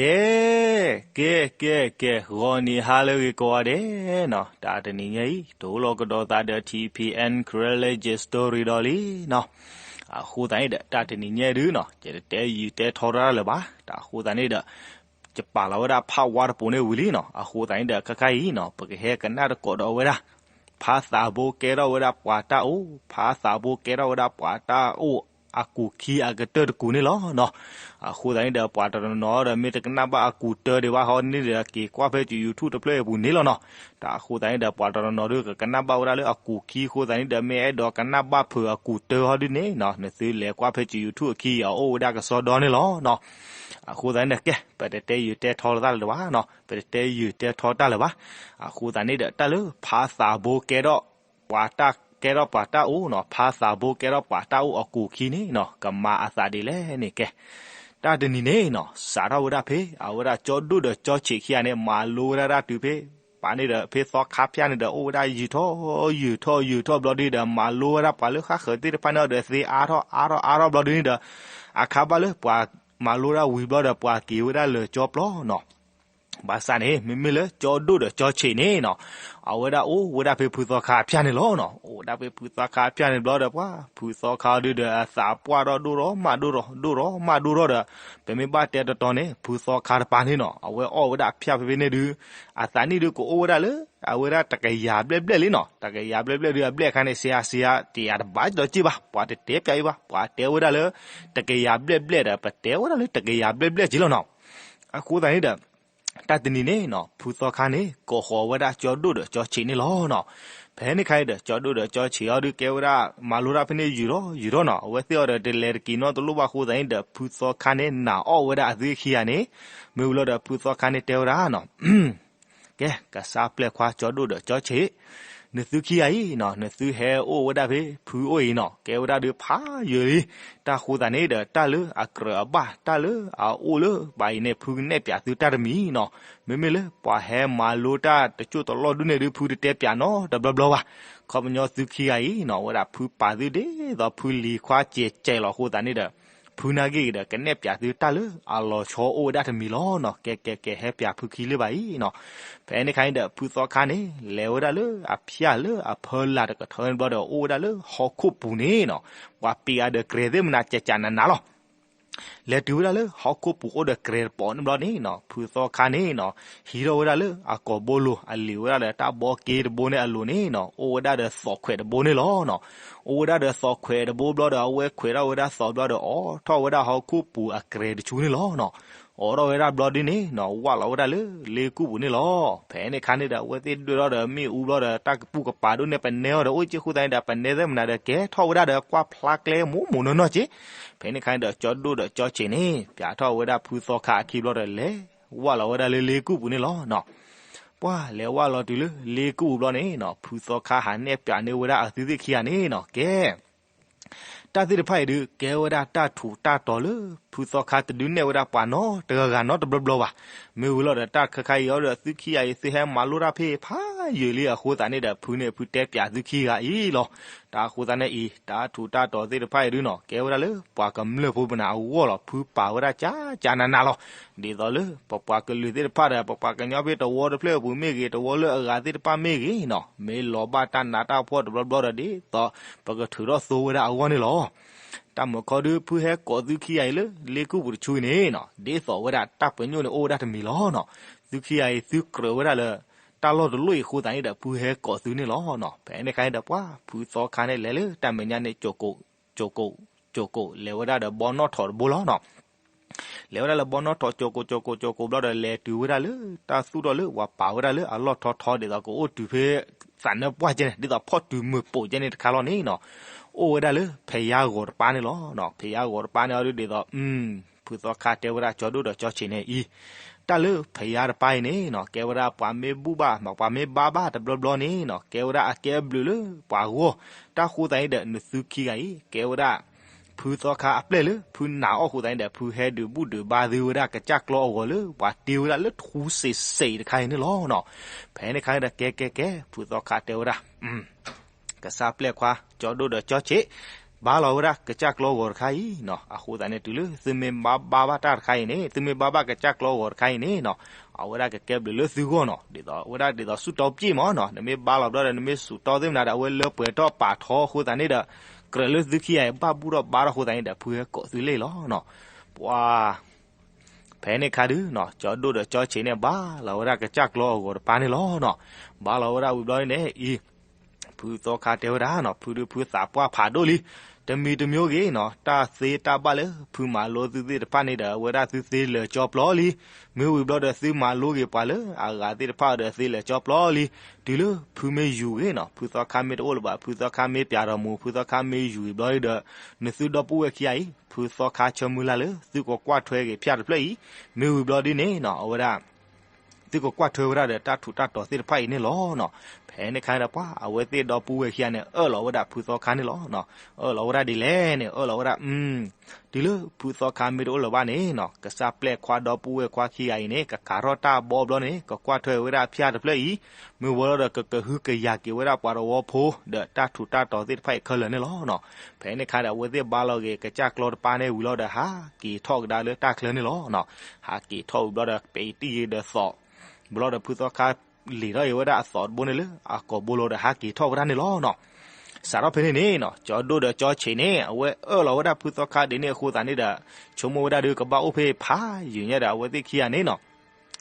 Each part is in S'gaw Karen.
ကဲ ကဲ ကဲ ကဲ ဂီၤနံၤဟါလၢအဂ့ၤကိးဂၤဒဲးနီၤ, တၢ်တနံၤညါအံၤ တိၢ်လီၤကဒီးသးဒီး ထံၣ်ဖံးအဲၣ် Karen Legend Story ဒီးလံနီၤ. အဃိသတးန့ၣ်ဒီး တၢ်တနံၤညါဒုနီၤ ယတတဲယုာ်တဲထီတၢ်လၢၤဘၣ်. တၢ်အဃိသတးန့ၣ်ဒီး ယပာ်လီၤဝဲဒၣ် part one တပူၤန့ၣ်ဝံၤလံနီၤ. အဃိသတးန့ၣ်ဒီး ခဲခါအံၤနီၤ ပကဟဲကနၣ်တကိးဒီးဝဲဒၣ် ဖါသးဘိကဲထီၣ်ဝဲဒၣ်ပှၤတၢ်အိၣ်, ဖါသးဘိကဲထီၣ်ဝဲဒၣ်ပှၤတၢ်အိၣ် အကူာ်ခံအကတၢၢ်တကူာ်န့ၣ်လီၤနီၤ. အဃိသတးန့ၣ်ဒီး ပှၤတနီၤနီၤဒီး မ့ၢ်တကနၣ်ဘၣ်အကူာ်တၢ်ဒံးဘၣ်ဟီန့ၣ်ဒီး က့ၤကွၢ်ဖဲ YouTube တဖျၢၣ်အပူၤန့ၣ်လီၤနီၤ. တၢ်အဃိသတးန့ၣ်ဒီး ပှၤတနီၤနီၤဒီး ကကနၣ်ဘၣ်ဝဲဒၣ်လၢအကူာ်ခံအဃိသတးန့ၣ်ဒီး မ့ၢ်အဲၣ်ဒိးကနၣ်ဘၣ်ဖုးအကူာ်တၢ်ဟီဒုန့ၣ်နီၤ နသုလဲၤကွၢ်ဖဲ YouTube အခံ အအိၣ်ဝဲဒၣ်ကစီဒီန့ၣ်လီၤနီၤ. အဃိသတးန့ၣ်ဒီး ကဲ ပတတဲယုာ်တဲထီတၢ်လၢၤဘၣ်နီၤ, ပတတဲယုာ်တဲထီတၢ်လၢၤဘၣ်. အဃိသတးန့ၣ်ဒီး တၢ်လၢဖါသးဘိကဲထီၣ် ပှၤတၢ်ကဲထီၣ်ပှၤတၢ်အိၣ်နီၤ, ဖါသးဘိကဲထီၣ်ပှၤတၢ်အိၣ်အကူာ်ခံန့ၣ်နီၤ ကမၤအသးဒ်လဲၣ်န့ၣ်ကဲ. တၢ်တနံၤန့ၣ်နီၤ စးထီၣ်ဝဲဒၣ်ဖဲ အဝဲဒၣ်ကၠီဒိၣ်ဒီးကၠီဆံးခံဂၤန့ၣ် မၤလိဝဲဒၣ်တၢ်တုၤဖဲ ပှၤန့ၣ်ဒီး ဖဲသီခါဖၠၣ်န့ၣ်ဒီး အိၣ်ဝဲဒၣ်ယုၢ်ထီၣ်ယုၢ်ထီၣ်ယုၢ်ထီၣ်ဘျီဒုဒီး မၤလိဝဲဒၣ်ပှၤလၢဃၣ်ဃၢၤသ့ၣ်တဖၣ်န့ၣ်ဒီး သ့အါထီၣ်အါထီၣ်အါထီၣ်ဘျီဒုန့ၣ်ဒီး အခါဘၣ်လၢပှၤမၤလိဒၣ်ဝံၤဘျီဒီး ပှၤက့ၤဝဲဒၣ်လၢကၠီပျီနီၤ. ဘၣ်ဆၣ်န့ၣ် မ့မ့ၢ်လၢကၠီဒိၣ်ဒီးကၠီဆံးန့ၣ်နီၤ အဝဲဒၣ်အိၣ်ဝဲဒၣ်ဖဲဖုသီခါဖၠၣ်န့ၣ်လီၤနီၤ. အိၣ်ဝဲဒၣ်ဖဲဖုသီခါဖၠၣ်န့ၣ်ဘျီဒီး ပှၤဖုသီခါဒုဒီး အသးပှၢ်ထီၣ်ဒိၣ်ထီၣ်မးဒိၣ်ထီၣ် ဒိၣ်ထီၣ်မးဒိၣ်ထီၣ်ဒီး ပမ့ၢ်ဘၣ်တဲတတီၤန့ၣ် ဖုသီခါတပၤန့ၣ်နီၤ အဝဲအီၣ်ဝဲဒၣ်ဖၠၣ်ဖဲဖဲန့ၣ်ဒု အသးနံၣ်ဒုကအိၣ်ဝဲဒၣ်လၢ အဝဲဒၣ်တကယၤဘျဲၣ်ဘျဲၣ်လံနီၤ. တကယၤဘျဲၣ်ဘျဲၣ်ဒု အဘျဲၣ်အခါန့ၣ် စံးယၤစံးယၤ တယၤတဘၣ်ဒီးက့ၢ်ဘၣ် ပှၤတတဲပၠးအံၤဘၣ် ပှၤတဲဝဲဒၣ်လၢ တကယၤဘျဲၣ်ဘျဲၣ်ဒီး ပတဲဝဲဒၣ်လၢတကယၤဘျဲၣ်ဘျဲၣ်က့ၢ်လီၤနီၤ. အဃိသတးန့ၣ်ဒီး တၢ်တနံၤန့ၣ်နီၤ ဖုသီခါန့ၣ် ကိးဃီၤဝဲဒၣ်ကၠီဒိၣ်ဒီးကၠီဆံးန့ၣ်လီၤနီၤ. ဖဲန့ၣ်ခါအံၤဒီး ကၠီဒိၣ်ဒီးကၠီဆံးအီၤဒုကဲဝဲဒၣ် မၤလိတၢ်ဖဲန့ၣ်ယုၢ်ထီၣ်ယုၢ်ထီၣ်နီၤ အဝဲသ့ၣ်အီၤဒီးတလဲၤတက့ၤနီတလိၣ်ဘၣ်အဃိသတးန့ၣ်ဒီး ဖုသီခါန့ၣ် နာ်အီၣ်ဝဲဒၣ်အသုခံဂၤန့ၣ် မ့ၢ်ဝံၤလီၤဒီး ဖုသီခါန့ၣ်တဲဝဲဒၣ်နီၤ ကဲ ကစၢ်ပျဲၢ်ခွါကၠီဒိၣ်ဒီးကၠီဆံး နသုခံဂၤအံၤနီၤ နသုဟဲအိၣ်ဝဲဒၣ်ဖဲဖုအိၣ်အံၤနီၤ ကဲဝဲဒၣ်ဒုဖးယံာ်လံ. တၢ်ဃိသတးန့ၣ်ဒီး တၢ်လၢအကြၢးအဘၣ် တၢ်လၢအအိၣ်လၢဘၣ်အံၤန့ၣ် ဖုကနဲၣ်ပၠးသုတၢ်တမံၤနီၤ. မ့မ့ၢ်လၢပှၤဟဲမၤလိတၢ်တစိၢ်တလီၢ်ဒုန့ၣ်ဒု ဖုတတဲပၠးနီတဘျီဘျီဘၣ်. ခီပညီသုခံဂၤအံၤနီၤ ဝဲဒၣ်ဖုပာ်သုဒ်သိးဖုလံၤခွါစဲးစဲးလီၤအဃိသတးန့ၣ်ဒီး ဖုနာ်က့ၢ်ဒီး ကနဲၣ်ပၠးသုတၢ်လၢအလီၤဆီအိၣ်ဝဲဒၣ်တမံၤလီၤနီၤ. ကဲကဲကဲ ဟဲပၠးဖုခံလၢၤဘၣ်အံၤနီၤ. ဖဲန့ၣ်ခါန့ၣ်ဒီး ဖုသီခါန့ၣ် လဲၤဝဲဒၣ်လၢအဖၠၣ်လၢအဖီလာ်တကထၢန့ၣ်ဘျီဒီး အိၣ်ဝဲဒၣ်လၢဟီၣ်ခိၣ်ပူၤန့ၣ်နီၤ ပှၤပံးအါဒီးကြဲၤသ့ၣ်မနၤကကနးနးလီၤ. လဲၤတုၤဝဲဒၣ်လၢဟီၣ်ခိၣ်ပူၤအိၣ်ဒီးကြဲၤတပီၤန့ၣ်ဘျီန့ၣ်နီၤ ဖုသီခါန့ၣ်နီၤ ဟံးထီၣ်ဝဲဒၣ်လၢအကိာ်ဘိလိၤ အလံၤဝဲဒၣ်ဒီးတၢ်ဘီက့တဘိန့ၣ်အလိၤန့ၣ်နီၤ အိၣ်ဝဲဒၣ်ဒီးသိးခွဲးတဘိန့ၣ်လီၤနီၤ. အိၣ်ဝဲဒၣ်ဒီးသိးခွဲးတဘိဘျီဒီး အဝဲခွဲးထီၣ်ဝဲဒၣ်သိးဘျီဒီး အိးထီၣ်ဝဲဒၣ်ဟီၣ်ခိၣ်ပူၤအကြဲၤတဆူန့ၣ်လီၤနီၤ. အိးထီၣ်ဝဲဒၣ်ဘျီဒုန့ၣ်နီၤ ဝၢ်လီၤဝဲဒၣ်လၢလ့ကူၣ်ပူၤန့ၣ်လီၤ. ဖဲန့ၣ်ခါန့ၣ်ဒီး အဝဲသ့ၣ်ဒွဲၣ်ထီၣ်ဒီးမ့ၣ်အူဘျီဒီး တၢ်ကပူၤကပၤဒိၣ်န့ၣ် ပနဲအီၤဒီး အိၣ်က့ၢ်ဃိသတးန့ၣ်ဒီး ပနဲသ့ၣ်မနၤဒီးကဲထီၣ်ဝဲဒၣ်ဒီးကွၢ်ဖျါကျဲမိၢ်မိၢ်နီၢ်နီၢ်က့ၢ်. ဖဲန့ၣ်ခါန့ၣ်ဒီး ကၠီဒိၣ်ဒီးကၠီဆံးန့ၣ် ပၠးထီၣ်ဝဲဒၣ်ဖုသီခါအခံဘျီဒီး လဲၤဝၢ်လီၤဝဲဒၣ်လၢလ့ကူၣ်ပူၤန့ၣ်လီၤနီၤ. ပှၢ်လဲၤဝၢ်လီၤတုၤလၢလ့ကူၣ်ပူၤဘျီန့ၣ်နီၤ ဖုသီခါဟးနဲၣ်ပၠးန့ၢ်ဝဲဒၣ်အသုသ့ၣ်ခံဂၤန့ၣ်နီၤ ကဲ တၢ်သ့ၣ်တဖၣ်အံၤဒုး ကဲဝဲဒၣ်တၢ်ထူးတၢ်တီၤလၢ ဖုသီခါတဒုးနဲၣ်ဝဲဒၣ်ပှၤနီတဂၤဂၤနီတဘျီဘျီဘၣ်. မ့ၢ်ဝံၤလီၤဒီး တၢ်ခဲခါအံၤအီၤဒီး သုခံဂၤအံၤသုဟဲမၤလိတၢ်ဖဲဖးယံာ်လံအဃိသတးန့ၣ်ဒီး ဖုန့ၣ်ဖုတဲပၠးသုခံဂၤအံၤလီၤ. တၢ်အဃိသတးန့ၣ်အံၤ တၢ်ထူးတၢ်တီၤသ့ၣ်တဖၣ်အံၤဒုးနီၤ ကဲဝဲဒၣ်လၢပှၤကမျၢၢ်ဖိပနၤအဂီၢ်လီၤ. ဖုပာ်ဝဲဒၣ်ကၠးကၠးနးနးလီၤ. ဒ်သိးလၢပပှၤကလုာ်သ့ၣ်တဖၣ်ဒီး ပပှၤကညီဖဲတဝီတဖျၢၣ်အပူၤမ့ၢ်ဂ့ၤ တဝီလၢအဂၤသ့ၣ်တဖၣ်မ့ၢ်ဂ့ၤနီၤ မ့ၢ်လီၤဘၣ်တၢ်နးတၢ်ဖှီၣ်တဘျီဘျီဒီး ဒ်သိးပကထုးထီၣ်သိဝဲဒၣ်အဂီၢ်န့ၣ်လီၤ. တၢ်မုာ်ခီဒုး ဖုဟဲကိးသုခံဂၤအံၤလၢလ့ကူၣ်ပူၤတဆူအံၤန့ၣ်နီၤ ဒ်သိးဝဲဒၣ်တၢ်ပညိၣ်န့ၣ်အိၣ်ဝဲဒၣ်တမံၤလီၤနီၤ. သုခံဂၤအံၤသုကြၢးဝဲဒၣ်လၢ တၢ်လီၢ်တလီၢ်အံၤအဃိသတးန့ၣ်ဒီး ဖုဟဲကိးသုန့ၣ်လီၤနီၤ. ဖဲန့ၣ်ခါန့ၣ်ဒီး ပှၢ်ဖုသီခါန့ၣ်လဲၤလၢတၢ်မဲာ်ညါန့ၣ် ကၠိၤကိး ကၠိၤကိး လဲၤဝဲဒၣ်ဒီးဘီနီၣ်ထိးတဘိလီၤနီၤ. လဲၤဝဲဒၣ်လၢဘီနီၣ်ထိး ကၠိၤကိး ကၠိၤကိး ကၠိၤကိးဘျီဒီး လဲၤတုၤဝဲဒၣ်လၢတၢ်သူၣ်ထီၣ်လၢပှၤပာ်ဝဲဒၣ်လၢအလီၢ်ထီထီဒ်သိးကအိၣ်တုၤဖဲ သးနၢပှၢ်ကဲန့ၣ် ဒ်သိးဖီၣ်တုၤမုာ်ပိာ်ကဲန့ၣ်တခါလီၤန့ၣ်နီၤ. အိၣ်ဝဲဒၣ်လၢဖဲးယါဂီၤတပၤန့ၣ်လီၤ. ဖဲးယါဂီၤတပၤန့ၣ်အီၤဒုးဒ်သိး ဖုသီခါတဲဝဲဒၣ်ကၠီဒိၣ်ဒီးကၠီဆံးန့ၣ်အံၤ တၢ်လၢဖဲးယါတပၤအံၤန့ၣ်နီၤ ကဲဝဲဒၣ်ပှၤမ့ၢ်ဘူၣ်ဘၣ် မ့ၢ်ပှၤမ့ၢ်ဘါဘၣ်တဘျီဘျီန့ၣ်နီၤ ကဲဝဲဒၣ်အကဲဘျုးလၢပှၤဂီၢ်. တၢ်ဃိသတးအံၤဒီး နသုခံဂၤအံၤ ကဲဝဲဒၣ် ဖုသီခါအပျဲၢ်လၢ ဖုနာ်အီၣ်ဃိသတးန့ၣ်ဒီး ဖုဟဲဒုးဘူၣ်ဒုးဘါသုဝဲဒၣ်ကစၢ်ကျီအဂီၢ်လၢ ပှၤတ့ဝဲဒၣ်လၢထူစ့းစ့းတခါအံၤန့ၣ်လီၤနီၤ. ဖဲန့ၣ်ခါန့ၣ်ဒီး ကဲကဲကဲ ဖုသီခါတဲဝဲဒၣ် ကစၢ်ပျဲၢ်ခွါ ကၠီဒိၣ်ဒီးကၠီဆံး ဘါလီၤဝဲဒၣ်ကစၢ်ကျီဂီၤတခါအံၤနီၤ. အဃိသတးန့ၣ် တုၤလၢသုမ့ၢ်ဘါဘၣ်ဘၣ်တၢ်တခါအံၤန့ၣ်, သုမ့ၢ်ဘါဘၣ်ကစၢ်ကျီဂီၤတခါအံၤန့ၣ်နီၤ, အဝဲဒၣ်ကကဲဘျုးလၢသုဂီၢ်နီၤ. ဒ်သိးအဝဲဒၣ်ဒ်သိးဆူၣ်တီပျ့ၣ်မးနီၤ. နမ့ၢ်ဘါလီၤဘျီဒီး နမ့ၢ်ဆူၣ်တီသ့ၣ်မနၤဒီး အဝဲလၢပှဲၤထီၣ်ပာ်ထီအဃိသတးန့ၣ်ဒီး ကြၢးလၢသုခံဂၤအံၤ ဘၣ်ဘူၣ်ထီၣ်ဘါထီၣ်အဃိသတးန့ၣ်ဒီး ဖုဟဲကိးသုလ့ၣ်လီၤနီၤ. ပှၤ ဖဲန့ၣ်ခါဒုနီၤ, ကၠီဒိၣ်ဒီးကၠီဆံးန့ၣ် ဘါလီၤဝဲဒၣ်ကစၢ်ကျီအဂီၤတပၤန့ၣ်လီၤနီၤ. ဘါလီၤဝဲဒၣ်ဝံၤဘျီန့ၣ်အံၤ, ဖုသီခါတဲဝဲဒၣ်နီၤ, ဖုဒုဖုသးပှၢ်ဖးဒိၣ်လံ. တမံၤတမံၤဂ့ၤနီၤ, တၢ်သ့တၢ်ဘၣ်လၢဖုမၤလိသုသ့ၣ်တဖၣ်န့ၣ်ဒီး အဝဲဒၣ်သုသ့လၢာ်ကၠီပျီလံ. မ့ၢ်ဝံၤဘျီဒီး သုမၤလိဂ့ၤပှၤလၢအဂၤသ့ၣ်တဖၣ်ဒီးသ့လၢာ်ကၠီပျီလံ. တုၤလၢဖုမ့ၢ်ယူၤဂ့ၤနီၤ, ဖုသီခါမ့ၢ်တအိၣ်လၢၤဘၣ်, ဖုသီခါမ့ၢ်ပျးဒီးမူၤ, ဖုသီခါမ့ၢ်ယူၤဂ့ၤဘျီဒီး နသုဒီပုၢ်ဝဲၢ်ခံဂၤအံၤ, ဖုသီခါဆၢမုၢ်လၢ်လၢ သုကကွၢ်ထွဲက့ၤဖၠၣ်တဖျၢၣ်အံၤ. မ့ၢ်ဝံၤဘျီဒ်န့ၣ်နီၤ, အဝဲဒၣ် သုကကွၢ်ထွဲဝဲဒၣ်ဒီးတၢ်ထူးတၢ်တီၤသ့ၣ်တဖၣ်အံၤန့ၣ်လီၤနီၤ. ဖဲန့ၣ်ခါဒီးပှၤ အဝဲသ့ၣ်ဒီပုၢ်ဝဲၢ်ခံဂၤန့ၣ် အၢၣ်လီၤဝဲဒၣ်ဖုသီခါန့ၣ်လီၤနီၤ. အၢၣ်လီၤဝဲဒၣ်ဒ်လဲၣ်န့ၣ်, အၢၣ်လီၤဝဲဒၣ် တုၤလၢဖုသီခါမ့ၢ်တအိၣ်လၢၤဘၣ်န့ၣ်နီၤ, ကစၢ်ပျဲၢ်ခွါဒီပုၢ်ဝဲၢ်ခွါခံဂၤအံၤန့ၣ် ကကၤထီၣ်တၢ်ဘီဘျီန့ၣ် ကကွၢ်ထွဲဝဲဒၣ်ဖၠၣ်တဖျၢၣ်အံၤ. မ့ၢ်ဝံၤလီၤဒီး ကကဟုကယာ်က့ၤဝဲဒၣ်ပှၤတဝီဖိ ဒီးတၢ်ထူးတၢ်တီၤသ့ၣ်တဖၣ်အံၤခဲလၢာ်န့ၣ်လီၤနီၤ. ဖဲန့ၣ်ခါဒီး အဝဲသ့ၣ်ဘါလီၤက့ၤကစၢ်ကျီတပၤန့ၣ်ဝံၤလီၤဒီး ဟးက့ၤထီၣ်ကဒါလၢတၢ်ချၢန့ၣ်လီၤနီၤ. ဟးက့ၤထီၣ်ဝံၤဘျီဒီး ပဲတံၢ်ဂ့ၤဒီးသီး ဘျီဒီးဖုသီခါ လံာ်ထီၣ်အံၤဝဲဒၣ်အသီးတဘိန့ၣ်လၢအကိာ်ဘိလီၤဒီး ဟးက့ၤထီၣ်ဝဲဒၣ်န့ၣ်လီၤနီၤ. စးထီၣ်ဖဲန့ၣ်န့ၣ်နီၤ, ကၠီဒိၣ်ဒီးကၠီဆံးန့ၣ် အဝဲအၢၣ်လီၤဝဲဒၣ်ဖုသီခါဒ်န့ၣ်အဃိသတးန့ၣ်ဒီး ဆိကမိၣ်ဝဲဒၣ်ဒုးကဘၣ်အိၣ်ဖဲဖးယံာ်ညါဒီး အဝဲသ့ၣ်ခံဂၤန့ၣ်နီၤ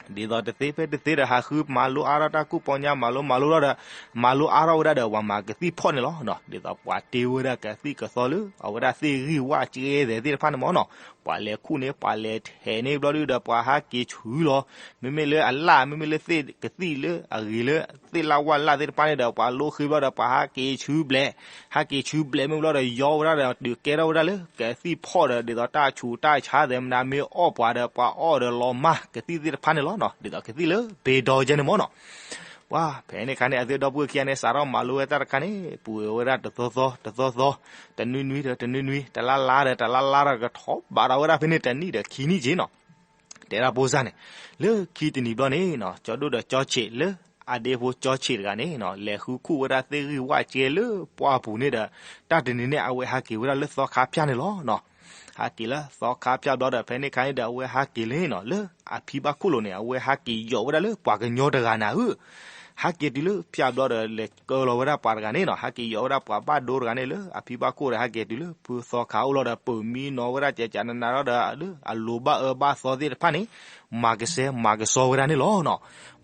ဒ်သိးတသ့ဖဲတသ့ဒီး ဟးဃုမၤလိအါထီၣ်တၢ်ကူၣ်ပီညါမၤလိမၤလိလီၤဒီး မၤလိအါထီၣ်ဝဲဒၣ်ဒီး ပှၤမၤကသံၣ်ဖီၣ်န့ၣ်လီၤ. ဒ်သိးပှၤတ့ဝဲဒၣ်ကသံၣ်ကသီလၢ အဝဲဒၣ်သ့ၣ်ဂံၢ်ဝၣ်ကဲသဲးသ့ၣ်တဖၣ်န့ၣ်မ့ၢ်နီၤ, ပှၤလဲၤခူၣ်န့ၢ်ပှၤလဲၤထဲးန့ၢ်ဘျီဒုဒီး ပှၤဟးက့ၤဆူလီၤ. မ့မ့ၢ်လၢအလၣ် မ့မ့ၢ်လၢသ့ၣ်ကသံၣ်လၢအဂ့ၤလၢ သ့ၣ်လၣ်ဝၣ်လၣ်သ့ၣ်တဖၣ်န့ၣ်ဒီး ပှၤလိဃ့ဘျီဒီး ပှၤဟးက့ၤဆူဘျဲး ဟဲက့ၤဆူဘျဲးမ့ၢ်ဘျီဒီး ယီဝဲဒၣ်ဒီး တုၤကဲထီၣ်ဝဲဒၣ်လၢ ကသံၣ်ဖီၣ်ဒီး ဒ်သိးတၢ်ဆူးတၢ်ဆါသဲးမနုၤ မ့ၢ်အီၣ်ပှၤဒီး ပှၤအီၣ်ဒီးလီၤမၢ်ကသံၣ်သ့ၣ်တဖၣ်န့ၣ်လီၤနီၤ. ဒ်သိးကသံၣ်လၢ ဘ့ဒီကဲန့ၣ်မ့ၢ်နီၤ. ပှၤဖဲန့ၣ်ခါန့ၣ် အသုဒီပုၢ်ဝဲၢ်ခံဂၤန့ၣ် စးထီၣ်မၤလိဝဲတၢ်တခါန့ၣ် ပှ့ၤဝဲဒၣ်တသီသီ တသီသီ, တနွံနွံဒီးတနွံနွံ, တလါလါဒီးတလါလါဒီး ကထီၣ်ဘးဒီးဝဲဒၣ်ဖဲန့ၣ် တနံၣ်ဒီးခံနံၣ်က့နီၤ. တဲဒၣ်ဖိစၢ်န့ၣ်, လၢခံတနံၤဘျီန့ၣ်နီၤ, ကၠီဒိၣ်ဒီးကၠီဆံးလၢ အဒ့ဖိကၠီဆံးတဂၤန့ၣ်နီၤ လဲၤဃုခူၣ်ဝဲဒၣ်သ့ၣ်ဂံၢ်ဝၣ်ကဲလၢပှၢ်ပူၤန့ၣ်ဒီး တၢ်တနံၤန့ၣ် အဝဲဟးက့ၤဝဲဒၣ်လၢသီခါဖၠၣ်န့ၣ်လီၤနီၤ. ဟးက့ၤလၢသီခါဖၠၣ်ဘျီဒီး ဖဲန့ၣ်ခါန့ၣ်ဒီး အဝဲဟးက့ၤလၢနီၤ လၢအဖံဘၣ်ခိၣ်လိၤန့ၣ် အဝဲဟးက့ၤယီၤဝဲဒၣ်လၢပှၤကညီတဂၤနၤဧၢ ဟဲက့ၤတုၤလၢဖၠၣ်ဘျီဒီး လဲၤကၢလီၤဝဲဒၣ်ပှၤတဂၤန့ၣ်နီၤ, ဟဲက့ၤယီၤဝဲဒၣ်ပှၤဘၣ်ဒိတဂၤန့ၣ်လၢအဖံဘၣ်ခိၣ်ဒီး ဟဲက့ၤတုၤလၢဖုသီခါအိၣ်လီၤဒီး ပၢၤမံနီၤဝဲဒၣ် ကကနနၤလီၤဒီး လၢအလိၤဘၣ်အၢဘၣ်သီသ့ၣ်တဖၣ်န့ၣ် မၤကဆှဲမၤကဆှီဝဲဒၣ်န့ၣ်လီၤနီၤ.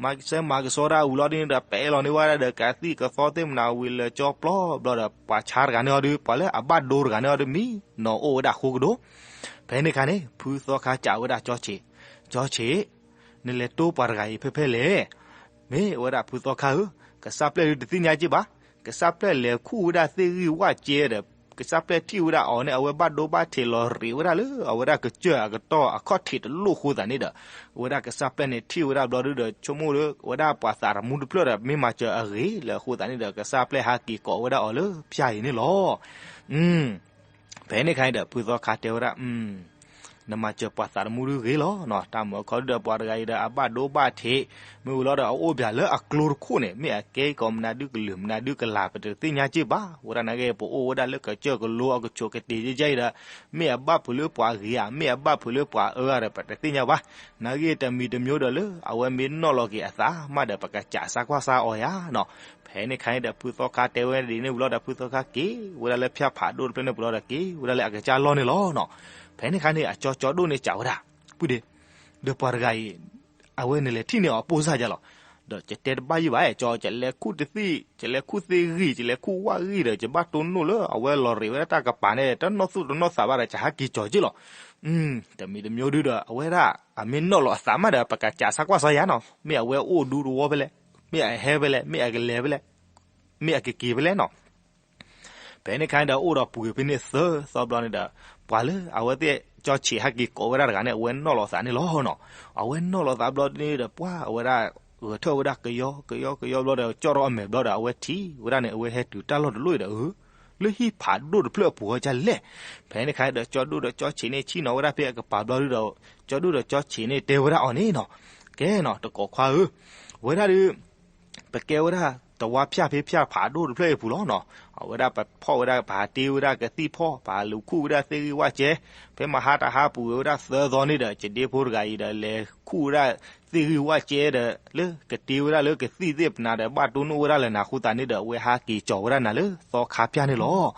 မၤကဆှဲမၤကဆှီဒၣ်ဝံၤလီၤဒ်န့ၣ်ဒီး ပဲလီၤန့ၢ်ဝဲဒၣ်ဒီး ကသံၣ်ကသီသ့ၣ်မနၤဝံၤလၢကၠီပျီဘျီဒီး ပှၤဆါတဂၤန့ၣ်အီၤဒုး ပှၤလၢအဘၣ်ဒိတဂၤန့ၣ်အီၤဒုး မံနီၤအိၣ်ဝဲဒၣ်ဃိကဒိၣ်. ဖဲန့ၣ်ခါန့ၣ် ဖုသီခါစံးဝဲဒၣ်ကၠီဆံး, ကၠီဆံး နလဲၤတိၢ်ပှၤတဂၤအံၤဖဲဖဲလဲၣ်. မ့ၢ်ဝဲဒၣ်ဖုသီခါဧၢ, ကစၢ်ပျဲၢ်ဒုးတသ့ၣ်ညါက့ဘၣ်. ကစၢ်ပျဲၢ်လဲၤခူၣ်ဝဲဒၣ်သ့ၣ်ဂံၢ်ဝၣ်ကဲဒီး ကစၢ်ပျဲၢ်ထံၣ်ဝဲဒၣ်အီၤန့ၣ် အဝဲဘၣ်ဒိဘၣ်ထံးလီၤရံးဝဲဒၣ်လၢ အဝဲဒၣ်ကစၢၢ်အကတီၢ်အခီၣ်ထံးတလိၣ်အဃိသတးန့ၣ်ဒီး အဝဲဒၣ်ကစၢ်ပျဲၢ်န့ၣ်ထံၣ်ဝဲဒၣ်ဘျီဒုဒီး ဆိကမိၣ်လၢ အဝဲဒၣ်ပှၤသးတမူတဖျၢၣ်ဒီး မ့ၢ်မၤစၢၤအဂ့ၤလၢအဃိသတးန့ၣ်ဒီး ကစၢ်ပျဲၢ်ဟးက့ၤကိးဝဲဒၣ်အီၤလၢဖၠၣ်အံၤန့ၣ်လီၤ. ဖဲန့ၣ်ခါန့ၣ်ဒီး ဖုသီခါတဲဝဲဒၣ် နမၤစၢၤပှၤသးတမူဒုဂ့ၤလီၤနီၤ. တၢ်မၤခီဒုဒီးပှၤတဂၤအံၤဒီး အဘၣ်ဒိဘၣ်ထံး, မ့ၢ်ဝံၤလီၤဒီးအအိၣ်ဘၣ်လၢအကျိတခိၣ်န့ၣ် မ့ၢ်အကဲကိးမနုၤဒုကလုာ်မနုၤဒုကလၤ ပတသ့ၣ်ညါက့ဘၣ်. ဝဲဒၣ်နာ်က့ ပအိၣ်ဝဲဒၣ်လၢကစၢၢ်ကလိအကဆိးကတ့ၤယဲၢ်ယဲၢ်အံၤဒီး မ့ၢ်အဘၣ်ဖုးလၢပှၤဂ့ၤဧါ, မ့ၢ်အဘၣ်ဖုးလၢပှၤအၢဧါဒီး ပတသ့ၣ်ညါဘၣ်. နာ်က့တမံၤတမံၤဒီးလၢ အဝဲမ့ၢ်နီၣ်လီၤက့ၤအသးမးဒီး ပကစးစၢ်ကွၢ်စၢ်အီၤယါနီၤ. ဖဲန့ၣ်ခါန့ၣ်ဒီး ဖုသီခါတဲဝဲဒ်န့ၣ်ဝံၤလီၤဒီး ဖုသီခါက့ၤဝဲဒၣ်လၢဖၠၣ်ဖးဒိၣ်တဖျၢၣ်န့ၣ်ပူၤလီၤဒီး က့ၤဝဲဒၣ်လၢအကစၢ်လီၢ်န့ၣ်လီၤနီၤ. ဖဲန့ၣ်ခါန့ၣ် အကၠီကၠီဒိၣ်န့ၣ်စံးဝဲဒၣ်, ပုၢ်ဒ့, ဒီးပှၤတဂၤအံၤ အဝဲန့ၣ်လဲၤထံၣ်န့ၢ်အီၤပိၢ်စၢ်ယါလီၤ. ဒီးကတဲတဘၣ်ယံၣ်ဘၣ်, ကၠီကလဲၤခူၣ်တသ့ၣ်, ကလဲၤခူၣ်သ့ၣ်ဂံၢ်, ကလဲၤခူၣ်ဝၣ်ဂံၢ်ဒီး ကဘၣ်တိၢ်နီၣ်လၢအဝဲလီၤရံးဝဲဒၣ်တၢ်ကပၤန့ၣ် တနီၣ်သူၣ်တနီၣ်သးဘၣ်ဒီး ကဟးက့ၤကၠီက့ၢ်လီၤ. တမံၤတမံၤဒုဒီး အဝဲဒၣ်အမ့ၢ်နီၣ်လီၤအသးမးဒီး ပကစးစၢ်ကွၢ်စၢ်ယါနီၤ. မ့ၢ်အဝဲအိၣ်ဒူတဝီဖဲလဲၣ်, မ့ၢ်အဟဲဖဲလဲၣ်, မ့ၢ်အကလဲၤဖဲလဲၣ်, မ့ၢ်အကက့ၤဖဲလဲၣ်နီၤ. ဖဲန့ၣ်ခါန့ၣ်ဒီးအိၣ်ဒီးပူၤကွံာ်ဖဲန့ၣ်သၢသီဘျီန့ၣ်ဒီး ပှၤလၢအဝဲသ့ၣ်ကၠီဆံးဟဲက့ၤကိးဝဲဒၣ်တဂၤန့ၣ် အဝဲနီၣ်လီၤသးန့ၣ်လီၤနီၤ. အဝဲနီၣ်လီၤသးဘျီန့ၣ်ဒီး ပှၤအဝဲဒၣ် ဂဲၤထၢၣ်ဝဲဒၣ်ကယီကယီကယီဘျီဒီး ကၠီၣ်ထီၣ်အမဲာ်ဘျီဒီး အဝဲထံၣ်ဝဲဒၣ်န့ၣ် အဝဲဟဲတုၤတၢ်လီၢ်တလီၢ်အံၤဒီး လၢဟံၣ်ဖးဒိၣ်တဖျၢၣ်အပူၤအီၤဒ်လဲၣ်. ဖဲန့ၣ်ခါန့ၣ်ဒီး ကၠီဒိၣ်ဒီးကၠီဆံးန့ၣ် ဆ့ၣ်နီၤဝဲဒၣ်ဖဲအကပၤဘျီဒုဒီး ကၠီဒိၣ်ဒီးကၠီဆံးန့ၣ်တဲဝဲဒၣ်အီၤန့ၣ်နီၤ, ကဲနီၤ တကိးခွါဧၢ, ဝဲဒၣ်ဒုး ပကဲဝဲဒၣ် တဝါဖၠၣ်ဖဲဖၠၣ်ဖးဒိၣ်တဖျၢၣ်အံၤအပူၤလီၤနီၤ. အဝဲဒၣ်ပဖီၣ်ဝဲဒၣ် ပဟးတ့ဝဲဒၣ်ကသံၣ်ဖီၣ် ပဟးလူၤခူၣ်ဝဲဒၣ်သ့ၣ်ဂံၢ်ဝၣ်ကဲ, ဖဲမဟါတဟါပူၤဝဲဒၣ်သၢသီန့ၣ်ဒီး ယဒ့ဖိတဂၤအံၤဒီး လဲၤခူၣ်ဝဲဒၣ်သ့ၣ်ဂံၢ်ဝၣ်ကဲဒီး လၢကတ့ဝဲဒၣ်လၢကသံၣ်သ့ၣ်ပနါဒီး ဘၣ်တိၢ်နီၣ်ဝဲဒၣ်လၢနၤအဃိသတးန့ၣ်ဒီး အဝဲဟးက့ၤကၠီၤဝဲဒၣ်နၤလၢသီခါဖၠၣ်န့ၣ်လီၤ.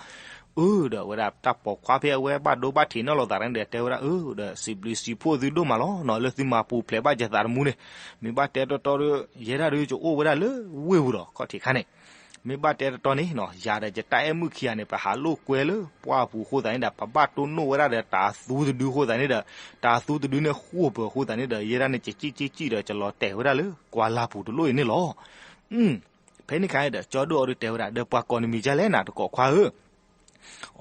အၢ ဒီးအဝဲဒၣ်တၢ်ပိာ်ခွါဖဲအဝဲဘၣ်ဒိဘၣ်ထံးနီၣ်လိာ်သးန့ၣ်ဒီး တဲဝဲဒၣ် အၢ ဒီးစံးဘျုးစံးဖှိၣ်သုဒိၣ်မးလီၤနီၤ လၢသုမၤပူၤဖျဲးဘၣ်ယသးသမူန့ၣ်, မ့ၢ်ဘၣ်တဲတီတီဒီး ယဲဒၣ်ဒီးယအိၣ်ဝဲဒၣ်လၢဝ့ၢ်ပူၤဒီးခီၣ်ထံးခါန့ၣ်, မ့ၢ်ဘၣ်တဲတီတီန့ၣ်နီၤ ယၤဒီးယတၢ်အဲၣ်မုၣ်ခံဂၤန့ၣ် ပဟးလိာ်ကွဲလၢပှၢ်ပူၤအဃိသတးန့ၣ်ဒီး ပဘၣ်တိၢ်နီၣ်ဝဲဒၣ်ဒီးတၤသူတဒုအဃိသတးန့ၣ်ဒီး တၤသူတဒုန့ၣ်ဃိာ်ပၢၤအဃိသတးန့ၣ်ဒီး ယဲဒၣ်န့ၣ် ယကံၣ်ကံၣ်ကံၣ်ဒီး ယလီၤတဲာ်ဝဲဒၣ်လၢကွၢ်လၢ်ပူၤတလိၣ်အံၤန့ၣ်လီၤ. ဖဲန့ၣ်ခါန့ၣ်ဒီး ကၠီဒိၣ်အီၤဒုးတဲဝဲဒၣ် ဒီးပှၤကိးနမံၤဒ်လဲၣ်နၤ တကိးခွါဧၢ.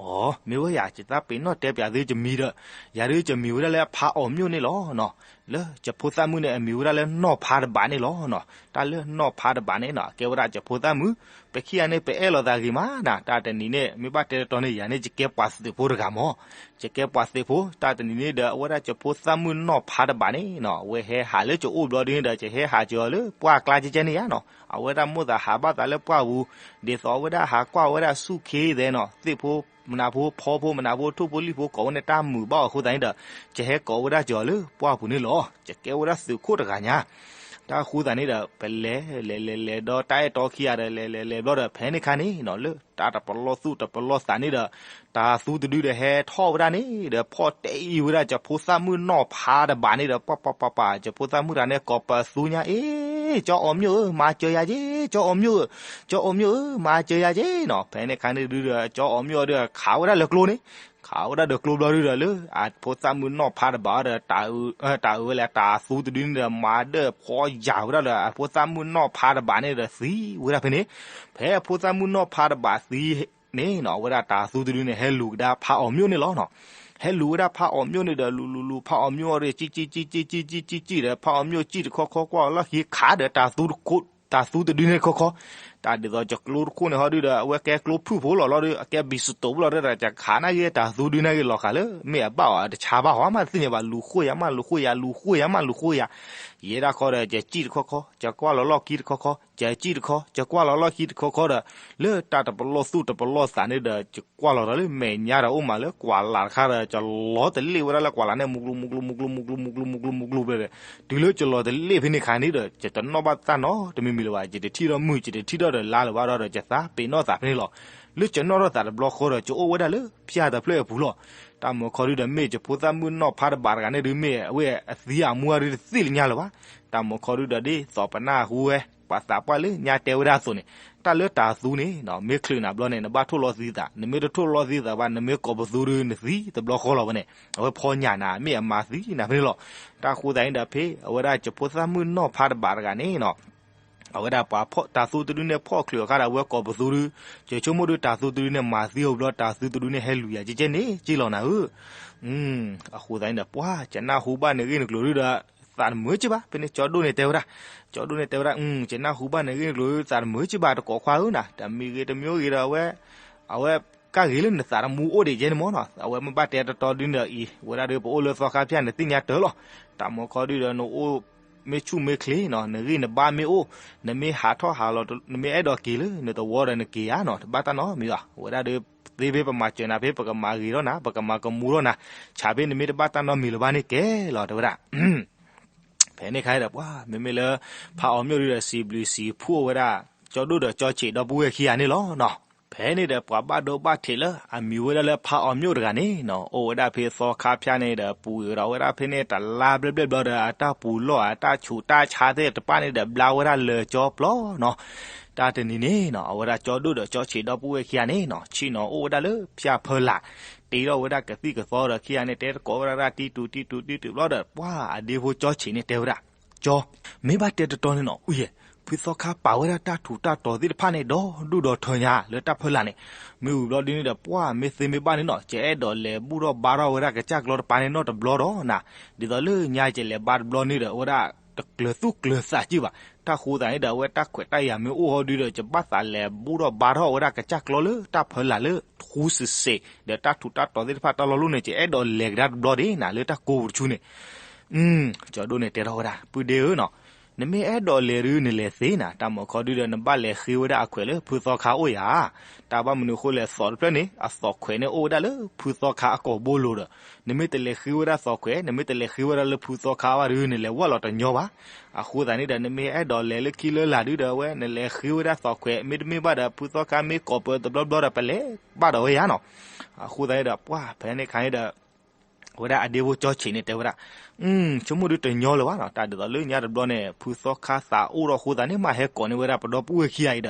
အီ မ့ၢ်ဝဲယၤ ယသးပ့ၤနီၣ်တဲပၠးသုယမံၤဒီး, ယၤဒုးယမံၤဝဲဒၣ်လၢဖါအီၤမျိၣ်န့ၣ်လီၤနီၤ. လၢယဖိသၣ်မုၣ်န့ၣ် အမံၤဝဲဒၣ်လၢနီၢ်ဖါတဘးန့ၣ်လီၤနီၤ. တၢ်လၢနီၢ်ဖါတဘးန့ၣ်နီၤ ကဲဝဲဒၣ်ယဖိသၣ်မုၣ်, ပခံဂၤန့ၣ် ပအဲၣ်လိာ်သးဂ့ၤမးနၤ. တၢ်တနံၤန့ၣ် မ့ၢ်ဘၣ်တဲတတီန့ၣ် ယၤန့ၣ် ယကဲပှၤသုးဖိတဂၤမး, ယကဲပှၤသုးဖိ, တၢ်တနံၤန့ၣ်ဒီး အဝဲဒၣ်ယဖိသၣ်မုၣ်နီၢ်ဖါတဘးန့ၣ်နီၤ အဝဲဟဲဟးလၢယအိၣ်ဘျီဒုန့ၣ်ဒီး ယဟဲဟးက့ၤအီၤလၢပှၢ်ကျါကဲကဲန့ၣ်ယါနီၤ. အဝဲဒၣ်မိၣ်သးဟးဘၣ်သးလၢပှၢ်ပူၤ, ဒ်သိးအဝဲဒၣ်ဟးကွၢ်ဝဲဒၣ်ဆူၣ်ခ့သဲးနီၤ သ့ၣ်ဖိ မနၤဖိ ဖီဖိ မနၤဖိ ထိၣ်ဖိလံၣ်ဖိ ကိးဝဲန့ၣ်တၢ်မုာ်ဘၣ်အီၤအဃိသတးန့ၣ်ဒီး, ယဟဲကိးဝဲဒၣ်က့ၤအီၤလၢပှၢ်ပူၤန့ၣ်လီၤ. ယကဲဝဲဒၣ်သုးခိၣ်တဂၤညါ. တၢ်အဃိသတးန့ၣ်ဒီး ပလဲၤလဲၤလဲၤလဲၤဒီးတၢ်အဲၣ်တီခံဂၤဒီး လဲၤလဲၤလဲၤလဲၤဘျီဒီး ဖဲန့ၣ်ခါန့ၣ်နီၤ လၢတၢ်တပလီၢ်သူၣ်တပလီၢ်သးန့ၣ်ဒီး တၤသူတဒုဒီးဟဲထီၣ်ဝဲဒၣ်န့ၣ်ဒီး ဖီၣ်တဲအံၤဝဲဒၣ်ယဖိသၣ်မုၣ်နီၢ်ဖါတဘးန့ၣ်ဒီး ပှၤပှၤပှၤပှၤ ယဖိသၣ်မုၣ်တဂၤန့ၣ် ကိးပသူညါ အ့ ကၠီအီၤမျိၣ်ဧၢ မၤစၢၤယၤက့ ကၠီအီၤမျိၣ်ဧၢ, ကၠီအီၤမျိၣ်ဧၢ မၤစၢၤယၤက့နီၤ. ဖဲန့ၣ်ခါန့ၣ်ဒုဒီး ကၠီအီၤမျိၣ်အီၤဒီး ခးဝဲဒၣ်လၢကျိန့ၣ်, ခးဝဲဒၣ်ဒီးကျိဘျီဒုဒီး လၢအဖိသၣ်မုၣ်နီၢ်ဖါတဘးဒီး တၢ်အုးဝဲလၢတၤသူတဒုန့ၣ်ဒီး မၤဒၢၣ်ဖီယာ်ဝဲဒၣ်ဒီး အဖိသၣ်မုၣ်နီၢ်ဖါတဘးန့ၣ်ဒီးသံဝဲဒၣ်ဖဲန့ၣ်. ဖဲအဖိသၣ်မုၣ်နီၢ်ဖါတဘးသံန့ၣ်နီၤ အဝဲဒၣ်တၤသူတဒုန့ၣ် ဟဲလူၤကဒါဖါအီၤမျိၣ်န့ၣ်လီၤနီၤ. ဟဲလူၤဝဲဒၣ်ဖါအီၤမျိၣ်န့ၣ်ဒီး လူၤလူၤလူၤဖါအီၤမျိၣ်အီၤဒီး ကံၣ်ကံၣ်ကံၣ်ကံၣ်ကံၣ်ကံၣ်ကံၣ်ကံၣ်ဒီး ဖါအီၤမျိၣ်ကံၣ်တခီခီကွၢ်အီၤလီၢ်ခံခးဒီး တၤသူတဒုန့ၣ်ခီခီ, တၢ်ဒ်သိးယကျိတခိၣ်န့ၣ်ဟီဒုဒီး အဝဲကဲကျိဖုၣ်ဖိလီၤလီၤဒီး အကဲဘံၣ်စတိၣ်ဖိလီၤဒီး ယခးန့ၢ်ဂ့ၤတၤသူဒုန့ၢ်ဂ့ၤလီၤဃာ်လၢ မ့ၢ်အဘၣ်အီၤတဆါဘၣ်ဟီမးတသ့ၣ်ညါဘၣ် လူၤဃိၣ်ယၤမး လူၤဃိၣ်ယၤ လူၤဃိၣ်ယၤမး လူၤဃိၣ်ယၤ. ယဲဒၣ်ဃီဒီး ယကံၣ်တခီခီ ယကွၢ်လီၤလီၢ်ခံတခီခီ ယကံၣ်တခီ ယကွၢ်လီၤလီၢ်ခံတခီခီဒီး လၢတၢ်တပလီၢ်သူၣ်တပလီၢ်သးန့ၣ်ဒီး ယကွၢ်လီၤဒီးလၢမဲာ်ညါဒီးအိၣ်မးလၢကွၢ်လၢ်တခါဒီး ယလီၤတလ့ၣ်ဝဲဒၣ်လၢကွၢ်လၢ်န့ၣ် မူကျူ မူကျူ မူကျူ မူကျူ မူကျူ မူကျူ မူကျူ တုၤလၢယလီၤတလ့ၣ်ဖဲန့ၣ်ခါန့ၣ်ဒီး ယတနီၣ်ဘၣ်တၢ်နီတမံၤမံၤလၢၤဘၣ် ယတထံၣ်ထီၣ်မုၢ် ယတထံၣ်ထီၣ်ဒီးလါလၢၤဘၣ်ဒီး ယသးပ့ၤနီၣ်သးဖဲန့ၣ်လီၤ. လၢယနီၣ်ထီၣ်သးတဘျီဃီဒီး ယအိၣ်ဝဲဒၣ်လၢဖၠၣ်တဖျၢၣ်အပူၤလီၤ. တၢ်မုာ်ခီဒုဒီး မ့ၢ်ယဖိသၣ်မုၣ်နီၢ်ဖါတဘးတဂၤန့ၣ်ဒုး မ့ၢ်အဝဲအသံအမူအရ့တသ့ၣ်လၢညါလၢၤဘၣ်. တၢ်မုာ်ခီဒုဒီး ဒ်သိးပနၢ်ဟူဝဲ ပှၤသးပှၢ်လၢညါတဲဝဲဒၣ်အသိးန့ၣ် တၢ်လၢတၤသူန့ၣ် မ့ၢ်ချုးနၤဘျီန့ၣ် နဘၣ်ထိၣ်လီၤသံသး နမ့ၢ်တထိၣ်လီၤသံသးဘၣ် နမ့ၢ်ကိးပသူဒုး နသံတဘျီဃီလီၤဝဲန့ၣ် အဝဲဖီညၣ်နၤ မ့ၢ်အမၤသံနၤဖဲန့ၣ်လီၤ. တၢ်အဃိသတးန့ၣ်ဒီး ဖဲအဝဲဒၣ်ယဖိသၣ်မုၣ်နီၢ်ဖါတဘးတဂၤန့ၣ်နီၤ အဝဲဒၣ်ပှၤဖီၣ်တၤသူတဒုန့ၣ် ဖီၣ်ချုးအခါဒီး အဝဲကိးပသူဒုး ယဆိကမိၣ်ဒုး တၤသူတဒုန့ၣ် မၤသံအီၤဘျီ တၤသူတဒုန့ၣ် ဟဲလူၤယၤကဲကဲန့ၣ် က့လီၤနၤဧၢ. အဃိသတးန့ၣ်ဒီး ပှၤ ယနၢ်ဟူဘၣ်နဂ့ၢ်နကျိၤဒုဒီး သးတမုာ်က့ဘၣ် ဖဲန့ၣ် ကၠီဒိၣ်န့ၣ်တဲဝဲဒၣ်, ကၠီဒိၣ်န့ၣ်တဲဝဲဒၣ် ယနၢ်ဟူဘၣ်နဂ့ၢ်နကျိၤဒု သးတမုာ်က့ဘၣ် တကိးခွါဧၢနၤ တမံၤဂ့ၤတမံၤဂ့ၤဒီး အဝဲ အဝဲ ကၣ်ဂ့ၤလၢနသးတမူအိၣ်ဒံးကဲန့ၣ်မ့ၢ်နီၤ အဝဲမ့ၢ်ဘၣ်တဲတတီဒုန့ၣ်ဒီးအံၤ ဝဲဒၣ်ဒုး ပအိၣ်လၢသီခါဖၠၣ်န့ၣ်သ့ၣ်ညါတၢ်လီၤ. တၢ်မုာ်ခီဒုဒီး နအိၣ်မ့ၢ်ဆူၣ်မ့ၢ်ချ့နီၤ နဂံၢ်နဘါမ့ၢ်အိၣ် နမ့ၢ်ဟးထီၣ်ဟးလီၤ နမ့ၢ်အဲၣ်ဒိးက့ၤလၢနသဝီဒီးနက့ၤဧါနီၤ တဘၣ်တၢ်နီတမံၤဘၣ် ဝဲဒၣ်ဒုး သ့ဖဲပမၤစၢၤနၤဖဲ ပကမၤဂ့ၤထီၣ်နၤ ပကမၤကမူထီၣ်နၤ ဆးဖဲနမ့ၢ်တဘၣ်တၢ်နီတမံၤလၢၤဘၣ်န့ၣ်ကဲလီၤ တဲဝဲဒၣ်. ဖဲန့ၣ်ခါဒီး ပှၤ မ့မ့ၢ်လၢ ဖါအီၤမျိၣ်ဒုဒီး စံးဘျုးစံးဖှိၣ်ဝဲဒၣ် ကၠီဒိၣ်ဒီးကၠီဆံးဒီပုၢ်ဝဲၢ်ခံဂၤန့ၣ်လီၤနီၤ. ဖဲန့ၣ်ဒီး ပှၤဘၣ်ဒိဘၣ်ထံးလၢအမံၤဝဲဒၣ်လၢဖါအီၤမျိၣ်တဂၤန့ၣ်နီၤ အိၣ်ဝဲဒၣ်ဖဲသီခါဖၠၣ်န့ၣ်ဒီး ပူၤအံၤဒီးဝဲဒၣ်ဖဲန့ၣ်တလါဘျဲၣ်ဘျဲၣ်ဘျီဒီး အတၢ်ပူၤလီၢ်အတၢ်ဆူးတၢ်ဆါသ့ၣ်တဖၣ်န့ၣ်ဒီး ဘျါဝဲဒၣ်လၢာ်ကၠီပျီနီၤ. တၢ်တနံၤန့ၣ်နီၤ အဝဲဒၣ်ကၠီဒိၣ်ဒီးကၠီဆံးဒီပုၢ်ဝဲၢ်ခံဂၤန့ၣ်နီၤ ဆ့ၣ်နီၤအိၣ်ဝဲဒၣ်လၢဖၠၣ်ဖၢလာ် တ့ထီၣ်ဝဲဒၣ်ကသံၣ်ကသီဒီး ခံဂၤန့ၣ် တဲတကိးဝဲဒၣ်တၢ်တံတူးတံတူးတံတူးဘျီဒီး ပှၤအဒ့ဖိကၠီဆံးန့ၣ်တဲဝဲဒၣ် ကၠီ မ့ၢ်ဘၣ်တဲတတီန့ၣ်နီၤ အူယဲၢ် ဖုသီခါပာ်ဝဲဒၣ်တၢ်ထူးတၢ်တီၤသ့ၣ်တဖၣ်န့ၣ် ဒီဒူၣ်ဒီထၢညါလၢတၢ်ဖၢလာ်န့ၣ် မ့ၢ်ဝံၤဘျီဒ်န့ၣ်ဒီး ပှၤမ့ၢ်သ့မ့ၢ်ဘၣ်န့ၣ်နီၤ ကအဲၣ်ဒိးလဲၤဘူၣ်ထီၣ်ဘါထီၣ်ဝဲဒၣ်ကစၢ်ကျီတပၤန့ၣ်နီတဘျီဒီးနၤ ဒ်သိးလၢညါယလဲၤဘါတဘျီန့ၣ်ဒီး အဝဲဒၣ်တကျၢၤသူၣ်ကျၢၤသးက့ဘၣ် တၢ်ဃိသတးန့ၣ်ဒီး အဝဲတၢ်ခွဲးတၢ်ယာ်မ့ၢ်အိၣ်ဟီဒုဒီး ယဘၣ်သးလဲၤဘူၣ်ထီၣ်ဘါထီၣ်ဝဲဒၣ်ကစၢ်ကျီလၢတၢ်ဖၢလာ်လၢထူစံးစ့း ဒီးတၢ်ထူးတၢ်တီၤသ့ၣ်တဖၣ်တၢ်လီၢ်လီၢ်န့ၣ် ယအဲၣ်ဒိးလဲၤကဒါတဘျီဒ်နၤလၢတၢ်ကိးပူၤတဆူန့ၣ် ကၠီဒိၣ်န့ၣ်တဲထီၣ်ဝဲဒၣ် ပုၢ်ဒ့ဧၢနီၤ နမ့ၢ်အဲၣ်ဒိးလဲၤဒုးနလဲၤသ့နၤ, တၢ်မၤခီဒုဒီး နဘၣ်လဲၤဃ့ဝဲဒၣ်အခွဲးလၢဖုသီခါအိၣ်ယၤ. တၢ်ဘၣ်မနုၤအဃိလဲၣ်, သီးတဖျၢၣ်န့ၣ် အသီးခွဲးန့ၣ်အိၣ်ဝဲဒၣ်လၢဖုသီခါအကိာ်ဘိလိၤဒီး နမ့ၢ်တလဲၤဃ့ဝဲဒၣ်သီးခွဲး, နမ့ၢ်တလဲၤဃ့ဝဲဒၣ်လၢဖုသီခါဘၣ်ဒုး နလဲၤဝဲလီၤတညီဘၣ်. အဃိသတးန့ၣ်ဒီး နမ့ၢ်အဲၣ်ဒိးလဲၤလၢခံလၢလာ်ဒုဒီး အဝဲနလဲၤဃ့ဝဲဒၣ်သီးခွဲး, မ့တမ့ၢ်ဘၣ်ဒီး ဖုသီခါမ့ၢ်ကိးပၢၤတဘျီဘျီဒီး ပလဲၤဘၣ်ဒီးဝဲယၤနီၤ. အဃိသတးန့ၣ်ဒီး ပှၢ်ဖဲန့ၣ်ခါန့ၣ်ဒီး အဝဲဒၣ်အဒ့ဖိကၠီဆံးန့ၣ်တဲဝဲဒၣ်, ဆိကမိၣ်ဒုးတညီလၢၤဘၣ်နီၤ, တၢ်ဒ်သိးလၢညါတဘျီန့ၣ် ဖုသီခါသးအိၣ်ထီၣ်အဃိသတးန့ၣ် မ့ၢ်ဟဲကိးန့ၢ်ဝဲဒၣ်ပဒီပုၢ်ဝဲၢ်ခံဂၤအံၤဒီး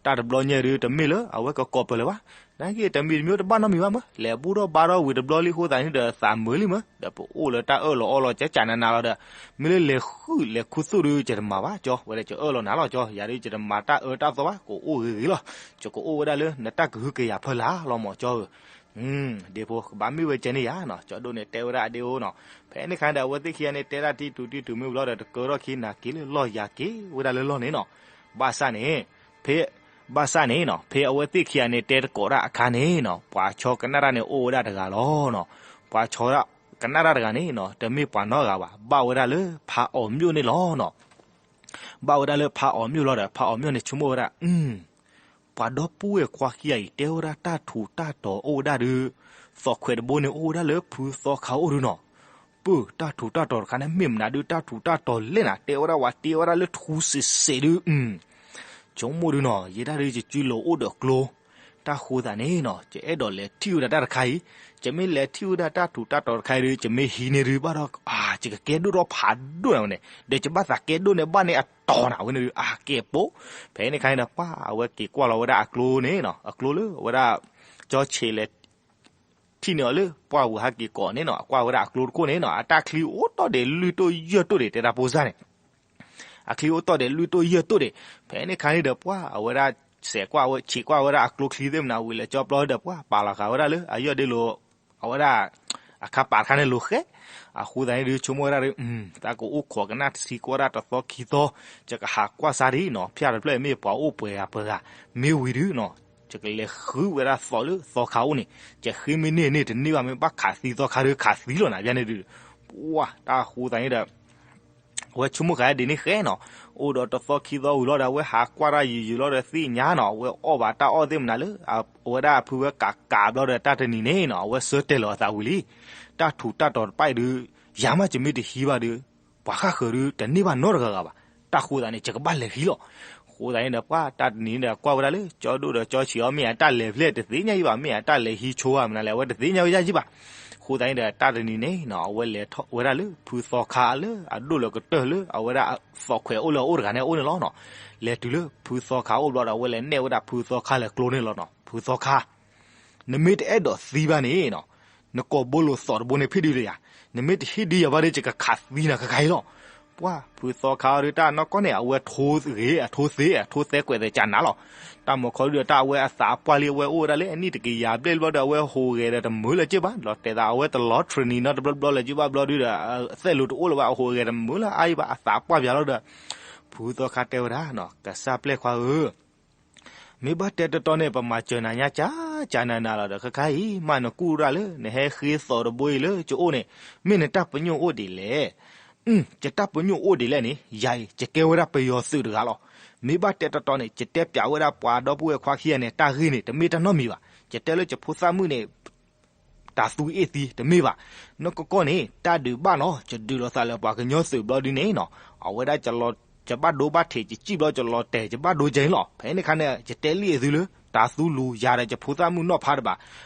တၢ်တဘျီညါဒုးတမ့ၢ်လၢအဝဲကကိးပၢၤလၢၤဘၣ်. နာ်က့တမံၤတမံၤတဘၣ်နီတမံၤဘၣ်မး, လဲၤဘူၣ်ထီၣ်ဘါထီၣ်ဝံၤတဘျီလံအဃိသတးန့ၣ်ဒီး သးမုာ်လံမး, ဒီးပအိၣ်လၢတၢ်အၢၣ်လီၤအီလီၤကကနးနးလီၤဒီး မ့ၢ်လၢလဲၤဃုလဲၤခူသူၣ်ဒုး ယတမၤဘၣ်ကၠီ, ဝဲဒၣ်ကအၢၣ်လီၤနၤလီၤကၠီ, ယၤဒုးယတမၤတၢ်အၢတၢ်သီဘၣ်, ကအိၣ်ဂ့ၤဂ့ၤလီၤ, ယကအိၣ်ဝဲဒၣ်လၢနတၢ်ကဟုကယာ်ဖီလာ်လီၤမးကၠီဧၢ. ဒ့ဖိကဘၣ်မ့ၢ်ဝဲကဲန့ၣ်ယၤနီၤ, ကၠီဒိၣ်န့ၣ်တဲဝဲဒၣ်အဒ့ဖိနီၤ. ဖဲန့ၣ်ခါဒီး အဝဲသ့ၣ်ခံဂၤန့ၣ် တဲဒၣ်တံၢ်တူၤတံၢ်တူၤမ့ၢ်ဘျီဒီး တကၢထီၣ်ခံနၤက့ၤလၢလီၢ်ယၤက့ၤဝဲဒၣ်လၢလီၢ်န့ၣ်နီၤ. ဘၣ်ဆၣ်န့ၣ်, ဖဲ, ဘၣ်ဆၣ်န့ၣ်နီၤ, ဖဲအဝဲသ့ၣ်ခံဂၤန့ၣ် တဲတကိးတၢ်အခါန့ၣ်နီၤ, ပှၤဆီကနၣ်တၢ်န့ၣ်အိၣ်ဝဲဒၣ်တဂၤလီၤနီၤ. ပှၤဆီကနၣ်တၢ်တဂၤန့ၣ်နီၤ, တမ့ၢ်ပှၤနီတဂၤဘၣ်, ဘၣ်ဝဲဒၣ်လၢဖးအီၣ်မျိၣ်န့ၣ်လီၤနီၤ. ဘၣ်ဝဲဒၣ်လၢဖးအီၣ်မျိၣ်လီၤဒီး ဖးအီၣ်မျိၣ်န့ၣ်ဆိကမိၣ်ဝဲဒၣ်, ပှၤဒီပုၢ်ဝဲၢ်ခွါခံဂၤအံၤ တဲဝဲဒၣ်တၢ်ထူးတၢ်တီၤအိၣ်ဝဲဒၣ်ဒုး, သီးခွဲးတဘိန့ၣ်အိၣ်ဝဲဒၣ်လၢဖုသီခါအိၣ်ဒုးနီၤ. ပၢၢ်တၢ်ထူးတၢ်တီၤတခါန့ၣ် မ့ၢ်မနုၤဒုး တၢ်ထူးတၢ်တီၤလဲၣ်နၤ, တဲဝဲဒၣ်ဝဲတ့ဝဲဒၣ်လၢထူစဲးစဲးဒုး ဆိကမိၣ်ဒုးနီၤ, ယဲဒၣ်ဒုးယစုလိၤအိၣ်ဒီးကျိ, တၢ်ဃိသးန့ၣ်နီၤ, ယအဲၣ်ဒိးလဲၤထံၣ်ဝဲဒၣ်တၢ်တခါအံၤ, ယမ့ၢ်လဲၤထံၣ်ဝဲဒၣ်တၢ်ထူးတၢ်တီၤတခါအံၤဒုး ယမ့ၢ်ဟံးန့ၢ်ဒုးဘၣ်ဒီး ယကကဲဒိၣ်ထီၣ်ဖးဒိၣ်နၤဝဲန့ၣ်, ဒီးယဘၣ်သးကဲဒိၣ်န့ၢ်ဘၣ်န့ၢ်အတီၤနၤဝဲန့ၣ်ဒုး အကဲပိာ်. ဖဲန့ၣ်ခါန့ၣ်ဒီး ပှၢ်အဝဲက့ၤကွၢ်လီၤဝဲဒၣ်အကျိန့ၣ်နီၤ, အကျိလၢအဝဲဒၣ် ကၠီဆံးလဲၤ ထံၣ်န့ၢ်အီၤလၢပှၢ်ဝဲဟးက့ၤကိးန့ၣ်နီၤ, အကွၢ်ဝဲဒၣ်အကျိတခိၣ်န့ၣ်နီၤ, အတၢ်ချံအိၣ်တီၢ်ဒဲးလွံၢ်တိၢ်ယဲၢ်တိၢ်ဒဲး တဲတၢ်ဖိစၢ်န့ၣ် အချံအိၣ်တီၢ်ဒဲးလွံၢ်တိၢ်ယဲၢ်တိၢ်ဒဲး. ဖဲန့ၣ်ခါန့ၣ်ဒီး ပှၢ်အဝဲဒၣ်စဲးကွၢ်ဝဲ ဆံးကွၢ်ဝဲဒၣ်အကျိချံသ့ၣ်မနၤဝံၤလၢကၠီပျီဒီး ပှၢ်ပာ်လီၤဃာ်ဝဲဒၣ်လၢအယီၢ်ဒ့လိၤ အဝဲဒၣ် အခါပာ်တခါန့ၣ်လိၤဃဲ, အဃိသတးန့ၣ်ဒုး ဆိကမိၣ်ဝဲဒၣ်ဒုး တၢ်ကအိၣ်ခိးကနၣ်တဆံကွၢ်ဒၣ်တသီခံသီ, ယကဟးကွၢ်စၢ်ဒ်နီၤ, ဖၠၣ်တဖျၢၣ်မ့ၢ်ပှၤအိၣ်ပှဲၤဂၤပှဲၤဂၤ မ့ၢ်ဝံၤဒုးနီၤ, ယကလဲၤဃုဝဲဒၣ်သီးလၢသီခါအိၣ်န့ၣ်, ယဃ့မ့ၢ်န့ၢ်န့ၢ်တန့ၢ်ဘၣ်, မ့ၢ်ဘၣ်ခးသံသီခါဒုးခးသံလီၤနၤ ဖဲန့ၣ်ဒုး, ပှၢ်တၢ်ဃိသတးန့ၣ်ဒီး အဝဲဆိကမိၣ်ဃာ်ဒ်န့ၣ်ဃဲနီၤ, အိၣ်ဒီးတသီခံသီဝံၤလီၤဒီး အဝဲဟးကွၢ်တၢ်ယံာ်ယံာ်လီၤဒီးသ့ၣ်ညါနီၤ, အဝဲအီၣ်ဘၣ်တၢ်အီၣ်သ့ၣ်မနုၤလၢ အဝဲဒၣ်ဖုဝဲကးကးဘျီဒီး တၢ်တနံၤန့ၣ်နီၤ အဝဲဆၢတဲာ်လီၤအသးဝံၤလံ, တၢ်ထူးတၢ်တီၤတဖၣ်အံၤဒုး ယၤမးယမ့ၢ်တဟံးဘၣ်ဒီး ပှၤဃၣ်ဃၢၤဒုးတန့ၢ်ဘၣ်နီတဂၤဂၤဘၣ်, တၢ်ဃိသတးန့ၣ် ယကဘၣ်လဲၤဟံးလီၤ. အဃိသတးန့ၣ်ဒီး ပှၢ်တၢ်တနံၤန့ၣ်ဒီး ကွၢ်ဝဲဒၣ်လၢ ကၠီဒိၣ်ဒီးကၠီဆံးအီၤ မ့ၢ်အတၢ်လဲၤဖျဲၣ်တသ့ၣ်ညါအံၤဘၣ်, မ့ၢ်အတၢ်လဲၤဟံးဆိဧါမနုၤလဲၣ် အဝဲတသ့ၣ်ညါဝဲဒၣ်ယံၤဘၣ်. အဃိသတးန့ၣ်ဒီး တၢ်တနံၤန့ၣ်နီၤ အဝဲလဲၤထီၣ်ဝဲဒၣ်လၢဖုသီခါလၢအဒိၣ်လၢကတၢၢ်လၢ အဝဲဒၣ်သီးခွဲးအိၣ်လၢအအိၣ်တဂၤန့ၣ်အအိၣ်န့ၣ်လီၤနီၤ. လဲၤတုၤလၢဖုသီခါအိၣ်ဘျီဒီး အဝဲလဲၤနဲၣ်ဝဲဒၣ်ဖုသီခါလၢကျိန့ၣ်လီၤနီၤ, ဖုသီခါ နမ့ၢ်တအဲၣ်ဒိးသံဘၣ်န့ၣ်နီၤ, နကိာ်ဘိလိာ်သီးတဘိန့ၣ်ဖ့ၣ်ဒုးလၢယၤ, နမ့ၢ်တဟ့ၣ်ဒုးယၤဘၣ်ဒီး ယကခးသံနၤခဲခါအံၤလီၤ. ပှၢ်ဖုသီခါအီၤဒုး တၢ်နီၢ်ကီၢ်န့ၣ် အဝဲထိဂ့ၤ အထိသ့ အထိသဲကွဲးသဲကနၤလီၤ. တၢ်မၤခီဒုးဒီးတၢ်အဝဲအသးပှၢ်လံ အဝဲအိၣ်ဝဲဒၣ်လၢအနံၣ်တကယၤဘျဲၣ်ဘျီဒီး အဝဲဟူးဂဲၤဒီးတမုာ်လၢၤက့ဘၣ်, လီၤတဲာ်သးအဝဲတလီၤ training နီတဘျီဘျီလၢၤက့ဘၣ်ဘျီဒုးဒီး အသဲၣ်လိၤတအိၣ်လၢၤဘၣ် အဟူးဂဲၤတမုာ်လၢၤအါအံၤဘၣ် အသးပှၢ်ပၠးလီၤဒီး ဖုသီခါတဲဝဲဒၣ်နီၤ ကစၢ်ပျဲၢ်ခွါဧၢ မ့ၢ်ဘၣ်တဲတတီန့ၣ် ပမၤစၢၤနၤညါကၠးကၠးနၤနၤလီၤဒီး ခဲခါအံၤ မ့ၢ်နကူၣ်တၢ်လၢ နဟဲဃ့သီးတဘိအံၤလၢကအိၣ်န့ၣ် မ့ၢ်နတၢ်ပညိၣ်အိၣ်ဒ်လဲၣ်. ယတၢ်ပညိၣ်အိၣ်ဒ်လဲၣ်န့ၣ် ယၤအံၤ ယကဲဝဲဒၣ်ပယီၤသုးတဂၤလီၤ. မ့ၢ်ဘၣ်တဲတတီန့ၣ် ယတဲပၠးဝဲဒၣ်ပှၤဒီပုၢ်ဝဲၢ်ခွါခံဂၤန့ၣ် တၢ်ဂ့ၢ်န့ၣ် တမ့ၢ်တၢ်နီတမံၤဘၣ်. ယတဲလၢယဖိသၣ်မုၣ်န့ၣ် တၤသူအ့ၣ်သံတမ့ၢ်ဘၣ်. နီၢ်ကီၢ်ကီၢ်န့ၣ် တၢ်ဒုးဘၣ်နီၤ ယဒုးလိာ်သးလၢပှၤကညီသုးဘျီဒုန့ၣ်နီၤ အဝဲဒၣ် ယဘၣ်ဒိဘၣ်ထံး ယစံၣ်ဘျီ ယလီၤတဲာ် ယဘၣ်ဒိကဲန့ၣ်လီၤ. ဖဲန့ၣ်အခါန့ၣ် ယတဲလံအသုလၢ တၤသူလူၤယၤဒီးယဖိသၣ်မုၣ်နီၢ်ဖးတဘၣ်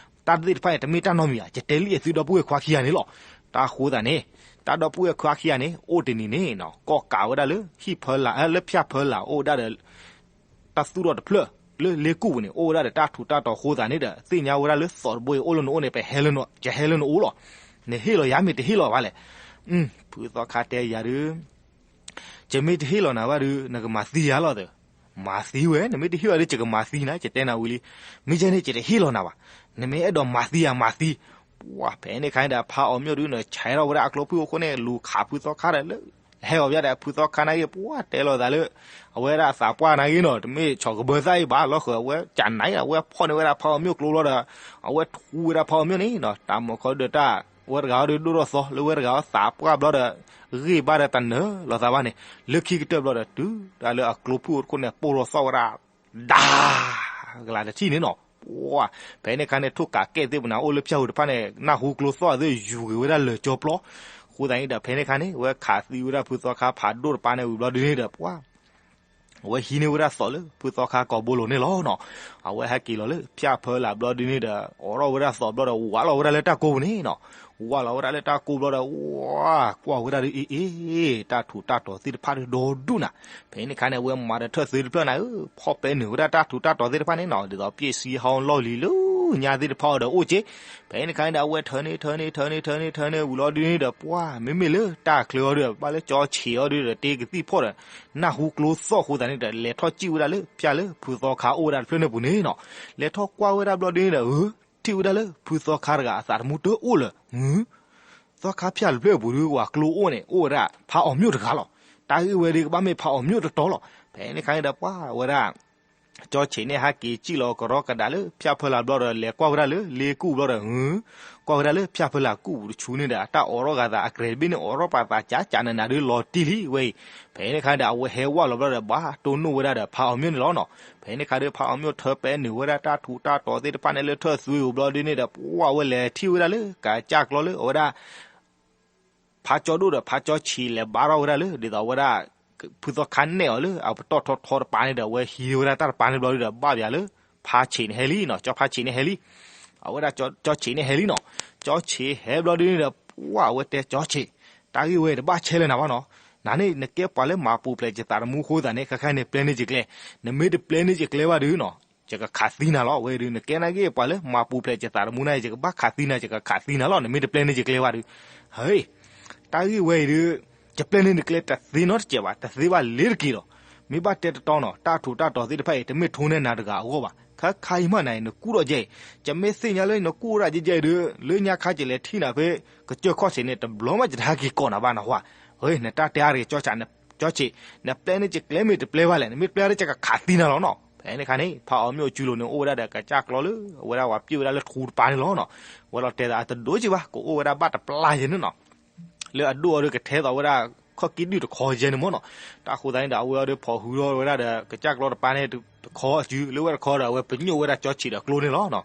တၢ်သ့ၣ်တဖၣ်န့ၣ် တမ့ၢ်တၢ်နီတမံၤဘၣ်. ယတဲလံအသုဒီပုၢ်ဝဲၢ်ခွါခံဂၤန့ၣ်လီၤ. တၢ်ဃိသတးန့ၣ် တၢ်ဒီပုၢ်ဝဲၢ်ခွါခံဂၤန့ၣ် အိၣ်တနံၤန့ၣ်နီၤ ကီၣ်ကးဝဲဒၣ်လၢ ဟံၣ်ဖၢလၢ် လၢဖၠၣ်ဖၢလၢ်အိၣ်ဝဲဒၣ်ဒီး တၢ်သူၣ်ထီၣ်တဖျၢၣ်လၢလ့ကူၣ်ပူၤန့ၣ် အိၣ်ဝဲဒၣ်ဒီးတၢ်ထူးတၢ်တီၤအဃိသတးန့ၣ်ဒီး သ့ၣ်ညါဝဲဒၣ်လၢသီးတဘိအံၤအိၣ်လၢနအိၣ်န့ၣ် ပဟဲလၢန ယဟဲလၢနအိၣ်လီၤ. နဟ့ၣ်လီၤယၤမ့ၢ်တဟ့ၣ်လီၤဘၣ်လဲၣ်. ဖုသီခါတဲယၤဒုး ယမ့ၢ်တဟ့ၣ်လီၤနၤဘၣ်ဒုး နကမၤသံယၤလီၤသၢ. မၤသံဝဲ နမ့ၢ်တဟ့ၣ်ဘၣ်ဒီး ယကမၤသံနၤ ယတဲနၤဝံၤလံ. မ့ၢ်ယဲန့ၣ် ယတဟ့ၣ်လီၤနၤဘၣ်. နမ့ၢ်အဲၣ်ဒိးမၤသံယၤမၤသံ. ပှၢ်ဖဲန့ၣ်အခါန့ၣ်ဒီး ဖးအီၣ်မျိၣ်ဒုးန့ၣ် ဆဲးထီၣ်ဝဲဒၣ်အကျိဖုၣ်အဃိန့ၣ် လူၤခးဖုသီခါဒီးလၢ ဟဲအီၤဘၣ်ဒီး ဖုသီခါနာ်က့ ပှၢ်တဲလီၤသးလၢ အဝဲဒၣ်အသးပှၢ်နာ်က့နီၤ တမ့ၢ်ဆီၣ်ကဘၢသၣ်အံၤဘၣ် လီၤဃၢၤအဝဲကနၣ်အံၤ အဝဲဖီၣ်န့ၢ်ဝဲဒၣ်ဖးအီၣ်မျိၣ်ကျိလီၤဒီး အဝဲထူဝဲဒၣ်ဖးအီၣ်မျိၣ်န့ၣ်နီၤ တၢ်မၤခီဒုးတၢ် ဝဲတဂၤအီၤဒုးဒိၣ်ထီၣ်သီ လၢဝဲတဂၤအီၤသးပှၢ်ဘျီဒီး ဂ့ၢ်ဘၣ်ဒီးတနၢၤလိာ်သးဘၣ်န့ၣ်, လၢခံကတၢၢ်ဘျီဒီး တုၤဒၣ်လၢအကျိဖုၣ်အိၣ်တခိၣ်န့ၣ် ပိၢ်ထီၣ်သီၣ်ဝဲဒၣ် ဒၣ် ကလၤတထံၣ်န့ၣ်နီၤ. ပှၤ ဖဲန့ၣ်ခါန့ၣ် ထိၣ်ကးကဲၣ်သ့ၣ်ပူၤန့ၣ် အိၣ်လၢဖၠၣ်ဟူတဖၣ်န့ၣ် နၢ်ဟူကျိသီၣ်သ့ၣ်ယူၤဂ့ၤဝဲဒၣ်လၢာ်ကၠီပျီ. အဃိသတးန့ၣ်ဒီး ဖဲန့ၣ်ခါန့ၣ် ဝဲခးသံဝဲဒၣ်ဖုသီခါဖးဒိၣ်တပၤန့ၣ်ဝံၤဘျီဒုန့ၣ်ဒီး ပှၤ အဝဲဟံးန့ၢ်ဝဲဒၣ်သီၣ်လၢဖုသီခါကိာ်ဘိလိၤန့ၣ်လီၤနီၤ. အဝဲဟဲက့ၤလီၤလၢဖၠၣ်ဖၢလာ်ဘျီဒုန့ၣ်ဒီး အိးထီၣ်ဝဲဒၣ်သီၣ်ဘျီဒီး ဝးလီၤဝဲဒၣ်လၢတၢ်ကိးပူၤန့ၣ်နီၤ. ဝးလီၤဝဲဒၣ်လၢတၢ်ကိးဘျီဒီး ဝးကွၢ်ဝဲဒၣ်ဒုး အ့ အ့ တၢ်ထူးတၢ်တီၤသ့ၣ်တဖၣ်ဒုးဒီဒူၣ်နၤ. ဖဲန့ၣ်ခါန့ၣ် အဝဲမၤဒီးထၢၣ်သုတဖျၢၣ်နၤဧၢ, ဖီၣ်ပဲနုာ်ဝဲဒၣ်တၢ်ထူးတၢ်တီၤသ့ၣ်တဖၣ်န့ၣ်နီၤ, ဒ်သိးပျဲၢ်စံဟီလီၢ်လံၤလၢညါသ့ၣ်တဖၣ်အီၤဒီးအိၣ်က့. ဖဲန့ၣ်ခါန့ၣ်ဒီး အဝဲထၢန့ၢ် ထၢန့ၢ် ထၢန့ၢ် ထၢန့ၢ် ထၢန့ၢ်ဝံၤလီၤဒုန့ၣ်ဒီး ပှၤ မ့မ့ၢ်လၢတၢ်ချၢအီၤဒုး ဘၣ်လၢကၠီဆံးအီၤဒုးဒီး တ့ကသံၣ်ဖီၣ်ဒီး နၢ်ဟူကျိသီၣ်အဃိသတးန့ၣ်ဒီး လဲၤထီၣ်စံၣ်ဝဲဒၣ်လၢဖၠၣ်လၢဖုသီခါအိၣ်ဝဲဒၣ်တဖျၢၣ်န့ၣ်ပူၤန့ၣ်နီၤ. လဲၤထီၣ်ကွၢ်ဝဲဒၣ်ဘျီဒုန့ၣ်ဒီး အၢ ထံၣ်ဝဲဒၣ်လၢဖုသီခါတဂၤ အသးတမူတအိၣ်လၢၤ. သီခါဖၠၣ်တဖျၢၣ်အပူၤဒုး ဝၤကျိအိၣ်န့ၣ် အိၣ်ဝဲဒၣ်ဖးအီၣ်မျိၣ်တဂၤလီၤ. တၢ်ဂ့ၢ်ဝဲဒုးကဘၣ်မ့ၢ်ဖးအီၣ်မျိၣ်တတီလီၤ. ဖဲန့ၣ်ခါန့ၣ်ဒီး ပှၤဝဲဒၣ် ကၠီဆံးန့ၣ်ဟဲက့ၤစံၣ်လီၤကရီကဒါလၢဖၠၣ်ဖၢလာ်ဘျီဒီး လဲၤကွၢ်ဝဲဒၣ်လၢလ့ကူၣ်ဘျီဒီး ကွၢ်ဝဲဒၣ်လၢဖၠၣ်ဖၢလာ်ကူၣ်ပူၤတဆူန့ၣ်ဒီး အတၢ်အိးထီၣ်ဂၤသးအကြဲးတဘ့ၣ်န့ၣ် အိးထီၣ်ပာ်သးကၠးကၠးနးနးဒုးလီၤတံၢ်လံဝဲအံၤ. ဖဲန့ၣ်ခါဒီး အဝဲဟဲဝဲလီၤဘျီဒီး ဘၣ်တိၢ်နီၣ်ဝဲဒၣ်ဒီးဖးအီၣ်မျိၣ်န့ၣ်လီၤနီၤ. ဖဲန့ၣ်ခါဒီး ဖးအီၣ်မျိၣ်ထၢပဲနုာ်ဝဲဒၣ်တၢ်ထူးတၢ်တီၤသ့ၣ်တဖၣ်န့ၣ်လၢထၢၣ်သွံအိၣ်ဘျီဒုန့ၣ်ဒီး ပှၤဝဲလဲၤထံၣ်ဝဲဒၣ်လၢကစၢ်ကျီလၢအဝဲဒၣ် ဖးကၠီဒိၣ်ဒီးဖးကၠီဆံးလဲၤဘါထီၣ်ဝဲဒၣ်လၢ ဒ်သိးဝဲဒၣ် ဖုသီခါနဲၣ်အီၤလၢအပတီၢ်ထီထီတပၤန့ၣ်ဒီး အဝဲဟံးဝဲဒၣ်တၢ်တပၤန့ၣ်ဘျီဒုဒီး ဘၣ်ပၠးလၢဖးဆံးန့ၣ်ဟဲလံနီၤ, ကၠီဖးဆံးန့ၣ်ဟဲလံ. အဝဲဒၣ်ကၠီဆံးန့ၣ်ဟဲလံနီၤ. ကၠီဆံးဟဲဘျီဒုန့ၣ်ဒီး ပှၤဝဲတဲကၠီဆံး, တၢ်ဂ့ၢ်ဝဲတဘၣ်ဆဲးလၢနၤဘၣ်နီၤ. နၤန့ၣ်နကဲပှၤလၢမၤပူၤဖျဲးယသးသမူအဃိသတးန့ၣ် ခဲခါန့ၣ်ပျဲန့ၢ်ယကျဲ, နမ့ၢ်တပျဲန့ၢ်ယကျဲဘၣ်ဒုနီၤ ယကခးသံနၤလီၤ. ဝဲဒုး နကဲနာ်က့ၤပှၤလၢမၤပူၤဖျဲးယသးသမူန့ၣ် ယကဘၣ်ခးသံနၤ ယကခးသံနၤလီၤ နမ့ၢ်တပျဲန့ၢ်ယကျဲဘၣ်ဒုး. ဟ့ တၢ်ဂ့ၢ်ဝဲအံၤဒုး ယပျဲန့ၢ်နကျဲတသ့နီတစဲးဘၣ်, တသ့ဘၣ်လ့ၤတက့ၤလီၤ. မ့ၢ်ဘၣ်တဲတတီနီၤ တၢ်ထူးတၢ်တီၤသ့ၣ်တဖၣ်အံၤ တမ့ၢ်ထိန့ၢ်နၤတဂၤအဂီၢ်ဘၣ်. ခဲခါအံၤမးနၤအံၤ နကူၣ်ထီၣ်ယဲအံၤ, ယမ့ၢ်သ့ၣ်ညါလၢနကူၣ်ထီၣ်ယဲအံၤဒုး လၢညါခါယလဲၤထံၣ်နၤဖဲ ကစၢၢ်ခီၣ်ဆံးန့ၣ် တဘျီမးယတဟဲက့ၤကိးနၤဘၣ်နဟါ. နတၢ်တဲအါတဂ့ၤ ကၠီဆံး, နပျဲန့ၢ်ယကျဲမ့ၢ်တပျဲဘၣ်လဲၣ်, နမ့ၢ်တပျဲဒီးယကခးသံနၤလီၤနီၤ. ဖဲန့ၣ်ခါန့ၣ် ဖးအီၣ်မျိၣ်အစုလိၤန့ၣ် အိၣ်ဝဲဒၣ်ဒီးကစၢ်ကျီလၢ အဝဲဒၣ်ပှၤပျဲၢ်ဝဲဒၣ်လၢထူတပၤန့ၣ်လီၤနီၤ. ဝဲလီၤတဲာ်သးအတဒိးက့ၤဘၣ် ကအိၣ်ဝဲဒၣ်ဘၣ်တပျၢ်ယဲန့ၣ်နီၤ. လၢအဒိၣ်အီၤဒီးကထဲသိးဝဲဒၣ် ခီၣ်ကံၣ်ဒုၣ်တခီယဲန့ၣ်မ့ၢ်နီၤ. တၢ်အဃိသတးန့ၣ်ဒီး အဝဲအီၤဒီးဖီၣ်ဟုထီၣ်ဝဲဒၣ်ဒီး ကစၢ်ကျီတပၤန့ၣ်တခီအစု လၢဝဲတခီဒီး အဝဲပညိၣ်ဝဲဒၣ်ကၠီဆံးဒီးကျိန့ၣ်လီၤနီၤ.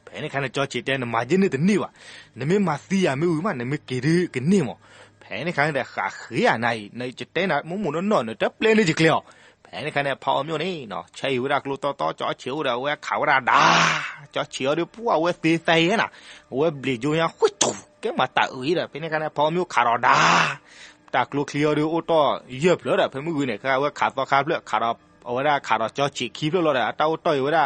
ဖဲန့ၣ်ခါန့ၣ် ကၠီဆံးတဲ နမၤယဲန့ၢ်တန့ၢ်ဘၣ်, နမ့ၢ်မၤသံယၤမ့ၢ်ဝံၤမး နမ့ၢ်က့ၤဒုးကန့ၢ်မး. ဖဲန့ၣ်ခါန့ၣ်ဒီး ဃးဃ့ဧါနၤအံၤ ယတဲနၤမိၢ်မိၢ်နီၢ်နီၢ် နတပျဲန့ၢ်ယကျဲအီၤ. ဖဲန့ၣ်ခါန့ၣ် ဖးအီၣ်မျိၣ်န့ၣ် ဆဲးအံၤဝဲဒၣ်ကျိတီတီ ကၠီဆံးအိၣ်ဒီး အဝဲခးဝဲဒၣ်ဒၣ်, ကၠီဆံးအီၤဒီး ပှၤဝဲသ့သဲယဲနၤ, အဝဲဘျံးကၠိညါ ဃုထူၣ် ကဲမၤတၢ်အုးအံၤဒီး ဖဲန့ၣ်ခါန့ၣ် ဖးအီၣ်မျိၣ်ခးဒီးဒၣ် တၢ်ကျိချံအီၤဒီး အိၣ်တီၢ်ယဲၢ်ဖျၢၣ်ဒီး ဖဲမုၢ်ဂီၤန့ၣ် ခါဝဲခးသီခါဖျၢၣ် ခးဒီး အဝဲဒၣ်ခးဒီးကၠီဆံးခံဖျၢၣ်လီၤဒီး အတၢ်အိၣ်တီၢ်အံၤဝဲဒၣ်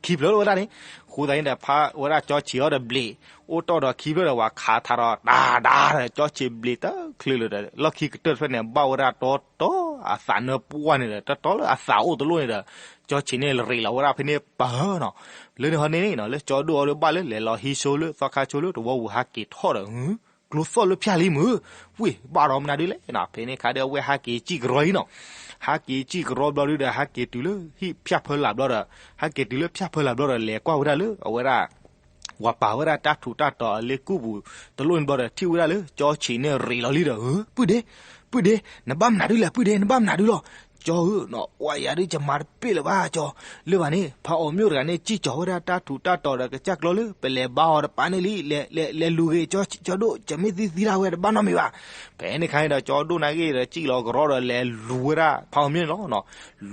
ခံဖျၢၣ်လီၤဝဲဒၣ်န့ၣ်. အဃိသတးန့ၣ်ဒီး ဖးဝဲဒၣ်ကၠီဆံးအီၤဒီးဘျံး အိၣ်တီၢ်ဒီးခံဖျၢၣ်ဒီး ဝဲခးထးဒီးတၢ်ဒၣ်ဒီး ကၠီဆံးဘျံးတချုးလၢၤဒီး လီၢ်ခံကတၢၢ်တဖျၢၣ်န့ၣ် ဘၣ်ဝဲဒၣ်တီတီ အသးနၢပှၢ်န့ၣ်ဒီး တီတီလၢအသးအိၣ်တလိၣ်န့ၣ်ဒီး ကၠီဆံးန့ၣ်ရ့းလီၤဝဲဒၣ်ဖဲန့ၣ်ပၢၢ်နီၤ. လၢန့ၣ်ဟီန့ၣ်နီၤ လၢကၠီဒိၣ်အီၤဒီးဘၣ်လၢလဲၤလီၤဟံးဆိလၢသီခါဆိလၢ တဝီပူၤဟးက့ၤထီၣ်ဒီး ကျိသီၣ်လၢဖၠၣ်လံမုၢ်, ဝ့ၢ်ဘၣ်ဒီးမနုၤဒုးလဲၣ်နီၤ. ဖဲန့ၣ်ခါဒီး အဝဲဟးက့ၤစံၣ်ကရီအံၤနီၤ. ဟးက့ၤစံၣ်ကရီဘျီဒုဒီး ဟးက့ၤတုၤလၢဟံၣ်ဖၠၣ်ဖၢလာ်ဘျီဒီး ဟဲက့ၤတုၤလၢဖၠၣ်ဖၢလာ်ဘျီဒီး လဲၤကွၢ်ဝဲဒၣ်လၢအဝဲဒၣ် ဝၤပာ်ဝဲဒၣ်တၢ်ထူးတၢ်တီၤအလ့ကူၣ်ပူၤတလိၣ်န့ၣ်ဘျီဒီး ထံၣ်ဝဲဒၣ်လၢကၠီဆံးန့ၣ်ရ့းလီၤလံဒီး ပုၢ်ဒ့, ပုၢ်ဒ့, နဘၣ်မနုၤဒုးလဲၣ် ပုၢ်ဒ့, နဘၣ်မနုၤဒုးလီၤ. ကၠီဧၢ, နအီၣ်ယၤဒုး ယမၤတပ့ၢ်လၢၤဘၣ်ကၠီ. လၢဘၣ်န့ၣ် ဖးအီၣ်မျိၣ်တဂၤန့ၣ် စံၣ်ကၠီၤဝဲဒၣ်တၢ်ထူးတၢ်တီၤဒီးကစၢ်ကျီလၢ ပလဲၤဘါအီၤတပၤန့ၣ်လံ, လဲၤလူၤဂ့ၤ ကၠီဒိၣ် ကၠီမ့ၢ်သံသံဒၣ်ဝဲတဘၣ်နီတမံၤဘၣ်. ဖဲန့ၣ်ခါန့ၣ်ဒီး ကၠီဒိၣ်နာ်က့ၤဒီး စံၣ်လီၤကရီဒီးလဲၤလူၤဝဲဒၣ်ဖးအီၣ်မျိၣ်န့ၣ်လီၤ.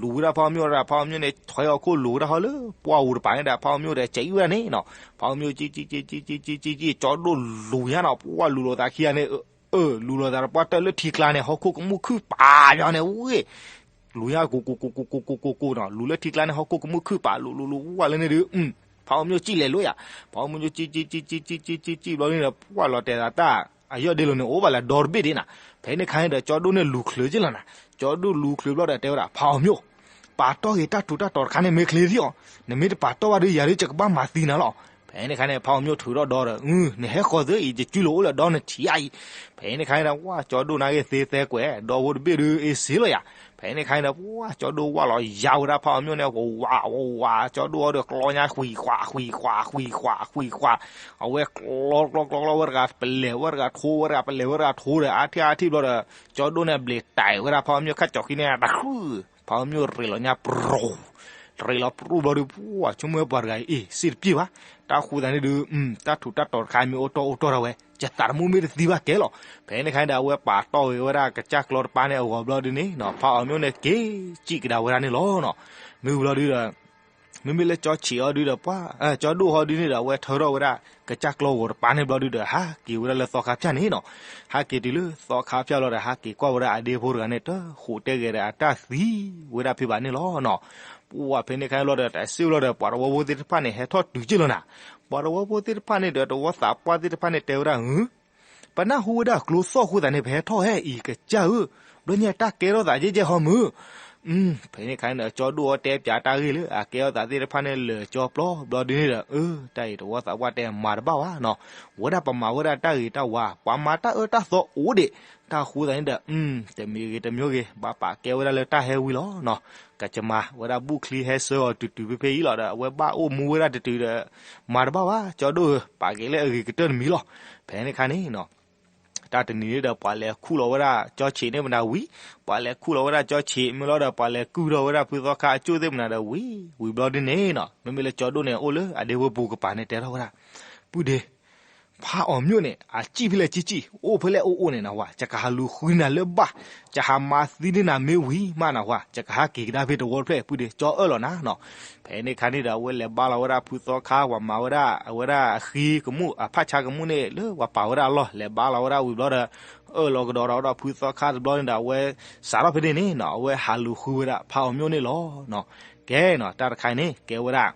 လူၤဝဲဒၣ်ဖးအီၣ်မျိၣ်ဒီး ဖးအီၣ်မျိၣ်န့ၣ် ထွဲအီၤခိၣ်လူၤဝဲဒၣ်ဟီလၢပှၢ်ပူၤတပၤန့ၣ်ဒီး ဖးအီၣ်မျိၣ်ဒီး စံၣ်ဝဲဒၣ်န့ၣ်နီၤ. ဖးအီၣ်မျိၣ် စံၣ်စံၣ်စံၣ်စံၣ်စံၣ်စံၣ်စံၣ် ကၠီဒိၣ်လူၤညါနီၤ. ပှၢ်လူၤလိာ်သးခံဂၤန့ၣ် အၢ လူၤလိာ်သးဒီးပှၢ်တၢၢ်လၢထံကျါန့ၣ် ဟီၣ်ခိၣ်ကမူၣ်ခုၣ်ပာ်ညီန့ၣ်ဝ့ၢ် လူၤညါကိးကိးကိးကိးကိးကိးကိးနီၤ. လူၤလၢထံကျါန့ၣ် ဟီၣ်ခိၣ်ကမူၣ်ခုၣ်ပာ်လူၤလူၤလူၤဝဲလၢန့ၣ်ဒီး ဖးအီၣ်မျိၣ်စံၣ်လဲၤလိာ်ယၤ. ဖးအီၣ်မျိၣ် စံၣ်စံၣ်စံၣ်စံၣ်စံၣ်စံၣ်ဘျီန့ၣ်ဒီး ပှၢ်လီၤတဲာ်သးတၢ် အယီၢ်ဒ့လိာ်န့ၣ် အိၣ်ဘၣ်လၢဒီတဘ့ၣ်ဒ့နီၤ. ဖဲန့ၣ်ခါန့ၣ်ဒီး ကၠီဒိၣ်န့ၣ်လူၤချုးက့လီၤနၤ. ကၠီဒိၣ်လူၤချုးဘျီဒီးတဲဝဲဒၣ် ဖးအီၣ်မျိၣ် ပာ်တီၢ်ဂ့ၤတၢ်ထူးတၢ်တီၤတခါန့ၣ် မ့ၢ်ချ့သံအီၤ, နမ့ၢ်တပာ်တီၢ်ဘၣ်ဒီးယၤဒီး ယကဘၣ်မၤသံနၤလီၤ. ဖဲန့ၣ်ခါန့ၣ် ဖးအီၣ်မျိၣ်ထုးထီၣ်ဒီဒီး နဟဲဃီၤသ့အံၤ ယစုလိာ်အိၣ်လၢဒီနထံၣ်အံၤ. ဖဲန့ၣ်ခါန့ၣ်ဒီး ဝဲကၠီဒိၣ်နာ်က့ၤသ့သဲကွဲး ဒီဖိတဘ့ၣ်ဒီး အ့စ့လီၤယၤ. ဖဲန့ၣ်ခါန့ၣ်ဒီး ပှၢ် ကၠီဒိၣ်ဝၣ်လီၤယါဝဲဒၣ်ဖးအီၤမျိၣ်န့ၣ် ဝးဝးဝး ကၠီဒိၣ်အီၤဒီးကျီညါ ဃံးဃှး ဃံးဃှး ဃံးဃှး ဃံးဃှး, အဝဲကျီကျီကျီကျီဝဲတဂၤ ပလဲၤဝဲတဂၤ ထိဝဲတဂၤ ပလဲၤဝဲတဂၤ ထိဒီး အါထံၣ်အါထံၣ်ဘျီဒီး ကၠီဒိၣ်န့ၣ် ဘျံးတၢ်ဝဲဒၣ်ဖးအီၤမျိၣ် ခၣ်ကၠီၤခံန့ၣ် တဃု ဖးအီၤမျိၣ်ရ့းလီၤညါ ပြိၤ ရ့းလီၤပြိၤဘျီဒီး ပှၢ် ဆိကမိၣ်ဝဲပှၤတဂၤအံၤ စ့ၣ်တပျ့ၢ်ဘၣ်, တၢ်ဃိသးန့ၣ်ဒုး တၢ်ထူးတၢ်တီၤတခါမ့ၢ်အိၣ်တီၢ်အိၣ်တီၢ်ဒၣ်ဝဲ ယသးတမူမ့ၢ်တသံဘၣ်ကဲလီၤ. ဖဲန့ၣ်ခါန့ၣ်ဒီး အဝဲပာ်တီၢ်ဝဲဝဲဒၣ်ကစၢ်ကျီတပၤန့ၣ်အဂီၤဘျီဒုးန့ၣ် ဖးအီၤမျိၣ်န့ၣ် က့ၤစံၣ်ကဒါဝဲဒၣ်န့ၣ်လီၤနီၤ. မ့ၢ်ဝံၤဘျီဒုးဒီး မ့မ့ၢ်လၢကၠီဆံးအီၤဒုးဒီး ပှၢ် ကၠီဒိၣ်ဟီဒုးန့ၣ်ဒီး အဝဲထၢထီၣ်ဝဲဒၣ် ကစၢ်ကျီဂီၤတပၤန့ၣ်ဘျီဒုးဒီး ဟးက့ၤဝဲဒၣ်လၢသီခါဖၠၣ်န့ၣ်နီၤ. ဟးက့ၤတုၤလၢသီခါဖၠၣ်ဘျီဒီး ဟးက့ၤကွၢ်ဝဲဒၣ်အဒ့ဖိတဂၤန့ၣ် တဃိးတဲဂဲၤဒီးအတၢ်သံဝဲဒၣ်ဖဲဘၣ်န့ၣ်လီၤနီၤ. ပှၢ် ဖဲန့ၣ်ခါန့ၣ်ဘျီဒီး တၢ်စံးဘျီဒီး ပှၤတဝီဖိသ့ၣ်တဖၣ်န့ၣ် ဟဲထီၣ်တုၤက့ၢ်လီၤနၤ. ပှၤတဝီဖိသ့ၣ်တဖၣ်န့ၣ်ဒီး တဝီသးပှၢ်သ့ၣ်တဖၣ်န့ၣ် တဲဝဲဒၣ် ဧၢ ပနၢ်ဟူဝဲဒၣ်ကျိသီၣ်ဃိသးန့ၣ် ပဟဲထီၣ်ဟဲအံၤကစၢ်ဧၢ, ဘျီညါတၢ်ကဲထီၣ်သးယဲၢ်ကဲၢ်ဟီမုၢ်. ဖဲန့ၣ်ခါန့ၣ်ဒီး ကၠီဒိၣ်အီၤတဲပၠးတၢ်ဂ့ၢ်လၢအကဲထီၣ်သးသ့ၣ်တဖၣ်န့ၣ် လၢာ်ကၠီပျီဘျီဒုးန့ၣ်ဒီး အၢ တၢ်အံၤတဝီသးပှၢ်တဲမၤတဘၣ်ဘၣ်နီၤ. ဝဲဒၣ်ပမၤဝဲဒၣ်တၢ်ဂ့ၤတၢ်ဝါ ပှၤမၤတၢ်အၢတၢ်သီအိၣ်ဒံး, တၢ်ဃိသးန့ၣ်ဒီး တမံၤဂ့ၤတမံၤဂ့ၤ ဘၣ်ပာ်ကဲဝဲဒၣ်လၢတၢ်ဟဲဝံၤလီၤနီၤ. ကစၢ်မၤဝဲဒၣ်ဘူၣ်ချံဟဲဆၢအီၤတုၤတုၤဖဲဖဲအံၤလီၤဒီး အဝဲဘၣ်အိၣ်မူဝဲဒၣ်တတုၤဒီး မၤတဘၣ်ဘၣ် ကၠီဒိၣ်ဧၢ ပာ်က့ၤလၢအဂ့ၤကတၢၢ်တမံၤလီၤ. ဖဲန့ၣ်ခါန့ၣ်နီၤ တၢ်တနံၤန့ၣ်ဒီး ပှၤလဲၤခူၣ်လီၤဝဲဒၣ်ကၠီဆံးန့ၣ်မနုၤဝံၤ, ပှၤလဲၤခူၣ်လီၤဝဲဒၣ်ကၠီဆံးမ့ၢ်လီၤဒီး ပှၤလဲၤကုၢ်ထီၣ်ဝဲဒၣ်ဖုသီခါအကၠိၣ်သ့ၣ်မနုၤဒီးဝံၤ, ဝံၤဘျီဒုးန့ၣ်နီၤ မ့မ့ၢ်လၢကၠီဒိၣ်န့ၣ် အိၣ်လၢအဒ့ဖိပူၤကပၤန့ၣ် တဲထီၣ်ဝဲဒၣ်, ပုၢ်ဒ့ ဖးအီၤမျိၣ်န့ၣ် အစံၣ်ဖဲလဲၣ်စံၣ်စံၣ် အိၣ်ဖဲလဲၣ်အိၣ်အိၣ်န့ၣ်နၢ်ဟူဧါ, ယကဟးလူၤဃုနၤလၢဘၣ်, ယဟးမၤသံန့ၢ်နၤမ့ၢ်ဝံၤမးနၢ်ဟူဧါ, ယကဟးက့ၤကဒါဖဲတဝီတဖျၢၣ် ပုၢ်ဒ့ ကၠီအၢၣ်လီၤနၤနီၤ. ဖဲန့ၣ်ခါန့ၣ်ဒီး အဝဲလဲၤဘါလီၤဝဲဒၣ်ဖုသီခါ ပှၤမၤဝဲဒၣ် အဝဲဒၣ်အဃံကမူၣ် အဖးဆါကမူၣ်န့ၣ် လၢပှၤပာ်ဝဲဒၣ်အလီၢ် လဲၤဘါလီၤဝဲဒၣ်ဝံၤဘျီဒီး အၢၣ်လီၤကဒီးဒီးဝဲဒၣ်ဖုသီခါတဘျီန့ၣ်ဒီး အဝဲစးထီၣ်ဖဲန့ၣ်န့ၣ်နီၤ အဝဲဟးလူၤဃုဝဲဒၣ်ဖးအီၤမျိၣ်န့ၣ်လီၤ. ကဲနီၤ တၢ်တခါအံၤန့ၣ် ကဲဝဲဒၣ်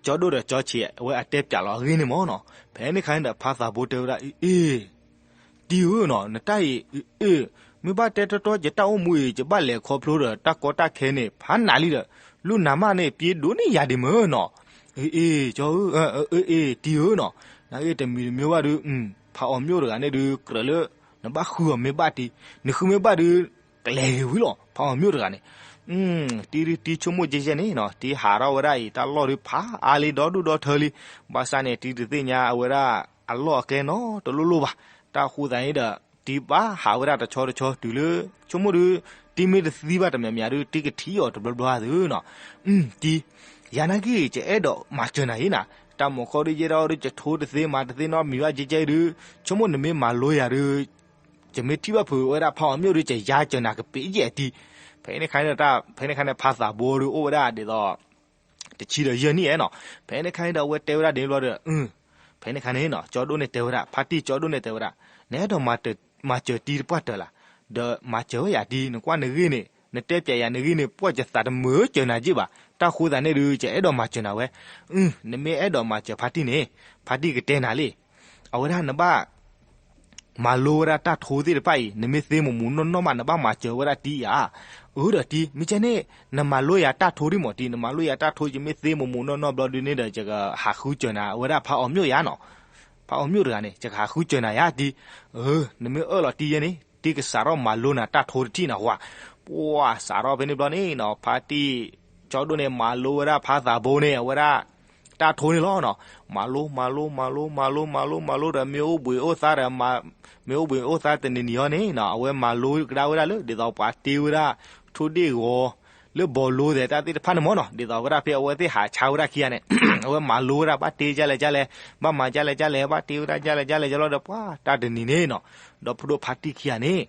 ကၠီဒိၣ်ဒီးကၠီဆံး အဝဲအတဲပၠးလီၤအဂ့ၢ်န့ၣ်မ့ၢ်နီၤ. ဖဲန့ၣ်ခါန့ၣ်ဒီး ဖးသးဘိတဲဝဲဒၣ် အ့ တံၤဧၢနီၤ နတၢ်အံၤ အ့ မ့ၢ်ဘၣ်တဲတီတီ ယတၢ်အိၣ်မူအံၤ ယဘၣ်လဲၤခီဖျိဒီး တၢ်ကီတၢ်ခဲန့ၣ် ဖးနးလံဒီး လူၢ်နးမးန့ၣ်ပျ့ဒိၣ်န့ၢ်ယၤဒံးမ့ၢ်နီၤ. အ့ အ့ ကၠီဧၢ အ့ တံၤဧၢနီၤ နဂ့ၢ်တမံၤတမံၤဘၣ်ဒုး ဖးအီၤမျိၣ်တဂၤန့ၣ်ဒုး ကြၢးလၢ နဘၣ်ဃုအီၤမ့ၢ်ဘၣ်တံၤ နဃုမ့ၢ်ဘၣ်ဒုး ကလဲၤဂ့ၤဝံၤလီၤ ဖးအီၤမျိၣ်တဂၤန့ၣ်. တံၤဒုးတံၤဆိကမိၣ်ကဲကဲန့ၣ်နီၤ တံၤဟးထီၣ်ဝဲဒၣ်အံၤ တၢ်လီၢ်ဒုးဖးအါလံ ဒီဒူၣ်ဒီထၢလံ. ဘၣ်ဆၣ်န့ၣ် တံၤတသ့ၣ်ညါအဝဲဒၣ်အလီၢ်အကျဲနီတလိၣ်လိၣ်ဘၣ်. တၢ်ဃိသးန့ၣ်ဒီး တံၤဘၣ်ဟးဝဲဒၣ်တဆီတဆီတုၤလၢ ဆိကမိၣ်ဒုး တံၤမ့ၢ်တသံဘၣ်တမံၤမံၤဒုး တံၤကထံၣ်အီၤတဘျီဘျီသုနီၤ. တံၤ ယၤနာ်က့ ယအဲၣ်ဒိးမၤစၢၤနၤအံၤနၤ တၢ်မုၢ်ခီဒုးယဲဒၣ်အီၤဒုး ယထိတသ့မၤတသ့နီတမံၤဘၣ်ကဲကဲဒုး ဆိကမိၣ်နမ့ၢ်မၤလိယၤဒုး ယမ့ၢ်ထံၣ်ဘၣ်ဖုးဝဲဒၣ်ဖးအီၤမျိၣ်ဒုး ယယါစၢၤနၤကပ့ၤယဲၢ်တံၤ. ဖဲန့ၣ်ခါန့ၣ် ဖဲန့ၣ်ခါန့ၣ် ဖးသးဘိဒုးအိၣ်ဝဲဒၣ်ဒ်သိး တဆံဒီးယဲၢ်နံၣ်ဧဲနီၤ. ဖဲန့ၣ်ခါန့ၣ်ဒီး အဝဲတဲဝဲဒၣ်ဒ်န့ၣ်ဘျီဒီး ဖဲန့ၣ်ခါန့ၣ်နီၤ ကၠီဒိၣ်န့ၣ်တဲဝဲဒၣ် ဖါတံၢ်ကၠီဒိၣ်န့ၣ်တဲဝဲဒၣ် နအဲၣ်ဒိးမၤစၢၤတံၤတပှၢ်တၢၢ်လၢ် ဒီးမၤစၢၤဝဲယၤတံၤ နကွၢ်နဂ့ၢ်န့ၣ် နတဲပၠးယၤနဂ့ၢ်န့ၣ် ပှၢ်ယသးတမုာ်စၢၤနၤက့ဘၣ်. တၢ်ဃိသးန့ၣ်ဒုး ယအဲၣ်ဒိးမၤစၢၤနၤဝဲ. နမ့ၢ်အဲၣ်ဒိးမၤစၢၤဖါတံၢ်န့ၣ် ဖါတံၢ်ကတဲနၤလံ အဝဲဒၣ်နဘၣ် မၤလိဝဲဒၣ်တၢ်ထိသ့ၣ်တဖၣ်အံၤ နမ့ၢ်သ့မိၢ်မိၢ်နီၢ်နီၢ်မး နဘၣ်မၤစၢၤဝဲဒၣ်တံၤဧါ. အၢဒီးတံၤ မ့ၢ်ကဲန့ၣ် နမၤလိယၤတၢ်ထိဒ်မ့ၢ်တံၤ နမၤလိယၤတၢ်ထိ ယမ့ၢ်သ့မိၢ်မိၢ်နီၢ်နီၢ်ဘျီဒုးန့ၣ်ဒီး ယကဟးဃုစၢၤနၤ အဝဲဒၣ်ဖးအီၤမျိၣ်ယၤနီၤ. ဖးအီၤမျိၣ်တဂၤန့ၣ် ယကဟးဃုစၢၤနၤယၤတံၤ. နမ့ၢ်အၢၣ်လီၤတံၤယဲန့ၣ် တံၤကစးထီၣ်မၤလိနၤတၢ်ထိတထံၣ်နၢ်ဟူဧါ. ပှၢ်စးထီၣ်ဖဲန့ၣ်ဘျီန့ၣ်နီၤ ဖါတံၢ်ကၠီဒိၣ်န့ၣ် မၤလိဝဲဒၣ်ဖးသးဘိန့ၣ် အဝဲဒၣ် တၢ်ထိန့ၣ်လီၤနီၤ. မၤလိ မၤလိ မၤလိ မၤလိ မၤလိ မၤလိဒီး မ့ၢ်အိၣ်ဘှံးအိၣ်သါဒီး မ့ၢ်အိၣ်ဘှံးအိၣ်သါတနံၤနံၤအံၤန့ၣ်နီၤ အဝဲမၤလိကဒါဝဲဒၣ်လၢ ဒ်သိးပှၤတ့ဝဲဒၣ် ထိၣ်ဒ့ၣ်ဂီၤ လၢဘီလိသဲးတၢ်သ့ၣ်တဖၣ်န့ၣ်မ့ၢ်နီၤ ဒ်သိးဝဲဒၣ်ဖဲအဝဲသ့ၣ်ဟးဆါဝဲဒၣ်ခံဂၤန့ၣ် အဝဲမၤလိဝဲဒၣ် ဘၣ်တ့ကလဲၣ်ကလဲၣ် ဘၣ်မၤကလဲၣ်ကလဲၣ် ဘၣ်တ့ဝဲဒၣ်ကလဲၣ်ကလဲၣ်ယလီၤဒီး ပှၢ်တၢ်တနံၤန့ၣ်နီၤ ဒီးဖိဒိၣ်ဖါတံၢ်ခံဂၤန့ၣ်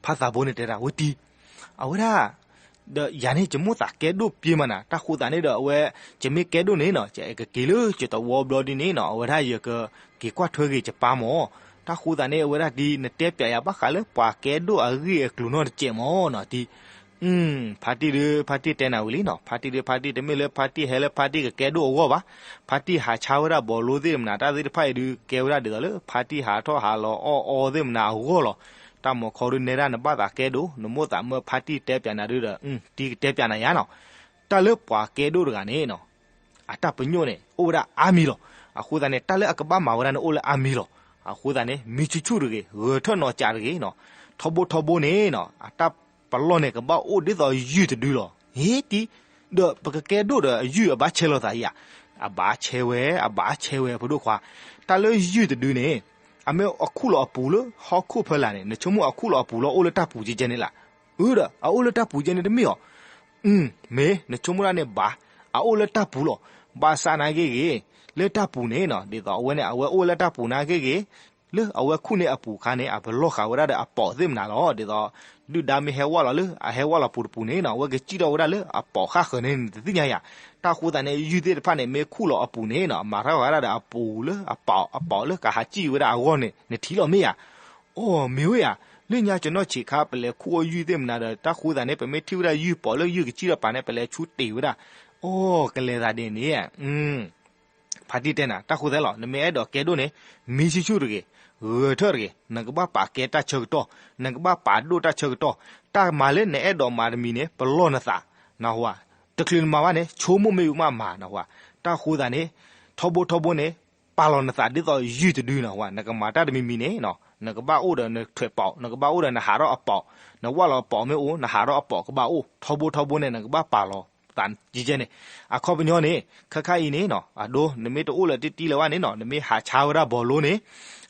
ဖးသးဘိန့ၣ်တဲဒၣ် ဝဲတံၤ အဝဲဒၣ် ဒီးယၤန့ၣ် ယမိၣ်သးကဲဒိၣ်ပျ့ၤမးနၤ တၢ်ဃိသးန့ၣ်ဒီး အဝဲ ယမ့ၢ်ကဲဒိၣ်န့ၣ်နီၤ ယကက့ၤလၢယတဝီဘျီဒ်န့ၣ်နီၤ အဝဲဒၣ်ယကက့ၤကွၢ်ထွဲဂ့ၤယပၢ်မ့ၢ် တၢ်ဃိသးန့ၣ် အဝဲဒၣ်တံၤ နတဲပၠးယၤဘၣ်ဃးလၢပှၤကဲဒိၣ်အဂ့ၢ်အကျိၤနီတစဲးမ့ၢ်နီၤတံၤ ဖါတံၢ်ဒုး ဖါတံၢ်တဲနၤဝံၤလံနီၤ ဖါတံၢ်ဒုး ဖါတံၢ်တမ့ၢ်လၢဖါတံၢ်ဟဲလၢဖါတံၢ်ကကဲဒိၣ်အဂီၢ်ဘၣ်. ဖါတံၢ်ဟးဆါဝဲဒၣ်ဘီလိသ့ၣ်မနၤ တၢ်သ့ၣ်တဖၣ်အံၤဒုး ကဲဝဲဒၣ်ဒ်သိးလၢ ဖါတံၢ်ဟးထီၣ်ဟးလီၤအီၣ်အီသ့ၣ်မနၤအဂီၢ်လီၤ. တၢ်မုၢ်ခီဒုးနဲဒၣ်နဘၣ်သးကဲဒိၣ် နမိၣ်သးမၢဖါတံၢ်တဲပၠးနၤဒုးဒီး တံၤကတဲပၠးနၤယါနီၤ တၢ်လၢပှၤကဲဒိၣ်တဂၤန့ၣ်နီၤ အတၢ်ပညိၣ်န့ၣ် အိၣ်ဝဲဒၣ်အါမံၤလီၤ. အဃိသတးန့ၣ် တၢ်လၢအကဘၣ်မၤဝဲဒၣ်န့ၣ် အိၣ်လၢအါမံၤလီၤ. အဃိသတးန့ၣ် မံဆူၣ်ဆူၣ်တဂ့ၤ ဂၢၤထၢၣ်နီၤကးတဂ့ၤနီၤ ထီဘိထီဘိန့ၣ်နီၤ အတၢ် ပလီၢ်န့ၣ် ကဘၣ်အိၣ်ဒ်သိးယုၢ်တဒုလီၤ. ဟ့ တံၤ, ဒီးပကကဲဒိၣ်ဒီးယုၢ်အဘၣ်ဆဲးလိာ်သးဧါ. အဘၣ်ဆဲးဝဲ, အဘၣ်ဆဲးဝဲ ဖိဒိၣ်ခွါ. တၢ်လၢယုၢ်တဒုန့ၣ် အမ့ၢ်အခူၣ်လီၤအပူၤလၢဟီၣ်ခိၣ်ဖီလာ်န့ၣ် နဆိကမိၣ်အခူၣ်လီၤအပူၤလီၤ အိၣ်လၢတၢ်ပူၤကဲကဲန့ၣ်လၢ. အၢ ဒီးအအိၣ်လၢတၢ်ပူၤကဲန့ၣ်တမ့ၢ်အီၤ. မ့ၢ် နဆိကမိၣ်ဒၣ်န့ၣ်ဘၣ်, အအိၣ်လၢတၢ်ပူၤလီၤ. ဘၣ်ဆၣ်နာ်က့ဂ့ၤ, လၢတၢ်ပူၤန့ၣ်နီၤ ဒ်သိးအဝဲန့ၣ် အဝဲအိၣ်လၢတၢ်ပူၤနာ်က့ဂ့ၤ, လၢအဝဲခူၣ်န့ၢ်အပူၤအခါန့ၣ် အပလီၢ်ဃာ်ဝဲဒၣ်ဒီးအပိာ်သ့ၣ်မနၤလီၤ. ဒ်သိး ဒုၣ်ဒါမ့ၢ်ဟဲဝဲလီၤလၢအဟဲဝဲလီၤပူၤတပူၤန့ၣ်နီၤ အဝဲကစံၣ်ထီၣ်ဝဲဒၣ်လၢအပိာ်ဃၣ်ဃၢၤန့ၣ် နတသ့ၣ်ညါယၤ. တၢ်ဃိသးန့ၣ် ယုၢ်သ့ၣ်တဖၣ်န့ၣ် မ့ၢ်ခူၣ်လီၤအပူၤန့ၣ်နီၤ မၤထီၣ်ဃာ်ဝဲဒၣ်ဒီးအပူၤလၢအပိာ်, အပိာ်လၢကဟးစံၣ်ဝဲဒၣ်အဂီၢ်န့ၣ် နထံၣ်လီၤမ့ၢ်ဧါ. အိ မ့ၢ်ဝဲယၤ, လၢညါကနီၢ်ဆံးခါ ပလဲၤခူၣ်အီၣ်ယုၢ်သ့ၣ်မနၤဒီး တၢ်ဃိသးန့ၣ် ပမ့ၢ်ထံၣ်ဝဲဒၣ်ယုၢ်ပိာ်လၢယုၢ်ကစံၣ်ထီၣ်ပာ်န့ၣ် ပလဲၤဆူတ့ၢ်ဝဲဒၣ်. အိ ကလဲၤသးဒ်န့ၣ် ဖါတံၢ်တဲနၤ တၢ်ဃိသးလီၤ နမ့ၢ်အဲၣ်ဒိးကဲဒိၣ်န့ၣ် မံဆူၣ်ဆူၣ်တဂ့ၤ, ဂဲၤထၢၣ်တဂ့ၤ, နကဘၣ်ပာ်ကဲတၢ်ဆၢကတီၢ်, နကဘၣ်ပာ်ဒိၣ်တၢ်ဆၢကတီၢ်, တၢ်မၤလၢနအဲၣ်ဒိးမၤတမံၤန့ၣ် ပလီၢ်နသး, နၢ်ဟူဧါ, တချုးနမၤဘၣ်န့ၣ် ဆိကမိၣ်မ့ၢ်ဝံၤမးမၤ နၢ်ဟူဧါ, တၢ်ဃိသးန့ၣ် ထီဘိထီဘိန့ၣ် ပာ်လီၤနသးဒ်သိးယုၢ်တဒု နၢ်ဟူဧါ, နကမၤတၢ်တမံၤမံၤန့ၣ် နကဘၣ်အိၣ်ဒီးနထွဲးပိာ်, နကဘၣ်အိၣ်ဒီးနဟးထီၣ်အပိာ်, နဝၣ်လီၤပိာ်မ့ၢ်အိၣ် နဟးထီၣ်အပိာ်ကဘၣ်အိၣ်, ထီဘိထီဘိန့ၣ် နကဘၣ်ပာ်လီၤသးကဲကဲန့ၣ်, အခီပညီန့ၣ် ခဲခါအံၤန့ၣ်နီၤ အဒိ နမ့ၢ်တအိၣ်လၢတံၢ်တံၢ်လၢၤဘၣ်န့ၣ်နီၤ နမ့ၢ်ဟးဆါဝဲဒၣ်ဘီလိန့ၣ်,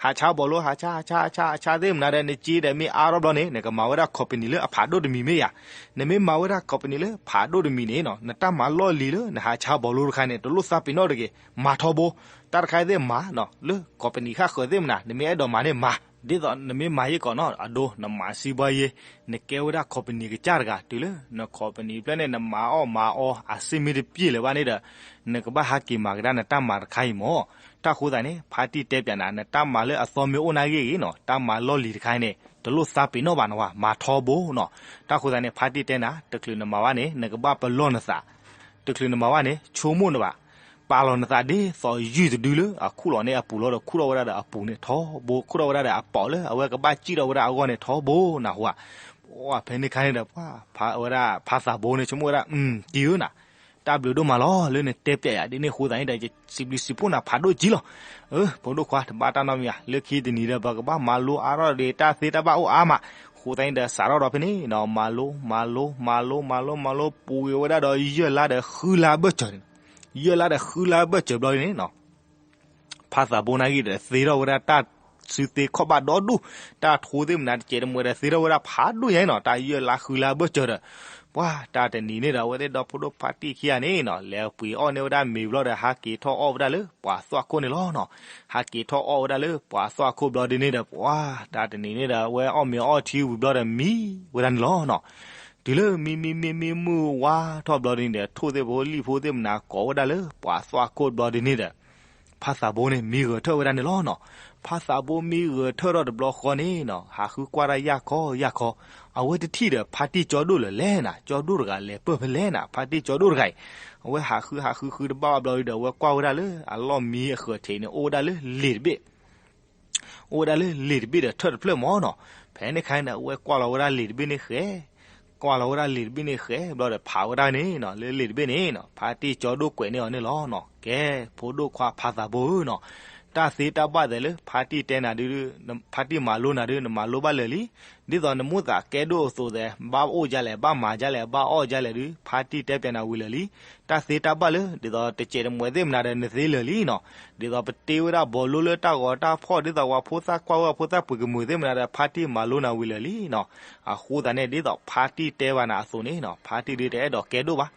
ဟးဆါဘီလိ ဟးဆါ ဟးဆါ ဟးဆါ ဟးဆါသ့ၣ်မနၤဒီး နစ့ဒီးမ့ၢ်အါထီၣ်ဘျီန့ၣ် နကမၤဝဲဒၣ် company လၢအဖးဒိၣ်တမံၤမ့ၢ်ဧါ, နမ့ၢ်မၤဝဲဒၣ် company လၢဖးဒိၣ်တမံၤန့ၣ်နီၤ နတၢ်မၤလီၢ်လံၤလၢနဟးဆါဘီလိတခါန့ၣ် တလိၣ်သးပ့ၤနီၣ်တဂ့ၤ, မၤထီဘိ, တၢ်တခါသ့ၣ်မၤနီၤ လၢ company ဃၣ်ဃၢၤသ့ၣ်မနၤ နမ့ၢ်အဲၣ်ဒိးမၤန့ၣ်မၤ, ဒ်သိးနမ့ၢ်မၤယ့ၢ်ကီးနီၤ အဒိ နမၤစံးဘၣ်ယ့ၢ်, နကဲဝဲဒၣ် company ကစၢ်တဂၤ တုၤလၢန company ဖျၢၣ်န့ၣ် နမၤအီၣ်မၤအီ အစ့မ့ၢ်တပျဲၢ်လၢၤဘၣ်န့ၣ်ဒီး နကဘၣ်ဟးက့ၤမၤကဒါနတၢ်မၤတခါအံၤမၢ်, တၢ်ဃိသးန့ၣ် ဖါတံၢ်တဲပၠးနၤ နတၢ်မၤလၢအသီမ့ၢ်အိၣ်နာ်ဂ့ၢ်ဂ့ၢ်နီၤ တၢ်မၤလီၢ်လံၤတခါအံၤန့ၣ် တလိၣ်သးပ့ၤနီၣ်ဘၣ်နဝၤ မၤထီဘိနီၤ, တၢ်ဃိသးန့ၣ် ဖါတံၢ်တဲနၤ တချုးနမၤဘၣ်န့ၣ် နကဘၣ်ပလီၢ်နသး, တချုးနမၤဘၣ်န့ၣ် ဆိကမိၣ်နဘၣ်, ပာ်လီၤနသးဒ်သိးယုၢ်တဒုလၢအခူၣ်လီၤန့ၢ်အပူၤလီၤဒီး ခူၣ်ထီၣ်ဝဲဒၣ်ဒီးအပူၤန့ၣ် ထီဘိ ခူၣ်ထီၣ်ဝဲဒၣ်ဒီးအပိာ်လၢအဝဲကဘၣ်စံၣ်ထီၣ်ဝဲဒၣ်အဂီၢ်န့ၣ် ထီဘိနၢ်ဟူဧါ, ဖဲန့ၣ်ခါန့ၣ်ဒီး ပှၤဝဲဒၣ်ဖါသးဘိန့ၣ် ဆိကမိၣ်ဝဲဒၣ် တံၤဧၢနၤ, တၢ်ဘျုးဒိၣ်မးလီၤ လၢနတဲပၠးယၤဒ်န့ၣ်အဃိသတးန့ၣ်ဒီး ယစံးဘျုးစံးဖှိၣ်နၤဖးဒိၣ်ကံလီၤ. အၢ ဖိဒိၣ်ခွါ တဘၣ်တၢ်နီတမံၤဧါ, လၢခံတနံၤဒီး ပကဘၣ်မၤလိအါထီၣ်ဒီး တၢ်သ့တၢ်ဘၣ်အိၣ်အါမး, အဃိသတးန့ၣ်ဒီး စးထီၣ်ဒီးဖဲန့ၣ်နီၤ မၤလိ မၤလိ မၤလိ မၤလိ မၤလိ ပူၤကွံာ်ဝဲဒၣ်ဒီး ယဲၢ်လါဒီးဃုလါဘၢၣ်စၢၤန့ၣ်, ယဲၢ်လါဒီးဃုလါဘၢၣ်စၢၤဘျီန့ၣ်နီၤ ဖါသးဘိနာ်ဂ့ၢ်ဒီး သ့ထီၣ်ဝဲဒၣ်တၢ်စုသ့ခီၣ်ဘၣ်ဒီဒူၣ်, တၢ်ထိသ့ၣ်မနၤတစဲးတမှဲးဒီး သ့ထီၣ်ဝဲဒၣ်ဖးဒိၣ်ညါနီၤ, တၢ်ယဲၢ်လါဃုလါဘၢၣ်စၢၤဒီး, ပှၤတၢ်တနံၤန့ၣ်ဒီး အဝဲသ့ၣ်ဒီဖိဒိၣ်ဖါတံၢ်ခံဂၤန့ၣ်နီၤ လဲၤပှ့ၤအီၣ်န့ၢ်ဝဲဒၣ်မ့ၤဘျီဒီး ဟးက့ၤထီၣ်အီၣ်ဝဲဒၣ်လၢပှၤသွၣ်ခိၣ်န့ၣ်လီၤနီၤ, ဟးက့ၤထီၣ်အီၣ်ဝဲဒၣ်လၢပှၤသွၣ်ခိၣ်ဘျီဒ်န့ၣ်ဒီး ပှၤတၢ်တနံၤန့ၣ်ဒီး အဝဲအီၣ်မ့ၤအီထံဝံၤဘျီဒီးမံဝဲဒၣ်န့ၣ်လီၤနီၤ. တုၤလၢမံမံမံမံမုၢ်ဝါထီၣ်ဘျီဒ်န့ၣ်ဒီး ထိၣ်သ့ၣ်ဖိလံၣ်ဖိသ့ၣ်မနၤကိးဝဲဒၣ်လၢပှၤသွၣ်ခိၣ်ဘျီဒ်န့ၣ်ဒီး ဖါသးဘိန့ၣ် မံဂဲၤထၢၣ်ဝဲဒၣ်န့ၣ်လီၤနီၤ. ဖါသးဘိမံဂဲၤထၢၣ်ထီၣ်တဘျီဃီန့ၣ်နီၤ ဟးဃုကွၢ်တၢ်ယၢ်ခီယၢ်ခီ, အဝဲတထံၣ်ဒီးဖါတံၢ်ကၠီဒိၣ်လၢၤလဲၣ်နၤ, ကၠီဒိၣ်တဂၤလဲၤပၢၢ်ဖဲလဲၣ်နၤ, ဖါတံၢ်ကၠီဒိၣ်တဂၤအံၤ, အဝဲဟးဃုဟးဃုဃုတဘၣ်ဘၣ်ဘျီဒီး အဝဲကွၢ်ဝဲဒၣ်လၢအလီၢ်မံအဃၢၤထံးန့ၣ် အိၣ်ဝဲဒၣ်လၢလ့ၢ်တဘ့ၣ် အိၣ်ဝဲဒၣ်လၢလ့ၢ်တဘ့ၣ်ဒီးထၢၣ်တဖျၢၣ်မၢ်နီၤ. ဖဲန့ၣ်ခါန့ၣ် အဝဲကွၢ်လီၤဝဲဒၣ်လ့ၢ်တဘ့ၣ်န့ၣ်ဃဲ, ကွၢ်လီၤဝဲဒၣ်လ့ၢ်တဘ့ၣ်န့ၣ်ဃဲဘျီဒီး ဖးဝဲဒၣ်န့ၣ်နီၤ လၢလ့ၢ်တဘ့ၣ်န့ၣ်နီၤ ဖါတံၢ်ကၠီဒိၣ်ကွဲးန့ၢ်အီၤန့ၣ်လီၤနီၤ. ကဲ ဖိဒိၣ်ခွါဖါသးဘိဧၢနီၤ, တၢ်သ့တၢ်ဘၣ်သဲးလၢဖါတံၢ်တဲနၤဒုး, ဖါတံၢ်မၤလိနၤဒုး နမၤလိဘၣ်လၢာ်လံ. ဒ်သိးနမိၣ်သးကဲဒိၣ်အသိးသဲး ဘၣ်အိၣ်ဒ်လဲၣ် ဘၣ်မၤဒ်လဲၣ် ဘၣ်အီၣ်ဒ်လဲၣ်ဒုး ဖါတံၢ်တဲပၠးနၤဝံၤလၢာ်လံ. တၢ်သ့တၢ်ဘၣ်လၢ ဒ်သိးတစဲးတမှဲးသ့ၣ်မနၤဒီး နသ့လၢာ်လံနီၤ. ဒ်သိးပတ့ဝဲဒၣ်ဘီလိလၢတၢ်ဂီၤတၢ်ဖီၣ် ဒ်သိးပှၤဖိသၣ်ကွၢ်ဝဲ ဖိသၣ်ပှ့ၤကမုာ်သ့ၣ်မနၤဒီး ဖါတံၢ်မၤလိနၤဝံၤလၢာ်လံနီၤ. အဃိသတးန့ၣ် ဒ်သိးဖါတံၢ်တဲဘၣ်နၤအသိးန့ၣ်နီၤ ဖါတံၢ်ဒုးတအဲၣ်ဒိးကဲဒိၣ်ဘၣ်.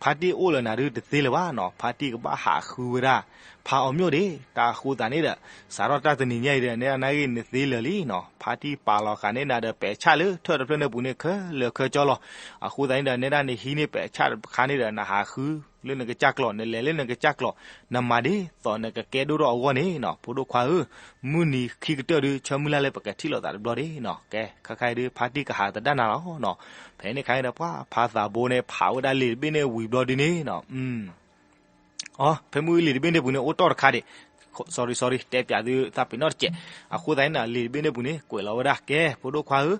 ဖါတံၢ်အိၣ်လၢနၤဒုးတသ့လၢၤဘၣ်နီၤ. ဖါတံၢ်ကဘၣ်ဟးဃုဝဲဒၣ် ဖါအီၤမျိၣ်ဒၣ်. တၢ်အဃိသတးန့ၣ်ဒီး စးထီၣ်တၢ်တနံၤညါအံၤဒီး နဲဒၣ်နဂ့ၢ်နသ့လၢာ်လံနီၤ. ဖါတံၢ်ပာ်လီၤဃာ်န့ၢ်နၤဒီး ပဲာ်ဆၣ်လၢထၢၣ်တဖျၢၣ်န့ၣ်ပူၤန့ၣ် ခဲလၢာ်ခဲဆ့လီၤ. အဃိသတးန့ၣ်ဒီး နဲဒၣ်နဟံးန့ၢ်ပဲာ်ဆၣ်တခါန့ၣ်ဒီး နဟးဃုလၢနကစၢ်ကျိာ် နလဲၤလၢနကစၢ်ကျိာ် နမၤဒ်သိးနကကဲဒိၣ်ထီၣ်အဂီၢ်န့ၣ်နီၤ. ဖိဒိၣ်ခွါဧၢ, မုၢ်နံၤခံကတၢၢ်ဒုး ဆၢမုၢ်လၢ်လၢပကထံၣ်လိာ်သးတဘျီဒၣ်နီၤ. ကဲ ခဲခါအံၤဒုး ဖါတံၢ်ကဟးသဒၣ်နၤလီၤနီၤ. ဖဲန့ၣ်ခါန့ၣ်ဒီး ပှၤဖါသးဘိန့ၣ် ဖးဝဲဒၣ်လ့ၢ်တဘ့ၣ်န့ၣ်ဝံၤဘျီဒ်န့ၣ်နီၤ အ ဖဲမုၢ်လ့ၢ်တဘ့ၣ်န့ၣ်ပူၤန့ၣ် အိၣ်တီၢ်တခါဒံး, sorry sorry တဲပၠးသုသးပ့ၤနီၣ်တစဲး. အဃိသတးန့ၣ်နီၤ လ့ၢ်တဘ့ၣ်န့ၣ်ပူၤန့ၣ် ကွဲးလီၤဝဲဒၣ် ကဲ ဖိဒိၣ်ခွါဧၢ,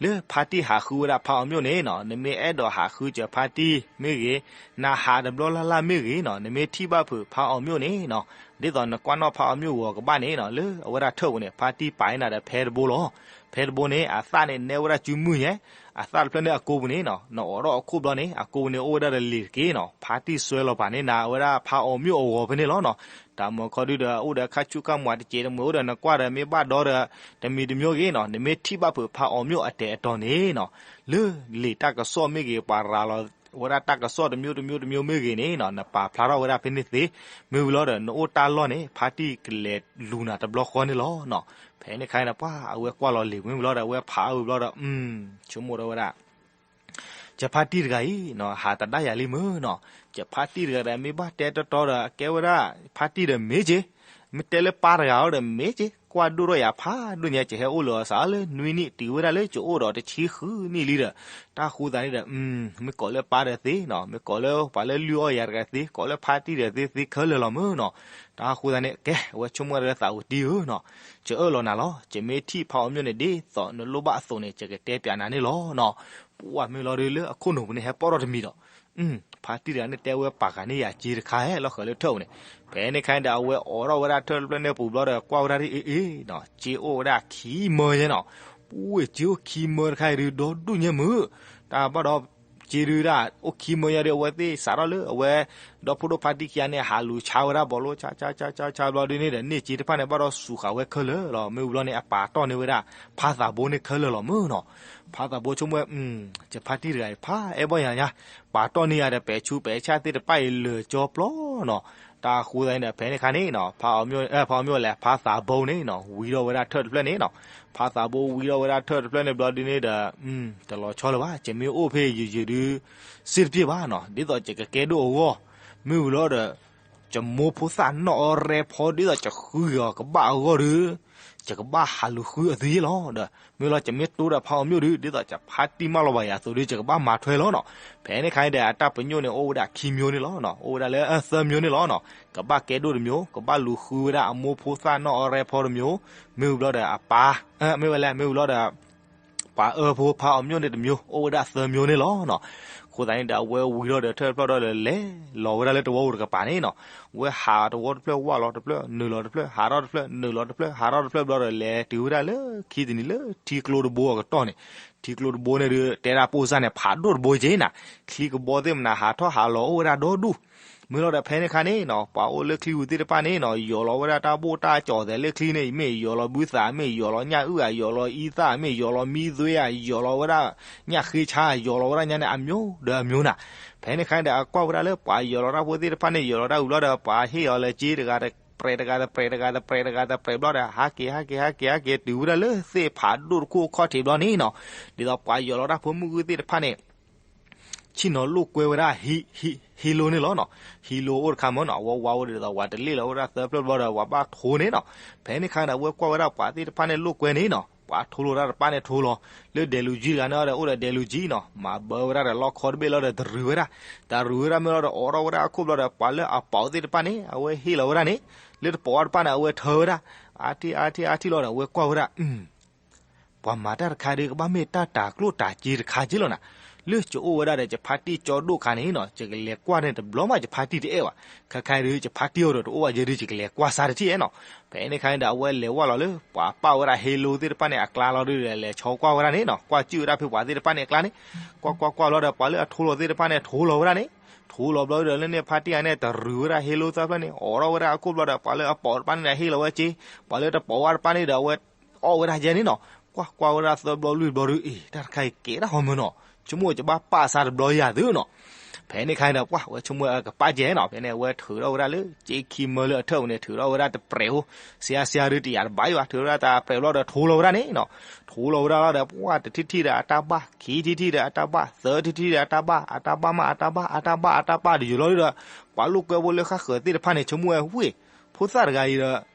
လၢဖါတံၢ်ဟးဃုဝဲဒၣ်ဖါအီၤမျိၣ်န့ၣ်နီၤ နမ့ၢ်အဲၣ်ဒိးဟးဃုစၢၤဖါတံၢ်မ့ၢ်ဂ့ၤ, နဟးတဘျီလၢ်လၢ်မ့ၢ်ဂ့ၤနီၤ နမ့ၢ်ထံၣ်ဘၣ်ဖုးဖါအီၤမျိၣ်န့ၣ်နီၤ, ဒ်သိးနကွၢ်နီၣ်ဖါအီၤမျိၣ်ဂီၤကဘၣ်န့ၣ်နီၤ လၢအဝဲဒၣ်ထၢၣ်ပူၤန့ၣ် ဖါတံၢ်ပာ်န့ၢ်နၤဒီးဖဲတဘိလီၤ. ဖဲတဘိန့ၣ် အသၣ်န့ၣ်နဲဝဲဒၣ်စုမုၢ်ညါ အသၣ်တဖျၢၣ်န့ၣ်အကိပူၤန့ၣ်နီၤ, နအိးထီၣ်အခိၣ်ဘျီန့ၣ် အကိပူၤန့ၣ်အိၣ်ဝဲဒၣ်ဒီးလံာ်တက့ၢ်နီၤ, ဖါတံၢ်စွဲလီၤပာ်န့ၢ်နၤဝဲဒၣ်ဖါအီၤမျိၣ်အဂီၤဖဲန့ၣ်လီၤနီၤ. တၢ်မၤခီဒုဒီး အိၣ်ဒီးခါဆူၣ်ခါမွၤတစဲးတမှဲၤ အိၣ်ဒီးနကွၢ်ဒီးမ့ၢ်ဘၣ်ဒီဒီး တမံၤတမံၤဂ့ၤနီၤ, နမ့ၢ်ထံၣ်ဘၣ်ဖုးဖါအီၤမျိၣ်အတဲာ်အတီၤန့ၣ်နီၤ, လၢလံာ်တၢ်ကစီၣ်မ့ၢ်ဂ့ၤ ပှၤရၤလီၤ ဝဲဒၣ်တၢ်ကစီၣ်တမျိုးတမျိုးတမျိုးမ့ၢ်ဂ့ၤန့ၣ်နီၤ, နပာ်ဖျါထီၣ်ဝဲဒၣ်ဖဲန့ၣ်သ့, မ့ၢ်ဝံၤလီၤဒီး နအိၣ်တၢ်လီၢ်န့ၣ် ဖါတံၢ်ကလဲၤလူၤနၤတဘျီဃီန့ၣ်လီၤနီၤ. ဖဲန့ၣ်ခါန့ၣ် ပှၤအဝဲကွၢ်လီၤလံာ်ဝံၤလီၤဒီး အဝဲဖးအါဝံၤဘျီဒီး ဆိကမိၣ်ဒီးဝဲဒၣ် ယဖါတံၢ်တဂၤအံၤနီၤ ဟးသဒၣ်ယၤလံမ့ၢ်နီၤ, ယဖါတံၢ်တဂၤဒီး မ့ၢ်ဘၣ်တဲတီတီဒီး အကဲဝဲဒၣ် ဖါတံၢ်ဒီးမ့ၢ်က့ၤ, မ့ၢ်တဲလၢပၢ်တဂၤအီၤဒီးမ့ၢ်က့ၤ, ကွၢ်ဒိၣ်ထီၣ်ယၤဖးဒိၣ်ညါ ယဟဲအိၣ်လၢအီၤစးလၢနွံနံၣ် တုၤဝဲဒၣ်လၢယအိၣ်ဒီးတဆံဃုနံၣ်လံဒီး, တၢ်ဃိသးန့ၣ်ဒီး မ့ၢ်ကိးလၢပၢ်ဒီးသ့နီၤ, မ့ၢ်ကိးလၢပှၤလၢလွံၢ်အီၣ်ယၤတဂၤသ့, ကိးလၢဖါတံၢ်တဂၤသ့ သ့ခဲလၢာ်လီၤမ့ၢ်နီၤ. တၢ်ဃိသးန့ၣ် ကဲ အဝဲဆိကမိၣ်ဝဲဒၣ်လၢသးဝံၤတံၢ်ဧၢနီၤ, ယအၢၣ်လီၤနၤလီၤ, ယမ့ၢ်ထံၣ်ဖါအီၤမျိၣ်န့ၣ် ဒ်သိးနလိၣ်ဘၣ်အသိးန့ၣ် ယကတဲပၠးနၤန့ၣ်လီၤနီၤ. ပှၤမ့ၢ်လီၤဒုးလၢအခိၣ်နူာ်ပူၤန့ၣ် ဟဲပိာ်ထီၣ်တမံၤဒီး ဖါတံၢ်တဂၤန့ၣ် တဲဝဲပာ်ဃာ်န့ၢ်ယၤစ့တခါဟဲလီၤဃၢၤလၢထၢၣ်ပူၤန့ၣ်, ဖဲန့ၣ်ခါန့ၣ်ဒီး အဝဲအိးထီၣ်ဝဲဒၣ်ထၢၣ်တဖျၢၣ်န့ၣ်ပူၤဘျီဒီး ကွၢ်ဝဲဒၣ်ဒ်အ့ၣ်အ့ၣ်နီၤ, စ့အိၣ်ဝဲဒၣ်ခံမၢညါနီၤ. ပှၤစ့အိၣ်ခံမၢတခါအံၤဒုး ဒီဒူၣ်ညါမုာ်, တၢ်ဘၣ်ဒီး စ့ဒုးဒၣ်အိၣ်ခံမၢညါဒီး အဝဲသ့ၣ်စးထီၣ်လၢအဝဲ ဒီဖိဒိၣ်ဖါတံၢ်ခံဂၤန့ၣ် ဟးလူၤဆါဝဲဒၣ်ဘီလိ ဆါဆါဆါဆါဆါဘျီဒုးန့ၣ်ဒီး န့ၢ်စ့တဖၣ်န့ၣ် ဘၣ်ဒီးစူးဃာ်ဝဲခဲလၢာ်လီၤ. မ့ၢ်ဝံၤဘျီန့ၣ် အပာ်တီၢ်န့ၢ်ဝဲဒၣ် ဖါသးဘိန့ၣ်ခဲလၢာ်လီၤမ့ၢ်နီၤ. ဖါသးဘိဆိကမိၣ်ဝဲ ယဖါတံၢ်တဂၤအံၤ ဖးအဲၣ်ဘီၣ်ယၤညါ, ပာ်တီၢ်န့ၢ်ယၤဒီး ပဲာ်ဆူးပဲာ်ဆၣ်သ့ၣ်တဖၣ်အံၤလၢာ်ကၠီပျီနီၤ. တၢ်ဃိသးန့ၣ်ဒီး ဖဲန့ၣ်ခါန့ၣ်နီၤ ဖါအီၤမျိၣ် ဖါအီၤမျိၣ်လဲၣ် ဖါသးဘိန့ၣ်နီၤ ဝံထီၣ်ဝဲဒၣ်ထၢၣ်တဖျၢၣ်န့ၣ်နီၤ. ဖါသးဘိဝံထီၣ်ဝဲဒၣ်ထၢၣ်တဖျၢၣ်န့ၣ်ဘျီဒုးန့ၣ်ဒီး တလီၤဆီလၢၤဘၣ်, ယမ့ၢ်အိၣ်ဖဲယယုၢ်ဒုး စ့တပျ့ၢ်ဘၣ်နီၤ, ဒ်သိးယကကဲဒိၣ်အဂီၢ်, မ့ၢ်ဝံၤလီၤဒီး ယမိၢ်ဖိသၣ်နီၣ်အီရဲဖီ ဒ်သိးယဃုအီၤကဘၣ်အဂီၢ်ဒီး ယကဘၣ်ဟးလူၤဃုအီၤသုယ့ၢ်လီၤ. ဒီးမ့ၢ်လီၤ ယမ့ၢ်တိဒီးဖါအီၤမျိၣ်ဒုး ဒ်သိးယဖါတံၢ်မၢလီၤဘၣ်ယၤအသိးဒီး ယကဘၣ်မၤထွဲလီၤနီၤ. ဖဲန့ၣ်ခါန့ၣ်ဒီး အတၢ်ပညိၣ်န့ၣ် အိၣ်ဝဲဒၣ်ခံမျိၤန့ၣ်လီၤ. အိၣ်ဝဲဒၣ်လၢသၢမျိၤန့ၣ်လီၤ. ကဘၣ်ကဲဒိၣ်တမျိၤ, ကဘၣ်လူၤဃုဝဲဒၣ်အမိၢ်ဖိသၣ်နီၣ်အီရဲဖီတမျိၤ, မ့ၢ်ဝံၤဘျီဒီးအပၢ်, မ့ၢ်ဝဲလဲၣ်, မ့ၢ်ဝံၤဘျီဒီး ပှၤအၢဖိဖါအီၤမျိၣ်န့ၣ်တမျိၤ, အိၣ်ဝဲဒၣ်သၢမျိၤန့ၣ်လီၤ. အဃိသတးန့ၣ်ဒီး အဝဲဝံၤထီၣ်ဒီးထၢၣ်တဖျၢၣ်ဒီး လဲၤလီၤဝဲဒၣ်လၢတဝီပူၤတကပၤန့ၣ်နီၤ. ဝဲဟးတဝီတဖျၢၣ် ဝၢ်လီၤတဖျၢၣ် နုာ်လီၤတဖျၢၣ် ဟးထီၣ်တဖျၢၣ် နုာ်လီၤတဖျၢၣ် ဟးထီၣ်တဖျၢၣ်ဘျီဒီး လဲၤတုၤဝဲဒၣ်လၢခံတနံၤလၢထံကျိတဘိအကတီၢ်န့ၣ်, ထံကျိတဘိန့ၣ်ဒုး တဲဒၣ်ပိၢ်စၢ်န့ၣ် ဖးဒိၣ်တဘိက့ၤနၤ, ချံကဘီသ့ၣ်မနုၤ ဟးထီၣ်ဟးလီၤအိၣ်ဝဲဒၣ်ဒီဒူၣ်. မ့ၢ်လီၤဒီးဖဲန့ၣ်ခါန့ၣ်နီၤ ပှၤအိၣ်လၢချံပူၤသ့ၣ်တဖၣ်န့ၣ်နီၤ ယီၤလီၤဝဲဒၣ်တၢ်ဘိၣ်တၢ်ကၠီၤသဲးလၢချံန့ၣ် မ့ၢ်ယီၤလီၤဘုသး မ့ၢ်ယီၤလီၤညၣ်အုၣ်ဧါ ယီၤလီၤအံသၣ် မ့ၢ်ယီၤလီၤမံသွ့ဧါ ယီၤလီၤဝဲဒၣ်ညၣ်ဃ့ဆါ ယီၤလီၤဝဲဒၣ်ညါန့ၣ် အမျိၤဒီးအမျိၤနၤ. ဖဲန့ၣ်ခါန့ၣ်ဒီး အကွၢ်ဝဲဒၣ်လၢပှၤယီၤလီၤတၢ်ဖိသ့ၣ်တဖၣ်န့ၣ် ယီၤလီၤတၢ်ဝံၤဘျီဒီး ပှၤဟ့ၣ်အီၤလၢစ့တဂၤတပျဲး တဂၤတပျဲး တဂၤတပျဲး တဂၤတပျဲးဘျီဒီး ဟးက့ၤ ဟးက့ၤ ဟးက့ၤ ဟးက့ၤ တုၤဝဲဒၣ်လၢသ့ၣ်ဖးဒိၣ်တခိၣ်အခီၣ်ထံးဘျီန့ၣ်နီၤ. ဒ်သိးပှၤယီၤလီၤတၢ်ဖိမုၣ်ဂုၢ်သ့ၣ်တဖၣ်န့ၣ် ဆ့ၣ်နီၤလိာ်ကွဲဝဲဒၣ် ဟံလိန့ၣ်လီၤနီၤ. ဟံလိအိၣ်တခါမ့ၢ်နီၤ အဝဲဝါဝဲဒ်သိး ပှၤတလ့ၣ်လီၤဝဲဒၣ်သၢဖျၢၣ်ဘျီဒီး ပှၤဘၣ်ထိန့ၣ်နီၤ. ဖဲန့ၣ်ခါဒီး အဝဲကွၢ်ဝဲဒၣ်ပှၤသ့ၣ်တဖၣ်န့ၣ်လိာ်ကွဲန့ၣ်နီၤ ပှၤထိလိာ်တၢ်တပၣ်န့ၣ်ထိလီၤ လၢဒဲးလူၤကၠံတဂၤန့ၣ်ဒီး အိၣ်ဒီးဒဲးလူၤကၠံနီၤ မၤဘၢဝဲဒၣ်ဒီးလီၢ်ခီတဘ့ၣ်လီၤဒီးတရုၤဝဲဒၣ်, တရုၤဝဲဒၣ်မ့ၢ်လီၤဒီး အိးထီၣ်ဝဲဒၣ်အခိၣ်ဘျီဒီး ပှၤလၢအပိာ်သ့ၣ်တဖၣ်န့ၣ် အဝဲဟ့ၣ်လီၤဝဲဒၣ်န့ၣ်, လၢတပိာ်အီၤတဖၣ်န့ၣ် အဝဲထၢဝဲဒၣ်, အါထံၣ်အါထံၣ်အါထံၣ်လီၤဒီး အဝဲကွၢ်ဝဲဒၣ် ပှၤမၤတၢ်တခါဒီး ကဘၣ်မ့ၢ်တၢ်တၤကျိၣ်တၤစ့တခါက့လီၤနၤ. လၢယအိၣ်ဝဲဒၣ်ဒီး ယဖါတံၢ်ကၠီဒိၣ်ခါန့ၣ်နီၤ ယကလဲၤကွၢ်န့ၣ်တဘျီမး ယဖါတံၢ်တအဲၣ်ဘၣ်. ခဲခါဒီး ယဖါတံၢ်အီၤဒီးတအိၣ်ဘၣ်ယဲဒီး ယကလဲၤကွၢ်စါတထံၣ်အဲၣ်နီၤ. ဖဲန့ၣ်ခါန့ၣ်ဒီး အဝဲလဲၤဝဲလီၤလၢ ပှၤပာ်ဝဲဒၣ်ဟ့လိသ့ၣ်တဖၣ်န့ၣ် အကျါလီၤဒီး လဲၤဆီကွၢ်ဝဲဒၣ်န့ၣ်နီၤ ကွၢ်စံၣ်ဝဲဒၣ်ဖဲပှၤသ့ၣ်တဖၣ်န့ၣ်အကျါန့ၣ်, ကွၢ်ကွၢ်ကွၢ်လီၤဒီး ပှၤလၢအထိလီၤသ့ၣ်တဖၣ်န့ၣ် ထိလီၤဝဲဒၣ်န့ၣ်, ထိလီၤဘျီဒီး လၢန့ၣ်ဖါတံၢ်ဂၤန့ၣ် တရုၤဝဲဒၣ်ဟ့လိသၢဖျၢၣ်န့ၣ် အိးထီၣ်ဝဲဒၣ်အခိၣ်ဘျီဒီး ပှၤလၢအပိာ်တဖၣ်န့ၣ်ဒီး ဟ့ၣ်လီၤဝဲစ့, ပှၤလၢတပိာ်ဝဲတဖၣ်န့ၣ်ဒီး အဝဲအီၣ်ဝဲဒၣ်ယဲန့ၣ်နီၤ. ကွၢ်ကွၢ်ဝဲဒၣ်သၢဘျီလွံၢ်ဘျီဒီး အ့ တၢ်တခါအံၤကဲထီၣ်ဟီမ့ၢ်နီၤ, ဆိကမိၣ်ယဘၣ်ပာ်စါတဘျီယၤသုနီၤ. ဖဲန့ၣ်ခါန့ၣ်ဒီး ပှၤဝဲဆိကမိၣ်အကပာ်ကဲနီၤ ဖဲန့ၣ် အဝဲထုးထီၣ်ဝဲဒၣ်လၢ စ့ခံမၢလၢအထၢၣ်ပူၤန့ၣ် ထုးထီၣ်ဝဲဒၣ်တပြဲးဖိ, စ့အါစ့အါဒုးတယာ်တဘၣ်ယဘၣ် ထုးထီၣ်ဝဲဒၣ်တပြဲးဘျီဒီး ထိလီၤဝဲဒၣ်န့ၣ်နီၤ. ထိလီၤဝဲဒၣ်လီၤဒီး ပှၤတထံၣ်ထံၣ်ဒီးအတၢ်ဘၣ်, ခံထံၣ်ထံၣ်ဒီးအတၢ်ဘၣ်, သၢထံၣ်ထံၣ်ဒီးအတၢ်ဘၣ်, အတၢ်ဘၣ်မးအတၢ်ဘၣ်, အတၢ်ဘၣ်အတၢ်ဘၣ်တယုာ်လီၤဒီး ပှၤလိာ်ကွဲဖိလၢဃၣ်ဃၢၤသ့ၣ်တဖၣ်န့ၣ် ဆိကမိၣ်ဝဲဝ့ၢ် ဖိသၣ်တဂၤအံၤဒီး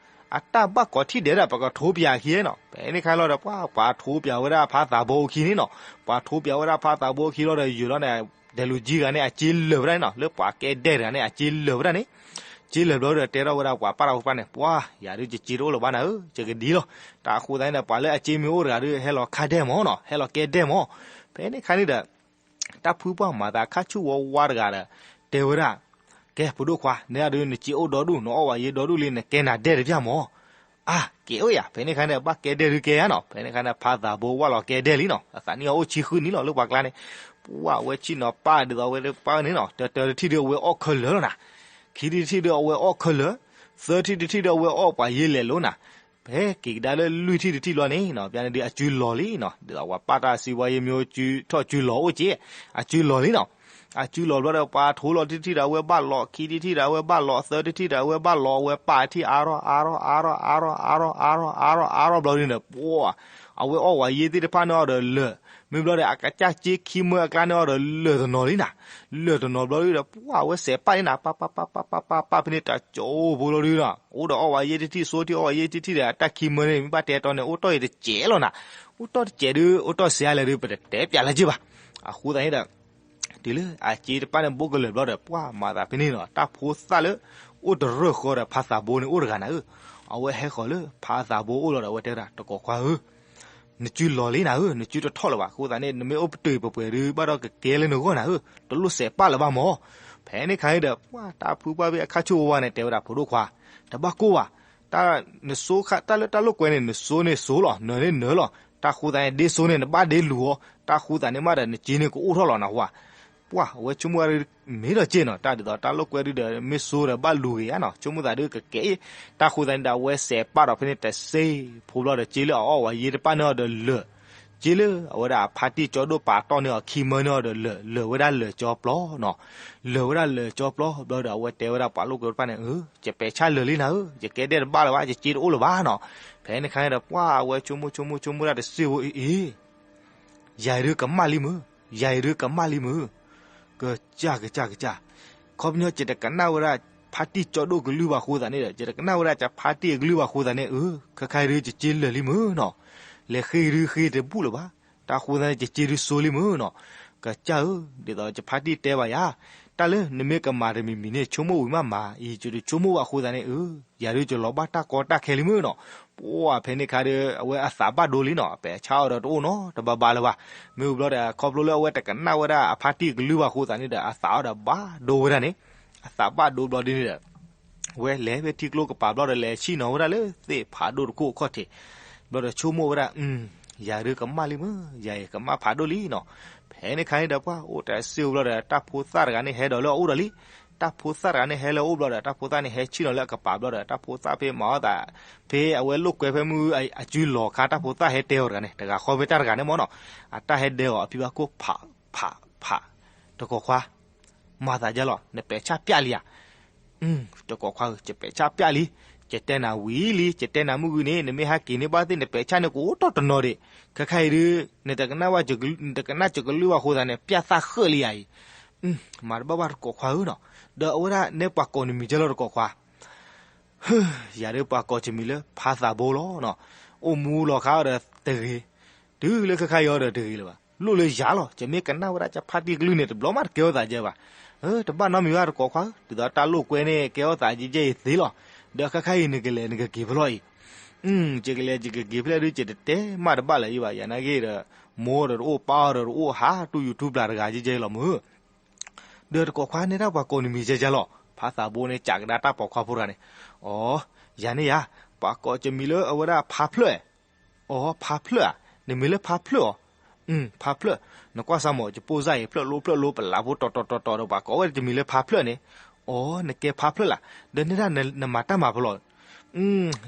အတၢ်ဘၣ်ကိးထံၣ်ဒဲးဒီး ပကထိပၠးအခံနီၤ. ဖဲန့ၣ်ခါလီၤဒီး ပှၤပှၤထိပၠးဝဲဒၣ်ဖါသးဘိအခံန့ၣ်နီၤ, ပှၤထိပၠးဝဲဒၣ်ဖါသးဘိအခံလီၤဒီး ယုာ်လီၤန့ၣ် ဒဲးလူၤကၠံတဂၤန့ၣ် အစ့လၢာ်ဝဲဒၣ်န့ၣ်နီၤ, လၢပှၤကဲဒဲးတဂၤန့ၣ် အစ့လၢာ်ဝဲဒၣ်န့ၣ်, စ့လၢာ်ဘျီဒီး တဲထီၣ်ဝဲဒၣ်ပှၤပၢ်တၢ်ဖိတဖၣ်န့ၣ် ပှၤယၤဒုးယစ့တအိၣ်လၢၤဘၣ်နၤဧၢ, ယကဒ်လီၤ. တၢ်အဃိသတးန့ၣ်ဒီး ပှၤလၢအစ့မ့ၢ်အိၣ်တဂၤဒီး ဟဲလီၤခါဒဲးမးနီၤ, ဟဲလီၤကဲဒဲးမး. ဖဲန့ၣ်ခါန့ၣ်ဒီး တၢ်ဖုပှၢ်မၤသးခါဆူၣ်ဝီဝါတဂၤဒီး တဲဝဲဒၣ်, ကဲ ပဒိၣ်ခွါ နဲဒၣ်ဒုး နစ့အိၣ်ဒီဒူၣ် နအီၣ်ဝဲယဲဒီဒူၣ်လံ နကဲနၤဒဲးတပျၢ်မး. အါ ကဲအိၣ်ယၤ ဖဲန့ၣ်ခါန့ၣ် ဘၣ်ကဲဒဲၣ်ဒုးကဲယၤနီၤ, ဖဲန့ၣ်ခါန့ၣ် ဖါသးဘိဝၣ်လီၤကဲဒဲၣ်လံနီၤ, အသးနံၣ်အိၣ်ဆံဃုနံၣ်လီၤ လၢပှၤကျါန့ၣ်, ပှၢ်ဝဲဆ့ၣ်နီၤပၢ်ဒ်သိးဝဲတပၢ်န့ၣ်နီၤ, တၢတၢတထံၣ်ဒုးအဝဲအီၣ်ခဲလၢာ်လီၤနၤ, ခံထံၣ်တထံၣ်ဒုးအဝဲအီၣ်ခဲလၢာ်, သၢထံၣ်တထံၣ်ဒုးအဝဲအီၣ်ပှၤယ့လဲၤလိၤနၤ, ဖဲက့ၤကဒါလၢလွံၢ်ထံၣ်တထံၣ်ဘျီန့ၣ်နီၤ, ပျၢန့ၣ်ဒုးအစုလီၤလံနီၤ, ဒ်သိးပှၤပၢ်တၢ်စံးဝါယ့မ့ၢ်အိၣ်စုထီၣ်စုလီၤအိၣ်က့, အစုလီၤလံနီၤ, အစုလီၤဘျီဒီး ပှၤထိလီၤထံၣ်တထံၣ်ဒီးအဝဲဘၣ်လီၤ, ခံထံၣ်တထံၣ်ဒီးအဝဲဘၣ်လီၤ, သၢထံၣ်တထံၣ်ဒီးအဝဲဘၣ်လီၤ, အဝဲပာ်ထံၣ်အါထီၣ် အါထီၣ် အါထီၣ် အါထီၣ် အါထီၣ် အါထီၣ် အါထီၣ် အါထီၣ်ဘျီဒုန့ၣ် ပှၢ် အဝဲအီၣ်ဝဲယ့သ့ၣ်တဖၣ်န့ၣ်အီၤဒီးလၢာ်, မ့ၢ်ဘျီဒီး အကစၢ်စ့ခံမၢအကျါန့ၣ်အီၤဒီးလၢာ်တနီၤလံနၤ, လၢာ်တနီၤဘျီဒုဒီး ပှၢ်ဝဲစဲးပာ်န့ၣ်နၤ, ပာ်ပာ်ပာ်ပာ်ပာ်ပာ်ပာ်ပာ်ဖဲန့ၣ် တၢ်ကၠိဖိလီၤဒုနီၤ, အိၣ်ဒီးအီၣ်ဝဲယ့တထံၣ် စိထံၣ် အီၣ်ဝဲယ့တထံၣ်ဒီး အတၢ်ခံမၢန့ၣ် မ့ၢ်ဘၣ်တဲတီန့ၣ် အိၣ်တီၢ်အံၤတစဲးလီၤနၤ, အိၣ်တီၢ်တစဲးဒု အိၣ်တီၢ်စဲးအါလဲၣ်ဒု ပတတဲပျးလၢၤက့ဘၣ်, အဃိသတးန့ၣ်ဒီး တုၤလၢအစ့တဖၣ်န့ၣ် ဘိးကလၢာ်ဘျီဒီး ပှၢ်မၤသးဖဲန့ၣ်နီၤ, တၢ်ဖိသၣ်လၢ အိၣ်တရၢၢ်ဃီဒီးဖါသးဘိန့ၣ် အိၣ်တဂၤနၤဧၢ, အဝဲဟဲဃီၤလၢဖါသးဘိအိၣ်လီၤဒီး အဝဲတဲဝဲဒၣ် တကိးခွါဧၢ, နစုလီၤလံနၤဧၢ, နစုတထီၣ်လၢၤဘၣ်, အဃိသတးန့ၣ် နမ့ၢ်အိၣ်ပတုာ်ပပှဲၤဒု ဘၣ်ဒီးကကဲလၢနဂီၢ်နၤဧၢ, တလိၣ်စဲးပာ်လၢၤဘၣ်မၢ်, ဖဲန့ၣ်ခါန့ၣ်ဒီး ပှၢ်တၢ်ဖုပှၢ်ဖဲအခါဆူၣ်ဝဲဝါန့ၣ် တဲဝဲဒၣ် ဖိဒိၣ်ခွါ, တဘၣ်ကိၢ်ဘၣ်, တၢ်နစိခါ တၢ်လၢတၢ်လိာ်ကွဲန့ၣ် နစိန့ၣ်စိလီၤ, နၢၤန့ၣ်နၢၤလီၤ, တၢ်ဃိသတးန့ၣ် ဒ့စိန့ၣ် နဘၣ်ဒ့လူၤအီၤ, တၢ်ဃိသတးန့ၣ်မးဒီး နစ့န့ၣ်ကအိၣ်ထီၣ်လီၤနဟူဧါ, ပှၢ် အဝဲဆိကမိၣ်ဝဲဒၣ် မ့ၢ်ဒီးက့ၢ်နီၤ, တၢ်ဒ်သိးတၢ်လိာ်ကွဲဒုဒီး မ့ၢ်စိဒီးဘၣ်လူၤဂ့ၤဧါနီၤ, ဆိကမိၣ်သးဒုကကဲအံၤ, တၢ်ဃိသတးန့ၣ်ဒီး အဝဲစဲးပာ်ဒီးဖဲန့ၣ်တစ့ဖိဘျီဒီး စ့လၢအအီၣ်ဝဲယ့တဖၣ်န့ၣ်အီၤဒီးလၢာ်, စ့လၢအဝဲဒၣ်အဖါတံၢ်ကၠီဒိၣ်ပာ်တီၢ်န့ၢ်အီၤခံမၢန့ၣ်အီၤဒီးလၢာ်, လၢာ်ဝဲဒၣ်လၢာ်ကၠီပျီနီၤ, လၢာ်ဝဲဒၣ်လၢာ်ကၠီပျီဘျီဒီး အဝဲတဲဝဲဒၣ်ပှၤလိာ်ကွဲတဖၣ်န့ၣ် အၢ ယပဲာ်ဆၣ်လၢာ်လံနၤဧၢ, ယကဲဒဲၣ်တဘၣ်လၢၤဘၣ်, ယစ့တအိၣ်လၢၤဘၣ်နီၤ, ဖဲန့ၣ်ခါန့ၣ်ဒီး ပှၢ် အဝဲဆိကမိၣ်ဆိကမိၣ်ဆိကမိၣ်ဒၣ်တစ့ဖိအံၤ အ့ ယၤအံၤဒုကမၣ်လံမုၢ်, ယၤအံၤဒုကမၣ်လံမုၢ်, ကစၢ်ကစၢ်ကစၢ်, ခီပညီ ယတကနၣ်ဝဲဒၣ်ဖါတံၢ်ကၠီဒိၣ်ကလုၢ်ဘၣ်ဃိသးန့ၣ်ဒီး ယတကနၣ်ဝဲဒၣ်ယဖါတံၢ်အကလုၢ်ဘၣ်ဃိသးန့ၣ် အၢ ခဲခါအံၤဒု ယစ့လၢာ်လံမုၢ်နီၤ, လဲၤဃ့ဒုဃ့တဘူၣ်လၢၤဘၣ်, တၢ်ဃိသးန့ၣ် ယစ့ဒုစိလံမုၢ်နီၤ, ကစၢ်ဧၢ, ဒ်သိးယဖါတံၢ်တဲဘၣ်ယၤ, တၢ်လၢနမ့ၢ်ကမၤတမံၤမံၤန့ၣ် ဆိကမိၣ်ဝံၤမးမၤအံၤ ယတဆိကမိၣ်ဘၣ်ဃိသးန့ၣ် အၢ ယၤဒုယလီၤဘၣ်တၢ်ကီတၢ်ခဲလံမုၢ်နီၤ, ပှၢ်ဖဲန့ၣ်ခါဒီး အဝဲအသးဘၣ်ဒိလံနီၤ, ပဲာ်ဆၣ်အီၤဒီးတအိၣ်နီတဘၣ်ဘၣ်လၢၤဘၣ်, မ့ၢ်ဝံၤဘျီဒီး ခီဖျိလၢအဝဲတကနၣ်ဝဲဒၣ်အဖါတံၢ်ကလုၢ်ဘၣ်ဃိသးန့ၣ်ဒီး အသးအီၤဒီးဘၣ်ဒိဝဲဒၣ်န့ၣ်, အသးဘၣ်ဒိဘျီဒ်န့ၣ်ဒီး ဝဲလဲၤဖဲထံကျိကပၤဘျီဒီး လဲၤဆံၣ်နီၤဝဲဒၣ်လၢသ့ၣ်ဖးဒိၣ်တခိၣ်အခီၣ်ထံး, ဘျီဒီးဆိကမိၣ်ဝဲဒၣ် အု ယၤဒုကမၣ်လံမုၢ်, ယၤအံၤကမၣ်ဖးဒိၣ်လံနီၤ, ဖဲန့ၣ်ခါန့ၣ်ဒီး ပှၢ်အိၣ်တစ့ဘျီဒီး တၢ်ဖိသၣ်တဂၤန့ၣ်ဟဲဒီးလၢအအိၣ်ဒီးလံ, တၢ်ဖိသၣ်တဂၤန့ၣ်ဟဲလၢအအိၣ်ဘျီဒီး တၢ်ဖိသၣ်န့ၣ်ဟဲဆံၣ်နီၤလၢအကပၤဘျီဒီး တၢ်ဖိသၣ်ဖဲမၤအီၣ်သး ဖဲအဝဲလိာ်ကွဲဖဲမုၢ်အစုလီၤခါ တၢ်ဖိသၣ်ဟဲတဲအီၤတဂၤန့ၣ် တဂၤဃီဖဲတၢ်တဂၤန့ၣ်မၢ်နီၤ, အတၢ်ဟဲဒဲအီၤအဖံဘၣ်ခိၣ် ဖး ဖး ဖး, တကိးခွါ မၤသးဒ်လဲၣ်, နပဲာ်ဆၣ်ပျၢ်လံဧါ, တကိးခွါဧၢ, ယပဲာ်ဆၣ်ပျၢ်လံ, ယတဲနၤဝံၤလံ, ယတဲနၤမုၢ်ဂုၢ်န့ၣ် နမ့ၢ်ဟဲက့ၤန့ၢ်ဘၣ်သ့ၣ် နပဲာ်ဆၣ်န့ၣ်ကအိၣ်တီၢ်တနီၤဒံး, ခဲခါအံၤဒု နတကနၣ်ဝဲ နတကနၣ်ယကလုၢ်ဘၣ်ဃိသးန့ၣ် ပျၢ်သၣ်ဃၢၣ်လံယၤအံၤ, မၤတဘၣ်ဘၣ်တကိးခွါဧၢနီၤ, ဒီးအဝဲဒၣ်နဲပှၤကိးနမံၤဒ်လဲၣ်တကိးခွါ ယၤဒုပှၤကိးယမံၤလၢဖါသးဘိလီၤ, အိၣ်မူလီၤခါအီၤဒီးတဂ့ၤ, တုၤလၢခဲခါအံၤအီၤဒီးတဂ့ၤလၢၤဘၣ်, လိၣ်လၢယၤလီၤ, ယမ့ၢ်ကနၣ်ဝဲဒၣ်ယဖါတံၢ်ကလုၢ်န့ၣ် တဘျီမးတကဲထီၣ်သးယဲဘၣ်, တဘၣ်နီတမံၤဘၣ်တကိးခွါဧၢ, ဒ်သိးတၢ်လိာ်ကွဲန့ၣ် ကဲထီၣ်သးယဲယဲအံၤသ့လီၤ, ဒီးခဲခါအံၤနကလဲၤ နကက့ၤဖဲလဲၣ်အံၤ, ယကလဲၤယကက့ၤဖဲလဲၣ်ဒု ယတတဲမးတဘၣ်လၢၤယဲဘၣ်, ယၤနာ်က့ဒီး မိၢ်ဒီးတအိၣ် ပၢ်ဒီးတအိၣ် ဟးတူၢ်ယူၤထူပျၢ်တဂၤယဲယဲလီၤမုၢ် ဒီးတကိးခွါန့ၣ်ဒၣ်ပှၤကိးနမံၤယဲယဲလီၤ, ဖါသးဘိန့ၣ် ကးကဒါတၢ်ပိာ်ခွါဖိတဂၤန့ၣ်, အိ ယၤန့ၣ်ယၤ, ပှၤကိးယမံၤလၢအဝဲဒၣ်ဖါဖျၢၣ်, အိ ဖါဖျၢၣ်ဧါ, နမံၤလၢဖါဖျၢၣ်ဧါ, ဖါဖျၢၣ်, နကွၢ်စၢ်မး ယပိၢ်စၢ်အံၤ ဖျၢၣ်လိဖျၢၣ်လိ ပလးဖိတီၤတီၤတီၤတီၤဒီး ပှၤကိးဝဲယမံၤလၢဖါဖျၢၣ်န့ၣ်, အိ နကဲဖါဖျၢၣ်လၢ်, ဒီးန့ၣ်ဒၣ်နမၤတၢ်မၤဖဲလဲၣ်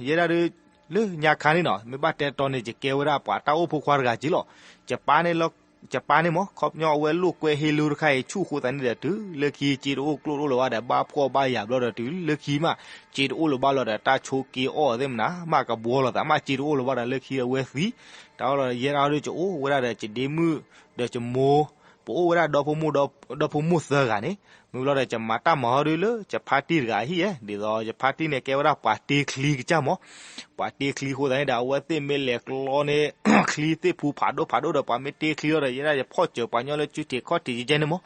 ယဲဒၣ်ဒီး လၢညါခါန့ၣ်နီၤ မ့ၢ်ဘၣ်တဲတီန့ၣ် ယကဲဝဲဒၣ်ပှၤတၢ်အိၣ်ဖိခွါတဂၤက့လီၤ, ယပၢ်န့ၣ်လီၤ, ယပၢ်န့ၣ်မး ခီပညီအဝဲလိာ်ကွဲဟ့လိတခါအံၤ ဆူၣ်အဃိသတးန့ၣ်ဒီး တုၤလၢခံစ့တအိၣ်ကျိၣ်တအိၣ်လၢၤဘၣ်ဒီး ဘၣ်ဖှီၣ်ဘၣ်ယာ်ဘျီဒီး တုၤလၢခံမး စ့တအိၣ်လၢၤဘၣ်လီၤဒီး တၢ်ဆိးက့အီၣ်သ့ၣ်မနၤ မ့ၢ်ကဘှီလိာ်သးမး စ့တအိၣ်လၢၤဘၣ်ဒီး လၢခံအဝဲသံ, တၢ်လီၤဒီး ယဲဒၣ်ဒီး ယအိၣ်ဝဲဒၣ်ဒီးယဒ့မုၣ် ဒီးယမိၢ် ပအိၣ်ဝဲဒၣ်ဒီဖိမိၢ် ဒီဖိမိၢ်သၢဂၤန့ၣ်, မ့ၢ်ဘျီဒီး ယမၤတၢ်မၤဟီဒုလၢ ယဖါတံၢ်တဂၤအဟံၣ်ဧဲ, ဒ်သိးယဖါတံၢ်န့ၣ် ကဲဝဲဒၣ်ပှၤတ့ချံကစၢ်မး, ပှၤတ့ချံအဃိသတးန့ၣ်ဒီး အဝဲသ့ၣ်မ့ၢ်လဲၤကျီန့ၣ် ချံသ့ၣ်ဖူဖးဒိၣ်ဖးဒိၣ်ဒီး ပှၤမ့ၢ်တ့ချံလီၤဒီး ယဲဒၣ်ယဖီၣ်စၢၤပှၤညီလၢစုထံးခီၣ်ထံးယဲန့ၣ်မး,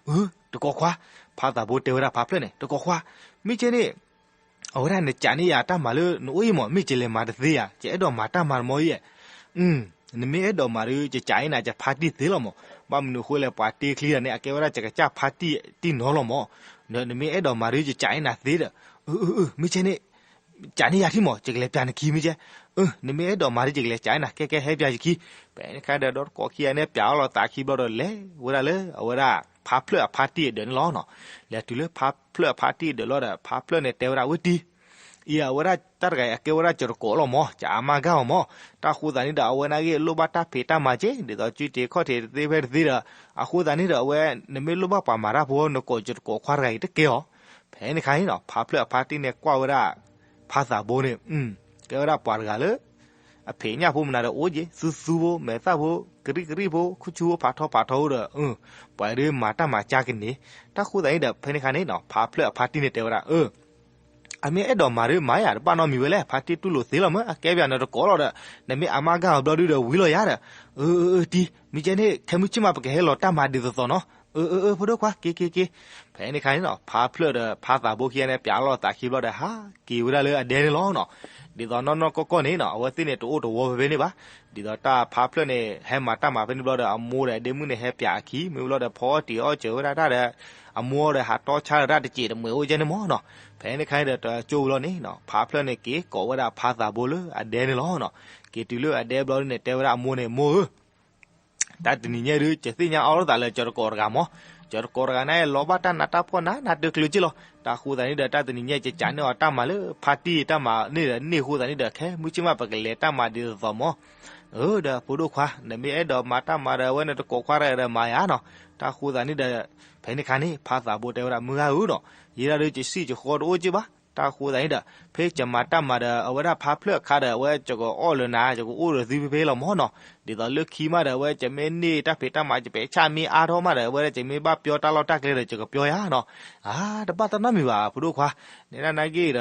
အၢ တကိးခွါ, ဖါသးဘိတဲဝဲဒၣ်ဖါဖျၢၣ်န့ၣ် တကိးခွါ, မ့ၢ်ကဲန့ၣ် အဝဲဒၣ်နကးန့ၢ်ယၤတၢ်မၤလၢနအိၣ်အံၤမး မ့ၢ်ယလဲၤမၤတသ့ဧါ, ယအဲၣ်ဒိးမၤတၢ်မၤတမံၤအံၤ, နမ့ၢ်အဲၣ်ဒိးမၤဒီး ယကးန့ၢ်နၤယဖါတံၢ်သ့လီၤမး, ဘၣ်မနုၤအဃိလဲၣ် ပှၤတ့ချံတဂၤန့ၣ် အကဲဝဲဒၣ်ယကစၢ်ဖါတံၢ်တံၢ်နီၤလီၤမး, နမ့ၢ်အဲၣ်ဒိးမၤဒီး ယကးန့ၢ်နၤသ့ဒီး, အၢ အၢ အၢ မ့ၢ်ကဲန့ၣ် ကးန့ၢ်ယၤထံမး, ယကလဲၤပျးနခံမ့ၢ်ကဲ, အၢ နမ့ၢ်အဲၣ်ဒိးမၤဒ်ယကလဲၤကးန့ၢ်နၤ, ကဲကဲဟဲပျးယခံ. ဖဲန့ၣ်ခါဒီး ဒီတကိးခံဂၤန့ၣ် ပျးအီၤလိာ်သးခံဘျီဒီး လဲၤဝဲဒၣ်လၢအဝဲဒၣ် ဖါဖျၢၣ်အဖါတံၢ်အဒၢးန့ၣ်လီၤနီၤ. လဲၤတုၤလၢဖါဖျၢၣ်အဖါတံၢ်အဒၢးလီၤဒီး ဖါဖျၢၣ်န့ၣ်တဲဝဲဒၣ်ဝဲတံၢ်, အံၤအဝဲဒၣ်တၢ်တဂၤအံၤ အကဲဝဲဒၣ်ယတကိးလီၤမး, ယအမါဂၤအီၤမး. တၢ်ဃိသးန့ၣ်ဒီး အဝဲန့ၣ်ဂ့ၤလိၣ်ဘၣ်တၢ်ဖံးတၢ်မၤက့, ဒ်သိးစုတ့ခီၣ်ထံးတသ့ဖဲတသ့ဒီး, အဃိသးန့ၣ်ဒီး အဝဲ နမ့ၢ်လိၣ်ဘၣ်ပှၤမၤတၢ်ဖိ နကိးယတကိးခွါတဂၤအံၤတကဲအီၤ. ဖဲန့ၣ်ခါန့ၣ်နီၤ ဖါဖျၢၣ်အဖါတံၢ်န့ၣ်ကွၢ်ဝဲဒၣ် ဖါသးဘိန့ၣ်, ကဲဝဲဒၣ်ပှၤတဂၤလၢ အဖံးညၣ်ဖိမနုၤဒီးအိၣ်က့ၤ, သူသူဖိ, မဲာ်သၣ်ဖိ, ကရံၣ်ကရံၣ်ဖိ, ခိၣ်ဆူဖိ, ဖးထီဖးထီဖိဒီး, ပှၤဒုးမၤတၢ်မၤကါကန့ၣ်. တၢ်ဃိသးန့ၣ်ဒီး ဖဲန့ၣ်ခါန့ၣ်နီၤ ဖါဖျၢၣ်အဖါတံၢ်န့ၣ်တဲဝဲဒၣ်, အမ့ၢ်အဲၣ်ဒိးမၤဒုးမၤယၤ တဘၣ်နီတမံၤဝဲလဲၣ်, ဖါတံၢ်တူၢ်လိာ်သ့လီၤမး, အကဲပယၤနတကိးလီၤဒီး, နမ့ၢ်အမါဂၤအီၤဘျီဒုဒီးဝံၤလီၤယၤဒီး, အၢ အၢ အၢ တံၢ်, မ့ၢ်ကဲန့ၣ် ခဲမုၢ်ဆ့ၣ်မး ပကဟဲလီၤတၢ်မၤဒ်သိးသိးနီၤ, အၢ အၢ အၢ ဖိဒိၣ်ခွါ က့ၤ က့ၤ က့ၤ. ဖဲန့ၣ်ခါန့ၣ်နီၤ ဖါဖျၢၣ်ဒီးဖါသးဘိခံဂၤန့ၣ် ပျးလီၤသးခံဘျီဒီး ဟးက့ၤဝဲဒၣ်လၢအဒဲန့ၣ်လီၤနီၤ. ဒ်သိးနီၢ်နီၢ်ကီၢ်ကီၢ်န့ၣ်နီၤ အဝဲသ့ၣ်န့ၣ်တအိၣ်တဝီဖဲဖဲန့ၣ်ဘၣ်. ဒ်သိးတၢ်ဖါဖျၢၣ်န့ၣ် ဟဲမၤတၢ်မၤဖဲန့ၣ်ဘျီဒီး အမိၢ်ဒီးအဒ့မုၣ်န့ၣ် ဟဲပျးအခံ မ့ၢ်ဘျီဒီး ဖီအီၣ်တံၤအီၣ်စၢၤဝဲဒၣ်တၢ်ဒီး အမိၢ်ဒီးဟးတီဆါဒီးတၢ်တစဲးတမှဲးအိၣ်ကဲန့ၣ်မးနီၤ. ဖဲန့ၣ်ခါန့ၣ်ဒီး တကၠိဘျီန့ၣ်နီၤ ဖါဖျၢၣ်န့ၣ်က့ၤကိးဝဲဒၣ်ဖါသးဘိလၢအဒဲန့ၣ်လီၤနီၤ. က့ၤတုၤလၢအဒဲဘျီန့ၣ် တဲဝဲဒၣ်အမိၢ်န့ၣ် မိၢ်ဧၢ တၢ်တနံၤညါဒုး ယသ့ၣ်ညါအီၣ်လိာ်သးလၢယတကိးတဂၤမး, ယတကိးတဂၤန့ၣ် လီၤဘၣ်တၢ်နးတၢ်ဖှီၣ်နးနးတၢ်ကျၢၤက့လီၤ. တၢ်ဃိသးန့ၣ်ဒီး တၢ်တနံၤညါ ယကးန့ၢ်အီၤတၢ်မၤလၢဖါတံၢ်တၢ်မၤန့ၣ်ဒီးန့ၢ်အဃိသးန့ၣ်ဒီး ခဲမုၢ်ဆ့ၣ်မး ပကလဲၤတၢ်မၤဒ်သိးသိးမး. အၢ ဒီးဖိဒိၣ်ခွါ နမ့ၢ်အဲၣ်ဒိးမၤတၢ်မၤဒီး အဝဲန့ၣ်တကိးခွါတဂၤဒီးမၤယၤနီၤ. တၢ်ဃိသးန့ၣ်ဒီး ဖဲန့ၣ်ခါန့ၣ် ဖါသးဘိတဲဝဲဒၣ် မုၢ်ဂၤဧၢနီၤ, ယဲဒၣ်ဒီးယစံၣ်ယဃီတအိၣ်က့ဘၣ်. တၢ်ဃိသးန့ၣ်ဒီး ဖဲယမၤတၢ်မၤဒီး အဝဲဒၣ်ဖါဖျၢၣ်အခါဒီး အဝဲယကအီၣ်လၢနၤ ယကအိၣ်ဒီးသုဖဲဖဲလီၤမးနီၤ. ဒ်သိးလၢခံမးဒီး အဝဲယမ့ၢ်န့ၢ်တၢ်ဖံးတၢ်မၤ ယပဲာ်ဆၣ်မ့ၢ်အါထီၣ်မးဒီး အဝဲဒၣ်ယမ့ၢ်ဘၣ်ပျီတၢ်လီၢ်တၢ်ကျဲဒီး ယကပျီယၤနီၤ. အါ တဘၣ်တၢ်နီတမံၤဘၣ် ဖိဒိၣ်ခွါ, နဲဒၣ်နာ်က့ဒီး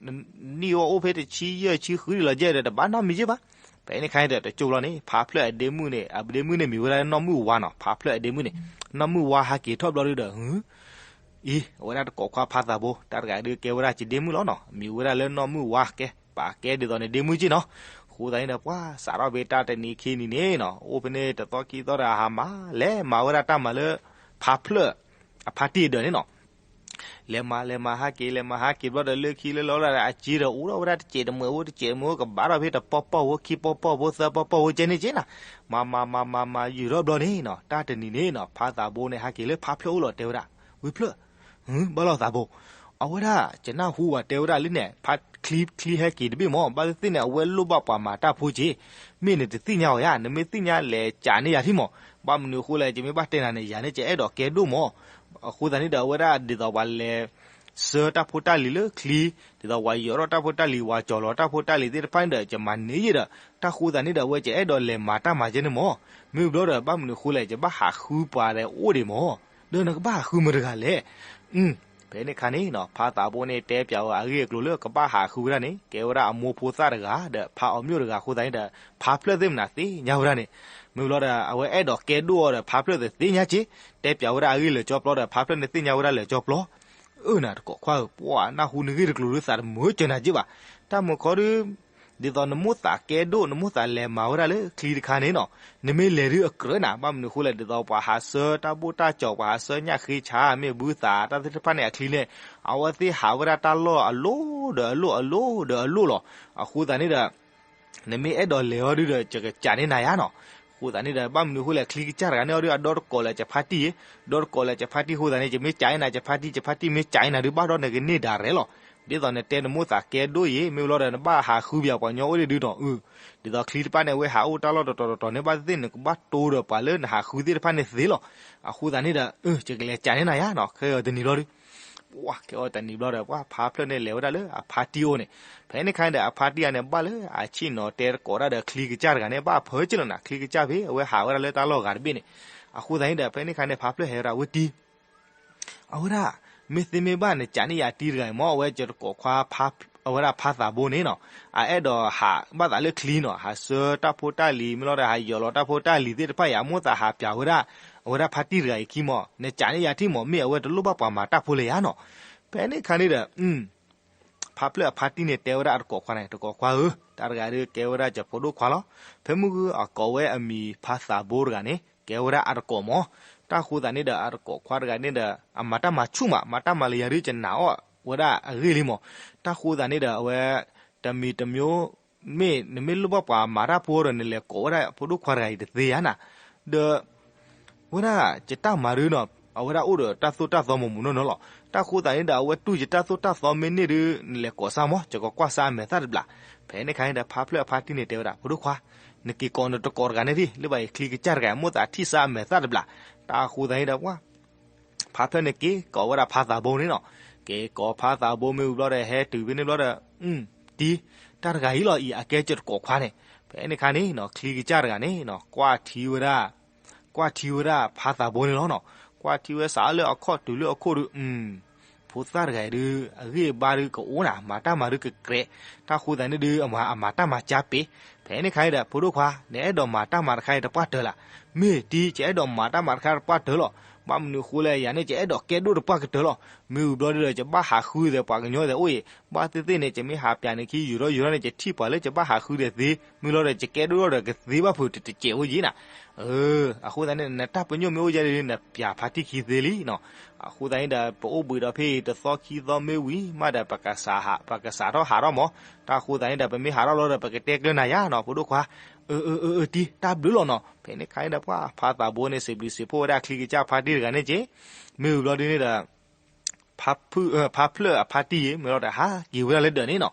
နံၣ်အီၣ်အိၣ်ဖဲတဆံယဲၢ်ဆံဃုဒံးလီၤယဲဒီး တဘၣ်နီတမံၤယဲဘၣ်. ဖဲန့ၣ်ခါန့ၣ်ဒီး တကၠိဘျီန့ၣ် ဖါဖျၢၣ်အဒ့မုၣ်န့ၣ် အဒ့မုၣ်န့ၣ်မ့ၢ်ဝဲဒၣ်နီၢ်မုၢ်ဝါနီၤ, ဖါဖျၢၣ်အဒ့မုၣ်န့ၣ် နီၢ်မုၢ်ဝါဟးက့ၤထီၣ်ဘျီဒုဒီး အံၤ အဝဲဒၣ်တကိးခွါဖါသးဘိ တၢ်တဂၤဒုးကဲဝဲဒၣ်ယဒ့မုၣ်လီၤနီၤ, မ့ၢ်ဝဲဒၣ်လၢနီၢ်မုၢ်ဝါကဲ ပာ်ကဲဒ်သိးနဒ့မုၣ်က့နီၤ. အဃိသတးန့ၣ်ဒီး ပှၤစးထီၣ်ဖဲတၢ်တနံၤခံနံၤန့ၣ်နီၤ အိၣ်ဖဲန့ၣ်တသီခံသီဒီး အဟးမၤ လဲၤမၤဝဲဒၣ်တၢ်မၤလၢ ဖါဖျၢၣ်အဖါတံၢ်အဒၢးန့ၣ်နီၤ. လဲၤမၤ လဲၤမၤဟးက့ၤ လဲၤမၤဟးက့ၤဘျီဒီး လၢခံလၢလီၤဒီး အစ့ဒီးအိၣ်ထီၣ်ဝဲဒၣ်တစဲးတမှဲးဖိ တစဲးတမှဲးဖိ ကဘၣ်ထီၣ်ဖဲတပီၢ်ပီၢ်ဖိ ခံပီၢ်ပီၢ်ဖိ သၢပီၢ်ပီၢ်ဖိကဲန့ၣ်က့နီၤ. မၤမၤမၤမၤမၤယုာ်ထီၣ်ဘျီန့ၣ်နီၤ တၢ်တနံၤန့ၣ်နီၤ ဖါသးဘိန့ၣ် ဟးက့ၤလၢဖါဖျၢၣ်အိၣ်လီၤတဲဝဲဒၣ် ဝံဖျၢၣ် ဘၣ်လီၤသးဘိ အဝဲဒၣ် ယနၢ်ဟူဝဲတဲဝဲဒၣ်လၢန့ၣ် ဖါချံ ချံဟဲက့ၤတဘ့ၣ်မး ဘၣ်သ့ၣ်သ့ၣ်န့ၣ် အဝဲလိၣ်ဘၣ်ပှၤမၤတၢ်ဖိက့, မ့ၢ်နတသ့ၣ်ညါအီၤယါ, နမ့ၢ်သ့ၣ်ညါလဲၤကးန့ၢ်ယၤထံမး, ဘၣ်မနုၤအဃိလဲၣ် ယမ့ၢ်ဘၣ်တဲနၤန့ၣ် ယၤန့ၣ် ယအဲၣ်ဒိးကဲဒိၣ်မး. အဃိသတးန့ၣ်ဒီး အဝဲဒၣ်ဒ်သိးပှၤလဲၤ ဆှၢတၢ်ဖိတၢ်လံၤလၢချံ, ဒ်သိးပှၤယီၤထီၣ်တၢ်ဖိတၢ်လံၤ ပှၤကၠီၤလီၤတၢ်ဖိတၢ်လံၤသ့ၣ်တဖၣ်န့ၣ်ဒီး ယမၤန့ၢ်ယဲဒီး တၢ်ဃိသတးန့ၣ်ဒီး အဝဲယအဲၣ်ဒိးလဲၤမၤတၢ်မၤကဲန့ၣ်မး. မ့ၢ်ဘျီဒီး ဘၣ်မနုၤအဃိလဲၣ် ယဘၣ်ဟးဃုပှၤဒီးအိၣ်ဒံးမး, ဒီးနကဘၣ်ဟးဃုမတၤတဂၤလဲၣ်. ဖဲန့ၣ်ခါန့ၣ်နီၤ ဖါသးဘိန့ၣ် တဲပၠးဝဲအဂ့ၢ်အကျိၤလၢကဘၣ်ဟးဃုဝဲဒၣ်န့ၣ် ကဲဝဲဒၣ်အမိၢ်ဖိသၣ်တဂၤ ဒီးဖါအီၤမၠိၣ်တဂၤအဃိသတးန့ၣ်ဒီး ဖါဖျၢၣ်သ့ၣ်မနၤသ့ၣ်ညါဝဲဒၣ်န့ၣ်. မ့ၢ်ဘျီဒီး အဝဲအဲၣ်ဒိးကဲဒိၣ်အီၤဒီး ဖါဖျၢၣ်သ့ၣ်ညါက့, တဲပၠးဝဲဒၣ်အဂ့ၢ်လၢာ်ကၠီပျီဒီး ဖါဖျၢၣ်န့ၣ်သ့ၣ်ညါဝဲဒၣ်လၢာ်ကၠီပျီ. အၢ နၤတကိးခွါဧၢ, ပှၤနၢ်ဟူနဂ့ၢ်တကျိၤဒုး သးတမုာ်ကၢၤနၤက့ဘၣ်. တၢ်မုာ်ခီဒုး ဒ်သိးနမိၣ်သးကဲဒိၣ် နမိၣ်သးလဲၤမၤဝဲဒၣ်လၢချံတခါန့ၣ်နီၤ, နမ့ၢ်လဲၤဒုးအကြၢးနၤ, ဘၣ်မနုၤအဃိလဲၣ် ဒ်သိးပှၤဟးဆှၢတၢ်ဘိၣ်တၢ်ကၠီၤ ပှၤဟးဆှၢညၣ်ဃ့ဆါ မ့ၢ်ဘုသးတၢ်သ့ၣ်တဖၣ်န့ၣ် အချံန့ၣ် အဝဲသ့ၣ်ဟးဝဲဒၣ်တၢ်လီၢ်အလိၤဒီးအလိၤ အလိၤဒီးအလိၤလီၤ. အဃိသတးန့ၣ်ဒီး နမ့ၢ်အဲၣ်ဒိးလဲၤအီၤဒုဒီး ယကကးန့ၢ်နၤယါနီၤ. အဃိသတးန့ၣ်ဒီး ဘၣ်မနုၤအဃိလဲၣ် ချံကစၢ်တဂၤန့ၣ်အီၤဒု အဒီတကိးလၢယဖါတံၢ်ယ့, ဒီတကိးလၢယဖါတံၢ်အဃိသတးန့ၣ် ယမ့ၢ်ကးန့ၢ်နၤယဖါတံၢ် ယဖါတံၢ်မ့ၢ်ကးန့ၢ်နၤဒု ဘၣ်ဒီးနကန့ၢ်ဒၣ်ရဲၣ်လီၤ. ဒ်သိးနတဲနမိၣ်သးကဲဒိၣ်ယ့ မ့ၢ်ဘျီဒီး နဘၣ်ဟးဃုပယၤပှၤညီအိၣ်ဒံးဒုနီၤ. အၢ ဒ်သိးချံတဖၣ်န့ၣ် အဝဲဟးအိၣ်တၢ်လီၢ်တတီၤတတီၤန့ၣ် ဘၣ်သ့ၣ်သ့ၣ် နကဘၣ်တိဒီးပှၤလၢနဟးဃုသ့ၣ်တဖၣ်န့ၣ်သ့လီၤ. အဃိသတးန့ၣ်ဒီး ယကလဲၤကးန့ၢ်နၤယါနီၤ. ခဲအံၤတနံၤဘျီဒု ပှၤကဲအီၤတနံၤဘျီဒီး ပှၤဖါဖျၢၣ်န့ၣ်လဲၤဝဲဒၣ်လၢအဖါတံၢ်အိၣ်န့ၣ်, ဖဲန့ၣ်ခါန့ၣ်ဒီး အဖါတံၢ်အန့ၣ် ဘၣ်လၢအဆ့ၣ်နီၤတဲတကိးဒၣ်ဒီးချံကစၢ်တဂၤန့ၣ် ဘၣ်ဖၢက့လီၤနၤ ချံကစၢ်ဖဲ အဝဲဟးဝဲဒၣ်လၢတၢ်လီၢ်ဂၤတဘ့ၣ်န့ၣ်. အဃိသတးန့ၣ်ဒီး ဖဲန့ၣ်ခါန့ၣ် ဖါဖျၢၣ်ဟဲဝဲဒၣ်ဝဲတံၢ် အဝဲဒၣ် မ့ၢ်သ့မ့ၢ်ဘၣ်နကးန့ၢ်ယၤတံၢ်တဂၤအံၤမ့ၢ် အဝဲယတကိးခွါ အဝဲဒၣ်ဖါသးဘိန့ၣ်နီၤ, အအဲၣ်ဒိးဟးဘၣ်သးလၢချံနီၤ, ဟးဆှၢတၢ်ဖိတၢ်လံၤ မ့ၢ်လီၤဒီး ဟးယီၤလီၤတၢ်ဖိတၢ်လံၤသ့ၣ်တဖၣ်အံၤ အမိၣ်သးဟးပၠးဝဲဒၣ် အဝဲဒၣ်ဖါတံၢ်တဂၤအံၤခံမ့ၢ် နကးန့ၢ်ယၤတံၢ်မ့ၢ် မ့ၢ်အဝဲတလိၣ်ဘၣ်ပှၤမၤတၢ်ဖိလၢယၤနီၤ. ဖဲန့ၣ်ခါန့ၣ်ဒီး ဖါဖျၢၣ်အဖါတံၢ်န့ၣ် တဲဝဲဒၣ်အတကိးခွါန့ၣ်, တကိးခွါဧၢ, တၢ်တဂၤဒုးကဲဝဲဒၣ်ယဖိဒိၣ်ခွါလီၤ. ဖဲမုၢ်ဂုၢ်အကိးဝဲအမံၤဖါသးဘိတဂၤန့ၣ် ကဲဝဲဒၣ်အတကိးမ့ၢ်. တၢ်ဃိသတးန့ၣ်ဒီး အတကိးခွါတဂၤန့ၣ်ဒီး အမၤတၢ်မၤဆူၣ်မး, မၤတၢ်မၤလၢယၤဒုး ယနာ်အီၤ ဝဲဒၣ်အဂ့ၢ်လံမး. တၢ်ဃိသးန့ၣ်ဒီး အဝဲ တမံၤတမံၤ မ့ၢ်နမ့ၢ်လိၣ်ဘၣ်ပှၤမၤတၢ်ဖိဒီး နလဲၤကိးဝဲဒၣ်ဖိဒိၣ်ခွါတဂၤအံၤတသ့ဧါနၤ. ဒီး ဝဲဒၣ်ယတၢ်မၤဒုနီၤ အဝဲဒၣ်အိၣ်ဒီးတၢ်သိၣ်တၢ်သီမုာ်မုာ်နီၢ်နီၢ်လီၤ. တၢ်ဃိသးန့ၣ်ဒီး အဝဲတူၢ်ယတၢ်သိၣ်တၢ်သီမ့ၢ်န့ၢ်ဒု နလဲၤကိးစၢ်မး ယကကွၢ်စၢ်အမဲာ်သၣ်တဘျီ. ဖဲန့ၣ်ခါန့ၣ်ဒီး ဖါဖျၢၣ်အဖါတံၢ်န့ၣ်တဲဝဲဒၣ် ဖိဒိၣ်ခွါ နက့ၤကိးနတကိးတဂၤန့ၣ်ဒံး လၢဘၣ်အံၤချံကစၢ်တဂၤ မိၣ်သးထံၣ်စၢ်အမဲာ်သၣ်တဘျီ. တၢ်ဃိသးန့ၣ်ဒီးပှၤ ဖါဖျၢၣ်န့ၣ်က့ၤကိးဝဲဒၣ်ဖါသးဘိန့ၣ်နီၤ. က့ၤကိးဖါသးဘိမ့ၢ်ဝံၤဘျီဒီး ဟဲတုၤဖဲန့ၣ်ဘျီဒီး တံၤ တၢ်တဂၤအံၤလီၤအံၤ အကဲကတကိးခွါန့ၣ်. ဖဲန့ၣ်ခါန့ၣ်နီၤ ချံကစၢ်တဂၤန့ၣ်နီၤ ကွၢ်ထံဝဲဒၣ် ကွၢ်ထံဝဲဒၣ်ဖါသးဘိန့ၣ်လီၤနီၤ. ကွၢ်ထံဝဲစးလၢအခီၣ်တုၤလၢအခိၣ်ဒု ဖိသၣ်တဂၤအံၤဒု အဂံၢ်အဘါဒုကအိၣ်နၤ မၤတၢ်မၤဒုကကြဲး. တၢ်ဃိသးန့ၣ်ဒု အမၤတၢ်မၤကၢ်ပ့ၤ. ဖဲန့ၣ်ခါန့ၣ်ဒီး ဖိဒိၣ်ခွါ နအဲၣ်ဒိးမၤတၢ်မၤတခါအံၤတပှၢ်တၢၢ်လၢ်. မ့ၢ်တံၤ ယအဲၣ်ဒိးမၤတၢ်မၤတခါတပှၢ်တၢၢ်လီၤ. ဘၣ်မနုၤအဃိလဲၣ် ယၤန့ၣ် ယအဲၣ်ဒိးကဲဒိၣ်တပှၢ်ကတၢၢ်လီၤ. မ့ၢ်ဝံၤဘျီဒုဒီး ယဘၣ်ဟးဃုသဲးပှၤကညီသဲးအိၣ်အံၤ ဘၣ်သ့ၣ်သ့ၣ်န့ၣ် ယမ့ၢ်ဟးပၠးန့ၣ်ခံ ယူၤထီၣ်ယူၤထီၣ်န့ၣ် ယထံၣ်ပှၤလၢယဘၣ်ဟးဃုသဲးသ့ မ့ၢ်လီၤဒီး ယကဲဒိၣ်ထီၣ်ဒီးကသ့ဘၣ်ဖုးတတစဲးအိၣ်ယံၤနၤ. အဃိသတးန့ၣ် နတၢ်ပညိၣ်မ့ၢ်အိၣ်ယဲဒု နပၠးဖါတံၢ်ခံသ့လံနီၤ. အဃိသတးန့ၣ်ဒီး ပအိၣ်ဘှံးဒီးဖဲအံၤတသီခံသီမ့ၢ်ဝံၤမးဒီး ပကစးထီၣ်ဟးထီၣ်မး. တၢ်ဃိသတးန့ၣ်ဒီး ပမ့ၢ်ဟးထီၣ်လီၤဒီး ပကတဲကျၢၤနၤယါနီၤ ဖိဒိၣ်ခွါ. အၢ အၢ အၢ အၢ တံၤ တၢ်ဘျုးလီၤနီၤ. ဖဲန့ၣ်ခါန့ၣ်ဒီး ပှၤဖါသးဘိန့ၣ် စံးဘျုးစံးဖှိၣ်ဝဲဒၣ်ချံကစၢ်ဖါတံၢ်တဂၤန့ၣ်က့ၤ မ့ၢ်ဝံၤဘျီဒုန့ၣ်ဒီး ဖါဖျၢၣ်အဖါတံၢ်အံၤ မ့ၢ်လီၤဒီးဟးက့ၤဝဲဒၣ်လၢဒၢးန့ၣ်နီၤ.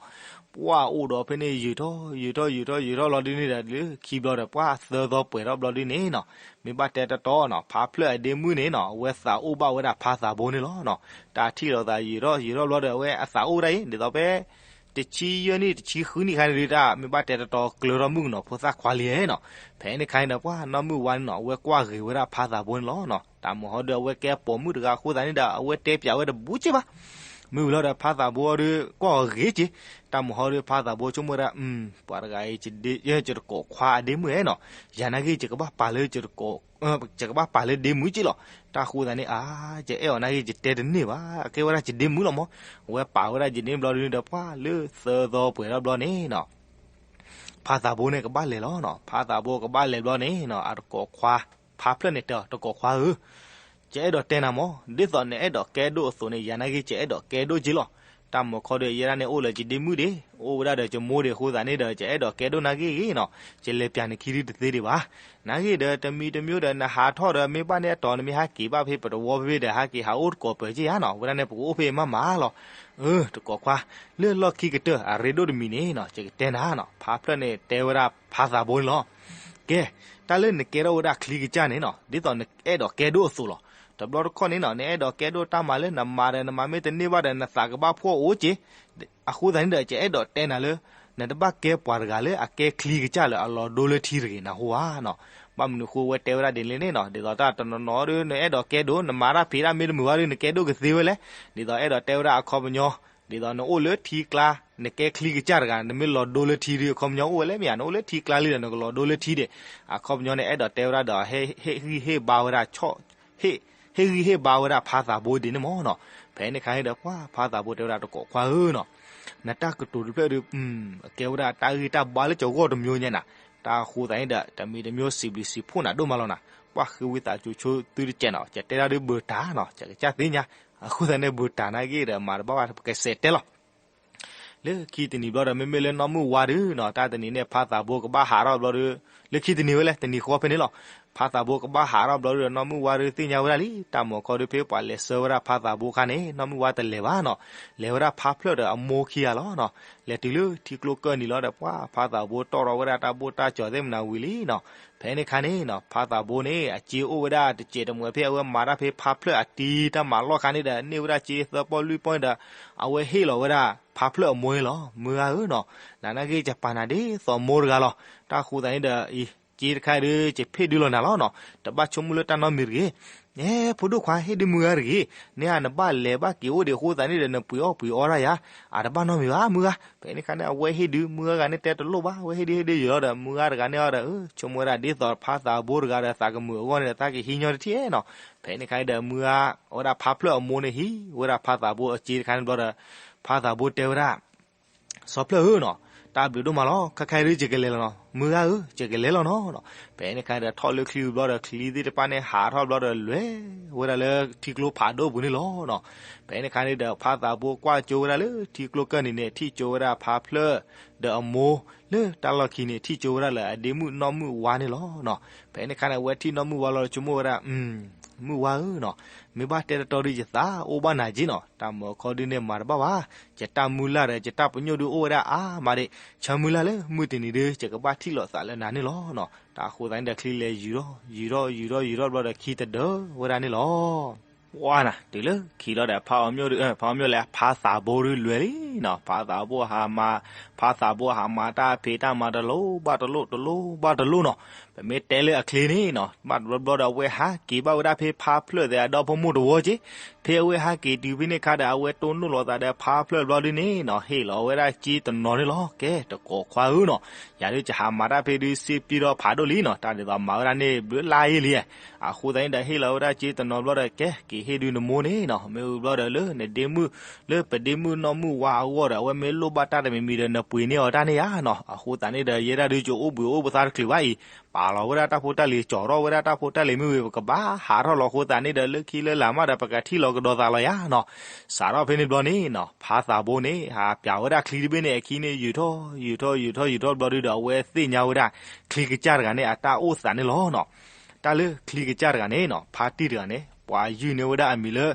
ပှၤအိၣ်ဒီးဖဲန့ၣ် ယုာ်ထီၣ်ယုာ်ထီၣ်ယုာ်ထီၣ်ယုာ်ထီၣ်လီၤဒုန့ၣ်ဒီး လၢခံဘျီဒီး ပှၤသၢသီပှဲၤထီၣ်ဘျီဒုန့ၣ်နီၤ. မ့ၢ်ဘၣ်တဲတတီနီၤ ဖါဖျၢၣ်အဒ့မုၣ်န့ၣ်နီၤ အဝဲသးအိၣ်ဘၣ်ဝဲဒၣ်ဖါသးဘိန့ၣ်လီၤနီၤ. တၢ်ထံၣ်လိာ်သးယုာ်ထီၣ်ယုာ်ထီၣ်ဘျီဒီး အဝဲအသးအိၣ်ဝဲဒၣ်အံၤ ဒ်သိးဖဲ တဆံယဲၢ်နံၣ်တဆံဃုနံၣ်ခါန့ၣ်ဒု တၢ်မ့ၢ်ဘၣ်တဲတတီကျၢၤထီၣ်မုၣ်ကနီၤ ဖိသၣ်ခွါလံနီၤ. ဖဲန့ၣ်ခါန့ၣ်ဒီး ပှၤနီၢ်မုၣ်ဝါန့ၣ်နီၤ အဝဲကွၢ်ဂ့ၤဝဲဒၣ်ဖါသးဘိန့ၣ်လီၤနီၤ. တၢ်မုၢ်ဟီဒု အဝဲကဲပိာ်မုၣ်တဂၤအဃိသတးန့ၣ်ဒီး အဝဲတဲပၠးဝဲတဘူးက့ဘၣ်. မ့ၢ်ဝံၤလီၤဒီး ဖါသးဘိဒု ကွၢ်အီၤဂ့ၤက့ၤ. တၢ်မုၢ်ဟီဒု ဖါသးဘိဆိကမိၣ်ဝဲဒၣ် ပှၤတဂၤအံၤ ယတကိးခွါအဒ့မုၣ်နီၤ. ယၤနာ်က့ ယကဘၣ်ပာ်လၢ ယကဘၣ်ပာ်လၢဒ့မုၣ်က့လီၤ. တၢ်ဃိသတးန့ၣ် အါ ယအဲၣ်အီၤနာ်က့ ယတဲတန့ၢ်ဘၣ် အကဲဝဲဒၣ်ယဒ့မုၣ်လီၤမး. အဝဲပာ်ဝဲဒၣ်ယဒ့မုၣ်ဘျီဒုန့ၣ်ဒီး ပှၤလၢသၢသီပှဲၤထီၣ်ဘျီန့ၣ်နီၤ ဖါသးဘိန့ၣ်ကဘၣ်လဲၤလီၤနီၤ. ဖါသးဘိကဘၣ်လဲၤဘျီန့ၣ်နီၤ အတကိးခွါ ဖါဖျၢၣ်န့ၣ်တဲအီၤ တကိးခွါဧၢ, ယအဲၣ်ဒိးတဲနၤမး, ဒ်သိးနအဲၣ်ဒိးကဲဒိၣ်အသိးန့ၣ် ယၤနာ်က့ ယအဲၣ်ဒိးကဲဒိၣ်က့လီၤ. တၢ်မုၢ်ခီဒီး ယဲဒၣ်န့ၣ်အိၣ်လၢယဒ့မုၣ်ဒ့ၣ်, အိၣ်ဝဲဒၣ်ဒီးယမိၢ်ဒ့ၣ်အဃိသတးန့ၣ်ဒီး ယအဲၣ်ဒိးကဲဒိၣ်နာ်က့ဂ့ၤနီၤ, ယလဲၤပၠးနခံဒုတသ့ဒံးဘၣ်. နာ်က့ဒီး တမံၤတမံၤဒီး နဟးထီၣ်ဒီး မ့ၢ်ဘၣ်န့ၣ်အတီၤ နမ့ၢ်ဟဲက့ၤဘၣ်ဖဲပတဝီဖဲဖဲဒီး ဟဲက့ၤဟးအိၣ်တကိးပၢၤက့ယါနီၤ, ဝဲဒၣ်န့ၣ် ပကအိၣ်ဖဲအံၤမးမးလီၤ. အၢ တကိးခွါ, လၢလီၢ်ခံကတၢၢ် အရ့ဒိၣ်တမံၤန့ၣ်နီၤ ယကတဲနၤနီၤ, ဖါဖျၢၣ်န့ၣ်တဲဝဲဒၣ်ဖါသးဘိန့ၣ်လီၤ. ကဲ, တၢ်လၢနကဲထီၣ်ဝဲဒၣ်ချံကစၢ်န့ၣ်နီၤ ဒ်သိးနအဲၣ်ဒိးကဲဒိၣ်အသိးလီၤ. တဘျီတခီၣ်န့ၣ်နီၤ နအဲၣ်ဒိးကဲဒိၣ်တၢ်မၤလၢနမၤဒီး နမၤမ့ၢ်တန့ၢ်ဘၣ်ဒီး နသးကဘၣ်ဖှီၣ်အိၣ်က့ၤ. အဃိသတးန့ၣ်ဒီး ယအဲၣ်ဒိးတဲနၤလၢ နတဘၣ်ကဲပှၤတဂၤလၢအကဲချံကစၢ်လၢအလီၤဒိလၢထံတဂ့ၤ နၢ်ဟူဧါနီၤ. ဘၣ်မနုၤအဃိဝဲတဲဝဲဒၣ်ဒ်န့ၣ်လဲၣ်န့ၣ်နီၤ, ဒ်သိးတၢ်တနီၤနီၤဒီး နအဲၣ်ဒိးကဲဒိၣ် နမၤတၢ်ဖံးတၢ်မ့ၢ်တမုာ်ဘၣ်ဒီး နကဲဒိၣ်ကသ့ဝဲလဲၣ်. ဒ်သိးအဲၣ်ဒိးတဲဝဲဒၣ်အခီပညီ ဒ်သိးနအိၣ်လၢထံကျါ နကဲချံကစၢ်တဂၤ နမ့ၢ်လီၤဒိလၢထံဒုအခီပညီအိၣ်ဝဲလဲၣ်မ့ၢ်ဧါ, နအိၣ်လၢထံကျါလံဒီး နကလီၤဒိလၢထံဒံး. အခီပညီန့ၣ် အဲၣ်ဒိးတဲဝဲဒၣ်ဒီး ဟ့ၣ်ဂံၢ်ဟ့ၣ်ဘါဝဲဒၣ် ဟ့ၣ်ဂံၢ်ဟ့ၣ်ဘါဝဲဒၣ်ဖါသးဘိဒ်န့ၣ်မးနီၤ. ဖဲန့ၣ်ခါန့ၣ်ဒီး ပှၤဖါသးဘိတဲဝဲဒၣ်တကိးခွါဧၢနီၤ, နတၢ်ကတိၤတဖျၢၣ်ဒီး ကဲဝဲဒၣ်တၢ်ဂံၢ်တၢ်ဘါလၢကဂီၢ်တမျိုးညါနၤ. တၢ်ဃိသတးန့ၣ်ဒီး တမံၤတမျိုးစံးဘျုးစံးဖှိၣ်နၤဒိၣ်မးလီၤနၤ. ပှၤဃ့ဝံသးစူၤဆိသုတကဲးနီၤ, ယတဲဒၣ်ဒုးဘၢတၢ်နီၤ, ယကစၢ်သ့ၣ်ညါ. အဃိသတးန့ၣ် ဘၢတၢ်နာ်က့ဒီး မၤတဘၣ်ဘၣ် ပကစဲးတဲလီၤ. လၢခံတနံၤဘျီဒီး မ့မ့ၢ်လၢနီၢ်မုၢ်ဝါဒုနီၤ, တၢ်တနံၤန့ၣ် ဖါသးဘိကဘၣ်ဟးထီၣ်ဘျီဒီး လၢခံတနံၤဝဲလဲၣ် တနံၤဃီဖဲန့ၣ်လီၤ. ဖါသးဘိကဘၣ်ဟးထီၣ်ဘျီဒီး နီၢ်မုၢ်ဝါဒုသ့ၣ်ညါဝဲဒၣ်လံ. တၢ်မုၢ်ခီဒုဖဲပှၤလဲၤဆှၢဝဲဒၣ်ဖါသးဘိအခါန့ၣ် နီၢ်မုၢ်ဝါတလဲၤဘၣ်နီၤ. လဲၤဝဲဒၣ်ဖါဖျၢၣ်ဒီးအမိၢ်ခံဂၤလီၤနီၤ. လဲၤတုၤလၢထံကျိကၢၢ်နံၤလီၤဒီး ပှၤဖါသးဘိတီၣ်ထီၣ်ဝဲဒၣ်တၢ်ဘိၣ်တၢ်ကၠီၤသ့ၣ်မနၤဝံၤလံနီၤ. ဖဲန့ၣ်ခါန့ၣ်နီၤ ဖါသးဘိန့ၣ် အစ့အိၣ်ဝဲဒၣ်တစဲးတမှဲးဖဲအဝဲမၤတၢ်ဖဲဖါဖျၢၣ်အတံၤတၢ်မၤလီၢ်ခါန့ၣ်ဒီး န့ၢ်ဝဲဒၣ်စ့သၢပီၢ်လွံၢ်ပီၢ်န့ၣ်ဒီး အဝဲဟ့ၣ်လီၤဝဲဒၣ်ဖါဖျၢၣ်အမိၢ်န့ၣ်လီၤ. မုၢ်ဂၤဧၢနီၤ, နနာ်က့ယပာ်နၤဒ်သိးမိၢ်တဂၤလီၤ. တၢ်ဃိသတးန့ၣ်ဒီး အံၤ စ့တခါဒုး ယဖ့ၣ်ဒုလီၤနၤလီၤနီၤ, တဘၣ်ဆိကမိၣ်လၢတၢ်နီတမံၤတဂ့ၤ. အဲ ဖိဒိၣ်ခွါ ဟ့ၣ်ဒုးမုၢ်ဂၤတဂ့ၤ. န့ၣ်ဧါ နဘၣ်လဲၤဘၣ်က့ၤအိၣ်ဒံးအဃိသတးန့ၣ်ဒီး နပှ့ၤအီၣ်ပှ့ၤအီတၢ်ယါ, အတဘၣ်နီတမံၤဘၣ် မုၢ်ဂၤ. ဖဲန့ၣ်ခါန့ၣ် အဝဲဟ့ၣ်ဒုး မုၢ်ဂၤဂၤန့ၣ်တဲတလိၣ်ဘၣ်, အဝဲဟ့ၣ်ဒုးဟ့ၣ်ဒုးယီၤလီၤဒီး မုၢ်ဂၤတဂၤန့ၣ်အီၤဒီး ဆိကမိၣ်ဝဲဒၣ်ဒ်သိးဖါသးဘိတဂၤဒီး သးကမုာ်အဂီၢ်န့ၣ်ဒီး သးကဟံးညီတထံၣ်နီၤ. ဖဲန့ၣ်ခါန့ၣ်ဒီး မုၢ်ဂၤ အဝဲဒၣ်ဖါဖျၢၣ်အမိၢ်န့ၣ်ဟံးဝဲဒၣ်ဖါသးဘိအစ့တခါန့ၣ်ဘျီဒီး ဖါသးဘိတဲဝဲဒၣ် စီၤဖျၢၣ်ဧၢနီၤ, တၢ်ဘျုးဒိၣ်မးလီၤ. ခဲခါအံၤဒုးယကလဲၤလီၤနီၤ, မုၢ်ဂၤဧၢ ယကလဲၤလီၤနီၤ. ဖဲန့ၣ်ခါန့ၣ်ဒီး ထီၣ်လၢချံဘျီဒီး ချံသ့ၣ်တဖၣ်န့ၣ်ဟးထီၣ်ဘျီဒီးလဲၤ ဝဲဒၣ်လၢထံကျိဖးဒိၣ်ပူၤန့ၣ်လီၤနီၤ. ဖဲန့ၣ်အခါန့ၣ်ဒီး ဖါသးဘိကွၢ်ကၠိဝဲဒၣ်လၢထံကျိကၢၢ်နံၤန့ၣ် ထံၣ်ကၠိဝဲဒၣ်ဖါဖျၢၣ် ဒီးအမိၢ်လၢတၢ်လီၢ်ခံန့ၣ် ထံၣ်ကၠိဝဲဒၣ်လၢအဒ့မုၣ်နီၢ်မုၣ်ဝါန့ၣ်လီၤနီၤ. ဖဲန့ၣ်အခါန့ၣ် အဝဲထံၣ်နီၢ်မုၣ်ဝါလီၤဒီးဆိကမိၣ်ဝဲဒၣ် မုၣ်ဝါဧၢနီၤ, မ့ၢ်ဘၣ်တဲတတီဒီးယသးအိၣ်ဘၣ်နၤက့နီၤ, တၢ်မၤခီဒုန့ၣ်မၤတဘၣ်ဘၣ်, ယတၢ်မုၢ်လၢ်ဒီးယတၢ်ပညိၣ်ဒုအိၣ်ဝဲဒၣ်အါမးဒံး, ဆၢမုၢ်လၢ်လၢမုၢ်တနံၤဒု ယကဘၣ်ထံၣ်လိာ်သးလၢနၤန့ၣ်လီၤနီၤ. တၢ်အဃိသတးန့ၣ်ဒီး ချံလဲၤယုာ်ထီၣ် ယုာ်ထီၣ် ယုာ်ထီၣ် ယုာ်ထီၣ်ဘျီဒီး ခံတဒၢဝဲဒၣ်န့ၣ်လီၤ. ပှၢ်နၤ တုၤလၢခံလီၤဒီး ဖါအီၤမၠိၣ်ဒု ဖါအီၤမၠိၣ်လဲၤ ဖါသးဘိဒုလွဲၤလံနီၤ. ဖါသးဘိဟးမၤ ဖါသးဘိဟးမၤတၢ်ဖံးတၢ်မၤတလိၤဘၣ်တလိၤ တလိၤဘၣ်တလိၤနီၤ. ပမ့ၢ်တဲလၢအချ့န့ၣ်နီၤ ဘၣ်တဘျီဘျီဒီး အဝဲဟးက့ၤဘၣ်ဝဲဒၣ်ဖဲဖါဖျၢၣ်သ့ၣ်အဒီဖိမိၢ်တဝီက့ၤ, ဖဲအဝဲဟးက့ၤတုၤဖဲန့ၣ်အခါဒီး အဝဲတိၢ်နီၣ်လိာ်သးဒီးဖါဖျၢၣ်ဘျီဒုန့ၣ်နီၤ ဟ့ၣ်လီၤဝဲဒၣ်စ့တနီၤန့ၣ်လီၤ. ကဲ တကိးခွါဧၢနီၤ, ယၤဒုးယဟးမၤတၢ်ဖဲဒုးစ့ပျံၤဒီးဖးဒိၣ်လံနီၤ, တၢ်ဒ်သိးမၤဝဲဒၣ်န့ၣ် ဘျုးလါယ့လံ. အဃိသတးန့ၣ်ဒီး ဟ့ၣ်လီၤဝဲဒၣ်စ့တနီၤဘျီဒီး ကဲ က့ၤဟ့ၣ်ဒုးနမိၢ်န့ၣ်နီၤ, မ့ၢ်ဝံၤဘျီဒီးလၢနဒ့မုၣ် လၢပဒ့မုၣ်နီၢ်မုၣ်ဝါအဂီၢ်ဒီး အဝဲမ့ၢ်လိၣ်ဘၣ်တၢ်တမံၤမံၤဒီး နပှ့ၤန့ၢ်အီၤတၢ်န့ၣ်ဧါနီၤ. အဃိသတးန့ၣ်ဒီး ယဲဒၣ်ဒုးကအိၣ်ဘှံးအိၣ်ပသးတချုးဘၣ်အံၤ, ပာ်လီၤဝဲဒၣ်တၢ်ဖိတၢ်လံၤ ကၠီၤထီၣ်ဝဲဒၣ်တၢ်ဖိတၢ်လံၤမ့ၢ်ဝံၤ ပကဘၣ်ဟးထီၣ်လီၤ. အဃိသတးန့ၣ်ဒီး လၢခံလၢလာ်မးဒီး ပကထံၣ်လီၤကဒီးသးလီၤယၤနီၤ. စးထီၣ်ဖဲန့ၣ်ဘျီန့ၣ်နီၤ ဖါသးဘိန့ၣ် ဟးပျးဝဲဒၣ်ချံတဘ့ၣ်န့ၣ် အခံန့ၣ် ယုာ်ထီၣ် ယုာ်ထီၣ် ယုာ်ထီၣ် ယုာ်ထီၣ်ဘျီဒုဒီး အဝဲသ့ၣ်ညါဝဲဒၣ် ချံကစၢ်တဂၤန့ၣ် အတၢ်အိၣ်သးန့ၣ်လီၤနီၤ. တၢ်လၢချံကစၢ်တဂၤန့ၣ်နီၤ ဖါတံၢ်တဂၤန့ၣ် ပှၤယုၢ်န့ၢ်ဝဲဒၣ်အမံၤလၢ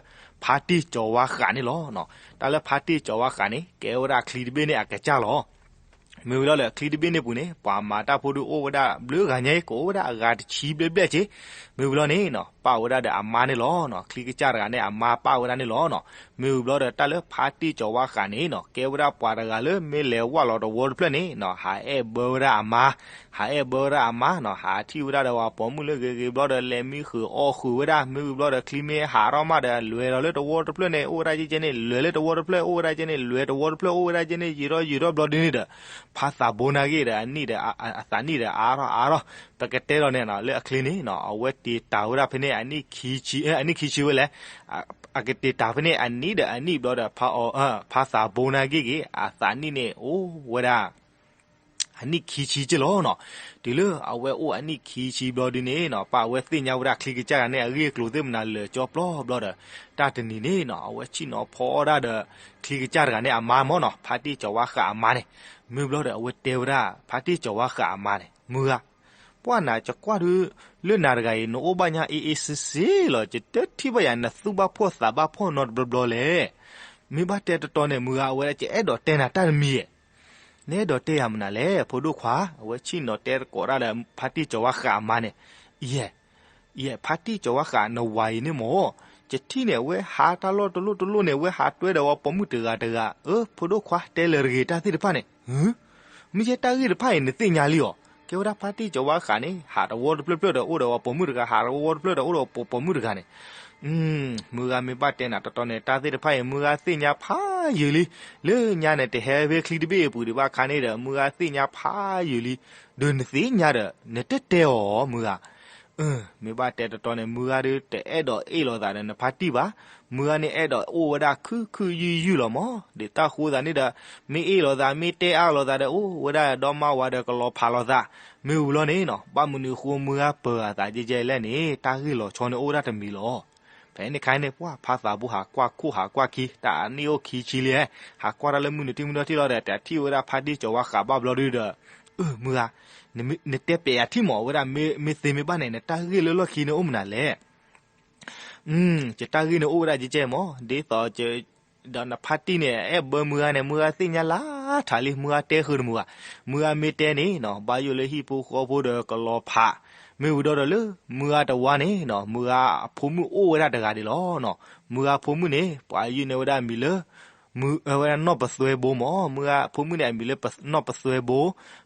ဖါတံၢ်ကၠီၤဝါဃးန့ၣ်လီၤနီၤ. တၢ်လၢဖါတံၢ်ကၠီၤဝါဃးန့ၣ် ကဲဝဲဒၣ်ချံတဘ့ၣ်န့ၣ်အကစၢ်လီၤ. မ့ၢ်ဝံၤလီၤဒီး ချံတဘ့ၣ်န့ၣ်ပူၤန့ၣ် ပှၤမၤတၢ်ဖိဒုးအိၣ်ဝဲဒၣ်ဘျုးဂၤညါအံၤ ကအိၣ်ဝဲဒၣ်အဂၤတဆံဘျဲၣ်ဘျဲၣ်က့ၤ, မ့ၢ်ဝံၤလီၤန့ၣ်နီၤ ပၣ်ဝဲဒၣ်ဒီးအမါန့ၣ်လီၤနီၤ. ချံကစၢ်တဂၤန့ၣ် အမါပၣ်ဝဲဒၣ်န့ၣ်လီၤနီၤ. မ့ၢ်ဝံၤဘျီဒီး တၢ်လၢဖါတံၢ်ကၠီၤဝါဃးန့ၣ်နီၤ ကဲဝဲဒၣ်ပှၤတဂၤလၢမ့ၢ်လဲၤဝၣ်လီၤတဝီတဖျၢၣ်န့ၣ်နီၤ ဟးအဲၣ်ဘၢဝဲဒၣ်အမါ ဟးအဲၣ်ဘၢဝဲဒၣ်အမါနီၤ, ဟးထံၣ်ဝဲဒၣ်ဒီးပှၤပိာ်မုၣ်လၢဂ့ၤဂ့ၤဘျီဒီး လဲၤမံဃုာ်အီၣ်ဃုာ်ဝဲဒၣ်, မ့ၢ်ဝံၤဘျီဒီး ချံမ့ၢ်ဟးထီၣ်မးဒီး လဲၤလီၤလၢတဝီတဖျၢၣ်န့ၣ် အိၣ်ဝဲဒၣ်ကဲကဲန့ၣ် လဲၤလၢတဝီတဖျၢၣ် အိၣ်ဝဲဒၣ်ကဲန့ၣ် လဲၤတဝီတဖျၢၣ် အိၣ်ဝဲဒၣ်ကဲန့ၣ် ယံာ်ထီၣ်ယံာ်ထီၣ်ဘျီဒုန့ၣ်ဒီး ဖါသးဘိနာ်က့ဒီး အနံၣ်ဒီး အသးနံၣ်ဒီးအါထီၣ်အါထီၣ်, ပကတဲလီၤန့ၣ်နီၤ လၢအချ့န့ၣ်နီၤ အဝဲတ့ၤတၢ်ဝဲဒၣ်ဖဲန့ၣ် အနံၣ်ခံဆံ, အနံၣ်ခံဆံဝဲလဲၣ်, အကတ့ၤတၢ်ဖဲန့ၣ် အနံၣ်ဒီးအနံၣ်ဘျီဒီး ဖါအီၤ, ဖါသးဘိနာ်က့ဂ့ၤ အသးနံၣ်န့ၣ် အိၣ်ဝဲဒၣ် အနံၣ်ခံဆံက့လီၤနီၤ. တုၤလၢအဝဲအိၣ်အနံၣ်ခံဆံဘျီဒုန့ၣ်နီၤ ပၣ်ဝဲသ့ၣ်ညါဝဲဒၣ်ချံကစၢ်တဂၤန့ၣ် အဂ့ၢ်အကျိၤသ့ၣ်မနုၤလၢာ်ကၠီပျီဘျီဒီး တၢ်တနံၤန့ၣ်နီၤ အဝဲဆ့ၣ်နီၤဖီအီၣ်ဒၣ်ဒီး ချံကစၢ်တဂၤန့ၣ်အမါမ့ၢ်နီၤ ဖါတံၢ်ကၠီၤဝါဃးအမါန့ၣ်, မ့ၢ်ဘျီဒီး အဝဲတဲဝဲဒၣ် ဖါတံၢ်ကၠီၤဝါဃးအမါန့ၣ် မုၢ်ဂၤ ပှၢ်နၤ ယကွၢ်ဒုး လၢနၤတဂၤအံၤ နအိၣ်ဘၣ်ညါအ့ၣ်အ့ၣ်စ့စ့လီၤ, ယတထံၣ်ဘၣ်ယၤ နသူၣ်ဘၣ်ဖှီၣ်သးဘၣ်ဖှီၣ်နီတဘျီဘျီလဲၣ်. မ့ၢ်ဘၣ်တဲတတီန့ၣ် မုၢ်ဂၤ အဝဲဒၣ် ယအဲၣ်ဒိးတဲနၤတၢ်တမံၤဧါ, နအဲၣ်ဒိးတဲယၤမနုၤလဲၣ် ဖိဒိၣ်ခွါ, အဝဲဆ့ၣ်နီၤတဲသကိးတၢ်ဒီး ဖါတံၢ်ကၠီၤဝါဃးအမါန့ၣ်, ယဲ ယဲ ဖါတံၢ်ကၠီၤဝါဃး နဝၤအံၤန့ၣ်မ့ၢ်, ယထံၣ်န့ၣ် အဝဲဟးတၢ်လီၢ်တလီၢ်တလီၢ်န့ၣ် အဝဲဟးတွဲဒီးပှၤပိာ်မုၣ်တဂၤတဂၤ, အၢ ဖိဒိၣ်ခွါ တဲလၢာ်တဂ့ၤ တၢ်သ့ၣ်တဖၣ်န့ၣ်, မ့ၢ်ယဲတၢ်ဂ့ၢ်တဖၣ်အံၤ နသ့ၣ်ညါလံအီၤ, ကဲဝဲဒၣ်ဖါတံၢ်ကၠီၤဝါဃးန့ၣ် ဟးတဝီတဖျၢၣ်ဖျၢၣ်ဒီးအိၣ်ဒီးပှၤပိာ်မုၣ်တဂၤ, ဟးတဝီတဖျၢၣ်ဒီးအိၣ်ဒီးပှၤပိာ်မုၣ်တဂၤန့ၣ် မုၢ်ဂၤ မ့ၢ်ဘၣ်တဲနၤတတီန့ၣ် တၢ်သ့ၣ်တဖၣ်အံၤ မုၢ်ဂၤသ့ၣ်ညါဖးယံာ်လံ, လၢညါန့ၣ် တဟဲဖဲချံတဘ့ၣ်အပူၤဒံးဘၣ်ခါန့ၣ်ဒီး မုၢ်ဂၤသ့ၣ်ညါဖးယံာ်လံ, ဒီးနသ့ၣ်ညါဒီး နတတဲအီၤ မုၢ်ဂၤ, မ့ၢ်ဘၣ်တဲတတီန့ၣ် မုၢ်ဂၤဒုး တအဲၣ်ဒိးအ့ၣ်လိာ်သးဒီးနဖါတံၢ်ဘၣ်, မုၢ်ဂၤန့ၣ်အဲၣ်ဒိးအိၣ်ဝဲဒၣ်ခုၣ်ခုၣ်ယုၢ်ယုၢ်လီၤမး, ဒ်တၢ်ဃိသးန့ၣ်ဒီး မ့ၢ်အ့ၣ်လိာ်သး မ့ၢ်တဲအါလိာ်သးဒီး အိၣ်ဝဲဒၣ်ဒီမါဝၤဒီးကလီၤဖးလိာ်သး, မ့ၢ်ဝံၤလီၤန့ၣ်နီၤ ဘၣ်မနုၤအဃိမုၢ်ဂၤပၢၤအသးကဲကဲလဲၣ်န့ၣ် တၢ်ဂ့ၢ်လီၤဆီန့ၣ်အိၣ်ဝဲဒၣ်တမံၤလီၤ. ဖဲန့ၣ်အခါန့ၣ် ပှၢ်ဖါသးဘိဟးကွၢ်ခိၣ်ဟးကွၢ်ခံ တၢ်အနံၣ်အိၣ်ခံဆံလံ, ဟးကွၢ်တၢ်လၢမုၢ်နုာ်ထံမုၢ်နီၤထံလီၤဒီး တၢ်ထံၣ်ဝဲဒၣ်ဖါတံၢ်ကၠီၤဝါဃးဘၣ်ဘျီဒုဒီး, အၢ မုၢ်ဂၤ, နတဲပျဲယၤထံၣ်မး အဝဲဒၣ်မ့ၢ်သ့မ့ၢ်ဘၣ်န့ၣ် နတၢ်ဂ့ၢ်လၢလီၢ်ခံန့ၣ်အိၣ်မနုၤလဲၣ်. ယတၢ်ဂ့ၢ်န့ၣ်အိၣ်ဝဲဒၣ်ကဲကဲမး ဒ်သိး ဒီးနဖါတံၢ်န့ၣ် အဲၣ်ဘၢမုၢ်ဂၤန့ၣ် မုၢ်ဂၤသ့ၣ်ညါလၢထးလံ မုၢ်ဂၤတဲဃုာ်တမုာ်ဘၣ်, မုၢ်ဂၤမ့ၢ်တဲန့ၣ်နီၤ ဘၣ်ယိၣ်လၢဟံၣ်ဖိဃီဖိဒီးကလီၤဖး, မ့ၢ်ဝံၤဒီးဒီးလၢ မုၢ်ဂၤတဝါန့ၣ်နီၤ မုၢ်ဂၤအဖိမုၣ်အိၣ်ဝဲဒၣ်တဂၤဒံးလီၤနီၤ, မုၢ်ဂၤဖိမုၣ်န့ၣ် ပှၤယုၢ်န့ၢ်ဝဲဒၣ်မံၤလၢ မုၢ်အဝဲဒၣ်နီၢ်ပသွဲဘိမး မုၢ်ဂၤဖိမုၣ်န့ၣ် အမံၤလၢနီၢ်ပသွဲဘိ,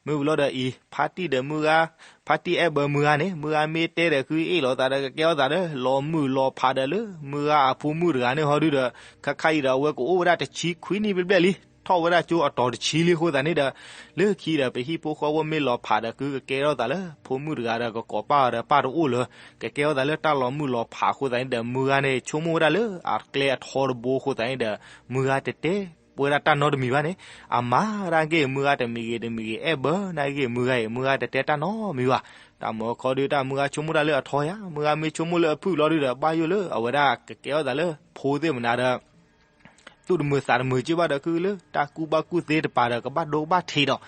မ့ၢ်ဝံၤလီၤဒီးအံၤ ဖါတံၢ်ဒီးမုၢ်ဂၤ, ဖါတံၢ်အဲၣ်ဘၢမုၢ်ဂၤန့ၣ် မုၢ်ဂၤမ့ၢ်တဲဒီး ဃုအ့ၣ်လိာ်သးဒီး ကကဲထီၣ်သးဒီး လီၤမုၢ်လီၤဖးဒီးလၢ မုၢ်ဂၤအဖိမုၣ်တဂၤန့ၣ်ဟီဒုဒီး ခါခါအံၤဒီး အဝဲကအိၣ်ဝဲဒၣ်တဆံခွံနံၣ်ဘျဲၣ်ဘျဲၣ်လံ, ထီၣ်ဝဲဒၣ်ကၠိအတီၤတဆံလံအဃိသတးန့ၣ်ဒီး လၢခံဒီး ပဟံၣ်ဖိဃီဖိမ့ၢ်လီၤဖးဒီး ဃုကကဲထီၣ်သးလၢ ဖိမုၣ်တဂၤဒီး ကကိးပၢ်အီၤဒီး ပၢ်တအိၣ်လၢၤ, ကကဲထီၣ်သးလၢတၢ်လီၤမုၢ်လီၤဖးအဃိသတးန့ၣ်ဒီး မုၢ်ဂၤန့ၣ် ဆိကမိၣ်ဝဲဒၣ်လၢအကျဲအထီတဘိအဃိသတးန့ၣ်ဒီး မုၢ်ဂၤတတဲပဝဲဒၣ်တၢ်နီတမံၤဘၣ်န့ၣ်, အမၤဒၣ်က့ၤ မုၢ်ဂၤတမံၤဂ့ၤတမံၤဂ့ၤ အဲၣ်ဘၢနာ်က့ၤ မုၢ်ဂၤအံၤ မုၢ်ဂၤတတဲတၢ်နီတမံၤဘၣ်. တၢ်မုၢ်အခီဒုး တၢ်မုၢ်ဂၤဆိကမိၣ်တၢ်လၢအထီယၤ, မုၢ်ဂၤမ့ၢ်ဆိကမိၣ်လၢအဖုၣ်လီၤဒုးဒီး ဘၣ်ယိၣ်လၢအဝဲဒၣ်ကကဲထီၣ်သးလၢဖိသ့ၣ်မနၤဒီး သူၣ်တမုာ်သးတမုာ်က့ဘၣ်ဒီး ခုလၢတၢ်ကူၣ်ဘၣ်ကူၣ်သ့တပၤဒီး ကဘၣ်ဒိကဘၣ်ထံးဒီး,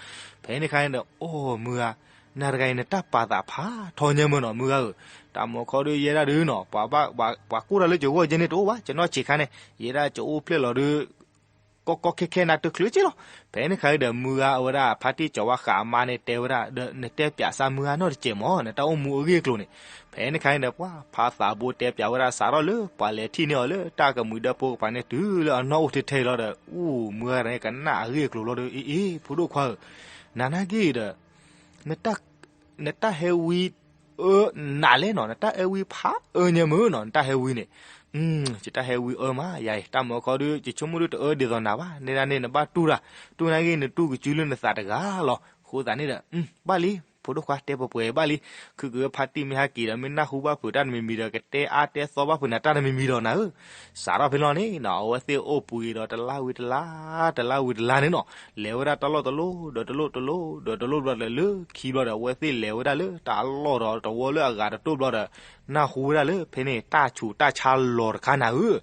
ဖဲန့ၣ်ခါန့ၣ်ဒီး အိၣ်မုၢ်ဂၤ, နၤတဂၤအံၤ နတၢ်ပာ်သးဖးထီညါမၢ်နီၤ မုၢ်ဂၤဧၢ, တၢ်မုၢ်အခီဒုးယဲဒၣ်ဒုးနီၤ, ပှၤကူၣ်တၢ်လၢကဂီၢ်ကဲန့ၣ်တအိၣ်ဘၣ်, ကနီၣ်ဆံးခါန့ၣ် ယဲဒၣ်ကအိၣ်ဖျဲၣ်လီၤဒုး ကီကီခဲခဲနၤတချုးက့လီၤ. ဖဲန့ၣ်ခါဒီး မုၢ်ဂၤအဝဲဒၣ် ဖါတံၢ်စီၤဝါဃးအမါန့ၣ် တဲဝဲဒၣ်ဒီး နတဲပၠးစၢ်မုၢ်ဂၤနီတစဲးမၢ်, နတၢ်အိၣ်မူအဂ့ၢ်အကျိၤန့ၣ်. ဖဲန့ၣ်ခါန့ၣ်ဒီး ပှၤဖါသးဘိတဲပၠးဝဲဒၣ်စးထီၣ်လၢ ပှၤလဲၤထံၣ်န့ၢ်အီၤလၢတၢ်ကမှံၤဒၢဖိကပၤန့ၣ် တုၤလၢအနီၢ်အိၣ်ထဲထဲလီၤဒီး အိၣ်မုၢ်ဂၤန့ၣ် ကနၣ်အဂ့ၢ်အကျိၤလီၤဒီး အ့အ့ ဖိဒိၣ်ခွါဧၢ, နၤနာ်က့ဒီး နတၢ်ဟဲဝံအၢနးလဲၣ်နီၤ, နတၢ်ဟဲဝံဖးအၢညါမၢ်နီၤ, နတၢ်ဟဲဝံန့ၣ် ယတၢ်ဟဲဝံအၢမး, ယၤအံၤ တၢ်မုၢ်အခီဒုး ယဆိကမိၣ်ဒုးတအၢဒ်သိးနၤဘၣ်, နဲဒၣ်န့ၣ် နဘၣ်တူၢ်တၢ်, တူၢ်နာ်က့ နတူၢ်ကစုလၢနသးတဂၤလီၤ. အဃိသတးန့ၣ်ဒီး ဘၣ်လံ, ဖိဒိၣ်ခွါတဲပှဲၤပှဲၤဘၣ်လံ, ခုကဝဲဖါတံၢ်မ့ၢ်ဟဲက့ၤဒီး မ့ၢ်နၢ်ဟူဘၣ်ဖုးတၢ်တမံၤမံၤဒီး ကတဲအါတဲသီဘၣ်ဖုးနၤတၢ်တမံၤမံၤဒီးနၤဧၢ, စးထီၣ်ဖဲလီၤန့ၣ်နီၤ အဝဲသ့ၣ်အိၣ်ပှဲၤဒီးတလါဝံၤတလါ, တလါဝံၤတလါန့ၣ်နီၤ, လဲၤဝဲဒၣ်တၢ်လီၢ်တလီၢ်ဒီးတလီၢ်တလီၢ်ဒီးတလီၢ်ဘျီဒီး လၢခံဘျီဒီး အဝဲသ့ၣ်လဲၤဝဲဒၣ်လၢတၢ်လီၢ်ဒီးတဝီလၢအဂၤတတိၢ်ဘျီဒီး နၢ်ဟူဝဲဒၣ်လၢဖဲန့ၣ် တၢ်ဆူးတၢ်ဆါလီၤတခါနၤဧၢ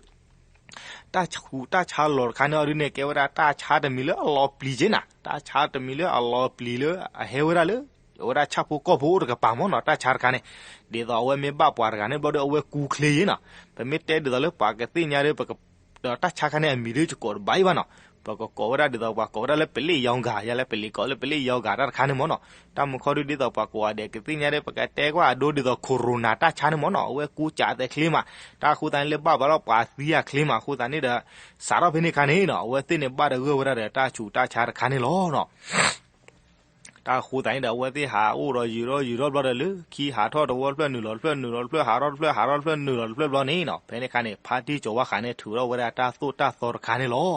တၢ်ဆူးတၢ်ဆါလီၤတခါန့ၣ်အီၤဒုးန့ၣ် ကဲဝဲဒၣ်တၢ်ဆါတမံၤလၢအလီၤပျံၤက့နၤ, တၢ်ဆါတမံၤလၢအလီၤပျံၤလၢအဟဲဝဲဒၣ်လၢ အဝဲဒၣ်ဆၣ်ဖိကီၢ်ဖိအိၣ်တကပၤမၢ်နီၤ, တၢ်ဆါတခါန့ၣ် ဒ်သိးအဝဲမ့ၢ်ဘၣ်ပှၤတဂၤန့ၣ်ဘျီဒီး အဝဲကူချ့ယ့နီၤ, ပမ့ၢ်တဲဒ်သိးလၢပှၤကသ့ၣ်ညါဒီး ဒီးတၢ်ဆါခါန့ၣ် အမံၤဒုးယကိးတဘၣ်အံၤဘၣ်နီၤ, ပကကိးဝဲဒၣ်ဒ်သိးပှၤကိးဝဲဒၣ်လၢပလ့ၣ်ယီၤဂၤ ယဲလၢပလ့ၣ်ကိးလၢပလ့ၣ်ယီၤဂၤတၢ်တခါန့ၣ်မၢ်နီၤ, တၢ်မုၢ်ခီဒုးဒ်သိးပှၤကိးဂၤဒဲးကသ့ၣ်ညါဒီး ပကတဲကွၢ်အဒိဒ်သိး corona တၢ်ဆါန့ၣ်မၢ်နီၤ, အဝဲကူစးအသဲးချ့မး, တၢ်အဃိသတးန့ၣ်လၢဘၣ်ပှၤလီၤပှၤသံအချ့မး, အဃိသတးန့ၣ်ဒီး စးထီၣ်ဖဲန့ၣ်ခါန့ၣ်နီၤ အဝဲသ့ၣ်န့ၣ်ဘၣ်ဒီးဂၢၢ်ဝဲဒၣ်ဒီးတၢ်ဆူးတၢ်ဆါတခါန့ၣ်လီၤနီၤ. တၢ်အဃိသတးန့ၣ်ဒီး အဝဲသ့ၣ်ဟးအိၣ်ဒီးယံာ်ထီၣ်ယံာ်ထီၣ်ဘျီဒီး လၢခံဟးထီၣ်တဝီတဖျၢၣ်နုာ်လီၤတဖျၢၣ် နုာ်လီၤတဖျၢၣ်ဟးထီၣ်တဖျၢၣ် ဟးထီၣ်တဖျၢၣ်နုာ်လီၤတဖျၢၣ်ဘျီန့ၣ်နီၤ, ဖဲန့ၣ်ခါန့ၣ် ဖါတံၢ်စီၤဝါဃးန့ၣ် ထုးထီၣ်ဝဲဒၣ်တၢ်သိၣ်တၢ်သီတခါန့ၣ်လီၤ.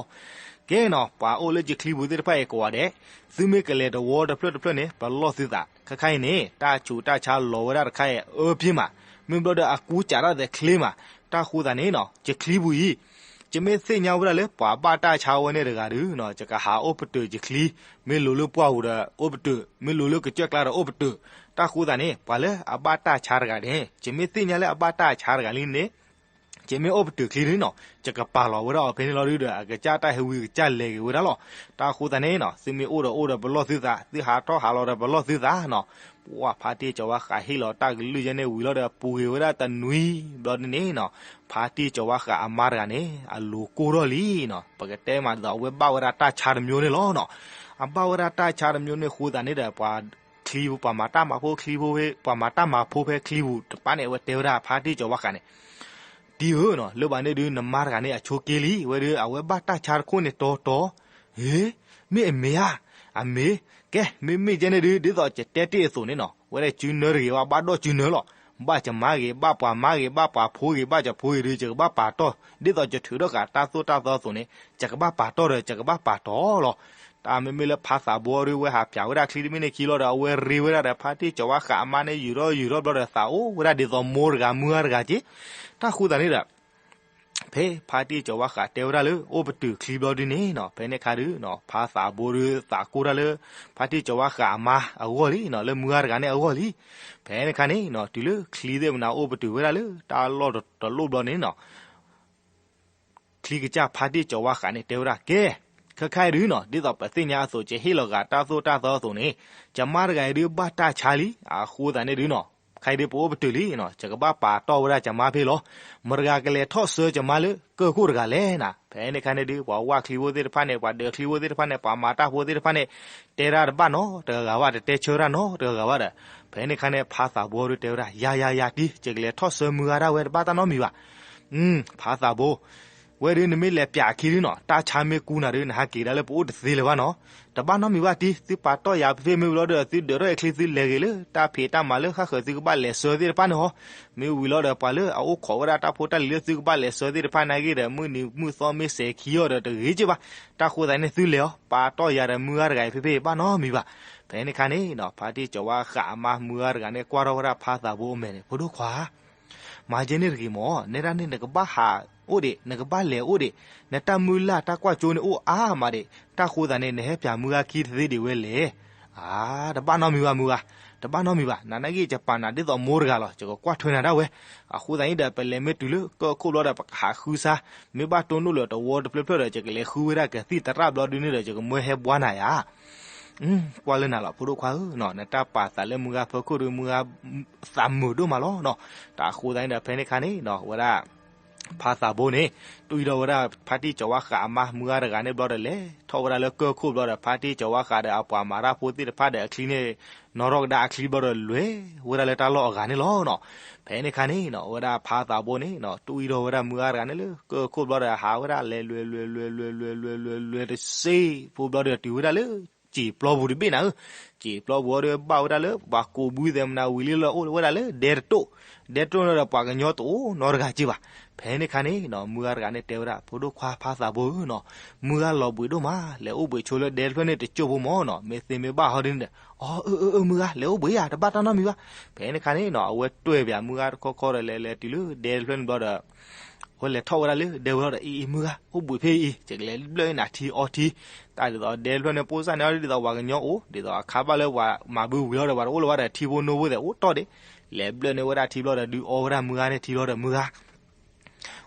ကဲနီၤ ပှၤအိၣ်လၢယချံပူၤသ့ၣ်တဖၣ်အံၤကိးဂၤဒဲး, သုမ့ၢ်ကလဲၤတဝီတဖျၢၣ်တဖျၢၣ်န့ၣ် ပလီၢ်သုသး, ခဲခါအံၤန့ၣ် တၢ်ဆူးတၢ်ဆါလီၤဝဲဒၣ်တခါအံၤအၢပ့ၤမး, မ့ၢ်ဘျီဒီးအကူစးထီၣ်သဲးချ့မး, တၢ်အဃိသတးန့ၣ်နီၤ ယချံပူၤအံၤ ယမ့ၢ်သ့ၣ်ညါဝဲဒၣ်လၢပှၤဘၣ်တၢ်ဆါဝဲန့ၣ်တဂၤဒုးနီၤ ယကဟးအိၣ်ပတုာ်ယချံ, မ့ၢ်လိၤလၢပှၢ်ပူၤဒီးအိၣ်ပတုာ်, မ့ၢ်လိၤလၢကစၢၢ်ကျါဒီးအိၣ်ပတုာ်, တၢ်အဃိသတးန့ၣ် ပှၤလၢအဘၣ်တၢ်ဆါတဂၤန့ၣ် ယမ့ၢ်သ့ၣ်ညါလၢအဘၣ်တၢ်ဆါတဂၤလံန့ၣ် ယမ့ၢ်အိၣ်ပတုာ်ချံန့ၣ်နီၤ ယကပာ်လီၤဝဲဒၣ်အီၤဖဲန့ၣ်လီၤဒုးဒီး အကစၢ်တၢ်ဟဲဝံကစၢ်လဲၤဂ့ၤဝဲဒၣ်လီၤ. တၢ်အဃိသတးန့ၣ်နီၤ သုမ့ၢ်အိၣ်ဒီးအိၣ်ဒီးပလီၢ်သုသး, သုဟးထီၣ်ဟးလီၤဒီးပလီၢ်သုသးနီၤ. ပှၤဖါတံၢ်စီၤဝါဃးဟ့ၣ်လီၤတၢ်ကလုၢ်ယဲန့ၣ်ဝံၤလီၤဒီး ပူၤဂ့ၤဝဲဒၣ်တနွံဘျီဒ်န့ၣ်နီၤ ဖါတံၢ်စီၤဝါဃးအမါတဂၤန့ၣ် အလိၤကိၢ်ထီၣ်လံနီၤ. ပကတဲမးဒ်သိး အဝဲဘၣ်ဝဲဒၣ်တၢ်ဆါတမျိုးန့ၣ်လီၤနီၤ. အဘၣ်ဝဲဒၣ်တၢ်ဆါတမျိုးန့ၣ်အဃိသတးန့ၣ်ဒီး ပှၤချံ ပှၤမၤတၢ်မၤဖိချံဖိဖဲ ပှၤမၤတၢ်မၤဖိဖဲချံပူၤတဖၣ်န့ၣ် အဝဲတဲဝဲဒၣ်ဖါတံၢ်စီၤဝါဃးန့ၣ် တံၤဧၢနီၤ လၢဘၣ်န့ၣ်ဒုး နမါတဂၤန့ၣ် အဆိးက့လံ, ဝဲဒုး အဝဲဘၣ်တၢ်ဆါတခိၣ်န့ၣ်တီတီ, ဟ့, မ့ၢ်အမ့ၢ်ဧါ, အမ့ၢ်, ကဲ မ့မ့ၢ်ကဲန့ၣ်ဒုး ဒ်သိးယတဲတ့ၢ်အသိးန့ၣ်နီၤ ဝဲဒၣ်စုနၢတဂ့ၤဘၣ် ဘၣ်ဒီးစုနၢလီၤ. ဘၣ်ယမါဂ့ၤ ဘၣ်ပှၤမါဂ့ၤ ဘၣ်ပှၤဖိဂ့ၤ ဘၣ်ယဖိဂ့ၤဒုး ယကဘၣ်ပာ်တီၢ်, ဒ်သိးယထုးထီၣ်ဃာ်တၢ်သိၣ်တၢ်သီအသိးန့ၣ် ယကဘၣ်ပာ်တီၢ်ဒီး ယကဘၣ်ပာ်တီၢ်လီၤ. တၢ်မ့မ့ၢ်လၢဖါသးဘိဒုး ဝဲဟးပၠးဝဲဒၣ်ချံတမ့ၢ်န့ၣ်ခံလီၤဒီး အဝဲရ့ဝဲဒၣ်ဒီးဖါတံၢ်စီၤဝါဃးအမါန့ၣ် ယူၤထီၣ်ယူၤထီၣ်ဘျီဒီး သးအိၣ်ဝဲဒၣ်ဒ်သိးမိၢ်တဂၤမုၢ်ဂၤတဂၤက့. တၢ်ဃိသတးန့ၣ်ဒီး ဖဲဖါတံၢ်စီၤဝါဃးတဲဝဲဒၣ်လၢ အိၣ်ပတုာ်ချံဘျီဒုးန့ၣ်နီၤ ဖဲန့ၣ်ခါဒုးနီၤ ဖါသးဘိဒုးသးကိၢ်တၢ်လၢ ဖါတံၢ်စီၤဝါဃးအမါအဂီၢ်လံနီၤ လၢမုၢ်ဂၤတဂၤန့ၣ်အဂီၢ်လံ. ဖဲန့ၣ်ခါန့ၣ်နီၤ တုၤလၢချံသ့ၣ်မနၤအိၣ်ပတုာ်ဝဲဒၣ်လၢတၢ်လီၢ်တလီၢ်ဘျီန့ၣ်နီၤ ချံကစၢ်ဖါတံၢ်စီၤဝါဃးန့ၣ်တဲဝဲဒၣ် ကဲ, ခဲခါအံၤဒုးနီၤ ဒ်သိးပသ့ၣ်ညါအသိး ယဟ့ၣ်လီၤဂာ်တၢ်သိၣ်တၢ်သီအသိးန့ၣ် ယမါတဂၤအံၤဒုးဘၣ်တၢ်ဆါလံ. အဃိသတးန့ၣ်ဒုးနီၤ ခဲအံၤဒုးပအိၣ်ပတုာ်လံနီၤ ယကဘၣ်ပာ်တီၢ်ဝဲဒၣ်ယမါဖဲလီၤ. မတဂၤကလဲၤထီၣ်ဆၢယမါလၢကၢၢ်ခိၣ်တဂၤလဲၣ်နၤ. ဖဲန့ၣ်ခါန့ၣ်ဒုး ပှၤဝၢ်ချံဖိသ့ၣ်တဖၣ်န့ၣ် ပှၤဒၢးချံဖိသ့ၣ်တဖၣ်န့ၣ် ပှၤမၤတၢ်ဖိသ့ၣ်တဖၣ်န့ၣ် တဲတၢ်တဘၣ်နီတဂၤဂၤဘၣ် တတဲဆၢတၢ်နီတဂၤဂၤဘၣ်ဒီး ဖဲန့ၣ်ခါန့ၣ် ဖါသးဘိဒုးတဲဝဲဒၣ် ယၤယၤယၤတံၤ ယကလဲၤထီၣ်ဆၢမုၢ်ဂၤဒၣ်ဝဲတဘၣ်တၢ်နီတမံၤဘၣ်. ဖါသးဘိ ဝဲဒုးနမ့ၢ်လဲၤပၠးခံဒုးနီၤ တၢ်ဆါမ့ၢ်ကူနၤဒုး နဟးက့ၤဒၣ်လၢပအိၣ်တသ့လၢၤဘၣ်နီၤ. တဘၣ်နီတမံၤဘၣ်တံၤ သုပာ်တီၢ်ယၤဖဲမ့ၢ်ဝံၤလီၤဒီး သုဒၢးထီၣ်အချံ သုလဲၤဂ့ၤလၢတၢ်ဖံးတၢ်မၤလၢဃၣ်ဃၢၤသုကဘၣ်လဲၤဆှၢသ့ၣ်တဖၣ်န့ၣ်ဟီ. မ့ၢ်ဝံၤလီၤဒီး ပှၤလၢအအိၣ်ခိးဝဲဒၣ်တၢ်ဖိတၢ်လံၤလၢသုကဘၣ်လဲၤဆှၢသ့ၣ်တဖၣ်န့ၣ်ဂ့ၤဒီး မုၢ်နံၤမုၢ်သီမ့ၢ်စဲၤခံအီၤဒီးတဂ့ၤက့ဘၣ်. တၢ်ဃိသတးန့ၣ် သုလဲၤအီၤ ပာ်တီၢ်ယၤဒီးမုၢ်ဂၤတဂၤအံၤဖဲဖဲဘၣ်နီတမံၤဘၣ်. ဖဲန့ၣ်ခါန့ၣ်နီၤ ဖါတံၢ်စီၤဝါဃးအမါမုၢ်ဂၤတဂၤန့ၣ် ကွၢ်ထီၣ်ဝဲဒၣ်ဖါသးဘိအမဲာ်န့ၣ် ဖိဒိၣ်ခွါ မၤကဲန့ၣ်တဂ့ၤမး, နဲဒၣ်န့ၣ် နကဘၣ်ဟးအိၣ်ဒံး, နကဘၣ်လဲၤအိၣ်ဒံး, နတၢ်မုၢ်လၢ်တၢ်ကွၢ်ကၠိန့ၣ်အိၣ်အါမးဒံး, တၢ်ဃိသးန့ၣ် နဟဲပၠးမုၢ်ဂၤခံတသ့ဒံးဝဲလဲၣ်. အါ, တဘၣ်နီတမံၤဘၣ်မုၢ်ဂၤ, တ တဘၣ်နီတမံၤဘၣ်, နနာ်က့ ယပာ်နၤဒ်သိးမိၢ်တဂၤလီၤ, ယကကွၢ်ထွဲနၤဒၣ်ဝဲ. အဃိသတးန့ၣ်ဒီး ပလဲၤမ့ၢ်တုၤလၢကၢၢ်ခိၣ်ဘျီဒီး ပကဟးဃုစါ, မ့ၢ်ဘၣ်တိၢ်နီၣ်လၢတဝီတဖျၢၣ်ဖျၢၣ်ဒီး ယကလဲၤဃုဝဲဒၣ်ကသံၣ်သရၣ်ဘျီဒုန့ၣ်ဒီး ယကမၢဟဲဘှါနၤယၤ ကွၢ်လၢနၤလီၤ ဖိဒိၣ်ခွါဧၢနီၤ, နတၢ်ပာ်သးလၢမုၢ်ဂၤဖၢခိၣ်ဒီး မုၢ်ဂၤသးမုာ်ဒိၣ်မးလီၤနီၤ. တၢ်အဃိသတးန့ၣ်ဒီး ဖဲန့ၣ်ခါန့ၣ်နီၤ ဝဲဒၣ် ဖါသးဘိန့ၣ် တွံၢ်ထီၣ်ဝဲဒၣ်ဖါတံၢ်စီၤဝါဃးအမါ မုၢ်ဂၤတဂၤန့ၣ်ဘျီဒီး လဲၤထီၣ်ဝဲဒၣ်လၢကၢၢ်ခိၣ်ဘျီဒီး ဖါတံၢ်စီၤဝါဃးဒီးအပှၤမၤတၢ်ဖိသ့ၣ်တဖၣ်ဒီးအချံန့ၣ် နီၣ်ထီၣ်ကဒါအချံဘျီဒီး လဲၤဝဲဒၣ်လၢတၢ်လီၢ်အဂၤန့ၣ်လီၤနီၤ. ဖဲန့ၣ်ခါန့ၣ်နီၤ ဝဲဒၣ်ဖါသးဘိန့ၣ်နီၤ တွံၢ်ထီၣ်ဝဲဒၣ်မုၢ်ဂၤတဂၤန့ၣ်လၢကၢၢ်ခိၣ်ဘျီဒီး ဟးဝဲဒၣ်လဲၤလွဲၤလွဲၤလွဲၤလွဲၤလွဲၤလွဲၤလွဲၤလွဲၤလွဲၤလွဲၤလွဲၤလွဲၤလွဲၤလွဲၤလွဲၤတစ့ဖိဘျီဒီး တုၤဝဲဒၣ်လၢ စံာ်ပျီပူၤတဘ့ၣ်နၤဧၢ, စံာ်ပျီပူၤအံၤဒီး ဘၣ်ဝဲဒၣ်လၢ ပှၤကိးဘုသဲးမနၤဝံၤလံလၢအိၣ်ဝဲဒၣ်လၢဒဲတတိၢ်, ဒဲတတိၢ်န့ၣ်ဒီးပှၤကညီတအိၣ်နီတဂၤက့ဘၣ်. ဖဲန့ၣ်ခါန့ၣ်နီၤ မုၢ်ဂၤတဂၤန့ၣ်တဲဝဲဒၣ် ဖိဒိၣ်ခွါဖါသးဘိဧၢနီၤ, မုၢ်ဂၤလီၤဘှံးဒိၣ်မး လဲၤအိၣ်ဘှံးဆိလၢဒဲတဖျၢၣ်န့ၣ်တစိၢ်ဖိမၢ်နီၤ, မ့ၢ်သ့မ့ၢ်ဘၣ်ဟီဒ်န့ၣ်ဒီး အီ အၢ အၢ အၢ မုၢ်ဂၤ လဲၤအိၣ်ဘှံးယၤ တဘၣ်တၢ်နီတမံၤဘၣ်. ဖဲန့ၣ်ခါန့ၣ်နီၤ အဝဲတွဲၣ်ပၠးမုၢ်ဂၤတခီခီဒီး လဲၤလဲၤတုၤလၢဒဲတဖျၢၣ်န့ၣ်ဘျီဒီး အဝဲလဲၤထီၣ်ဝဲဒၣ်လၢဒဲဝဲလီၤဒီး အံၤ အံၤ မုၢ်ဂၤ အိၣ်ဘှံးဖဲအံၤ ယကလဲၤဘျၢၣ်နၤထံအီထံ, တၢ်ဒ်သိးဒဲတဖျၢၣ်န့ၣ် ပိၢ်စၢ်န့ၣ်အီၤဒ်သိးပှၤကညီအိၣ် ဒ်သိးအခါဘၣ်လၢပှၤမၤဘုဝံၤလီၤဒီး ပှၤတအိၣ်လၢၤဘၣ်ဒီး ထံဖိနိဖိသဲးအိၣ်တီၢ်ဒံး, လဲၤဘျၢၣ်န့ၢ်ဝဲဒၣ်ထံဘျီဒီး ဒုးအီဝဲဒၣ်မုၢ်ဂၤန့ၣ်ထံလီၤဒီး မုၢ်ဂၤ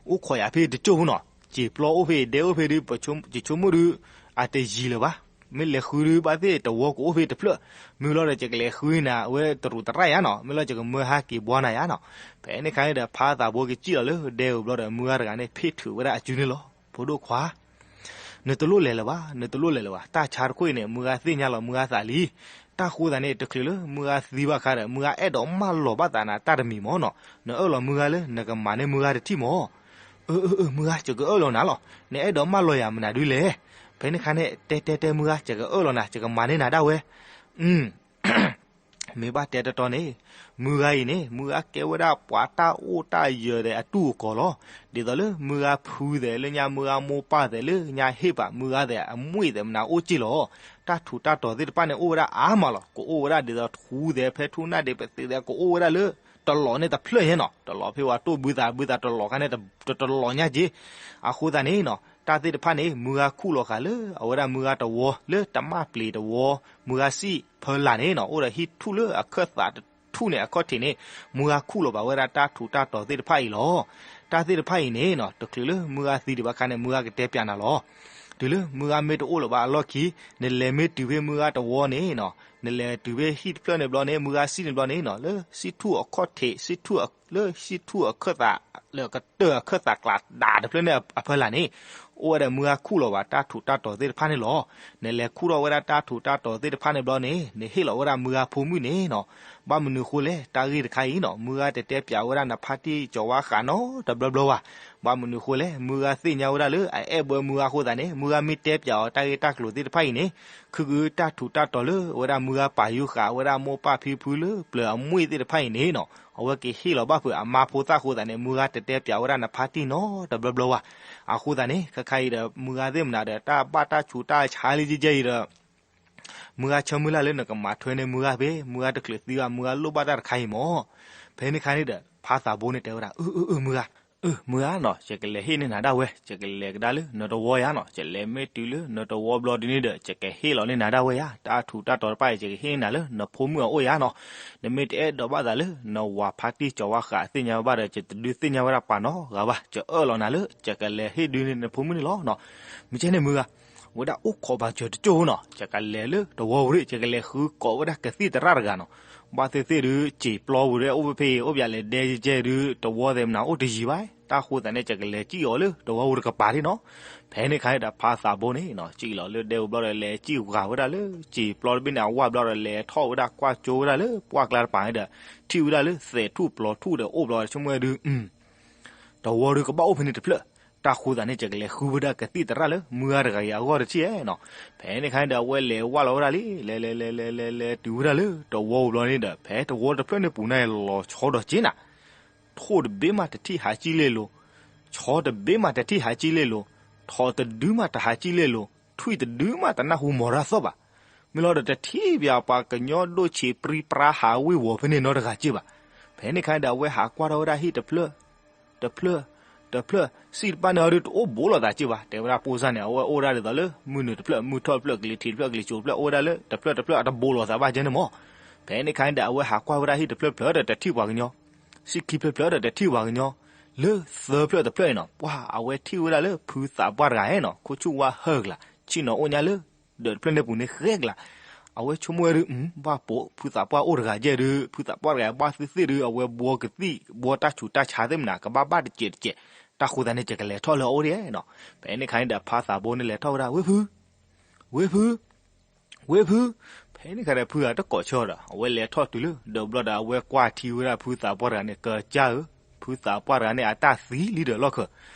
အိၣ်ခိးယၤဖဲတစိၢ်ဖိနီၤ, စံာ်ပျီအိၣ်ဖဲအံၤ ဒဲအိၣ်ဖဲဒုး ယဆိကမိၣ်ဒုး အတယံၤလၢၤဘၣ်, မ့ၢ်လဲၤဃုဒုးဘၣ်သ့ၣ်တဝီကအိၣ်ဖဲတဖျၢၣ်, မုၢ်လီၤဒီး ယကလဲၤဃုနၤဝဲတရူးတရၣ်ယၤနီၤ, မ့ၢ်လီၤယကမၢဟါက့ၤဘှါနၤယၤနီၤ. ဖဲန့ၣ်ခါန့ၣ်ဒီး ဖါသးဘိကစံၣ်လီၤလၢဒဲဧိၤဘျီဒီး မုၢ်ဂၤတဂၤန့ၣ် ဖ့ၣ်ထုးဝဲဒၣ်အစုန့ၣ်လီၤ. ဖိဒိၣ်ခွါ နတလိၣ်လဲၤလၢၤဘၣ်, နတလိၣ်လဲၤလၢၤဘၣ်, တၢ်ဆါတခိၣ်အံၤန့ၣ် မုၢ်ဂၤသ့ၣ်ညါလီၤမုၢ်ဂၤသးလံ. တၢ်ဃိသးန့ၣ် တချုးလၢမုၢ်ဂၤသံဘၣ်ခါဒီး မုၢ်ဂၤအဲၣ်ဒိးမၢလီၤဘၣ်သးနၤတၢ်တမံၤမၢ်နီၤ, နအၢၣ်လီၤမုၢ်ဂၤလၢ နကမၤန့ၢ်မုၢ်ဂၤတထံၣ်မၢ်. အၢ အၢ အၢ မုၢ်ဂၤ ယကအၢၣ်လီၤနၤလီၤ, နအဲၣ်ဒိးမၢလီၤယၤမနုၤဒုလဲၣ်. ဖဲန့ၣ်ခါန့ၣ် တဲတဲတဲမုၢ်ဂၤ ယကအၢၣ်လီၤနၤ ယကမၤန့ၢ်နၤဒၣ်ဝဲ မ့ၢ်ဘၣ်တဲတတီန့ၣ်, မုၢ်ဂၤအံၤန့ၣ် မုၢ်ဂၤကဲဝဲဒၣ်ပှၤတၢ်အိၣ်တၢ်ယၢၤသဲးအတူၢ်အကီၤလီၤ. ဒ်သိးလၢမုၢ်ဂၤဖုသဲးလၢညါ မုၢ်ဂၤမိၢ်ပၢ်သဲးလၢညါ ဟ့ၣ်ပာ်မုၢ်ဂၤသဲးအမှံသဲးမနုၤအိၣ်က့ၢ်လီၤ. တၢ်ထူးတၢ်တီၤသ့ၣ်တဖၣ်န့ၣ် အိၣ်ဝဲဒၣ်အါမးလီၤ. ကအိၣ်ဝဲဒၣ်ဒ်သိးထူသဲး ဖဲထူနၢ်ဒ့း ပသ့းသဲး ကအိၣ်ဝဲဒၣ်လၢ တလီးန့ၣ်တဖျၢၣ်ညါနီၤ. တလီးဖဲဝဲတိၢ်ဘုသးဘုသးတလီးခါန့ၣ် တတလီးညါက့ၢ်. အဃိသတးန့ၣ်နီၤ တၢ်သ့ၣ်တဖၣ်န့ၣ် မုၢ်ဂၤခူၣ်လီၤဃာ်လၢအဝဲဒၣ်မုၢ်ဂၤတဝီ လၢတမၣ်ပျံၤတဝီ မုၢ်ဂၤစံၣ်ဖၢလၢ်န့ၣ်နီၤ အိၣ်ဒီးဟံၣ်ထူၣ်လၢအခၢၣ်သးတထူၣ်န့ၣ် အခီၣ်ထံးန့ၣ် မုၢ်ဂၤခူၣ်လီၤဘၣ်ဝဲဒၣ်တၢ်ထူးတၢ်တီၤသ့ၣ်တဖၣ်အံၤလီၤ. တၢ်သ့ၣ်တဖၣ်အံၤန့ၣ်နီၤ တချုးလၢမုၢ်ဂၤသံဒံးဘၣ်ခါန့ၣ် မုၢ်ဂၤကတဲပၠးနၤလီၤ. တုၤလၢမုၢ်ဂၤမ့ၢ်တအိၣ်လၢၤဘၣ်အလီၢ်ခံ နလဲၤမ့ၢ်တုၤဖဲမုၢ်ဂၤတဝီန့ၣ်နီၤ နလဲၤတုၤဖဲဟံၣ်တဖျၢၣ်န့ၣ်ဘျီန့ၣ် မုၢ်ဂၤစံၣ်န့ၣ်ဘျီန့ၣ်နီၤ လၢစံၣ်ထူၣ်အခီၣ်ထံး စံၣ်ထူၣ် လၢစံၣ်ထူၣ်အခၢၣ်သး လၢကတၢၢ်အခၢၣ်သးကျးဒၣ်တဖျၢၣ်န့ၣ်အဖၢလၢ်န့ၣ် အိၣ်ဝဲဒီးမုၢ်ဂၤခူၣ်လီၤဘၣ်တၢ်ထူးတၢ်တီၤသ့ၣ်တဖၣ်န့ၣ်လီၤ. နလဲၤခူၣ်ထီၣ်ဝဲဒၣ်တၢ်ထူးတၢ်တီၤသ့ၣ်တဖၣ်န့ၣ်ဘျီန့ၣ် နဟ့ၣ်လီၤဝဲဒၣ်မုၢ်ဂၤဖိမုၣ်န့ၣ်နီၤ. ဘၣ်မနုၤဃိလဲၣ် တၢ်ဂ့ၢ်တခါအံၤနီၤ မုၢ်ဂၤတတဲပၠးဝဲဒၣ်နဖါတံၢ်ကၠီၤဝါဃးနီတဘျီဘျီဘၣ်. ဘၣ်မနုၤဃိလဲၣ် မုၢ်ဂၤသ့ၣ်ညါဝဲဒၣ်လၢအအဲၣ်ဘၢမုၢ်ဂၤအဃိသတးန့ၣ် မုၢ်ဂၤမ့ၢ်တဲပၠးအီၤတၢ်ဂ့ၢ်တၢ်ကျိၤသ့ၣ်တဖၣ်အံၤန့ၣ် ခုကုတၢ်ထူးတၢ်တီၤလၢအဝဲဒၣ်မုၢ်ဂၤပာ်ယူၤဃာ်ဝဲဒၣ်မိၢ်ပၢ်ဖံဖုလၢပျၢၤအမှံသ့ၣ်တဖၣ်အံၤန့ၣ်နီၤ အဝဲကဟ့ၣ်လီၤဘၣ်ဖုးအမါဖိသၣ်အဃိသတးန့ၣ် မုၢ်ဂၤတတဲပၠးဝဲဒၣ်နဖါတံၢ်နီတဘျီဘျီဘၣ်. အဃိသတးန့ၣ် ခဲခါအံၤဒီး မုၢ်ဂၤသ့ၣ်မနုၤဒီး တၢ်ဘၣ်တၢ်ဆူးတၢ်ဆါလံကဲကဲအံၤဒီး မုၢ်ဂၤဆၢမုၢ်လၢ်လၢနကမၤထွဲန့ၢ်မုၢ်ဂၤဖဲ မုၢ်ဂၤတချုးသံဘၣ် မုၢ်ဂၤလိၣ်ဘၣ်တၢ်တခါအံၤမၢ်. ဖဲန့ၣ်ခါန့ၣ်ဒီး ဖါသးဘိန့ၣ်တဲဝဲဒၣ် အၢ အၢ အၢ မုၢ်ဂၤ အၢ မုၢ်ဂၤနီၤ ယကလဲၤဟ့ၣ်န့ၢ်နၤဒၣ်ဝဲ ယကလဲၤကဒါလၢနတဝီယါနီၤ ယလဲၤမ့ၢ်တုၤလၢနတဝီဘျီဒ်န့ၣ်ဒီး ယကဟ့ၣ်လီၤန့ၢ်နၤဒၣ်ဝဲယါ တၢ်ထူးတၢ်တီၤတဖၣ်အံၤ ယကဟ့ၣ်န့ၢ်နၤလၢနဖိမုၣ်အအိၣ်ယါနီၤ. နမ့ၢ်တအဲၣ်ဒိးဘၣ်သးလၢ နဝၤဖါတံၢ်ကၠီၤဝါဃးသ့ၣ်ညါဝဲဘၣ်ဒီး ယတဒုးသ့ၣ်ညါဝဲဒၣ်ပှၤနီတဂၤဘၣ် ယအၢၣ်လီၤနၤလၢ ယကလဲၤဟ့ၣ်ဒုးန့ၢ်နဖိမုၣ်န့ၣ်လီၤနီၤ. မ့ၢ်ကဲန့ၣ်မုၢ်ဂၤ ဝဲဒၣ်အိၣ်ခိးဘၣ်စၢၤတကၠိၢ်ဖိနီၤ ယကလဲၤလၢတဝီပူၤ ယကလဲၤဃုကိးဝဲဒၣ်ကသံၣ်သရၣ်တဂၤနီၤ. ဘၣ်သ့ၣ်သ့ၣ်ဒုး စံာ်ပျီပူၤဒီးအိၣ်ဖဲဖဲအံၤ အိၣ်ပယၤလဲၤဒဲကဲကဲဒုး တဝီသဲးမနၤအိၣ်တယံၤဘၣ်. တၢ်ဃိသတးန့ၣ် ယကလဲၤစံၣ်အီၤလၢတဝီပူၤတကပၤဒၣ်နီၤ. ဖဲန့ၣ်ခါန့ၣ်ဒီး ဖါသးဘိန့ၣ် စံၣ်လီၤလၢဒဲပူၤဘျီဒီး လဲၤစံၣ်ဂၤဝဲဒၣ်လၢ စံာ်ပျီတဘ့ၣ်န့ၣ်အဝၢ်ဘျီဒီး လဲၤထီၣ်ဝဲဒၣ်ကွၢ်ကၠိဝဲဒၣ်လၢပှၢ်ကျါတပၤန့ၣ်ဒီး ထံၣ်ဝဲဒၣ်လၢသဲးထူၣ်ပျီထူၣ်ဒီးအိၣ်ဘျီဒီး ဆိကမိၣ်ဝဲဒုး တဝီဒုးကဘၣ်အိၣ်ဖဲန့ၣ်တဖျၢၣ်. တၢ်ဃိသတးန့ၣ် ယကလဲၤဃုဝဲဒၣ်ကသံၣ်သရၣ်လၢမုၢ်ဂၤတဂၤအံၤအဂီၢ်တထံၣ်နီၤ. ဖဲန့ၣ်ခါန့ၣ်ဒီး အဝဲလဲၤဝၢ်လီၤဝဲဒၣ်လံ လဲၤလဲၤလဲၤလဲၤလဲၤတုၤဝဲဒၣ်လၢတဝီပူၤဘျီန့ၣ်ဒီး ဖဲတဝီတဖျၢၣ်န့ၣ်ပူၤန့ၣ် လီၤဆီဒီးက့နၤ ထိၣ်တဘ့ၣ်မးတထံၣ်ဟးကံၣ်လဲၣ်လိၤ, ဆီတဘ့ၣ်မးတထံၣ်ဟးကံၣ်လဲၣ်လိၤ, ထိးတဒုမးတဟးကံၣ်လဲၣ်လိၤ, ထွံၣ်တဒုမးတနၢ်ဟူမီၤရၣ်သီၣ်ဘၣ်. မ့ၢ်လီၤဒီးတထံၣ်ပှၤကညီဒိၣ်ဆံးပြံပြါဟးဝ့ၤဝီၤဖဲန့ၣ်နီတဂၤက့ဘၣ်. ဖဲန့ၣ်ခါန့ၣ်ဒီး အဝဲဟးကွၢ်ထီၣ်ဝဲဒၣ်ဟံၣ်တဖျၢၣ် တဖျၢၣ် တဖျၢၣ် စံၣ်တဖၣ်န့ၣ်အီၤဒုးတအိၣ်ဘူးလိာ်သးက့ဘၣ်. တဲဝဲဒၣ်ပိၢ်စၢ်န့ၣ် အဝဲအိၣ်ဒၣ်ဒ်သိးလၢ မုၢ်နုာ်တဖျၢၣ် မုၢ်ထီၣ်တဖျၢၣ် ကလံၤထံးတဖျၢၣ် ကလံၤစိးတဖျၢၣ် အိၣ်ဝဲဒၣ်လၢတဖျၢၣ်တဖျၢၣ်အတဘူးလိာ်သးဘၣ်ကဲန့ၣ်မၢ်. ဖဲန့ၣ်ခါန့ၣ်ဒီး အဝဲဟးကွၢ်ဝဲဒၣ်ဟံၣ်တဖျၢၣ်ဖျၢၣ်ဒီးတထံၣ်ပှၤကညီ, ဟံၣ်ခံဖျၢၣ်ဖျၢၣ်ဒီးတထံၣ်ပှၤကညီ, လၢသၢဖျၢၣ်တဖျၢၣ်အံၤနီၤ ပှၤအဝဲထံၣ်ဝဲဒၣ်လၢဖုသးပှၢ်တဂၤဟဲနီၤ ခိၣ်ဆူၣ်ဝါဟၢၣ်ကလး ဆ့ၣ်နီၤအိၣ်ညါလၢ ဒၢးတဖျၢၣ်န့ၣ်ပူၤန့ၣ်ဃဲကလး, အဝဲဆိကမိၣ်ဝဲဒုး ဘၣ်ပိာ်ဖုသးပှၢ်အိၣ်တဂၤယဲၢ်ဒုး ဖုသးပှၢ်တဂၤဘၣ်သ့ၣ်သ့ၣ်ဒုး အဝဲဘှီကသံၣ် ဘှီတၢ်ဆူးတၢ်ဆါသ့ၣ်မနၤ ကဘၣ်ဘၣ်တစဲးတစဲး, တၢ်ဃိသတးန့ၣ် ယကလဲၤထီၣ်လၢအအိၣ်ဒၣ်နီၤ. ဖဲန့ၣ်ခါန့ၣ်ဒီး ဖါသးဘိန့ၣ်လဲၤထီၣ်ဝဲဒၣ် ဝ့ၢ်ဖု ဝ့ၢ်ဖု ဝ့ၢ်ဖု, ဖဲန့ၣ်ခါဒီးဖုဂၤတကိးဆၢဒီး အဝဲလဲၤထီၣ်တုၤလၢ ဒီးဘျီဒီးအဝဲကွၢ်ထံဝဲဒၣ်ဖုသးပှၢ်တဂၤန့ၣ် ကစၢ်ဧၢ, ဖုသးပှၢ်တဂၤန့ၣ် အတၢ်သံလံဒီးလီၢ်ခၢၣ်,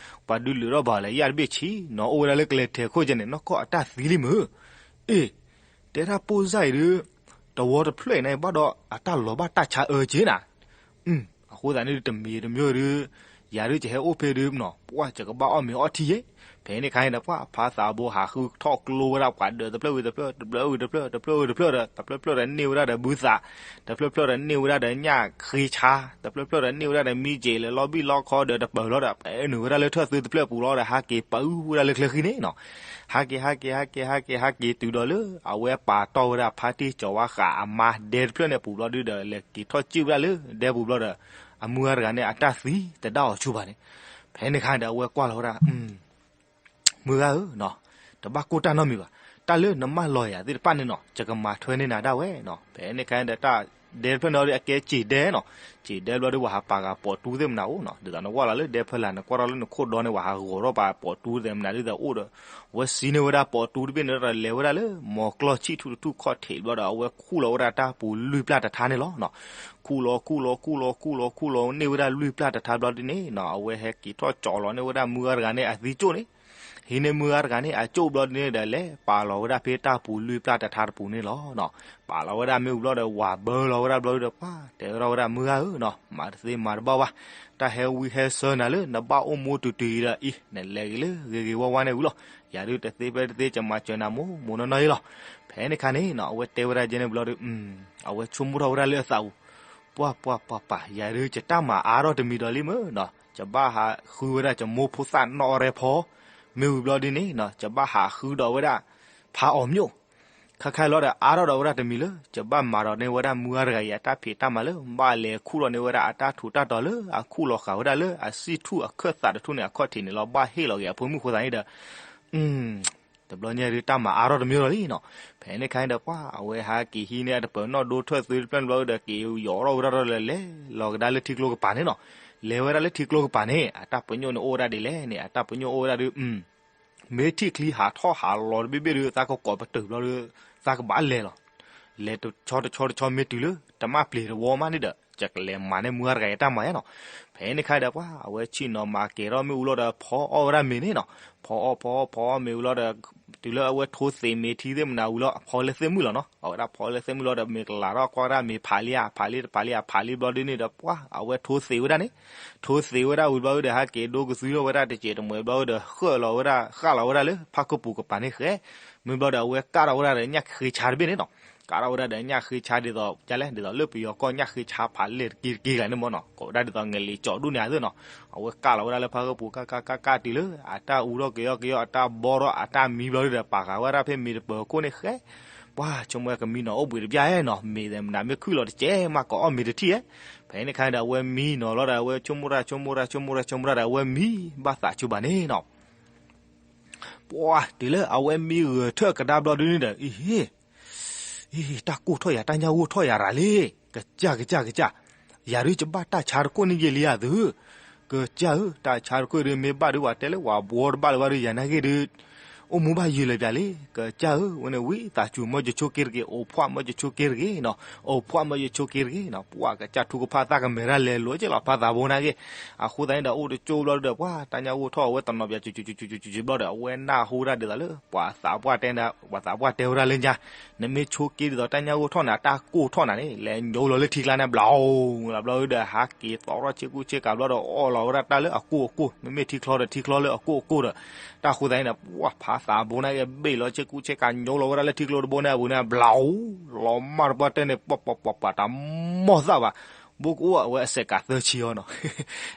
ပှၤဒုးလုာ်ထီၣ်ဘၣ်လၢယၣ်တဘ့ၣ်ဆံးနီၤ အိၣ်ဝဲဒၣ်လၢကလဲၤထဲးခိၣ်ကဲန့ၣ် နီၢ်ကီၢ်အတၢ်သံလံမုၢ်, အ့ၣ်, တဲဒၣ်ပိၢ်စၢ်အံၤဒုး တဝီတဖျၢၣ်အံၤန့ၣ် ဘၣ်ဒီးအတၢ်လီၤဘၣ်တၢ်ဆါအၢက့ၤနၤ အဃိသတးန့ၣ် တမံၤတမံၤဒုး ယၤဒုးယဟဲအိၣ်ဖဲဒုးနီၤ ပှၢ်ယကဘၣ်အီၣ်မ့ၤအီထံယဲ, ဖဲန့ၣ်ခါန့ၣ်ဒီး ပှၢ်ဖါသးဘိဟးဃုထီၣ်ကျိဝဲဒၣ်ပှၤဒၢးတဖျၢၣ်ဝံၤတဖျၢၣ် တဖျၢၣ်ဝံၤတဖျၢၣ် တဖျၢၣ်ဝံၤတဖျၢၣ်ဒီး တဖျၢၣ်ဖျၢၣ်ဒီးန့ၢ်ဝဲဒၣ်ဒီးဘုသး, တဖျၢၣ်ဖျၢၣ်ဒီးန့ၢ်ဝဲဒၣ်ဒီးညၣ်ဃ့ဆါ, တဖျၢၣ်ဖျၢၣ်ဒီးန့ၢ်ဝဲဒၣ်ဒီးမံက့ၤလၢလီဘံၣ်လီခီဒီးတပၢၤလီၤဒီး ပနုာ်ဝဲဒၣ်လၢထၢၣ်သုတဖျၢၣ်ပူၤလီၤဒီး ဟးက့ၤပၢဝဲဒၣ်လၢချၢဃံန့ၣ်နီၤ ဟးက့ၤ ဟးက့ၤ ဟးက့ၤ ဟးက့ၤ ဟးက့ၤတုၤဒီးလၢ အဝဲပာ်တီၢ်ဝဲဒၣ်ဖါတံၢ်စီၤဝါဃးအမါဒဲတဖျၢၣ်န့ၣ်ပူၤဘျီဒုးဒီး လဲၤက့ၤထီၣ်စံၣ်ဝဲဒၣ်လၢဒဲပူၤဘျီဒီး အမုၢ်ဂၤတဂၤန့ၣ်အတၢ်သံတဒါအီၤဆူၣ်ဘၣ်န့ၣ်, ဖဲန့ၣ်ခါန့ၣ်ဒီးအဝဲကွၢ်လီၤဝဲဒၣ် မုၢ်ဂၤဧၢနီၤ, တဘၣ်ကိၢ်တၢ်နီတမံၤဘၣ်, တၢ်လၢနမၢလီၤယၤသ့ၣ်တဖၣ်န့ၣ်နီၤ ယကမၤထွဲန့ၢ်နၤဒၣ်ဝဲနီၤ, ဖဲန့ၣ်ခါန့ၣ်ဒီးတၢ်ဒဲတဖျၢၣ်န့ၣ်ဒီးအကဲစံၣ်ဒဲနီၤ, စံၣ်ဒဲဘျီဒုး ပှၤဟးပာ်ဃာ်ပိာ်တူသ့ၣ်မနၤအိၣ်နီၤ, ဒ်သိးနကွၢ်လီၤလၢဒဲဖၢလာ် နကွၢ်ထီၣ်လၢနခိၣ်ဒီန့ၣ် ပှၤဟးဂီၤထီၣ်ပာ်ပိာ်တူသ့ၣ်မနၤဒ်သိးအိၣ်ဒီး အဝဲစံးန့ၢ်ဝဲဒၣ်ပိာ်တူတဘ့ၣ်န့ၣ်ဒီး လဲၤဝဲဒၣ်လၢ မီၤကျီၢ်ဆံၣ်ထူၣ်တထူၣ်ခီၣ်ထံးဘျီဒီး အဝဲခူၣ်လီၤဝဲဒၣ်တၢ်ပူၤလွံၢ်ပျၢ်တထါန့ၣ်လီၤနီၤ, ခူၣ်လီၤ ခူၣ်လီၤ ခူၣ်လီၤ ခူၣ်လီၤ ခူၣ်လီၤန့ၢ်ဝဲဒၣ်လွံၢ်ပျၢ်တထါဘျီဒုးန့ၣ်နီၤ အဝဲဟဲက့ၤထီၣ်ကၠီလီၤန့ၢ်ဝဲဒၣ်မုၢ်ဂၤတဂၤန့ၣ်အသံကၠိၣ်န့ၣ်, ဟံးန့ၢ်မုၢ်ဂၤတဂၤန့ၣ်အကၠိၣ်ဘျီဒုးန့ၣ်ဒီး လဲၤပာ်လီၤဝဲဒၣ်ဖဲတၢ်ပူၤလွံၢ်ပျၢ်တထါတပူၤန့ၣ်လီၤနီၤ, ပာ်လီၤဝဲဒၣ်မ့ၣ်အူဘျီဒီးဝၤဘၢလီၤဝဲဒၣ်ဘျီဒုးဒီး ပှၤတဲဝဲဒၣ်ဝဲဒၣ်မုၢ်ဂၤဧၢနီၤ, မၤတသ့မၤတဘၣ်ဘၣ်, တၢ်ဟဲဝံဟဲဆၢနၤလၢနဘၣ်အိၣ်မူတုၤတုၤအံၤဒီးအံၤ နလဲၤဂ့ၤလၢဂ့ၤဂ့ၤဝါဝါန့ၣ်ဝံၤလီၤ, ယၤဒုးတသ့ဖဲတသ့ ယမၤစၢၤနၤမိၢ်မိၢ်နီၢ်နီၢ်အံၤလီၤ, ဖဲန့ၣ်ခါန့ၣ်နီၤ အဝဲတဲဝဲဒၣ်ကဲန့ၣ်ဘျီဒုး အဝဲဆိကမိၣ်ထီၣ်ဝဲဒၣ်လၢအသးပူၤ, ပှၢ်ပှၢ်ပှၢ်ပှၢ် ယၤဒုးယတၢ်မၤအါထီၣ်တမံၤဒီးလံမုၢ်နီၤ, ယဘၣ်ဟးဃုဝဲဒၣ်ယမိၢ်ဖိသၣ်နီၣ်ရဲဖီ, မ့ၢ်ဝံၤဘျီဒုးန့ၣ်နီၤ ယဘၣ်ဟးဃုဒီးဝဲဒၣ် ဖးအီၤမျိၣ် ခါခါလီၤဒီးအါထီၣ်ဒီးဝဲဒၣ်တမံၤလၢ ယဘၣ်မၤဒီးန့ၢ်ဝဲဒၣ်မုၢ်ဂၤတဂၤအံၤအတၢ်ဖံးတၢ်မၤလၢ ဘၣ်လဲၤခူၣ်လီၤန့ၢ်ဝဲဒၣ်အတၢ်ထူးတၢ်တီၤလၢအခူၣ်လီၤဃာ်ဝဲဒၣ်လၢအစံၣ်ထူၣ်အခၢၣ်သးတထူၣ်န့ၣ်အခီၣ်ထံးန့ၣ်လီၤ, ဘၣ်ဟ့ၣ်လီၤက့ၤအဖိမုၣ်ဃိသးန့ၣ်ဒီး တဘျီညါဒုးတၢ်မၤအါထီၣ်တမံၤလီၤလံနီၤ, ဖဲန့ၣ်ခါန့ၣ်ဒီးပှၢ် အဝဲဟးက့ၤဟံးန့ၢ်အတပၢၤနီၣ်ဒိထၢၣ်သုတဖျၢၣ်န့ၣ်ဘျီဒုးဒီး က့ၤယီၤထီၣ်ဝဲဒၣ်ဒီးလဲၤလီၤကဒါလၢထံကျိကပၤန့ၣ်နီၤ, လဲၤဝဲဒၣ်လၢထံကျိကပၤန့ၣ် အတၢ်ပညိၣ်န့ၣ်အိၣ်ဝဲဒၣ်ဒ်လဲၣ်န့ၣ် အတၢ်ပညိၣ်အိၣ်ဝဲဒၣ်ဒုး မ့ၢ်ထံၣ်ချံဟးထီၣ်ဟးလီၤတဘ့ၣ်ဘ့ၣ်ဒီး သးကကိးပတုာ်ဘျီဒီး သးကဘၣ်လဲၤလီၤ, လဲၤတဆီတဆီတဆီမ့ၢ်တုၤလၢ တမၣ်ပျံၤတဝီမးန့ၣ်ဒီး ယကလဲၤမၤန့ၢ်မုၢ်ဂၤတဂၤအံၤတၢ်မၤယါနီၤ, ဖဲန့ၣ်ခါဒီးပှၢ် အဝဲဆ့ၣ်နီၤမၤကဲၤထီၣ်မ့ၣ်အူလီၤဒီး ဖီအီၣ်ဝဲဒၣ်မ့ၤန့ၣ်နီၤ, ဖီအီၣ်ဖီအီၣ်ဖီအီၣ်မ့ၤဝံၤလီၤဒီး တုၤလၢအဝဲထိသ့းမ့ၤထံသ့ၣ်မနၤဝံၤလီၤ အဖီလၢသ့ၣ်မုၣ်လီၤနီၤ, အဝဲဒၣ်ဖီလၢသ့ၣ်မုၣ်လီၤဒီး မ့ၢ်ကလၤထီၣ်ကွၢ်ဝဲဒၣ်မ့ၤဖးလံဧါ ဖးလံတဖးလံဧါ ဖးလံဘျီဒုးန့ၣ်ဒီးပှၢ် အဝဲထိသ့းဝဲဒၣ်န့ၣ်, ထိသ့းဝဲဒၣ်ဝံၤဘျီဒုးဒီး ဟဲက့ၤဒိကသွံထီၣ်ဝဲဒၣ်တစဲးတမှဲးဘျီဒုးဒီး ဃၢၣ်လီၤဝဲဒၣ် ဃၣ်လီၤဝဲဒၣ်လၢဖၣ်ခိၣ်ပူၤကပၤန့ၣ်ဃဲ, မ့ၢ်ဘျီဒီးအဝဲကၣ်ထီၣ်ဝဲဒၣ်ဒီးညၣ်ဃ့ဆါတဘ့ၣ်န့ၣ်နီၤ, ကၣ်ထီၣ်ဝဲဒၣ်ဒီးညၣ်ဃ့ဆါဒ်သိး ဒ်လဲၣ် ဒ်သိးလၢပယီၤကီၢ်ညၣ်ဃ့ဆါဖးလဲၢ်တက့ၢ်တက့ၢ်ဂၤန့ၣ်မ့ၢ်နီၤ, ကိးဝဲဒၣ်ဒ်သိးငလံၤကၠီဒူၣ်န့ၣ်အသိးနီၤ, အဝဲကၣ်လီၤဝဲဒၣ်လၢဖၣ်ခိၣ်ပူၤ ကၣ်ကၣ်ကၣ်ကၣ်တုၤလၢ အတၢ်အူထီၣ်ကယီကယီ အတၢ်ဘီထီၣ်အတၢ်မံဘျီဒုးဒီး ပာ်ဃာ်ဝဲဒၣ်ဖဲမ့ၤတပၢၤခိၣ်န့ၣ်ဃဲ, ပှၢ်ဆိကမိၣ်ကမံနီၤအိၣ်ဘှံးတဘျီနီၤ မ့ၤမနုၤမ့ၢ်ခုၣ်လီၤတကဲးမး ကအီၣ်မ့ၤတထံၣ်ဧဲ, ဖဲန့ၣ်ခါဒီးအဝဲမံနီၤလီၤဒီး အဝဲဆိကမိၣ်တၢ်ဆိကမိၣ်တၢ်ဆိကမိၣ်တၢ်ဆိကမိၣ်တၢ်ဒီး အဝဲမံဘၣ်သးဆိဘၣ်န့ၣ်နီၤ ပှၢ်တုၤလၢအဝဲမံဂၢၢ်ထၢၣ်ကဒါဘျီဒုးန့ၣ်ဒီး အံၤ အံၤ တၢ်ကိၢ်ထီၣ်ယၤ တၢ်ညၣ်ဂိၢ်ထီၣ်ယၤရၤလံ, ကစၢ်ကစၢ်ကစၢ်, ယၤဒုးယဘၣ်တၢ်ဆါတခိၣ်န့ၣ်ယဲလံဧါသု, ကစၢ်ဧၢ တၢ်ဆါတခိၣ်ဒုးမ့ၢ်ဘၣ်ဒုး ပှၤတဲလၢပှၤဘှီတဘၣ်လၢၤဘၣ်ဒုး ယၤနာ်က့ဒုး အိၣ်မူဘၣ်ယံာ်လၢၤပၠးလံ, ကစၢ်ဧၢ ဝဲန့ၣ်ဝံသးစူၤ မၢယဆိက့တဂ့ၤ အိၣ်ဖှၣ်မၢယဆိက့တဂ့ၤနီၤ, အိၣ်ဖှၣ်မၢယဆိက့တဂ့ၤနီၤ, ပှၢ်ကစၢ်ထူကဖၣ်သၣ်ကမဲာ်တၢ်လဲၤလိာ်က့လီၤ ဖါသးဘိနာ်က့, အဃိသတးန့ၣ်ဒီး အိၣ်တကၠိဘျီဒုးဒီး ပှၢ်တၢ်ညၣ်ဂိၢ်ထီၣ်အဝဲတနီၤပၠး ဘျီဒီး အဝဲနၢ်ဟူဒၣ်ဒ်သိးလၢ ပှၤသးပှၢ်တဲ ပှၤသးပှၢ်တဲဝဲဒၣ်လၢညါ, နမ့ၢ်ဆိက့ဒ်သိးတၢ်ညၣ်ဂိၢ်ထီၣ်န့ၣ် တၢ်ကိၢ်ထီၣ်နၤန့ၣ် လဲၤညိလီၤလၢထံကျါန့ၣ် ဘျီလီၤဘျီဒုးဒီး ဟးက့ၤသီထီၣ်ဆ့ကူဆ့ကၤဘျီဒီး အီၣ်လီၤဝဲဒၣ်တၢ်လၢအကိၢ်အကိၢ် မ့မ့ၢ်ထံချီဒီးထံချီလၢအကိၢ်အကိၢ်ဒီး, တၢ်ဃိသတးန့ၣ်ဒီး ပှၢ်ဖါသးဘိနာ်က့ ဘ့ၣ်လီၤဆ့ကူဆ့ကၤ ညိလီၤဝဲဒၣ်လၢထံကျိတဘိန့ၣ်အပူၤန့ၣ် ဘျီလီၤမၢ်တပှၢ်တဲန့ၣ် ပှၢ်ပှၢ်ပှၢ်ပှၢ် တၢ်မီၢ်သၣ်ဘၣ် ဘိကအိၣ်အဝဲအစဲးကးသၢဆံအီၤနီၤ.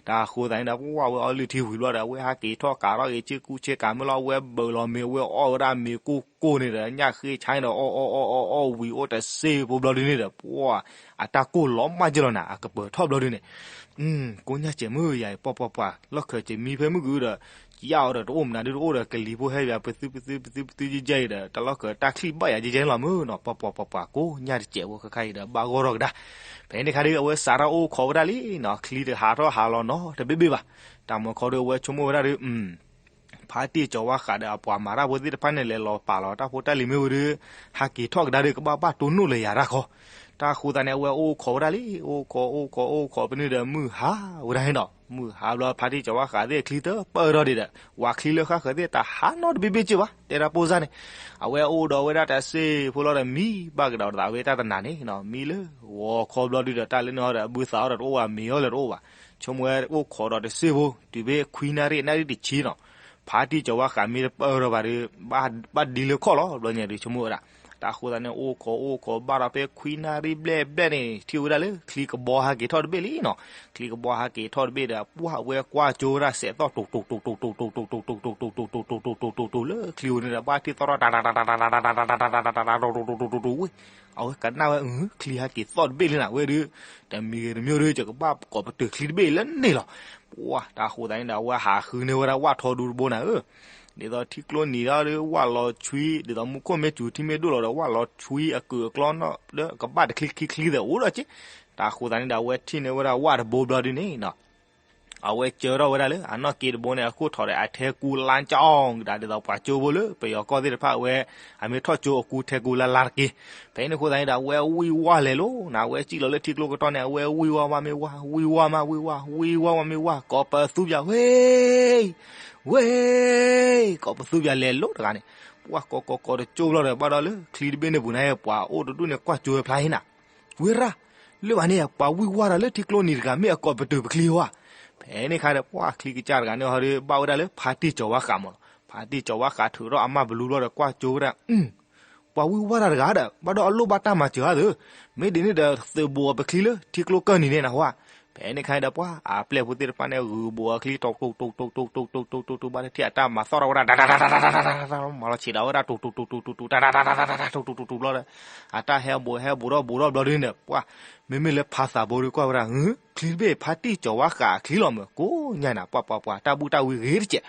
တၢ်အဃိသတးန့ၣ်ဒီး ပှၢ်ဝဲအီလုၢ်ထံဝံၤဘျီဒီး အဝဲဟးက့ၤထီၣ်ကးထီၣ်က့ၤ ဆ့ကူဆ့ကၤမ့ၢ်လီၤ အဝဲဘၢးလီၤမ့ၤ အဝဲအီၣ်ဝဲဒၣ်မ့ၤကိၢ်ကိၢ်န့ၣ်ဒီး ညၣ်ဃ့ဆါန့ၣ်ဒီး အီၣ်အီၣ်အီၣ်အီၣ်အီၣ်ဝံၤအိၣ်တစ့ဖိဘျီဒုန့ၣ်ဒီး ပှၢ် အတၢ်ကိၢ်လီၤမၢ်က့လီၤနၤ အကပၢၤထီၣ်ဘျီဒုန့ၣ် ကိးညါစဲးမုၢ်ယၤအံၤ ပှၢ်ပှၢ်ပှၢ် လီၢ်ခၢးစဲးမံဖဲမုၢ်ဂုၤဒီး ယၣ်အီၤဒီးတအိၣ်မနုၤဒုတအိၣ်ဒီး ကလံၤဖိဟဲယၤ ပသုပသုပသုပသုယဲၢ်ယဲၢ်ဒီး တၢ်လီၢ်ခၢးတၢ်ချံၣ်ဘၣ်ယၤယဲၢ်ယဲၢ်လီၤမုၢ်နီၤ ပှၢ်ပှၢ်ပှၢ်ပှၢ် ကိးညါတစဲးဖိခဲခါအံၤဒီး ဘၣ်ဂီၢ်ထီၣ်ကဒါ ဖဲန့ၣ်ခါဒု အဝဲစးထီၣ်အိၣ်ခိးဝဲဒၣ်လံနီၤ ချံတဟးထီၣ်ဟးလီၤနီတဘ့ၣ်ဘ့ၣ်ဘၣ်. တၢ်မၤခီဒု အဝဲဆိကမိၣ်ဝဲဒၣ်ဒု ဖါတံၢ်စီၤဝါဃးဒီးအပှၤမၤတၢ်ဖိသ့ၣ်တဖၣ်န့ၣ် လဲၤလီၤပာ်လီၤတၢ်ဖိတၢ်လံၤမ့ၢ်ဝဲဒု ဟးက့ၤထီၣ်ကဒါဒု ကဘၣ်ဘၣ်တိၢ်နီၣ်လၢယၤတၢ်ခီ တၢ်အဃိသတးန့ၣ် အဝဲအိၣ်ခိးဝဲဒၣ်လံ အိၣ်ခိးအိၣ်ခိးအိၣ်ခိးဖဲန့ၣ်ဒီး မုၢ်ဟါဝဲဒၣ်န့ၣ်နီၤ မုၢ်ဟါဘျီ ဖါတံၢ်စီၤဝါဃးသ့ၣ်ချံတပၢၢ်ထီၣ်ဒံးဒီး ဝၤချံလၢဃၣ်ဃၢၤသ့ၣ် တဟးနီတဘ့ၣ်ဘ့ၣ်က့ဘၣ် တဲဒၣ်ပိၢ်စၢ်န့ၣ် အဝဲအိၣ်ဒီးဝဲဒၣ်တစ့ဖိလီၤဒီး မံဘၣ်ကဒီးသးဝဲတၢ်တနၤန့ၣ်နီၤ မံလၢဂီၤခီဘျီဒုဒီး တၢ်လၢန့ၣ်ဟီဒီး အဘုသးအီၤဒီးတအိၣ်ဘၣ် မ့ၤအီၤလၢတအိၣ်ဘၣ် ဆိကမိၣ်ဝဲအိၣ်ခိးဒီးတစ့ဖိ တုၤဖဲခွံနၣ်ရံၣ် နၣ်ရံၣ်တဆံနီၤ ဖါတံၢ်စီၤဝါဃးမ့ၢ်တပၢၢ်ထီၣ်ဘၣ်ဒီး ဘၣ်ဒ်လၢခီၣ်လီၤ ဘျီညါဒု ဆိကမိၣ်ဝဲဒၣ် တၢ်အဃိသတးန့ၣ် အိၣ်ခိးအိၣ်ခိးဘၣ်ဒီးဖဲခွံနၣ်ရံၣ်ဘျဲၣ်ဘျဲၣ်န့ၣ် ထံၣ်ဝဲဒၣ်လၢချံကဘီဟးက့ၤထီၣ်တဘ့ၣ်လံနီၤ ချံကဘီဟးက့ၤထီၣ်တဘ့ၣ်ဒီး ပှၢ်ဝဲကွၢ်ကၠိဝဲဒၣ်စဲးသီၣ် တိၤတိၤတိၤတိၤတိၤတိၤတိၤတိၤတိၤတိၤတိၤတိၤတိၤတိၤတိၤတိၤတိၤတိၤလၢချံဧိၤန့ၣ်ဒီး ဘၣ်ထံၣ်သီၣ်ထီၣ် တၢ်တၢ်တၢ်တၢ်တၢ်တၢ်တၢ်တၢ်တၢ်တၢ်တၢ်တၢ်တၢ်တိၤတိၤတိၤတိၤတိၤတိၤဝ့ၢ် အဝဲကနၣ်ဝဲ ချံဟးက့ၤသီၣ်တဘ့ၣ်လံနၤ ဝဲဒု တမံၤဂ့ၤတမံၤဒု ယကဘၣ်ကိးပတုာ်ချံတဘ့ၣ်လၢန့ၣ်လီၤ. ပှၢ် တၢ်အဃိသတးန့ၣ်ဒီး အဝဲဟးဃုန့ၢ်ဝဲဒၣ်ဝၣ်ထီဒူတဘိနၤဧၢ ဒ်သိးထံကျိနံၤဒီး ဝၣ်လီၤဆွံ ဒ်သိးမူခိၣ်မ့ၢ်စူၤထံမ့ၢ်ဒိၣ်လီၤဒီး ဝၣ်လီၤဆွံအကုာ်အကျီနီၣ်ဒီး ကဘၣ်တချံခံချံသဲးအိၣ်ဒီးက့ တၢ်အဃိသတးန့ၣ်ဒီး အဝဲထံၣ်န့ၢ်ဝဲဒၣ်ဝၣ်တဘိဘျီဒုန့ၣ်နီၤ အဝဲကၢထီၣ်ဝဲဒၣ်လၢ အနီၣ်က့တဘိန့ၣ် အခိၣ်ထီၣ်ဒီးအထဲကူလါကၠီကဒါ ဒ်သိးပှၤကၠိဖိလၢပယီၤကီၢ်သ့ၣ်တဖၣ်ဝဲ အမ့ၢ်ထီၣ်ကၠိအကူထဲကူလါလါတက့ၢ်. ဖဲန့ၣ်အဃိသတးန့ၣ်ဒီး အဝဲဝံၢ်ဝါလဲၤလိၤနၤ အဝဲစံၣ်လီၤလၢထံကျိကတီၢ်န့ၣ် အဝဲဝံၢ်ဝါမးမ့ၢ်ဝါ ဝံၢ်ဝါမးဝံၢ်ဝါ ဝံၢ်ဝါမးမ့ၢ်ဝါ ကိးပသူပၠး ဝ့ၢ် ဝ့ၢ် ကိးပသူပၠးလဲၤလိၤတဂၤန့ၣ် ပှၢ်ကိးကိးကိးတကၠိဘျီဒီး ဘၣ်ဒီးလၢချံတဘ့ၣ်န့ၣ်ပူၤန့ၣ် ပှၤအိၣ်တဒူၣ်န့ၣ် ကွၢ်ကၠိဝဲဖျါဟ့နၤ ဝ့ၢ်ရၣ် လၢဘၣ်န့ၣ် ပှၤဝံၢ်ဝါဒီးလၢထံကျိနံၤတဂၤ မ့ၢ်အကိးပတုာ်ပချံဧါ. ဖဲန့ၣ်ခါဒီး ပှၢ်ချံကစၢ်တဂၤန့ၣ်ဟီဒီး ဘၣ်ဝဲဒၣ်လၢဖါတံၢ်စီၤဝါဃးမးနီၤ. ဖါတံၢ်စီၤဝါဃးထုးထီၣ်အမါဘလူးဘျီဒီး ကွၢ်ကၠိဝဲဒၣ် ပှၤဝံၢ်ဝါတၢ်တဂၤဒီး ဘၣ်ဒီးအလိၣ်ဘၣ်တၢ်မၤစၢၤဧါသၢ, မ့ၢ်ဒ်န့ၣ်ဒီး သုးဘူးအီၤပချံလၢထံကျိကၢၢ်နံၤန့ၣ်နဟါ. ဖဲန့ၣ်ခါဒီး ပှၢ်အပျဲၢ်ဖိသ့ၣ်တဖၣ်န့ၣ် ဂုာ်ဘူးအီၤချံ တိၢ်တိၢ်တိၢ်တိၢ်တိၢ်တိၢ်တိၢ်တိၢ်တိၢ် ဘၣ်တထံၣ်အတၢ်မၤသီၣ်ထီၣ်ဝဲဒၣ် တၢ်တၢ်တၢ်တၢ်တၢ် မၤလီၤဆံးဒီးဝဲဒၣ် တိၢ်တိၢ်တိၢ်တိၢ်တိၢ်တိၢ် တၢ်တၢ်တၢ်တၢ်တၢ် တိၢ်တိၢ်တိၢ်တိၢ်ဘျီဒီး အတၢ်ဟဲဘူးဟဲဘူးထီၣ်ဘူးထီၣ်ဘျီဒ်န့ၣ်ဒီး ပှၢ် မ့မ့ၢ်လၢဖါသးဘိဒီးကွၢ်ဝဲဒၣ် ချံတဘ့ၣ် ဖါတံၢ်စီၤဝါဃးအချံလီၤမး ကိးညါနၤ ပှၢ်ပှၢ်ပှၢ် တၢ်ဘူၣ်တၢ်ဝံဂ့ၤတစဲး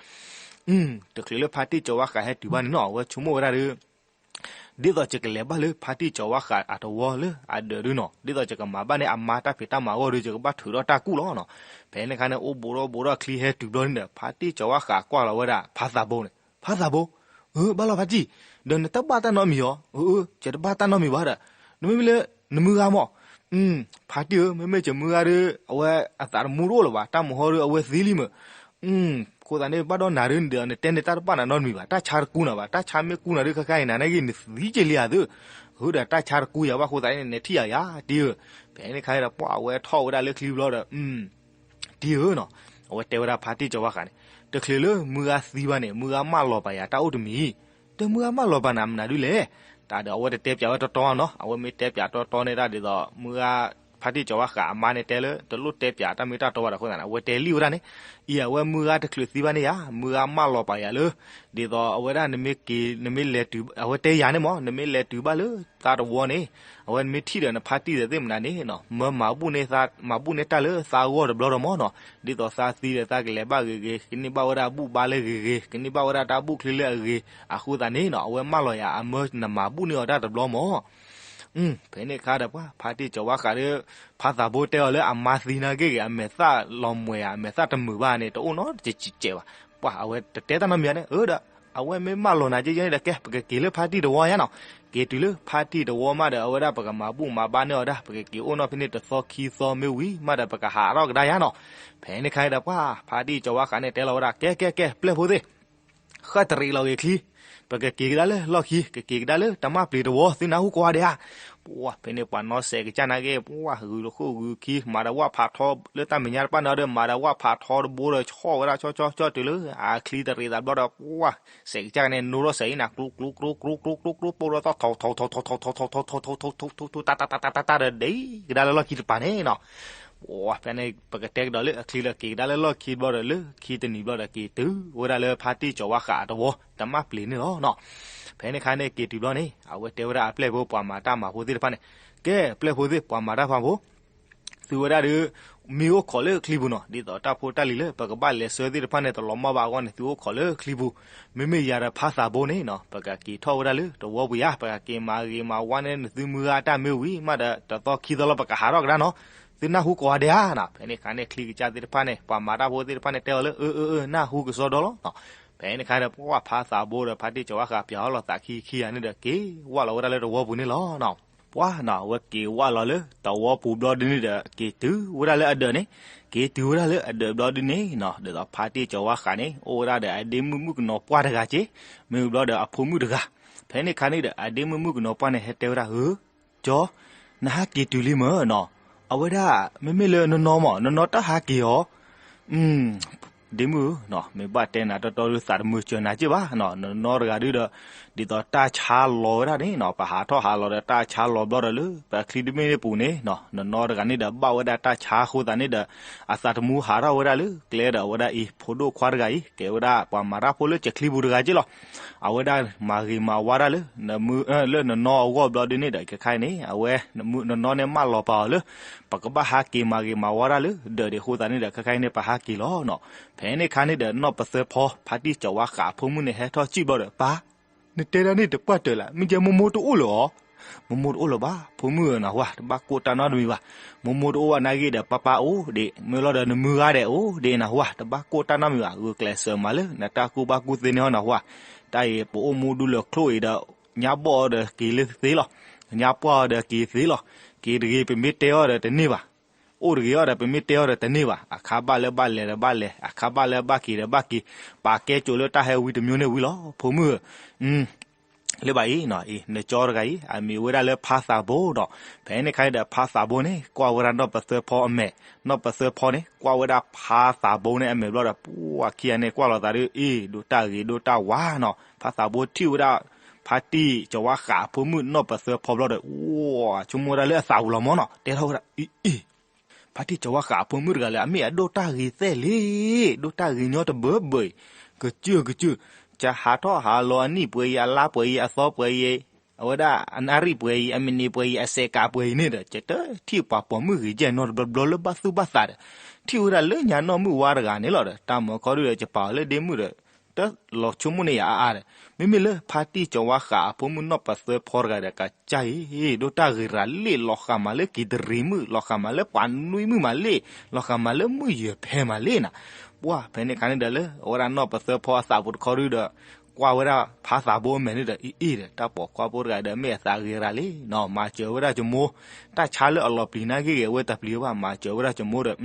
တချုးလၢဖါတံၢ်စီၤဝါဃးဟဲတုၤဘၣ်န့ၣ်နီၤ အဝဲဆိကမိၣ်ဝဲဒၣ်ဒီး ဒ်သိးယကလဲၤဘၣ်လၢဖါတံၢ်စီၤဝါဃးအတဝီလၢအဒၢးဒုနီၤ, ဒ်သိးယကမၤဘၣ်န့ၢ်အမါတၢ်ဖံးတၢ်မၤအဂီၢ်ဒီး ယကဘၣ်ထုးထီၣ်တၢ်ကူၣ်လီၤနီၤ. ဖဲန့ၣ်ခါန့ၣ် အိၣ်ဘူးထီၣ်ဘူးထီၣ်ချံဟဲတုၤဘျီန့ၣ်ဒီး ဖါတံၢ်စီၤဝါဃးကွၢ်လီၤဝဲဒၣ်ဖါသးဘိန့ၣ်, ဖါသးဘိ, အၢ ဘၣ်လီၤဖါတံၢ်, ဒီးနတဘၣ်တၢ်နီတမံၤဧါ. အၢ အၢ ယတဘၣ်တၢ်နီတမံၤဘၣ်ဒီး, နမ့မ့ၢ်လၢနမုၢ်ဂၤမး. ဖါတံၢ်ဧၢ, မ့မ့ၢ်ယမုၢ်ဂၤဒီး အဝဲအသးတမူတအိၣ်လၢၤဘၣ်, တၢ်မုၢ်ဟီဒီးအဝဲသံလံမး. အဃိသတးန့ၣ် ဘၣ်ဒီးနၤဒုး နတဲန့ၣ်တၢ်တဘၣ်နၤနီတမံၤဘၣ်, တၢ်ဆါတကူနၤဘၣ်, တၢ်ဆါမ့ၢ်ကူနၤဒုး ခဲခါအံၤနၤနာ်က့ နသံက့လံဧါသၢ. အဃိဒီးတၢ်ဆါတကူယၤဘၣ်အဃိသတးန့ၣ် နထံၣ်ယၤယၤတံၢ်ဧၢ. ဖဲန့ၣ်ခါဒီး ပှၢ်အဝဲထီၣ်ဝဲဒၣ်လၢချံဘျီဒီး တံၢ်ဧၢနီၤ, အဝဲတဲဝဲဒၣ်ဖါတံၢ်စီၤဝါဃးန့ၣ်, တချုးလၢမုၢ်ဂၤသံဘၣ်န့ၣ် မုၢ်ဂၤမၢလီၤပာ်ယၤတၢ်အိၣ်တမံၤ, ဒီးမုၢ်ဂၤမၢလီၤပာ်နၤမနုၤဒုးလဲၣ်. တၢ်ဒီးအဝဲတတဲပၠးဝဲတီတီနီၤ, အဝဲမ့ၢ်တဲပၠးတီတီန့ၣ်တၢ်ဒ်သိး မုၢ်ဂၤ ဖါတံၢ်စီၤဝါဃးအမါန့ၣ်တဲလၢ တလိၣ်တဲပၠးတၢ်မ့ၢ်တၢ်တီဘၣ်ဒီးအဃိသတးန့ၣ် အဝဲတဲလံဝဲဒၣ်န့ၣ်, အံၤ အဝဲမုၢ်ဂၤတချုးသံဘၣ်န့ၣ်ယၤ, မုၢ်ဂၤမၢလီၤပာ်ယၤလၢ ဒ်သိးအဝဲဒၣ်နမ့ၢ်က့ၤ နမ့ၢ်လဲၤတုၤ အဝဲတဲယၤန့ၣ်မး နမ့ၢ်လဲၤတုၤဘၣ်လၢသးတဝီန့ၣ်, အဝဲနမ့ၢ်ထံၣ်ဒီးနဖါတံၢ်သ့ၣ်မနုၤန့ၣ်နီၤ မၢမၤဘူၣ်န့ၢ်သး မၤဘူၣ်န့ၢ်တၢ်လၢသးအဂီၢ်တဘျီဒီးမးနီၤ, ဒ်သိးသးသံဒီးသးကလဲၤဘၣ်ဂ့ၤဂ့ၤ ကန့ၢ်ဘၣ်ဝဲဒၣ်ဘူၣ်ဘါလၢဂ့ၤဂ့ၤ ကန့ၢ်ဘၣ်ဝဲဒၣ်တၢ်ဘူၣ်ချံလၢအဂ့ၤ, အဃိသတးန့ၣ်နီၤ အဝဲမၢလီၤယၤအမၢနမၤဘူၣ်န့ၢ်အီၤတၢ်တဘျီမး. ဖဲန့ၣ်ခါဒီးပှၢ် ဖါတံၢ်စီၤဝါဃးဒီး ဖါသးဘိတဲအီၤလၢအမါသံနာ်က့ဂ့ၤ အမဲာ်သၣ်လီၤမှဲၤဧါ အမဲာ်သၣ်တမုာ်ဘၣ်န့ၣ် တအိၣ်နီတစဲးဘၣ်. ပှၢ်အဝဲတတဲတၢ်နီတမံၤန့ၣ် အၢဒီး အဝဲမ့ၢ်မၢလီၤနၤကဲကဲန့ၣ်ဒီး ကဲ ပကက့ၤလၢဖါတံၢ်တဝီညါနီၤ. က့ၤတုၤလၢဖါတံၢ်တဝီမးဒီး အဝဲဒၣ်ပကမၤဘူၣ်မၤဘါန့ၢ်အီၤဒၣ် ပကက့ၤအိၣ်နီၣ်ဖဲန့ၣ်တသီခံသီမ့ၢ်ဝံၤမးဒီး ပကဟးထီၣ်ကဒါယါနီၤ. ဖဲန့ၣ်ခါဒီးပှၢ် ဖါတံၢ်စီၤဝါဃးန့ၣ်တဲလီၤဝဲဒၣ် ကဲ ကဲ ကဲ ပျဲၢ်ဖိသ့ၣ် ဃၣ်တရံးလီၤဂ့ၤချံ, ပကက့ၤကဒါလၢလီၢ်ခံ ကက့ၤကဒါလၢတၢ်မၢ်ပျံၤတဝီ သုနၢ်ဟူကိးဂၤဒဲးဧါ. ပှၤဖဲန့ၣ်ပှၤနီၢ်စဲးကစၢ်နာ်က့ ပှၤဂုာ်တဃိၣ်ဂုာ်ခံ မၤဒီးဝၣ်ဖးထီ လၢတၢ်မဲာ်ညါတဖၣ်န့ၣ်ဒီး မၤဒီးဝၣ်ဖးထီတဘိဒီး ဆီၣ်ဝဲဒၣ်ဆီဆီဆီတုၤလၢ အချံတရံးသးဘျီဒီး ပှၤစဲးကစၢ်န့ၣ် နိထီၣ်စဲးအံၤနၤ ကျိကျိကျိကျိကျိကျိ ပိၣ်ထီၣ်သီထီထီထီထီထီထီထီထီထီထီထီထီထီ တၢ်တၢ်တၢ်တၢ်တၢ်ဒီး ဒ်ကဒါလၢလီၢ်ခံတပၤန့ၣ်နီၤ. ပှၤဖဲန့ၣ် ပကတဲကဒီးလၢအချံလၢက့ၤကဒါလၢလီၢ်ခံဘျီဒီး လၢခံတနံၤဘျီဒီး က့ၤတုၤဝဲဒၣ်လၢဖါတံၢ်ကၠီၤဝါဃးအတဝီ တၢ်မၢ်ပျံၤန့ၣ်လီၤနီၤ. ဖဲန့ၣ်ခါန့ၣ်က့ၤတုၤဘျီန့ၣ် အဝဲတဲဝဲဒၣ်အပျဲၢ်ဖိပှၤမၤတၢ်မၤဖိသ့ၣ်တဖၣ်န့ၣ်, ကဲပျဲၢ်ဖိသ့ၣ်ပှၤမၤတၢ်ဖးဖိ သုဝဲဒၣ်ဒီး မ့ၢ်အိၣ်ခိးလၢချံပူၤနီၤ ဒ်သိးတၢ်ဖိတၢ်လံၤလၢပကဘၣ်လဲၤဆှၢသ့ၣ်တဖၣ်န့ၣ် တလီၤမၢ်ဘၣ်အဂီၢ်န့ၣ် သုအိၣ်ခိးလၢချံပူၤ, မ့မ့ၢ်ယၤဒီးဖါသးဘိန့ၣ်နီၤ ပကက့ၤထီၣ်ဝဲဒၣ်လၢတဝီပူၤယါ ပကက့ၤမၤဂ့ၤမၤဝါန့ၢ်နသုမုၢ်ဂၤအတၢ်မ့ၢ်ဝံၤ မးဒီးတသီခံသီလီၤ ပကဟးထီၣ်ကဒါနီၤ, သုနၢ်ဟူကိးဂၤဒဲးဧါနီၤ. ဖဲန့ၣ်ခါန့ၣ် ချံကစၢ်သ့ၣ်တဖၣ်န့ၣ် ပှၤမၤတၢ်ဖိသ့ၣ်တဖၣ်န့ၣ် တဲအီၤလၢ အၢ အၢ အၢ နၢ်ဟူကစီဒီလီၤနီၤ. ဖဲန့ၣ်ခါဒီး ပှၤဖါသးဘိဒီးဖါတံၢ်ကၠီၤဝါဃးပၠးအီၤလိာ်သးခံခံဂၤန့ၣ်ဒီး က့ၤဝၢ်လီၤဝဲဒၣ်လၢတဝီပူၤန့ၣ်လီၤနီၤ. ပှၤနီၤ အဝဲက့ၤဝၢ်လီၤလၢတဝီပူၤဘျီဒ်န့ၣ်ဒီး က့ၤတုၤဝဲဒၣ်လၢအဒၢးန့ၣ်, က့ၤတုၤဝဲဒၣ်လၢအဒၢးဘျီဒ်န့ၣ်နီၤ ဒ်သိးဖါတံၢ်ကၠီၤဝါဃးန့ၣ် အိၣ်ဝဲဒၣ်ဒီးအဒ့မုၣ်မုၣ်ကနီၤပှၢ်တဂၤက့ၤ, မ့ၢ်ဘျီဒီးအဖိမုၣ်တဂၤ. ဖဲန့ၣ်ခါန့ၣ်ဒီး အဒ့မုၣ်မုၣ်ကနီၤပှၢ်န့ၣ် ဟဲတဲဝဲဒၣ် ဧၢ ကၠီ, နဟးက့ၤတုၤလံမၢ်နီၤ, အဝဲဒၣ် မ့မ့ၢ်လၢနနီၢ်မး နနီၢ်တၢ်ဟးက့ၤအီၤ ဒ့မုၣ်ဧၢ, မ့ၢ်ဘၣ်တဲနၤတီတီဒုးသးတမုာ်စၢၤနၤက့ၢ်ဘၣ်, နနီၢ်တဂၤဒုဒီး ဒ်သိးတၢ်ဆါလီၤဝဲဒၣ်န့ၣ်နီၤ ပဟးထီၣ်ဟးလီၤဒီးတၢ်ဆါလီၤဘျီဒီးလၢ ပချံတဘ့ၣ်န့ၣ်ပူၤန့ၣ်နီၤ နနီၢ်တဂၤန့ၣ်ဒီးဘၣ်ဝဲဒၣ်တၢ်ဆါအဃိသတးန့ၣ်ဒီး အသးတမူဟးထီၣ်ဝဲဒၣ်လၢကျဲဒီး အဝဲဒၣ်အံၤ ဖိဒိၣ်ခွါတဂၤအံၤ ကဲဝဲဒၣ်ပှၤမၤတၢ်ဖိလၢကချံပူၤတဂၤက့ၢ်လီၤ. အဝဲဒၣ်မၤဂ့ၤမၤဝါတၢ်လၢ လၢနနီၢ်အဂီၢ်ဘျီဒ်န့ၣ်ဒီး ခဲခါအံၤန့ၣ် အဝဲ နနီၢ်န့ၣ်မၢလီၤပာ်အီၤလၢ ပကဘၣ်ဟးက့ၤမၤဂ့ၤမၤဝါတၢ်လၢဒၢးဒံးအဃိသတးန့ၣ်ဒီး ခဲခါအံၤန့ၣ် ပဟးက့ၤလီၤနီၤ. ဖဲန့ၣ်ခါန့ၣ်ဒီး နီၢ်ပသၢဖီ ဖါတံၢ်ကၠီၤဝါဃးအဖိမုၣ်န့ၣ် ဟဲထီၣ်စံၣ်ဘျီဒီး ပၢ် နတဲဒၣ်န့ၣ်တပှၢ်တၢၢ်လၢ မ့ၢ်ကဲမိၢ်မိၢ်တအိၣ်လၢၤအီၤ, မိၢ်မိၢ်တအိၣ်လၢၤဘၣ် ဖိမုၣ်ဧၢနီၤ ဝါ တဘၣ်ကိၢ်တၢ်နီတမံၤဘၣ်. မိၢ်မိၢ်တအိၣ်ဘၣ်နာ်ဂ့ၤဒီး ပၢ်ပၢ်အိၣ်ဒံး မ့ၢ်လီၤဒီးနမုၢ်ဂၤဒဲးအိၣ်ဒံးနီၤ ဝါ တဘၣ်ကိၢ်တၢ်နီတမံၤဘၣ်. ဂုာ်ကျဲးစၢးမၤလၢ နတၢ်ကူၣ်ဘၣ်ကူၣ်သ့န့ၣ်ဟီနီၤ ဝါ တၢ်အံၤပအိၣ်မူဒူလၢချိၣ်အံၤဒီး ညါဘီၣ်အီၤဒီးက့ၤလၢသ့လီၤ, ညါပှၢ်အီၤဒီးက့ၤသ့လီၤ. က့ၤတဂ့ၤ ပမ့ၢ်တဲအီၤဒီးတန့ၢ်ဘၣ် အိၣ်တဂ့ၤအီၤဒီး ပမ့ၢ်တဲအီၤဒီးတန့ၢ်ဘၣ်. အခါဘၣ်လၢဘၣ်လဲၤဒီးဘၣ်လဲၤ, အခါဘၣ်လၢဘၣ်က့ၤဒီးဘၣ်က့ၤ, ပာ်ကဲစိာ်လၢတၢ်ဟဲဝံတမျိုးန့ၣ်ဝံၤလီၤ ဖိမုၣ်ဧၢ. လၢဘၣ်အံၤနီၤ အံၤ နကၠီတဂၤအံၤ အမံၤဝဲဒၣ်လၢဖါသးဘိဒီး ဖဲန့ၣ်ခါန့ၣ်ဒီး ဖါသးဘိန့ၣ် ကွၢ်ဝဲဒၣ်နီၢ်ပသၢဖီအမဲာ်, နီၢ်ပသၢဖီန့ၣ် ကွၢ်ဝဲဒၣ်ဖါသးဘိန့ၣ်အမဲာ်ဘျီဒီး ပှၤခံဂၤန့ၣ် ကွၢ်လိာ်သးဒီး အ့ၣ် ဒိၣ်တၢ်ဂ့ၤဒိၣ်တၢ်ဝါနီၤ. ဖါသးဘိထံၣ်ဝဲဒၣ် ဖါတံၢ်ကၠီၤဝါဃးအဖိမုၣ်နီၢ်ပသၢဖီဘျီဒီး ဝါ ဆိကမိၣ်ဝဲဒၣ်လၢအသးပူၤလီၤမၢ်နီၤ တဲထီၣ်ဝဲဒၣ် အ့ၣ် ဖါတံၢ်ကၠီၤဝါဃးအဖိမုၣ်တဂၤလၢ အမ့ၢ်အဒိၣ်တၢ်ဂ့ၤသဲလဲၣ်, ဒိၣ်တၢ်ဂ့ၤညီတဘၢဘၢအံၤ, ကစၢၢ်ကစၢၢ်, ကဟးထီၣ်ဟးလီၤအနံၣ်ပှဲၤအံၤ အလါပှဲၤအံၤ အသီပှဲၤအံၤ, အဝဲဒၣ်အနၣ်ရံၣ်ပှဲၤအံၤ အမံးနံးပှဲၤအံၤ အစဲးကးပှဲၤအံၤန့ၣ်ဒီး ကတထံၣ်ပှၤပိာ်မုၣ်ဂ့ၤကဲနီတဘျီဘျီလၢဘၣ်သူၣ်ဘၣ်သးဒီး ထံၣ်ဝဲဒၣ်လၢညါနီၢ်မုၣ်ဝါတဂၤန့ၣ်လီၤဒီး တၢ်မၤခီဒုဒီး ယပာ်အီၤလၢဒ့မုၣ်ဒီး တလီၤဆိကမိၣ်န့ၢ်ယၤအါအါဒီး မ့မ့ၢ်လၢဖါတံၢ်ကၠီၤဝါဃးအဖိမုၣ်နီၢ်ပသၢဖီတဂၤဒီး ကစၢ်အံၤ ဒိၣ်တၢ်ဂ့ၤရၤလ့ၣ် လီၤဃာ်မးလၢက့ၤတရံးမုၣ် လီၤဃာ်မးလၢပှၤနွံမုၣ်မးလ့ၣ် လီၤဃာ်မးလၢမုၣ်ယဲၢ်ဖဲမးလ့ၣ်နၤ. ပှၤဖဲန့ၣ်ခါန့ၣ်ဒီးလၢ အဝဲဒၣ်နီၢ်ပသၢဖီအသးပူၤတခီဒုဒီး ကွၢ်ဝဲဒၣ်ဖါသးဘိအမဲာ်န့ၣ်ဒီး အ့ၣ်အ့ၣ်ဒီး တၢ်ပိာ်ခွါဖိတဂၤဒီး မ့ၢ်အသးဂ့ၤရၤလ့ၣ်နီၤ မၤစၢၤဝဲဒၣ်ကမိၢ် တၢ်ဆါလၢအလီၤပျံၤနာ်ဂ့ၤဂ့ၤ အဝဲတပျံၤဘၣ် မၤစၢၤဝဲဒၣ်ကမိၢ်ဒီး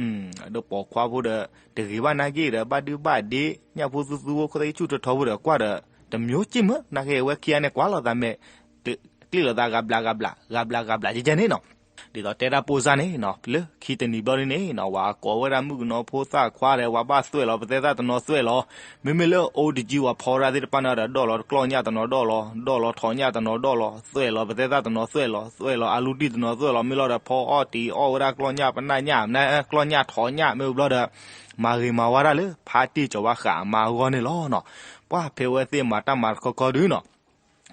ဒီးပိာ်ခွါဖိဒီး တဂ့ၤဘၣ်နာ်ဂ့ၤဒီး ဘၣ်ဒုဘၣ်ဒ့ ညၣ်ဖိသူသူဖိ ခိၣ်သ့ၣ်ဆူၣ်ထီထီဖိဒီး ကွၢ်ဒီး တမျိုးစ့ၢ်မၢ် နာ်ဂ့ၤ အဝဲခံဂၤန့ၣ် ကွၢ်လိာ်သးမဲာ် ကျ့လိာ်သးဂၤဘျးဂၤဘျး ဂၤဘျးဂၤဘျးကဲကဲန့ၣ်နီၤ. ဒ်သိးတဲဒၣ်ပိၢ်စၢ်န့ၣ်နီၤ လၢခံတနံၤဘျီဒ်န့ၣ်နီၤ ဝဲကိးဝဲဒၣ်မုၣ်ကနီၤဖိသၣ်ခွါဒီး ဝဲဘၣ်သွဲၣ်လီၤပသဲသၣ်တနီၤသွဲၣ်လီၤ မ့မ့ၢ်လၢအိၣ်တကံဝဲဖီရၣ်သ့ၣ်တဖၣ်န့ၣ်ဒီး ဒီၣ်လီၤကျီၢ်ညၣ်တနီၤဒီၣ်လီၤ ဒီၣ်လီၤထိးညၣ်တနီၤဒီၣ်လီၤ သွဲၣ်လီၤပသဲသၣ်တနီၤသွဲၣ်လီၤ သွဲၣ်လီၤအလူတံၢ်တနီၤသွဲၣ်လီၤ မ့ၢ်လီၤဒီးဖီအီၣ်တံၤအီၣ်ဝဲဒၣ်ကျီၢ်ညၣ်ပနၢ်ညၣ် ကျီၢ်ညၣ်ထိးညၣ် မ့ၢ်ဝံၤဘျီဒီး မၤဂ့ၤမၤဝါဒၣ်လၢ ဖါတံၢ်ကၠီၤဝါဃးအမါအဂီၢ်န့ၣ်လီၤနီၤ. ပှၤဖဲဝဲသ့ၣ်မၤတၢ်မၤတခီခီဒုနီၤ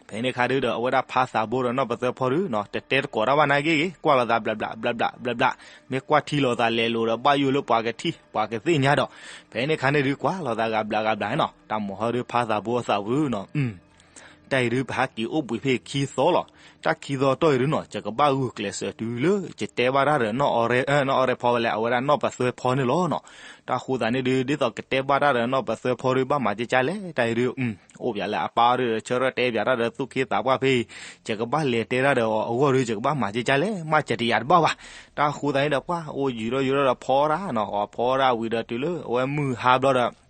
ဖဲန့ၣ်ခါဒုဒီး အဝဲဒၣ်ဖါသးဘိဒီးနီၢ်ပသၢဖီဒုနီၤ တတဲတကိးတၢ်ဘၣ်နာ်က့ဂ့ၤ ကွၢ်လိာ်သးဘျးဘျးဘျးဘျးဘျးဘျး မ့ၢ်ကွၢ်ထံလိာ်သးလဲၤလိာ်ဒီးဘၣ်ယိၣ်လၢပှၤကထံၣ် ပှၤကသ့ၣ်ညါဒီး ဖဲန့ၣ်ခါန့ၣ်ဒု ကွၢ်လိာ်သးဂၤဘျးဂၤဘျးနီၤ တၢ်မိၢ်ဟီဒုဖါသးဘိအသးပူၤနီၤ တၢ်အံၤဒု ပဟးက့ၤအိၣ်ဘှံးဖဲခံသီလီၤ. တၢ်ခံသီတီၢ်အံၤဒုနီၤ ယကဘၣ်ဂုာ်ကျဲးစၢးတုၤလၢ ယတဲဘၣ်တၢ်ဒီး နီၢ်အီရဲဖီဝဲလဲၣ် အဝဲဒၣ်နီၢ်ပသၢဖီန့ၣ်လီၤနီၤ. တၢ်ဃိသးန့ၣ်ဒု ဒ်သိးကတဲဘၣ်တၢ်ဒီးနီၢ်ပသၢဖီဒု ဘၣ်မၤကကၢ်လဲၣ် တၢ်အံၤဒု အိၣ်ပၠးလၢအပၢ်အီၤဒုဒီး ဆၢထၢၣ်တဲပၠးတၢ်ဒီးသူၣ်က့သးပှၢ်ဖဲအံၤ ယကဘၣ်လဲၤတဲတၢ်ဒီးအဂီၢ်ဒု ယကဘၣ်မၤကကၢ်လဲၣ် မ့ၢ်ကတယၤတဘၣ်ဘၣ်. တၢ်ဃိသးန့ၣ်ဒီး ပှၤအိၣ်ယံာ်ထီၣ်ယံာ်ထီၣ်ဒီးဖီတၢ်နီၤ အီၤဖီတၢ်ဝံၤဒီးတုၤလၢအဝဲမုၢ်ဟါဘျီဒီး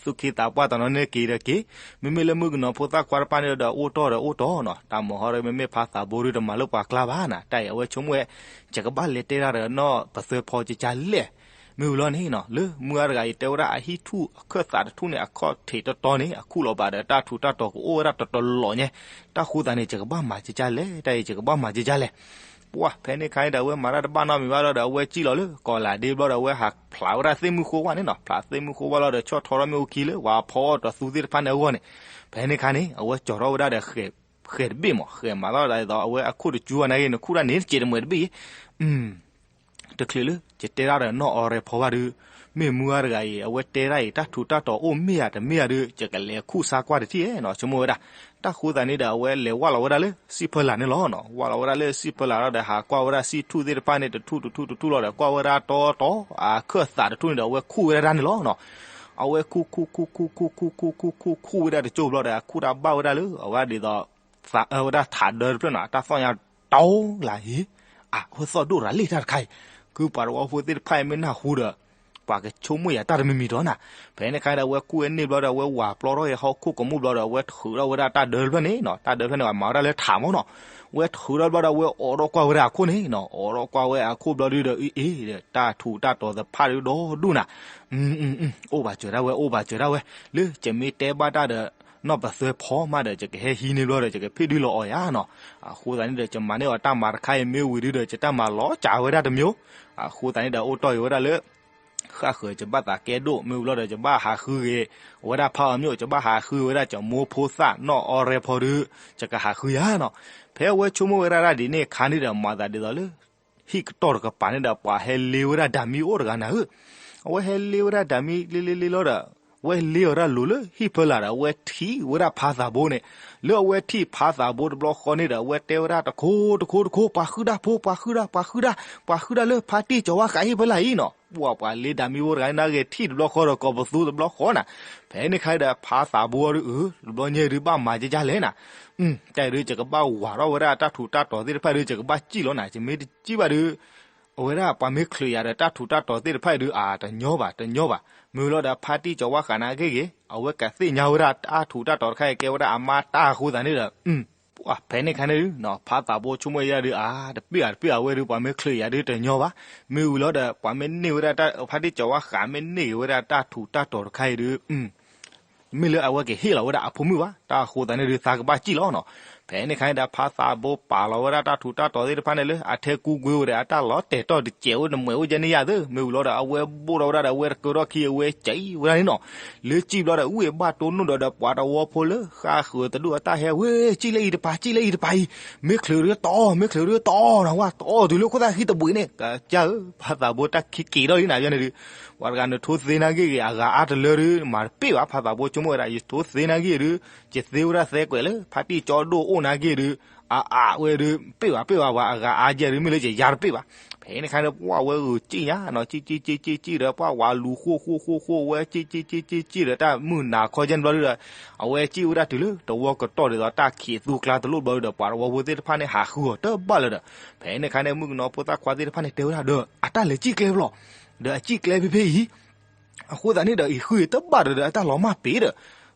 သူၣ်က့သးပှၢ်တနီၤန့ၣ်က့ၤဒီးက့ၤ, မ့မ့ၢ်လၢမုၣ်ကနီၤဖိသၣ်ခွါတဖၣ်န့ၣ်ဒီးအိၣ်တီၢ်ဒီးအိၣ်တီၢ်နီၤ, တၢ်မၤဟီဒီးမ့မ့ၢ်ဖါသးဘိဒီးတမၤလၢပှၤကျါဘၣ်နၤ, တၢ်အံၤအဝဲဆိကမိၣ်ဝဲ, ယကဘၣ်လဲၤတဲတၢ်ဒီးနီၢ်ပသွဲဖီကကါလဲၣ်, မ့ၢ်ဝံၤလီၤန့ၣ်နီၤ လၢမုၢ်ဂၤတဂၤအံၤတဲဝဲဒၣ်အဟံၣ်ထူၣ်အခၢၣ်သးတထူၣ်န့ၣ် အခီၣ်ထံးတီတီန့ၣ် အခူၣ်လီၤဘၣ်ဒီးတၢ်ထူးတၢ်တီၤကအိၣ်ဝဲဒၣ်တတီၤလီၤညါ, တၢ်ဃိသးန့ၣ် ယကဘၣ်မၤကကါလဲၣ်, တၢ်အံၤယကဘၣ်မၤကကါလဲၣ် ပှၢ်ဖဲန့ၣ်ခါန့ၣ်ဒီး အဝဲမၤတၢ်တဘၣ်နီတမံၤဘၣ်လီၤဒီး အဝဲစံၣ်လီၤလၢကီးလးဒ့ဘျီဒီး အဝဲဟးဖျးဝဲဒၣ်သ့ၣ်မုၢ်ဃိဝၣ်န့ၣ်နီၤ, ဖျးသ့ၣ်မုၢ်ဃိဝၣ်လီၤဒီးဆီၣ်ထီထီၣ်မ့ၣ်အူခံလၢပှၤဖီအီၣ်တသူသ့ၣ်တဖၣ်န့ၣ်အဂီၢ်န့ၣ်, ဖဲန့ၣ်ခါန့ၣ် အဝဲကၠီၤထီၣ်ဝဲဒၣ်ဒီး ဃဲးတဘ့ၣ်မး, ဃဲးမၤထီၣ်ဒ်သိး အဝဲအခိၣ်တကၠူဝဲနာ်က့ နခူၣ်တၢ်န့ၣ်တစဲးတမှဲးတဘ့ၣ်အံၤ တချုးလၢယတဲတၢ်ဒီးနီၢ်အီရဲဖီဘၣ်ဒီး, မ့ၢ်မုၢ်ဂၤတဂၤအံၤ အဝဲတဲဒၣ်အံၤ တၢ်ထူးတၢ်တီၤအိၣ်မ့ၢ်ဧါတမ့ၢ်ဧါဒီး ယကလဲၤခူၣ်ဆါကွၢ်တထံၣ်နီၤ, ဆိကမိၣ်ဝဲဒၣ်. တၢ်ဃိသးန့ၣ်ဒီး အဝဲလဲၤဝၢ်လီၤဝဲဒၣ်လၢစံၣ်ဖၢလာ်န့ၣ်လီၤ. ဝၢ်လီၤဝဲဒၣ်လၢစံၣ်ဖၢလာ်လီၤဒီး ဟးကွၢ်ဝဲဒၣ်စံၣ်ထူၣ်သ့ၣ်တဖၣ်န့ၣ် တထူၣ်တထူၣ်တထူၣ်လီၤဒီး ကွၢ်ဝဲဒၣ်တီတီ အခၢၣ်သးတထူၣ်န့ၣ်ဒီး အဝဲခူၣ်ဝဲဒၣ်တၢ်န့ၣ်လီၤ. အဝဲခူၣ်ခူၣ်ခူၣ်ခူၣ်ခူၣ်ခူၣ်ခူၣ်ခူၣ်ဝဲဒၣ်တကၠိဘျီဒီး အခူၣ်တၢ်ဘၣ်ဝဲဒၣ်လၢ အဝဲဒ်သိး သးအၢဝဲဒၣ်ထးဒၢတဖျၢၣ်နီၤ, တၢ်သီၣ်ညါတီလၢအံၤ, အၢ အဝဲသီၣ်ဒိၣ်ရၤလံတၢ်တခါအံၤ, ခုပှၤတဝီဖိသ့ၣ်တဖၣ်အံၤမ့ၢ်နၢ်ဟူဒီး ပှၤကဆိကမိၣ်ယၤတၢ်တမံၤမံၤဒီးနၤ. ဖဲန့ၣ်ခါဒီး အဝဲခူၣ်ဝဲန့ၣ်ဘျီဒီး အဝဲဝၤပျီထီၣ်ဟီၣ်ခိၣ်ကမူၣ်ဘျီဒီး အဝဲထုးထီၣ်ဝဲဒၣ်တၢ်ဒၢတဖျၢၣ်န့ၣ်နီၤ, တၢ်ဒၢတဖျၢၣ်န့ၣ် မၤဝဲဒၣ်လၢထးမးနီၤ. ဝဲထုးထီၣ်ဘျီဒီး အဝဲအိးထီၣ်ကွၢ်ဝဲဒၣ်အခိၣ်န့ၣ်နီၤ, အိးထီၣ်ကွၢ်ဝဲအခိၣ်ဘျီဒုဒီး အ့ အ့ တၢ်ထူးတၢ်တီၤသ့ၣ်တဖၣ်ဒုဒီဒူၣ်နၤ. အိၣ်ဘၣ်စၢၤဒၣ်ဝဲ အိၣ်ဘၣ်စၢၤဒၣ်ဝဲ, လၢယမ့ၢ်တဲဘၣ်တၢ်ဒီး နီၢ်ပသွဲဖီမးဒီး ယကဟဲဟံးန့ၢ်ဘျီဒီး ယကဖ့ၣ်ဒုလီၤအီၣ်ယၤနီၤ. အဃိသတးန့ၣ်ဒီး ယမၤန့ၢ်အီၤတၢ်မၤတခါအံၤမ့ၢ်ဝံၤဒုဒီး ယတၢ်မၤလီၤစှၤဝဲဒၣ်တမံၤ, အဃိသတးန့ၣ်ဒီး အိၣ်တီၢ်အံၤဝဲဒၣ်လၢ ဃၣ်ဃၢၤ ယဘၣ်သးကဲဒိၣ် မ့ၢ်ဝံၤလီၤဒီး ယဘၣ်ဟးဃုဂ့ၤ အဝဲဒၣ်ဖးအီၤမ့ၢ် ယဘၣ်ဟးဃုဝဲဒၣ် ယမိၢ်ဖိသၣ်နီၢ်အီရဲဖီဒု ယကဟးဃုယၤနီၤ. ဖဲအဝဲဆိကမိၣ်ဝဲဒၣ်ဒ်န့ၣ်အခါန့ၣ်ဒီး မၤသးဒ်သိးလၢ ဟံၣ်ကတီၢ်တကပၤန့ၣ်ဒီး ပှၤဟဲလ့ဝဲဒၣ်ဒၤမံအိၣ်တဂၤနၤဧၢ. အဝဲဟဲလ့ဝဲဒၣ်ဒၤမံလ့လ့လ့လီၤဒီး အဝဲလ့အီၤဒၣ်လိၤလၢဟံၣ်ဖၢလာ်ဒီး အဝဲထံၣ်ဝဲဒၣ်ဖါသးဘိန့ၣ်, လၢအဝဲထံၣ်ဖါသးဘိတဘျီဃီန့ၣ်ဒီး အဝဲတဲဝဲဒၣ်တခိတခိတခိ ပှၤဃုဒၣ်ဖိ ပှၤဃုဒၣ် ပှၤဃုဒၣ် ပှၤဃုဒၣ်လၢဖါတံၢ်ကၠီၤဝါဃးဟံၣ်ဖၢလာ်အံၤနီၤ. ပှၤပှၤလ့ဒၤမံဖိတဂၤန့ၣ် နဂ့ၤထံၣ်တဘျီဃီဒီး ကိးပသူတဘျီဃီနၤ. ဖဲန့ၣ်ခါဒီး ဖါသးဘိအီၤဒု အၢ တဘျီညါဒုဘၣ်မၤကကၢ်လဲၣ်နၤ. တၢ်အံၤဒု ယကဘၣ်ဝၤထီၣ်ဝဲဒၣ်တၢ်ထူးတၢ်တီၤသ့ၣ်တဖၣ်ဒု ယကဘၣ်စံၣ်လီၤနၤ. ယမ့ၢ်တစံၣ်ဘၣ်ဒု အဝဲဒၣ်ပှၤမ့ၢ်ချုးယၤဒီးတၢ်ထူးတၢ်တီၤသ့ၣ်တဖၣ်အံၤဒု အါ တညီဘၣ် တညီဘၣ်. မ့ၢ်လီၤဒီးဖါတံၢ်ကၠီၤဝါဃးန့ၣ်အဂ့ၢ်ဂ့ၤ အဝဲကသ့ၣ်ညါဝဲဒၣ်တၢ်ထူးတၢ်တီၤတခါအံၤကဲဝဲဒၣ်အမါတၢ်အဃိသတးန့ၣ်ဒီး ဖဲန့ၣ်ခါန့ၣ်ဒု ဖါသးဘိဆိကမိၣ်ယၤဒု အါ တပ့ၢ်ဧါ တပ့ၢ်ဧါ အဝဲဒု ပှၤမ့ၢ်ချုးယၤဒုတညီဘၣ်. မ့ၢ်ဝံၤလီၤဒီး ပှၤမ့ၢ်န့ၢ်ဝဲဒၣ် ဖါတံၢ်ကၠီၤဝါဃးမ့ၢ်န့ၢ်က့ၤဝဲဒၣ်တၢ်ထူးတၢ်တီၤတခါအံၤဒု မ့ၢ်လၢအဝဲကဟ့ၣ်လီၤဝဲဒၣ်အဖိမုၣ်ဘၣ်. တၢ်အဃိသတးန့ၣ်ဒု သးကဘၣ်စံၣ်လီၤနီၤ. ဖဲန့ၣ်ခါန့ၣ်ဒီး ဖါသးဘိပာ်လီၤဝဲဒၣ်တၢ်ထူးတၢ်တီၤသ့ၣ်တဖၣ်န့ၣ်လၢအထဲကူကွ့ဝဲဒီး အတၢ်လီၤတဲာ်တီၢ်တစဲးအိၣ်တမှဲးအိၣ်ကဲန့ၣ်ယၤသ့. မ့ၢ်ဝံၤလီၤဒီး အဝဲဘိၣ်ထီၣ်ဝဲဒၣ်ဒီး အဝဲတကၢထီၣ်ခံ အဝဲစံၣ်ဝဲဒၣ်န့ၣ်နီၤ. လၢစံၣ်ဘျီဒီး ဝ့ၢ်ဘၣ်တိၢ်နီၣ်ဒီး ဒီးပှၤတဝီဖိလၢဃၣ်ဃၢၤတဒူၣ်အတၢ်ဟဲဝဲ စံၣ်လၢအံၤတပၤ စံၣ်လၢအံၤတပၤအံၤ မ့ၢ်ချုးဒုတီ မ့ၢ်ချုးဒုတီနီၤ ဝဲတီတုၤလၢခိၣ်သၣ်ဃံတဘှံးန့ၣ် ကစၢ်ဧၢ ဖါသးဘိတၢ်ခံက့ၤထီၣ်လံနၤ ယန့ၣ်ဒု ပှၤတဂၤနထိသ့နာ်ဂ့ၢ်ဂ့ၤ အဂၤအါတလၢဒု မၤတပ့ၢ်ဘၣ် ဖါသးဘိဆိကမိၣ်ဝဲဒၣ် ယထိသ့နာ်ဂ့ၢ်ဒု ယသ့ဝဲဒၣ်သဲကွဲးလၢ ဖါတံၢ်ကၠီဒိၣ်အိၣ်နာ်ဂ့ၢ်ဒု အအါဝဲဒု ပ့ၢ်ဘၣ်ပ့ၢ်ဘၣ်ဝဲ အဂၤအါယဲၢ်ဒု မ့ၢ်လၢယယါတပ့ၢ်ဘၣ်. ဖဲန့ၣ်ခါန့ၣ် ပှၢ်ဝဲဂုာ်စံၣ်ညါနီၤ စံၣ်စံၣ်စံၣ်စံၣ်စံၣ်ဒီး ပှၢ်ဝၤလူၤဃိဃိဃိဃိဝဲ စံၣ်စံၣ်စံၣ်စံၣ်စံၣ်ဒီး တၢ်မုၢ်နၤခီယဲၢ်န့ၣ်ဘျီဒုဒီး အဝဲစံၣ်ဝဲဒၣ်တုၤလၢတဝီကတီၢ်ဒ်သိး တၢ်ခံးသူကျါတလိၣ်ဘျီဒုဒီး ပှၤတဝီဖိသ့ၣ်တဖၣ်န့ၣ် ဟးဃုအီၤတဘၣ်လၢၤဒီး ဖဲန့ၣ်ခါန့ၣ် မုၣ်ကနီၤဖိသၣ်ခွါသ့ၣ်တဖၣ်န့ၣ် တဲဝဲဒၣ်ဒီး အတၢ်လဲၤစံၣ်ကျဲဖဲလဲၣ် ဒီးအစံၣ်ကျဲဖဲဖဲအံၤ အဃိသတးန့ၣ်ဒီး အံၤဃုအံၤတဘၣ်ဒီး အတၢ်လီၤမၢ်ပ့ၤဒီး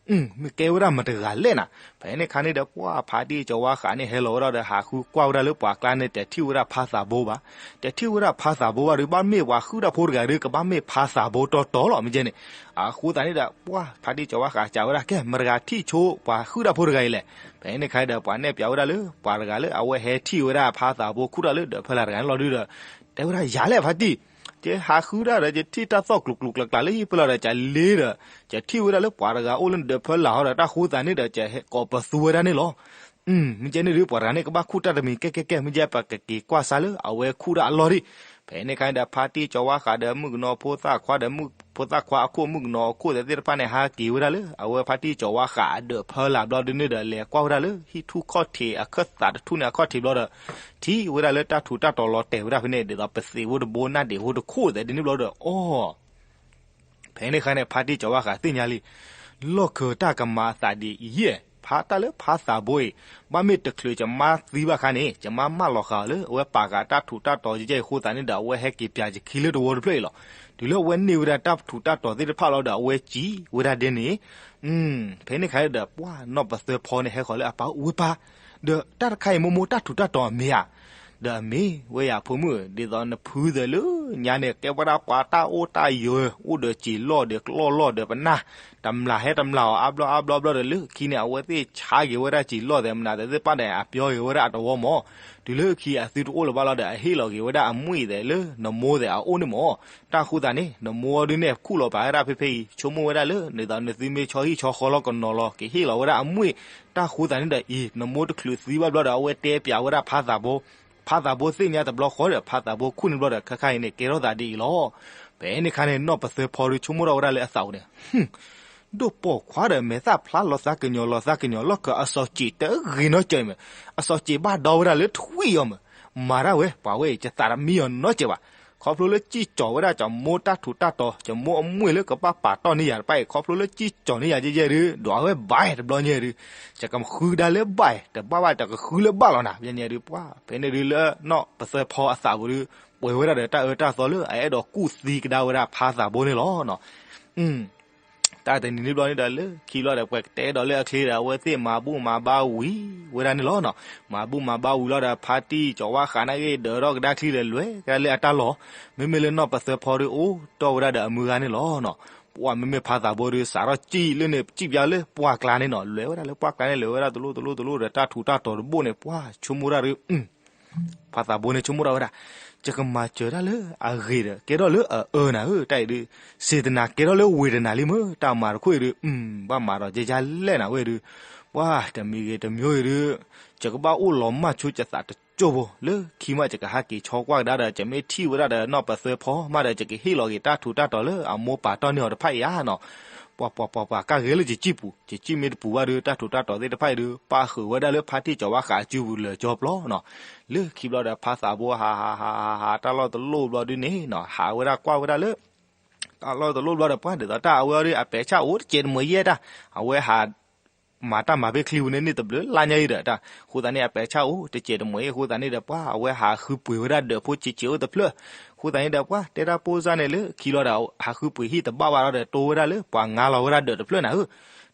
မ့ၢ်ကဲဝဲဒၣ်မတၤတဂၤလဲၣ်နၤ. ဖဲန့ၣ်ခါန့ၣ်ဒီး ပှၢ်ဖါတံၢ်ကၠီၤဝါဃးန့ၣ် ဟဲလီၤဝဲဒၣ်ဒီး ဟးဃုကွၢ်ဝဲဒၣ်လၢပှၤကျါန့ၣ် တထံၣ်ဝဲဒၣ်ဖါသးဘိဘၣ်. တထံၣ်ဝဲဒၣ်ဖါသးဘိဘၣ်ဒီး ဘၣ်မ့ၢ်ပှၤဃုတၢ်ဖိတဂၤဒီး ကဘၣ်မ့ၢ်ဖါသးဘိတီတီလီၤ မ့ၢ်ကဲန့ၣ်. အဃိသတးန့ၣ်ဒီး ပှၢ်ဖါတံၢ်ကၠီၤဝါဃးစံးဝဲဒၣ် ကဲ မတၤတဂၤထံၣ်ဆိ ပှၤဃုတၢ်ဖိတဂၤအံၤလဲၣ်. ဖဲန့ၣ်ခါဒီး ပှၤနဲၣ်ပၠးဝဲဒၣ်လၢ ပှၤတဂၤလၢအဝဲဟဲထံၣ်ဝဲဒၣ်ဖါသးဘိခူၣ်တၢ်လၢဒီးဖၢလၢ်တဂၤန့ၣ်လီၤဒုဒီး တဲဝဲဒၣ် ယၤလဲၣ်ဖါတံၢ် ယဟးဃုတၢ်ဒီး ယထံၣ်တၢ်သီၣ်ကျိၤကျိၤကျးကျးလၢဟံၣ်ဖၢလၢ်ဒီး ယလ့ဒီး ယထံၣ်ဝဲဒၣ်လၢပှၤတဂၤအိၣ်လၢဒီးဖၢလၢ်ဟီဒီး တၢ်ဃိသးန့ၣ်ဒီး ယကိးပသူဝဲဒၣ်န့ၣ်လီၤ. မ့ၢ်ကဲန့ၣ်ဒု ပှၤတဂၤန့ၣ် ကဘၣ်ခူၣ်တၢ်တမံၤကဲကဲကဲ မ့ၢ်ကဲပကက့ၤကွၢ်စါလၢအဝဲခူၣ်တၢ်အလီၢ်ဒံး. ဖဲန့ၣ်ခါန့ၣ်ဒီး ဖါတံၢ်ကၠီၤဝါဃးဒီး မုၣ်ကနီၤဖိသၣ်ခွါဒီး ဖိသၣ်ခွါအခိၣ်မုၣ်ကနီၤအခိၣ်သ့ၣ်တဖၣ်န့ၣ် ဟးက့ၤဝဲဒၣ်လၢ အဝဲဖါတံၢ်ကၠီၤဝါဃးအဒီးဖၢလၢ်ဘျီဒုန့ၣ်ဒီး လဲၤကွၢ်ဝဲဒၣ်လၢ ဟံၣ်ထူၣ်ခီၣ်ထံးအခၢၣ်သးတထူၣ်န့ၣ်အခီၣ်ထံးဘျီဒီး ထံၣ်ဝဲဒၣ်လၢတၢ်ထူးတၢ်တီၤလီၤတဲာ်ဝဲဒၣ်ဖဲန့ၣ် ဒ်သိးပသ့ၣ်ဖိတဘိနၢ်ဒ့ၣ်ဖိတခိၣ်သဲးဒ်န့ၣ်ဘျီဒီး အိ ဖဲန့ၣ်ခါန့ၣ် ဖါတံၢ်ကၠီၤဝါဃးသ့ၣ်ညါလံ, လီၢ်ခၢၣ်တၢ်ကမၤအသးဒ်အံၤယဲၢ်, ဖါတၢ်လၢဖါသးဘိအံၤ, ဘၣ်မ့ၢ်တချုးယမါသံဘၣ်ခါန့ၣ် ယမါမၢလီၤဃာ်အီၤလၢ အဝဲပာ်ဃာ်တၢ်ထူးတၢ်တီၤယဲၢ်အံၤအဃိသတးန့ၣ်ဒီး အဝဲဟဲက့ၤပၠးယခံလၢတဝီတဖျၢၣ်အံၤလီၤ. တုၤလၢအဝဲန့ၢ်ဝဲဒၣ်တၢ်ထူးတၢ်တီၤသ့ၣ်တဖၣ်လီၤဒီး အဝဲစံးဝဲဒၣ်ဒ်န့ၣ်, ဖဲန့ၣ်အခါဒီး ပှၢ်နီၢ်ပသၢဖီန့ၣ် ဟဲဃီၤလၢအပၢ်အိၣ်, ဝဲပၢ်, ဒီးတၢ်တခါအံၤမိၢ်မိၢ်တၢ်ထူးတၢ်တီၤမ့ၢ်ဧါ. ဒီးအမ့ၢ်ဝဲယၤဖိမုၣ်ဧၢ, ဒ်သိးနဖုသးလၢညါန့ၣ် ကဲပှၤဒၣ်ပှၤတၢ်အိၣ်တၢ်ယၢၤ အိၣ်ဒီးစံာ်လီၢ်ဒီးကျီၢ်လီၢ်ဒီးပနၢ်, တမျးဟဲတမျးအီၤအါဘျီအါဘျီဘျီဒီး လၢခံန့ၣ် အဝဲသ့ၣ်ဆါက့ၤဝဲဒၣ်စံာ်လီၢ်သဲးမနုၤသဲးသ့ၣ်တဖၣ်န့ၣ် အပျီက့ၤဝဲဒၣ်အတဝီမး. တုၤလၢခံအသုတအိၣ်လၢၤဘၣ်လီၤဒီး အဟ့ၣ်လီၤက့ၤဝဲဒၣ်အမွေၢ်သဲးလၢနမိၢ်သဲးအအိၣ်န့ၣ်မး. တၢ်ဃိသးန့ၣ် နမိၢ်ဒုန့ၣ်ခူၣ်လီၤပာ်ဝဲဒၣ်ဖဲဖဲအံၤ ဆိကမိၣ်ဝဲဒၣ်လၢ ဒ်သိးနသုမ့ၢ်ဆီဟံၣ်ဆီဃီလီၤကနီၤလီၤ ကဟ့ၣ်လီၤဝဲဒၣ်အမွေၢ်. တၢ်ဃိသးန့ၣ်ဒီးအံၤ နမိၢ်တချုးသံဘၣ်ဘျီဒီး အဝဲတဲပၠးဝဲဒၣ်ဖါသးဘိ, ဖါသးဘိသ့ၣ်ညါတဘျီဃီဒီး ဖါသးဘိခူၣ်န့ၣ်ဘျီဒီး ခဲခါအံၤန့ၣ် ကဲထီၣ်သးဒ်အံၤလီၤ. ဖဲန့ၣ်ခါန့ၣ် နီၢ်ပသၢဖီဒုဆိကမိၣ်ထီၣ်ဝဲဒၣ်လၢအသးပူၤန့ၣ် ဒိၣ်ပိာ်ခွါဒီးမဲာ်သၣ်ဖျါလီၤသးကညီၤလီၤသးကညီၤလီၤ ကအစီၤစံးတဂ့ၤနီတစဲးမး, အစီၤစံးဘၣ်ဒီဝဲဒၣ်လၢထွံၣ်အီၤမး, မၤတၢ်ဝဲ ပှၤဝဲအံၤ ယသးတမံအီၤနီတစဲးဘၣ်. ခီဖျိလၢစံၣ်ကၠီၤဝဲဒၣ်ယမိၢ်တၢ်ထူးတၢ်တီၤ ယမိၢ်အမွေၢ်လၢကဘၣ်ပာ်တီၢ်န့ၢ်ယၤတဖၣ်အံၤ ခီဖျိလၢစံၣ်ကၠီၤန့ၢ်ယၤယဲၢ်ယဲၢ်ဒုး ဒွးဝဲဘၣ်တဘျီညါဒုး, ယကဃုကဒါလၢဘၣ် တဘၣ်ဘၣ် ယကဃုလၢဘၣ်လီၤနၤညါဒုး. ပှၢ်ဖဲန့ၣ်ဒုးလၢနီၢ်ပသၢဖီအသးပူၤဒုး ပှဲၤဝဲဒၣ်ဒီးတၢ်အၢတၢ်သီလၢအအဲၣ်ဒိးကူၣ်သံကဒါဝဲဒၣ်ဖါသးဘိန့ၣ်လီၤ. တၢ်တနံၤန့ၣ်ဘျီန့ၣ်ဒီးလၢခံလီၤဒီး ပှဲၤကတဲဒီးလၢအချ့ဒီး အဝဲသ့ၣ်မၤဘူၣ်မၤဘါဝံၤဝဲဒၣ်န့ၣ်လီၤ. မၤဘူၣ်မၤဘါဝံၤလီၤဒီး ဖါတံၢ်ကၠီၤဝါဃးနာ်က့ ဒၢးထီၣ်ကဒါချံဒီး လဲၤကဒါလၢအတၢ်လီၢ်. မ့မ့ၢ်လၢနီၢ်ပသၢဖီဒုး အိၣ်တီၢ်ဝဲဒၣ်ဒီးအမုၢ်ဂၤန့ၣ်လီၤ. ပှၢ်မ့မ့ၢ်ဖါသးဘိဒုး စးထီၣ်စံၣ်လၢန့ၣ် စံၣ်ပၠးလၢပှၢ်ကျါန့ၣ်နီၤ, လဲၤဝဲဒၣ်လၢပှၢ်ကျါန့ၣ် လဲၤဝဲဒၣ်တလိၣ်တလိၣ်တလိၣ်ဒီး တၢ်ထူးတၢ်တီၤတဘိၣ်န့ၣ် ပှၢ်ဆိကမိၣ်တၢ်ဒုး ဖါသးဘိန့ၣ်ဆိကမိၣ်ထီၣ်ဝဲဒၣ်, ယကမၤစၢၤတၢ်လၢအဂ့ၤဒီး ကဲထီၣ်လၢအအၢနၤဧၢ, တၢ်အံၤဒုး စေတနာ ကဲထီၣ်လၢဝေဒနာလံမ့ၢ် တၢ်မၤတခိၣ်အံၤဒုး ဘၣ်မၤဒီးယဲယလဲၣ်နၤဝဲဒုး, ပှၢ်တမံၤဂ့ၤတမံၤဂ့ၤဒုး ယကဘၣ်အိၣ်လီၤမၢ်ဆိယသးတစိၢ်ဖိ လၢခံမး ယကဟးက့ၤဆီကွၢ်ကဒါဒီး ယမ့ၢ်ထံၣ်ဝဲဒၣ်ဒီးနီၢ်ပသၢဖီမးဒီး ယကဟ့ၣ်လီၤက့ၤတၢ်ထူးတၢ်တီၤလၢအမိၢ်ပာ်တီၢ်န့ၢ်အီၤတဖၣ်အံၤဧါနီၤ. ပှၤပှၤပှၤပှၤ ကၣ်ဂ့ၤလၢယစံၣ်ပူၤ, ယစံၣ်မ့ၢ်တပူၤဘၣ်ဒုး တၢ်ထူးတၢ်တီၤသ့ၣ်တဖၣ်အံၤဒုး ပၣ်ဃုာ်ဝဲဒၣ်လၢဖါတံၢ်ကၠီၤဝါဃးအစုပူၤလၢာ်ကၠီပျီနီၤ. လၢခံဘျီဒီး ဖါသးဘိဟးဟးဟးဟးဟး တၢ်လီၢ်တလိၣ်ဘျီဒုးန့ၣ်နီၤ ဟးဝဲဒၣ်ကွၢ်ဝဲဒၣ်လၢ တၢ်လီၢ်တလိၣ်ဘျီဒီး ပှၢ်ဒ်သိးတၢ်အဝဲအီၤဒုး အပဲာ်ဆၣ်အိၣ်တစဲးတမှဲၤယဲၢ်တၢ်, အဝဲဟး မၤတၢ်မၤဖဲချံပူၤန့ၣ် န့ၢ်တဘျုးလါညါအံၤဒီးတၢ်, အဃိသတးန့ၣ် အပဲာ်ဆၣ်အိၣ်တစဲးတမှဲၤအံၤ အဃိသတးန့ၣ်ဒီး ပှၢ်အဝဲဟးဃုပှ့ၤဝဲဒၣ်ဒၢးဖိဆံးဆံးအိၣ်တဖျၢၣ်. အဃိသတးန့ၣ်ဒီး ပှၢ်တဲတၢ်ပိၢ်စၢ်န့ၣ်လၢခံလီၤဒီး ဟးဃုပှ့ၤဟံၣ်တဘၣ်ဘၣ်လီၤဒီး တိဝဲဒၣ်လၢပှၤငါလီၤဝဲဒၣ်ဒၢးတဖျၢၣ်နၤဧၢ.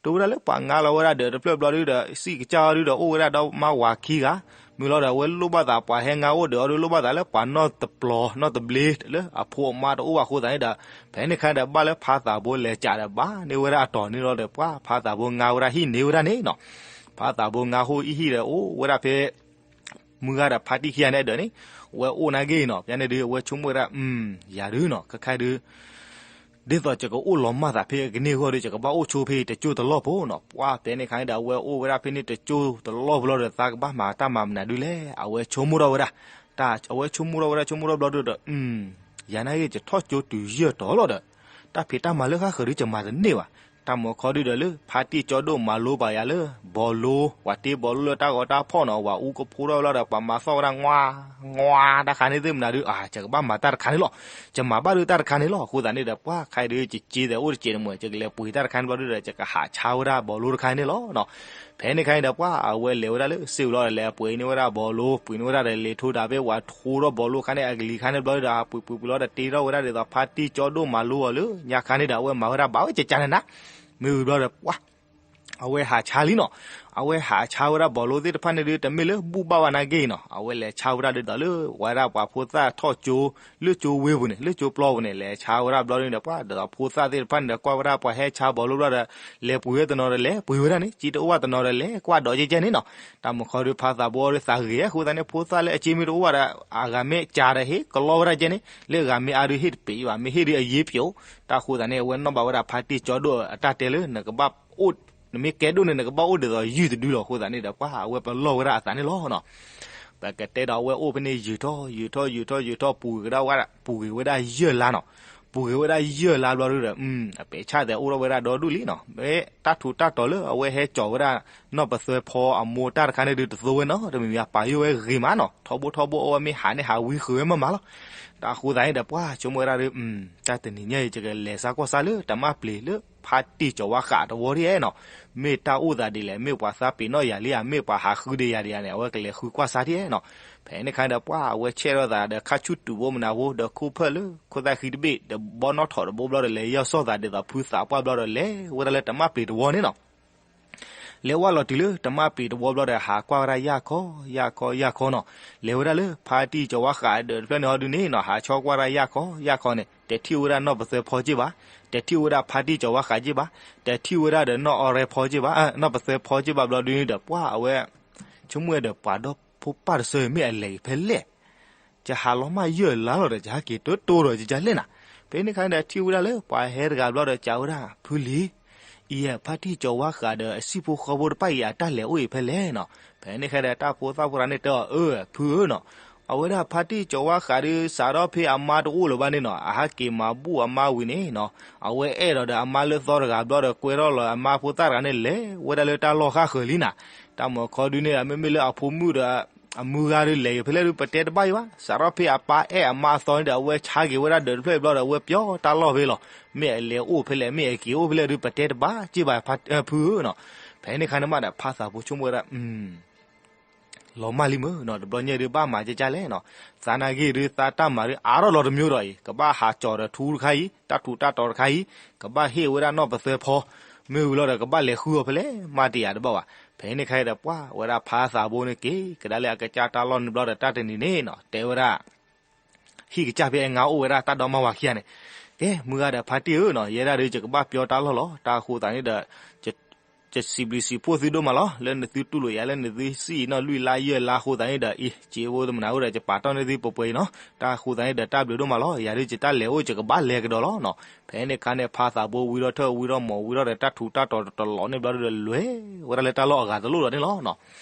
တိဝဲဒၣ်လၢပှၤငါလီၤဝဲဒၣ်ဒၢးတဖျၢၣ်ဘျီဒုးဒီး စံၣ်ကစၢ်အီၤဒုးဒီး အိၣ်ဝဲဒၣ်ဒီးမါဝၤခံဂၤ, မ့ၢ်လီၤဒီး အဝဲလိၣ်ဘၣ်သးပှၤဟဲငါအိၣ်ဒၢးအီၤဒုး လိၣ်ဘၣ်သးလၢပှၤနီတပျီၤနီတဘျ့ လၢအဖိအမါတအိၣ်ဘၣ်အဃိသတးန့ၣ်ဒီး ဖဲန့ၣ်ခါဒီး ဘၣ်လၢဖါသးဘိလဲၤစးဒီး ဘၣ်န့ၢ်ဝဲဒၣ်အတီၤန့ၣ်လီၤဒီး ပှၢ်ဖါသးဘိငါဝဲဒၣ်ဟံၣ်န့ၢ်ဝဲဒၣ်န့ၣ်နီၤ. ဖါသးဘိငါဟိၣ်အံၤဟံၣ်ဒီး အိၣ်ဝဲဒၣ်ဖဲ မုၢ်ဂၤဒီးဖါတံၢ်ခံဂၤန့ၣ်အဒၢးန့ၣ် အဝဲအိၣ်နာ်က့နီၤ. ဖဲန့ၣ်ဒုး အဝဲဆိကမိၣ်ဝဲဒၣ် ယၤဒုးနီၤ ခဲခါဒုး ဒ်သိးယကအိၣ်လီၤမၢ်သးဖဲအကန့ၢ်အဂီၢ်ဒီး ယကဘၣ်အိၣ်ဆိဖဲတကၠိၢ်တလီၢ်ဖိနီၤ. ပှၢ်ဖဲန့ၣ်ခါန့ၣ်ဒီး အဝဲအိၣ်ဝဲဒၣ်ဖဲန့ၣ်တကၠိၢ်တလီၢ်ဖိလီၤဒီး သးကဘၣ်မၤတၢ်မၤမနုၤဒုးလဲၣ် အဝဲဆိကမိၣ်ထီၣ်ဝဲဒၣ်. အဝဲဆိကမိၣ်ထီၣ်ဝဲဒၣ် ဆိကမိၣ်ထီၣ်ဘျီဒုးဒီး ယၤနာ်က့ ယထီၣ်ကၠိတုၤယဲၢ်တီၤလီၤဒီး တၢ်ဖံးတၢ်မၤလၢဃၣ်ဃၢၤဒုး ယမၤတန့ၢ်ဘၣ်. တၢ်မၤခီဒုးဒီးလၢ ဖါတံၢ်ကၠီဒိၣ်မၤလိပာ်ယၤလၢ ဘီလိ ပှၤတ့ဘီလိလၢတၢ်ဂီၤတၢ်ဖီၣ်နီၤ ဝၤအူကဖိထီၣ်ဝဲလီၤဒီး ပှၤမၤသီၣ်ဝဲဒၣ် ငွ ငွ တၢ်ခါန့ၣ်သ့ၣ်မနုၤဒုး ယကဘၣ်မၤတၢ်တခါန့ၣ်လီၤ. ယမၤဘၣ်ဒုးတၢ်တခါန့ၣ်လီၤ. အဃိသတးန့ၣ်ဒီး ပှၢ်ခါအံၤဒုး ယစ့သဲးအိၣ်တစဲးတမှဲၤ ယကလဲၤပှ့ၤတၢ်တခါန့ၣ်ဘျီဒုးဒီး ယကဟးဆါဝဲဒၣ်ဘီလိတခါန့ၣ်လီၤ. ဖဲန့ၣ်ခါအံၤဒီး ပှၢ်အဝဲလဲၤဝဲဒၣ်လၢစ့ၢ်ကီးလီၤဒီး လဲၤပှ့ၤန့ၢ်ဝဲဒၣ်ဘီလိ ပှ့ၤန့ၢ်ဝဲဒၣ်ဒီး လဲၤထိဒၣ်ဖဲဝၤထိထီၣ်ဘီလိခါန့ၣ် အကလံၤခါန့ၣ်ဘျီဒီး ပှ့ၤပှ့ၤပှ့ၤလီၤဒီး တ့ထီၣ်ဝဲဒၣ်ဒ်သိး ဖါတံၢ်ကၠီဒိၣ်မၤလိအီၤလၢညါခါန့ၣ်ဒီး အဝဲမၤဝဲဒၣ်ဘၣ်ဝဲကကါနနၤ မ့ၢ်ဝံၤဘျီဒီး ပှၢ် အဝဲဟးဆါလံနီၤ. အဝဲဟးဆါဝဲဒၣ်ဘီလိသ့ၣ်တဖၣ်န့ၣ်ဒုး တမ့ၢ်လၢဘူၣ်ဘၣ်ဝဲနာ်က့နီၤ. အဝဲလဲၤဆါဝဲဒၣ်ဒ်သိးလၢ ဝဲဒၣ်ပှၤဖိသၣ်ထီၣ်ကၠိ လၢကၠိဝ့ၢ်ပူၤန့ၣ် လၢကၠိပျီပူၤန့ၣ် လဲၤဆါဝဲဒၣ်ဘျီဒုးန့ၣ်ဒီး ပှၢ်ဒ်သိးဖိသၣ်သ့ၣ်တဖၣ်န့ၣ်ဒီး ကွၢ်ဝဲဒၣ်ပှၤဟဲဆါဘီလိဘျီဒီး လဲၤပှ့ၤဝဲတနီၤဒီး လဲၤပှ့ၤဝဲဒၣ်န့ၣ် စ့တအိၣ်ဘၣ်တနီၤဒီး လဲၤကွၢ်ဒီးကဲကဲန့ၣ်နီၤ. တၢ်မၤခီဒုး ဖါသးဘိအီၤဒုး သးဂ့ၤ အဃိသတးန့ၣ် ဖိသၣ်လၢအစ့မ့ၢ်တအိၣ်ဘၣ်ဒီး အဂၤမ့ၢ်ကါဒီး ဟ့ၣ်ကလီဝဲဒၣ်ကဲန့ၣ် လၢအဂၤမ့ၢ်အါဒုး ဟ့ၣ်တပ့ၤဘၣ် မ့ၢ်ဟ့ၣ်ဒုးအယ့ပျိး. တၢ်အဃိသတးန့ၣ် အဝဲနီၣ်ဘၣ်ဝဲဒၣ်ဖါတံၢ်ကၠီဒိၣ်အတၢ်တဲလၢ နကဘၣ်အိၣ် နမ့ၢ်ကဲဒိၣ်န့ၣ် နကဘၣ်အိၣ်ဒ်သိးယုၢ်တဒုလီၤ. အဃိသတးန့ၣ်ဒီး ပှၢ်အဝဲပလီၢ်ဝဲဒၣ်အသးန့ၣ်လီၤနီၤ. ပကတဲဒီးအဝဲအိၣ်ဖဲန့ၣ် ယုၢ်ထီၣ် ယုၢ်ထီၣ် ယုၢ်ထီၣ် ယုၢ်ထီၣ် ပူၤကွံာ်ဝဲဒၣ် ပူၤကွံာ်ဝဲဒၣ်ယဲၢ်လါနီၤ. ပူၤကွံာ်ဝဲဒၣ်ယဲၢ်လါဘျီဒုးဒီး အပဲာ်ဆၣ်သဲးအိၣ်ထီၣ်ဝဲဒၣ်ဒီဒူၣ်လံနီၤ. မ့ၢ်တၢ်ထူးတၢ်တီၤလၢအဝဲဟဲကၠီၤဝဲဒၣ် နီၢ်ပသၢဖီအမိၢ်တၢ်တခါန့ၣ်ဒုး တသိဝဲနီၤ တမံၤမံၤပာ်ယိၣ်ဝဲဂ့ၤမးနီၤ. ထီဘိထီဘိအဝဲမ့ၢ်ဟးန့ၣ် ဟးဝံဃုာ်ဝဲမးမးလီၤ. တၢ်အဃိသတးန့ၣ်ဒီး ပှၢ်ဆိကမိၣ်ဝဲဒၣ်ဒုး တၢ်တနံၤညါအံၤ ယကလဲၤစါကီၢ်စါလၢတၢ်မၢပျ့ၤလၢ ဖါတံၢ်ကၠီၤဝါဃးတဝီဒ်နီၤ, မ့ၢ်တၢ်အိၣ်သးဒ်လဲၣ်, မ့ၢ်ပှၤသးပ့ၤနီၣ်ယၤလံဧါ, မ့ၢ်ပှၤဟးဃုဒီးယၤဒ်ယၤန့ၣ် အဝဲကလဲၤဃုကွၢ်စါဒ်နီၤ. ဖဲန့ၣ်ခါဒီး ပှၤအဝဲဆဲးထီၣ်သးဒီး ခါဆူၣ်တူာ်ဘိမနၤဖိ ဒီးခိၣ်ဖၢၣ်လၢခိၣ်သၣ်ဃံတဘ့ၣ် ဒီးဘီနီၣ်ထိးတဘိဘျီဒီး လဲၤယီၢ်စီၣ်သးဒ်သိးဖုသးပှၢ်ဘျီဒီး လဲၤဝဲဒၣ်လၢတမၣ်ပျံၤတဝီန့ၣ်နီၤ. လဲၤဝဲလီၤတုၤလၢတမၣ်ပျံၤတဝီဘျီဒီး ဟးကွၢ်ဝဲဒၣ်ယၢ်ခီ ယၢ်ခီ ယၢ်ခီနီၤ. လဲၤဝဲဒၣ်လၢဖါတံၢ်ကၠီၤဝါဃးဒီးတဖျၢၣ်န့ၣ်ဟီဒုန့ၣ်နီၤ, ဟးဆီကွၢ်ဝဲဒၣ်ယၢ်ခီ ယၢ်ခီန့ၣ် တထံၣ်ဝဲဒၣ်နီၢ်ပသၢဖီက့ၢ်ဘၣ်, တထံၣ်ဝဲဒၣ်ဖါတံၢ်ကၠီၤဝါဃးက့ၢ်ဘၣ်, တထံၣ်ဝဲဒၣ်ဒီးနီၢ်အီရဲဖီက့ၢ်ဘၣ်, နီၢ်ပသၢဖီက့ၢ်ဘၣ်ဘျီဒုန့ၣ်ဒီး ပှၤအဝဲ ဆိကမိၣ်ဝဲဒီး ပှၤဒီဖိပၢ်တဆၢမ့ၢ်အလဲၤဖဲလဲၣ် ယဟးလီၤမၢ်ယၢၢ်လါလီၤဒီး ယဟဲက့ၤတတိၢ်ဒီးယကလဲၣ်နၤ. ဖဲန့ၣ်ခါဒီး ထံၣ်ဝဲဒၣ်လၢပှၤဟဲတဂၤဘျီဒီး ကးဝဲဒၣ် ဖုလံၤ, အံၤဖါတံၢ်ကၠီၤဝါဃးဒီးအဆံၣ်ဖိဃီဖိတဖၣ်အံၤ အတၢ်လဲၤအိၣ်အံၤဖဲလဲၣ်နီၤ. ဖဲန့ၣ်ခါဒီး တၢ်ဖိသၣ်ဖိတဂၤန့ၣ်တဲအီၤ အၢ ဖုဧၢနီၤ, အဝဲဒၣ်ဖါတံၢ်ကၠီၤဝါဃးဒီး စးထီၣ်ဖဲအမါတအိၣ်လၢၤဘၣ်န့ၣ်နီၤ, အဟးက့ၤမၤဘူၣ်အမါဝံၤန့ၣ်နီၤ, အဝဲအဲၣ်ဒိးဒီးအမါလၢသီတဂၤဘျီဒီး ကွဲထီၣ်လီၤအမါဖိသၣ်တဂၤန့ၣ် လဲၤဝဲဒၣ်လၢတၢ်လီၢ်ဃၣ်ဃၢၤလံနၤ. တၢ်မၤခီဒုန့ၣ်ဒီး မ့မ့ၢ်လၢအဖိမုၣ်ဒီး အမုၢ်ဂၤဒီး လဲၤက့ၤဖဲလဲၣ်ဒု ပတဲတဘၣ်အံၤဘၣ်. စးထီၣ်ဖဲအပၢ်အဲၣ်အမါအသီန့ၣ်ဒီး အဝဲဆါက့ၤဝဲဒၣ်ဒီးတဖျၢၣ်အံၤဘျီဒီး အဝဲပျီတၢ်လီၢ်ဖဲလီၤ. မ့ၢ်အလဲၤအိၣ်ဖဲလဲၣ် မ့ၢ်အက့ၤအိၣ်ဖဲလဲၣ်ဒု ပတဲတဘၣ်က့ၢ်ဘၣ် ဖုဧၢနီၤ. ဖဲန့ၣ်ခါန့ၣ်မးဒီး ဖါသးဖိဆိကမိၣ်ဝဲဒၣ် လီၤမၢ်လံမ့ၢ်နီၤ, တဘျီညါဒု ဘၣ်မၤကကလဲၣ်နီၤ. သးနာ်က့ၢ်ဒု သးတၢ်မၤဒု အါထီၣ်လီၤတမံၤဒီးအံၤ ကဘၣ်ဟးကၠီၤဒီးထူတခါအံၤ တၢ်ထူးတၢ်တီၤတခါအံၤ ကဘၣ်ဟ့ၣ်ဝဲဒၣ်နီၢ်ပသၢဖီ, မ့ၢ်ဝံၤလီၤဒီး ကဘၣ်လဲၤဃုအီၤဖဲလဲၣ် မၤတယာ်တဘၣ်ဘၣ်. ဖဲန့ၣ်ခါဒီး ပှၤဝဲဒၣ်ဖါသးဖိန့ၣ်က့ၤကဒါလၢအကစၢ်တၢ်လီၢ်န့ၣ်ဘျီဒီး တၢ်တနံၤန့ၣ်နီၤ တဲဝဲဒၣ် ဟံၣ်ကစၢ်ဖဲအငါအိၣ်ဝဲဒၣ်တၢ်ဒီမါဝၤခံဂၤန့ၣ်, ကဲ မုၢ်ဂၤဒီးဖါတံၢ်ဧၢနီၤ, ယဲဒၣ်ဒု ယကဘၣ်ပျီတၢ်လီၢ်လီၤ. တၢ်အဃိသတးန့ၣ်ဒီး ယစံးဘျုးစံးဖှိၣ်သုဒိၣ်မးလီၤ. လၢနသုတူၢ်လိာ်ယၤလၢနသုစံၣ်အံၤနီၢ်လွံၢ်လါယဲၢ်လါအဃိသတးန့ၣ်ဒီး အံၤ စ့ဖိသမနၤအိၣ်ဒီး ယပာ်တီၢ်န့ၢ်သုပှဲၤပှဲၤအံၤနီၤ. တၢ်အဃိသတးန့ၣ်ဒီး တၢ်ဘျုးဒိၣ်မးလီၤ. ယၤဒု ယတၢ်လဲၤအိၣ် ယကဘၣ်လဲၤကဒီးလီၤနီၤ. ဖဲန့ၣ်ခါန့ၣ် ဖါသးဖိဝံထီၣ်ထၢၣ်ဝံထီၣ်မီၢ်ဝံထီၣ်ဒီး တၢ်ထူးတၢ်တီၤတလီၤန့ၣ်ဘျီဒီး လဲၤဝဲဒၣ်လၢတၢ်လီၢ်အဂၤတလိၣ်လီၤန့ၣ်လီၤနီၤ.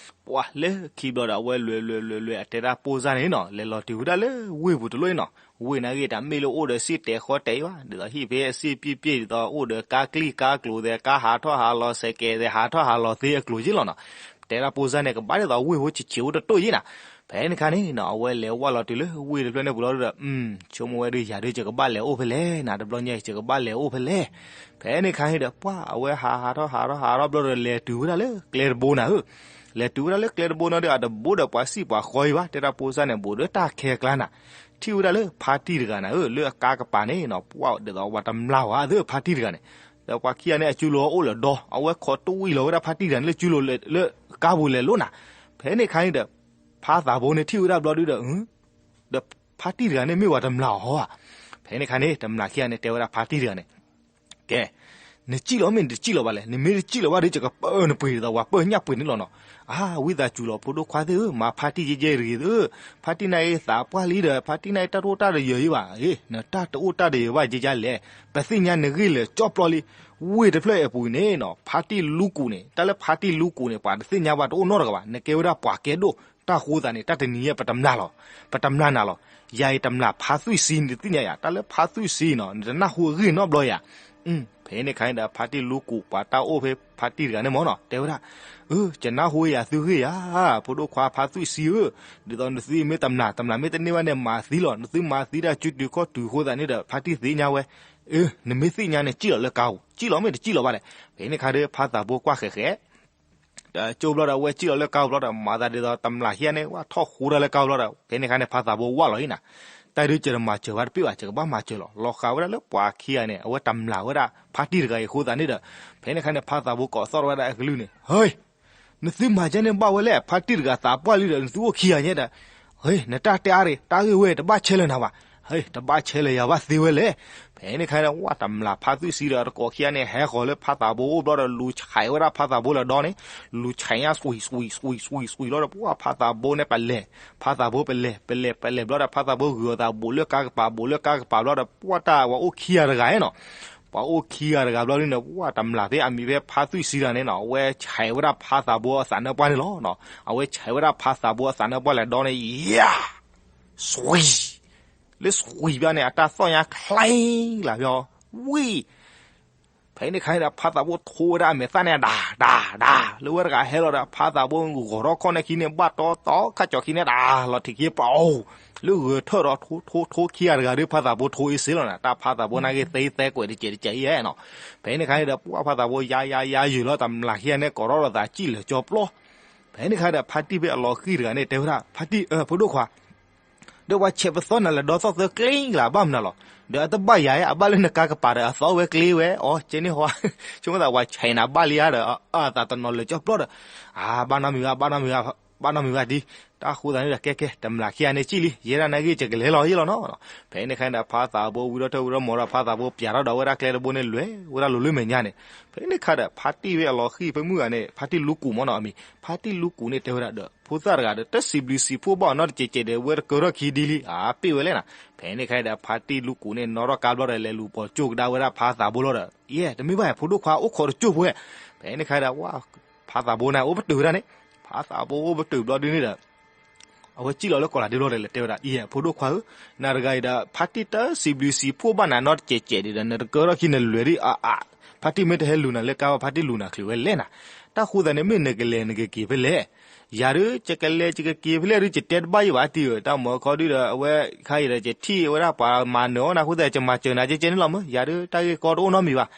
ပှၤလၢခံဘျီဒီး အဝဲလဲၤလဲၤလဲၤလဲၤ အတဲတၢ်ပိၢ်စၢ်န့ၣ်နီၤ လဲၤလီၤတုၤဝဲဒၣ်လၢဝ့ၢ်ပူၤတလိၣ်အံၤနီၤ. ဝ့ၢ်နာ်က့ၢ် တမ့ၢ်လၢအိၣ်ဒီးစ့ၣ်တဲာ်ဃီတဲာ်အံၤဘၣ်, ဒ်သိးဟံၣ်ဖဲအစ့ၣ်ပျ့ၣ်ပျ့ၣ် ဒ်သိးအိၣ်ဒီးကါကျံၣ်ကါကျိၤသဲး ကါဟးထီၣ်ဟးလီၤ စဲးကဲးသဲးဟးထီၣ်ဟးလီၤသ့အကျိၤက့ၢ်လီၤနီၤ. တဲတၢ်ပိၢ်စၢ်န့ၣ် ကဘၣ်ဒ်သိးဝ့ၢ်ဖိဆံးဆံးအိၣ်တတိၢ်က့ၢ်နၤ. ဖဲန့ၣ်ခါန့ၣ်နီၤ အဝဲလဲၤဝဲလီၤတုၤလၢဝ့ၢ်တဖျၢၣ်န့ၣ်ပူၤလီၤဒီး ဆိကမိၣ်ဝဲဒု ယၤဒု ယကဘၣ်လဲၤအိၣ်ဖဲလဲၣ်နၤ, တဘျီညါအံၤ ယကဘၣ်လဲၤအိၣ်ဖဲလဲၣ်. ဖဲန့ၣ်ခါန့ၣ်ဒီး ပှၤအဝဲဟးဟးထီၣ်ဟးထီၣ်ဟးထီၣ်ဘျီဒီး လဲၤတုၤဝဲဒၣ်လၢကျဲတဘိနၤဧၢ. လဲၤတုၤဝဲဒၣ်လၢကျဲတဘိနီၤဒီး အတဘိဒီးပှၤစံၣ်ပှၤဃီအံၤဘၣ်, တဲတၢ်ပိၢ်စၢ်န့ၣ် ဘူးဒီးတၢ်ခဲကျါနၤ. ထံၣ်ဝဲဒၣ်လၢဖါတံၢ်တဂၤနၤဧၢ, လၢအကါကပၤန့ၣ်နီၤ ပှၤဒ်သိးပှၤတမျၢ်ဝဲသ့ၣ် ဖါတံၢ်တဂၤန့ၣ်, ဒီးပှၤခံဂၤန့ၣ် အစုလိၤအိၣ်လၢၤဒီး အဝဲခိးတွံၢ်လီၤဝဲဒၣ်ဖါတံၢ်တဂၤန့ၣ် လၢစုလိၤလၢ လၢကါပူၤလဲၤလိာ်နၤ. ဖဲန့ၣ်ခါန့ၣ်ဒီး ဖါသးဖိန့ၣ်ထံၣ်ဝဲဒၣ်ဘျီဒုဒီး ဒီးဖါတံၢ်တဂၤန့ၣ်မ့ၢ်ပှၤတမျၢ်အီၤဧါ. ဖဲန့ၣ်ခါန့ၣ် တမျၢ်ခံဂၤန့ၣ် တဲဝဲဒၣ်ဖါတံၢ်တဂၤန့ၣ်, ကဲ, နစံၣ်လီၤမ့ၢ်နတစံၣ်လီၤဘၣ်လဲၣ်, နမ့ၢ်တစံၣ်လီၤဘၣ်ဒီး ယကပၢနပှ့ၤဒ်သိးပှၤပၢညၣ်ပှ့ၤန့ၣ်လီၤနီၤ. အါ ဝံသးစူၤလီၤ ဖိဒိၣ်ခွါသ့ၣ်ဧၢ, မၤဖါတံၢ်ယဲယဲတဂ့ၤသ့ၣ်, ဖါတံၢ်န့ၣ်အံၤသးပှၢ်လံဒီး ဖါတံၢ်န့ၣ်အံၤတၢ်တအိၣ်တၢ်တယၢၤအံၤဘၣ်, နတၢ်တအိၣ်တၢ်တယၢၤဘၣ်ယဲယဲလဲၣ်, ပသ့ၣ်ညါနဂ့ၢ်လၢာ်ကၠီပျီလံ. ဝ့ၢ်တဖျၢၣ်အပူၤန့ၣ်နီၤ ဖါတံၢ်လူကူးန့ၣ် တၢ်လၢဖါတံၢ်လူကူးန့ၣ် ပှၤတသ့ၣ်ညါဘၣ်တအိၣ်နီတဂၤဘၣ်, နကဲဝဲဒၣ်ပှၤကဲဒိၣ်. တၢ်ဃိသးန့ၣ် တၢ်တနံၤညါ ပတမျၢ်လီၤ, ပတမျၢ်နၤလီၤ. ယၤအံၤတမျၢ်ဖါသွံၣ်ဆံ နတသ့ၣ်ညါယၤ, တၢ်လၢဖါသွံၣ်ဆံနီၤ နတနၢ်ဟူအဂ့ၢ်နီတဘျီယၤ. ဖဲန့ၣ်ခါန့ၣ်ဒီး ဖါတံၢ်လူကူး ပှၤတၢ်အိၣ်ဖဲဖါတံၢ်တဂၤန့ၣ်မ့ၢ်နီၤ တဲဝဲဒၣ်, အၢ ယနၢ်ဟူယၤသုဂ့ၢ်ယၤ, ဖိဒိၣ်ခွါဖါသွံၣ်ဆံဧၢ, ဒ်သိးနသုမ့ၢ်တမျၢ် တမျၢ်မ့ၢ်တန့ၢ်ဘၣ်န့ၣ် မၤသံလီၤ, နသုမၤသံတၢ်စုတုၤခီၣ်တုၤအဃိသတးန့ၣ်ဒီး ဖါတံၢ်သ့ၣ်ညါဝဲ. အၢ နမ့ၢ်သ့ၣ်ညါန့ၣ် စံၣ်လီၤလၢကါပူၤ, စံၣ်လီၤမ့ၢ်တစံၣ်လီၤဘၣ်လဲၣ်. ဖဲန့ၣ်ခါဒီး ဖါသးဖိကွၢ်ဃဲးဃဲး ဒီးကၠိဘျီဒီး အဝဲစံၣ်လီၤလၢကါပူၤဘျီဒီး မၤသးဒ်သိးတမျၢ်ခံဂၤန့ၣ် ဝဲထီၣ်ဃူတၢ်လၢကါပူၤဘျီဒီး ဖဲန့ၣ်ခါန့ၣ် ဖါသးဖိဝၣ်လီၤအံၤနၤ, တၢ်ဒုးယတမၤစၢၤဘၣ်တပ့ၢ်ဘၣ်, ယကဘၣ်မၤစၢၤလီၤ. လီၤဃးဝဲဒၣ်လၢပှၤခံဂၤန့ၣ် အဝဲတမျၢ်ဝဲဒၣ်ဖါတံၢ်တဂၤအံၤအဃိသတးန့ၣ်ဒီး ဖဲန့ၣ်ခါန့ၣ် ဖါသးဖိကိးသီၣ်ထီၣ်ဝဲဒၣ်အကလုၢ်န့ၣ်, ဟ့ နသုမၤကဲန့ၣ်ဘၣ်ဝဲလဲၣ်, ဖါတံၢ်တဂၤသးပှၢ်လံဒီး နသုအိၣ်ခံဂၤညါဒီး ဟ့ နတၢ်တဲအါရ့ၣ် တၢ်ဂ့ၢ်ဝဲတဘၣ်ဆဲးလၢနၤဘၣ်, ဟ့ တဘၣ်ဆဲးလၢယၤဘၣ်သ့ဝဲလဲၣ်. ဖဲန့ၣ်ခါန့ၣ် ဝဲတမျၢ်ဖါသွံၣ်ဆံဒီး တကိးခံဂၤန့ၣ် ဟဲဃီၤလၢဖါသးဖိအိၣ်ဘျီဒီး လူၤဆဲးဝဲဒၣ်ဖါသးဖိလၢဒီန့ၣ်, လူၤဆဲးညါ စွံးစွံးစွံးစွံးလီၤဒီး ပှၤဖါသးဖိန့ၣ် ပလဲၤ, ဖါသးဖိပလဲၤ ပလဲၤ ပလဲၤဘျီဒီး ဖါသးဖိဂုာ်အသး ဘူးလၢကါကပၤ ဘူးလၢကါကပၤဘျီဒီး ပှၤတၢ်ဝဲအိၣ်ခံဂၤတဂၤနီၤ ပှၤအိၣ်ခံဂၤတဂၤဘျီဒုန့ၣ် ပှၤတမျၢ်သ့ၣ်အမံၤဖဲဖါသွံၣ်ဆံတဂၤန့ၣ်နီၤ အဝဲဆဲးဝဲဒၣ်ဖါသးဖိအသးနၢပှၢ်န့ၣ်လီၤ. အဝဲဆဲးဝဲဒၣ်ဖါသးဖိအသးနၢပှၢ်လၢဒီန့ၣ် ယၤ စွံး လၢစွံးဘျီန့ၣ် အတၢ်သီၣ်ညါချ့လၢ်ဘျီ ဝံၣ် ဖဲန့ၣ်ခါန့ၣ်ဒီး ဖါသးဘိထိဝဲဒၣ်အမဲာ်သၣ်န့ၣ် ဒၣ်ဒၣ်ဒၣ် လၢဝဲတဂၤဟဲလီၤဒီး ဖါသးဘိဂီၤထီၣ်ခီၣ်န့ၣ်ခံန့ၣ် ဘၣ်တီတီခၣ်ကၠီၤခံန့ၣ် ဒၣ်လီၤထံးခံပှၤအိၣ် လၢဂဲၤထၢၣ်ဒီး ထိထိထိခံဂၤတဂၤဒီး ဖါသးဘိထိအ့စ့လီၤနၤ, တၢ်ဖါသးဘိနာ်က့သ့သဲကွဲးတစဲးတစဲးအံၤနီၤ. ဖဲန့ၣ်ခါန့ၣ်ဒီး ပှၢ်ဖါသးဘိယါယါယါယုာ်လီၤ တမျးခံဂၤန့ၣ် ကိးထီၣ်ဒီးသးစံၣ်လၢာ်ကၠီပျီ ဖဲန့ၣ်ခါဒီး ဖါတံၢ်ဖဲအလီၤဃံၢ်တဂၤန့ၣ် တဲဝဲဒၣ် ဖါတံၢ် ဖိဒိၣ်ခွါ ဒီးပှၤဆဲးပသီနၤလၢဒီသီၣ်သၢကျ့လၢအဘၣ်မနုၤလီၤ. ဒီးအတဘၣ်ယၤ အဘၣ်လၢနကါကပၤဒီး အသီဝဲကျ့ဝဲ အီၤကဲန့ၣ်ဟီ ဆိကမိၣ်သးပှၤဆဲးနၤဘၣ်လံဧါဒီး အသးတနီၤလၢာ်ကၠီပျီဒီး အါ ဘၣ်နီတမံၤဘၣ် ဘၣ်နီတမံၤဘၣ် ဘၣ်နီတမံၤဘၣ်ဒ် တၢ်ဃိသးန့ၣ်ဒီး ကဲကဲ တမျးခံဂၤန့ၣ်စံၣ်လံ ယဲဒၣ်နာ်က့ၤယကလဲၤလီၤယဲလီၤနီၤ. ဖဲန့ၣ်ခါန့ၣ်ဒီး ဖါသးဘိဝံထီၣ်ထၢၣ်ဝံထီၣ်မီၤဒီး ဖါသးဘိပျးထီၣ်ဒီးဝဲဒၣ်ကျဲတဘိန့ၣ် လဲၤဝဲဒၣ်လိၤလၢမဲာ်ညါန့ၣ်. ဖဲန့ၣ်ခါဒီး ဖါတံၢ်ဖဲအလီၤဃံၢ်ဖဲမုၢ်ဂၤန့ၣ် ဖါတံၢ်လူကူးမ့ၢ်နီၤ အမံၤ ဖါတံၢ်လူကူးန့ၣ် တဲဝဲဒၣ်ဒီး ဖိသၣ်တဂၤဒီး တစံးဘျုးစံးဖှိၣ်ဘၣ်အီၤနီတစဲးစဲးဒီး ဝဲတကၢထီၣ်ခံဒ်လံ အါ ပ့ၢ်ဝဲလဲၣ်နၤ. ဖဲန့ၣ်ခါဒီး ဖါတံၢ်လူကူးန့ၣ် နီၣ်ထီၣ်ကါဘျီဒီး လဲၤလူၤပိာ်ကၠိကဒါဝဲဒၣ်ဖါသးဘိလီၤဒီး ယဲ တမ့ၢ်ဘၣ် ဖိဒိၣ်ခွါ အိၣ်ခိးတကၠိၢ်ဖိဝဲ. ဖဲန့ၣ်ခါဒီး ဝဲ ဖါသးဘိန့ၣ် အိၣ်ပတုာ်ဝဲဒၣ်န့ၣ် ဖါသးဘိအိၣ်ပတုာ်ဘျီဒ်န့ၣ်ဒီး အဝဲစံၣ်လီၤလၢကီးလးဒ့ဘျီဒီး လဲၤတဲဝဲဒၣ် အံၤ ဖိဒိၣ်ခွါဧၢ, နၤတဂၤအံၤဒီး ဖါတံၢ်တစံးဘျုးစံးဖှိၣ်ဘၣ်နၤနီတစဲးစဲးဒီး နတကၢထီၣ်ခံနလွဲၤဒ်အါအါ, ဖါတံၢ်မ့ၢ်တဟဲလူၤနၤလၢကါဘၣ် ဖါတံၢ်လူၤနၤချုးဝဲလဲၣ်နၤ. တၢ်ဃိသးန့ၣ် မ့ၢ်နကလဲၤနကက့ၤဖဲလဲၣ်. ယၤဒုး ယကလဲၤယကက့ၤဖဲလဲၣ်ဒုး ယတဲတဘၣ်ယံၤဘၣ်တံၢ်ဧၢ, တၢ်မၤခီဒုးဒီး အဝဲခါအံၤဒီး ယထံၣ်ဝဲဒၣ်ပှၤမၤနၢၤအီၣ်နၤဃိသတး ယမၤစၢၤနၤကဲကဲန့ၣ်လီၤမၢ်, ယၤဒုး တၢ်ဂ့ၢ်ကီတအိၣ်နီတမံၤဘၣ်.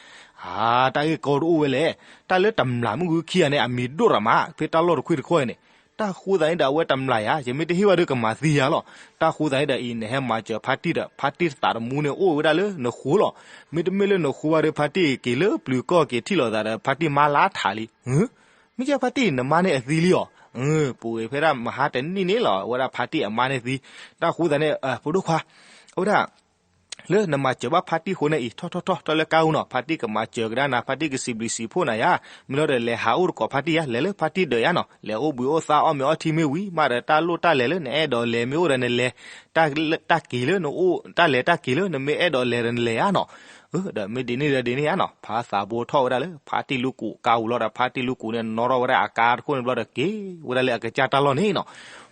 အါ တၢ်ဂ့ၢ်ကီတအိၣ်ဝဲလဲၣ်. တၢ်လၢတမျးမုၢ်ဂုခံဂၤန့ၣ် အမံၤဒိၣ်ရၤမး ဖဲတၢ်လီၢ်တခွံတခီအံၤန့ၣ် တၢ်ဃိသးန့ၣ်ဒီး အဝဲတမျးယၤ ယမ့ၢ်တဟ့ၣ်ဘၣ်ဒီးကမၤသံယၤလီၤ. တၢ်ဃိသးန့ၣ်ဒီးအံၤ နဟဲမၤစၢၤဖါတံၢ်ဒီး ဖါတံၢ်သးသမူန့ၣ်အိၣ်ဝဲဒၣ်လၢနဃိလီၤ. မ့တမ့ၢ်လၢနဃိဘၣ်ဒီး ဖါတံၢ်က့ၤလၢပျုၤကီၢ်က့ၤထံၣ်လိာ်သးဒီး ဖါတံၢ်မါလါထးလံ. မ့ၢ်ကဲဖါတံၢ် နမါန့ၣ်အသံလံအီၤ. ပူၤဂ့ၤဖဲဒၣ်မဟါတနံၣ်န့ၣ်လီၤ အဝဲဒၣ်ဖါတံၢ်အမါန့ၣ်သံ. တၢ်ဃိသးန့ၣ် ဖိဒိၣ်ခွါ အဝဲဒၣ် လၢနမၤစၢၤဘၣ်ဖါတံၢ်ဃိန့ၣ်အံၤ ထီၣ်ထီၣ်ထီၣ် ထီၣ်လၢကါအူနီၤ, ဖါတံၢ်ကမၤစၢၤကဒါနၤ, ဖါတံၢ်ကစံးဘျုးစံးဖှိၣ်နၤယါ. မ့ၢ်လီၤဒီး လဲၤဟးအိၣ်တကိးဖါတံၢ်ယါ, လဲၤလၢဖါတံၢ်ဒၢးယါနီၤ, လဲၤအိၣ်ဘှံးအိၣ်သါအီၣ်မ့ၤအီထံမ့ၢ်ဝံၤမးဒီး တၢ်လိၣ်တၢ်လဲၤလၢနအဲၣ်ဒိးလဲၤမ့ၢ်အိၣ်ဒီးနလဲၤ, တၢ်က့ၤလၢနအိၣ် တၢ်လဲၤတၢ်က့ၤလၢနမ့ၢ်အဲၣ်ဒိးလဲၤဒီးနလဲၤယါနီၤ. ဒီးမ့ၢ်ဒ်န့ၣ်ဒီးဒ်န့ၣ်ယါနီၤ, ဖါသးဘိထီၣ်ဝဲဒၣ်လၢ ဖါတံၢ်လူကူးကါအူလီၤဒီး ဖါတံၢ်လူကူးန့ၣ် နီၣ်ထီၣ်ဝဲဒၣ်အကါတခိၣ်န့ၣ်ဘျီဒီး က့ၤဝဲဒၣ်လၢအကစၢ်တၢ်လီၢ်န့ၣ်နီၤ.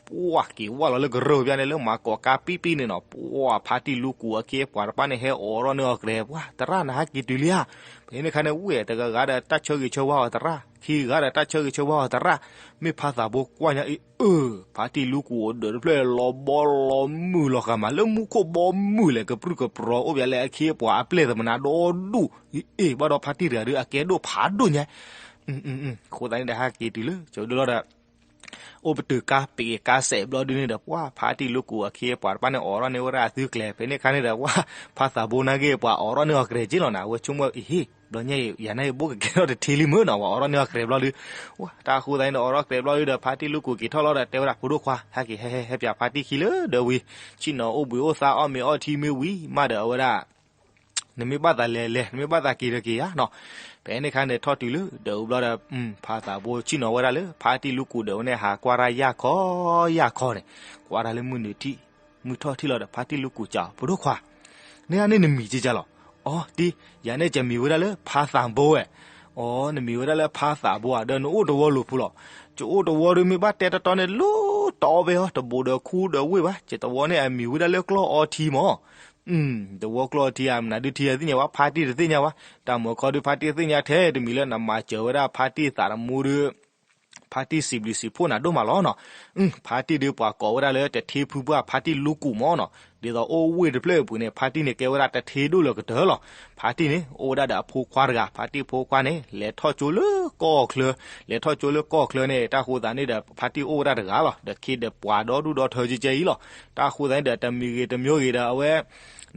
ပှၤက့ၤဝဲလီၤလၢကရၢၢ်ပျၢ်န့ၣ် လၢမၤကိးကါပံပံန့ၣ်နီၤ, ပှၤဖါတံၢ်လူကူးအခ့အပှၤတဖၣ်န့ၣ် ဟဲအိးထီၣ်န့ၢ်အီၤကြဲး, ပှၤ သရၣ်နဟးက့ၤတုၤလံဧါ. ဖဲန့ၣ်ခါန့ၣ် ဝဲတဂၤဂၤဒီးတၢ်ဆၢဂ့ၤဆၢဝါအီၤသရၣ်, ခံဂၤဒီးတၢ်ဆၢဂ့ၤဆၢဝါအီၤသရၣ်, မ့ၢ်ဖါသးဘိကွၢ်ညါအံၤ အၢ ဖါတံၢ်လူကူးအိၣ်ဒၢးတဖျၢၣ်လီၤဘီလီၤမုၢ်လီၤဃာ်မး လၢမူခိၣ်ဘီမုၢ်လဲၣ် ကပြုၢ်ကပြီၤအိၣ်ပၠးလၢအခ့အပှၤအပျဲၢ်သမနါဒီဒူၣ်, အ့ၣ် ဘၣ်ဒီးဖါတံၢ်တဂၤဒီး အကဲဒိၣ်ဖးဒိၣ်ညါ အဃိသတးန့ၣ်ဒီး ဟဲက့ၤတုၤလၢ ကၠိဒၢလီၤဒီး အိၣ်ပတုာ်ကါပ့ၤကါစဲးဘျီဒုန့ၣ်ဒီး ပှၤဖါတံၢ်လူကူးအခ့အပှၤတဖၣ်န့ၣ် အိးထီၣ်န့ၢ်ဝဲဒၣ်အသုကျဲၤ, ဖဲန့ၣ်ခါန့ၣ်ဒီး ပှၤဖါသးဘိနာ်က့ၤပှၤအိးထီၣ်န့ၢ်အီၤကြဲးက့လီၤနၤ, အဝဲဆိကမိၣ်အဟ့ၣ် ဘျီညါအံၤ ယၤန့ၣ်အံၤ ဘိၣ်ကကဲထီၣ်တထံလံမ့ၢ်နီၤ, ပှၤအိးထီၣ်န့ၢ်အီၤကြဲးဘျီဒု တၢ်ဃိသတးန့ၣ်ဒီး အိးထီၣ်ကြဲးဘျီဒုဒီး ဖါတံၢ်လူကူးက့ၤထီၣ်လီၤဒီး တဲဝဲဒၣ် ဖိဒိၣ်ခွါ ဟဲက့ၤ ဟဲဟဲဟဲပၠးဖါတံၢ်ခံလၢဒၢးဝံၤ, ဆ့ၣ်နီၤအိၣ်ဘှံးအိၣ်သါအီၣ်မ့ၤအီထံမ့ၢ်ဝံၤမးဒီး အဝဲဒၣ် နမ့ၢ်ဘၣ်သးလဲၤလဲၤ နမ့ၢ်ဘၣ်သးက့ၤဒီးက့ၤယါနီၤ. ဖဲန့ၣ်ခါန့ၣ်ထီၣ်တုၤလၢဒၢးအူဘျီဒီး ဖါသးဘိဆ့ၣ်နီၤဝဲဒၣ်လၢ ဖါတံၢ်လူကူးဒၢးဝဲန့ၣ် ဟးကွၢ်တၢ်ယၢ်ခီယၢ်ခီန့ၣ်, ကွၢ်တၢ်လၢမုၢ်နုာ်ထံၣ်, မုၢ်ထီၣ်ထံၣ်လီၤဒီး ဖါတံၢ်လူကူးစံး ဖိဒိၣ်ခွါ နဂၤန့ၣ်နမံၤကကလီၤ. အိ တံၢ်, ယၤန့ၣ် ယမံၤဝဲဒၣ်လၢဖါသးဘိဝဲ. အိ နမံၤဝဲဒၣ်လၢဖါသးဘိဧါ, ဒီးနအိၣ်တဝီလိၤဖုလီၤ. ယအိၣ်တဝီဒီးမ့ၢ်ဘၣ်တဲတီတီန့ၣ် လၢတအီဘဲအီၤ တဘူးဒီးခူဒီးဝ့ၢ်ဘၣ်, ယတဝီန့ၣ်အမံၤဝဲဒၣ်လၢကျီၢ်အီထံမၢ်. တဝီကျီၢ်အီထံဧါ, မနုၤဒုးထံအသ့ၣ်ညါဝဲ, ဖါတံၢ်တသ့ၣ်ညါဝဲ, တၢ်မုၢ်ခီဒုးဖါတံၢ်သ့ၣ်ညါထဲတမံၤလၢနမၤစၢၤဝဲဒၣ်ဖါတံၢ်သးတမူဒီး ဖါတံၢ်စံးဘျုးစံးဖှိၣ်နၤဒိၣ်မးလီၤနီၤ. ဖါတံၢ်ဒုးပှၤကိးဝဲဒၣ်လၢတထ့ဖုပှၢ် ဖါတံၢ်လူကူးမၢ်နီၤ. ဒ်သိးအိၣ်ဝ့ၢ်တဖျၢၣ်အပူၤန့ၣ် ဖါတံၢ်န့ၣ်ကဲဝဲဒၣ်တထ့ဒိၣ်လၢကတၢၢ်လီၤ. ဖါတံၢ်န့ၣ် အိၣ်ဝဲဒၣ်ဒီးအဖိခွါတဂၤ, ဖါတံၢ်ဖိခွါန့ၣ် လဲၤထီၣ်ကၠိလၢကီၢ်ချၢ, လဲၤထီၣ်ကၠိလၢကီၢ်ချၢန့ၣ် တၢ်ဃိသးန့ၣ်ဒီး ဖါတံၢ်အိၣ်ဝဲဒၣ်တဂၤလီၤ. ဒီးခ့ဒီးပှၤဒီဒူၣ်ဒီထၢကဲကဲအံၤလီၤ. တၢ်ဃိသးန့ၣ်ဒီး တမံၤဂ့ၤတမံၤဂ့ၤဒီး အဝဲ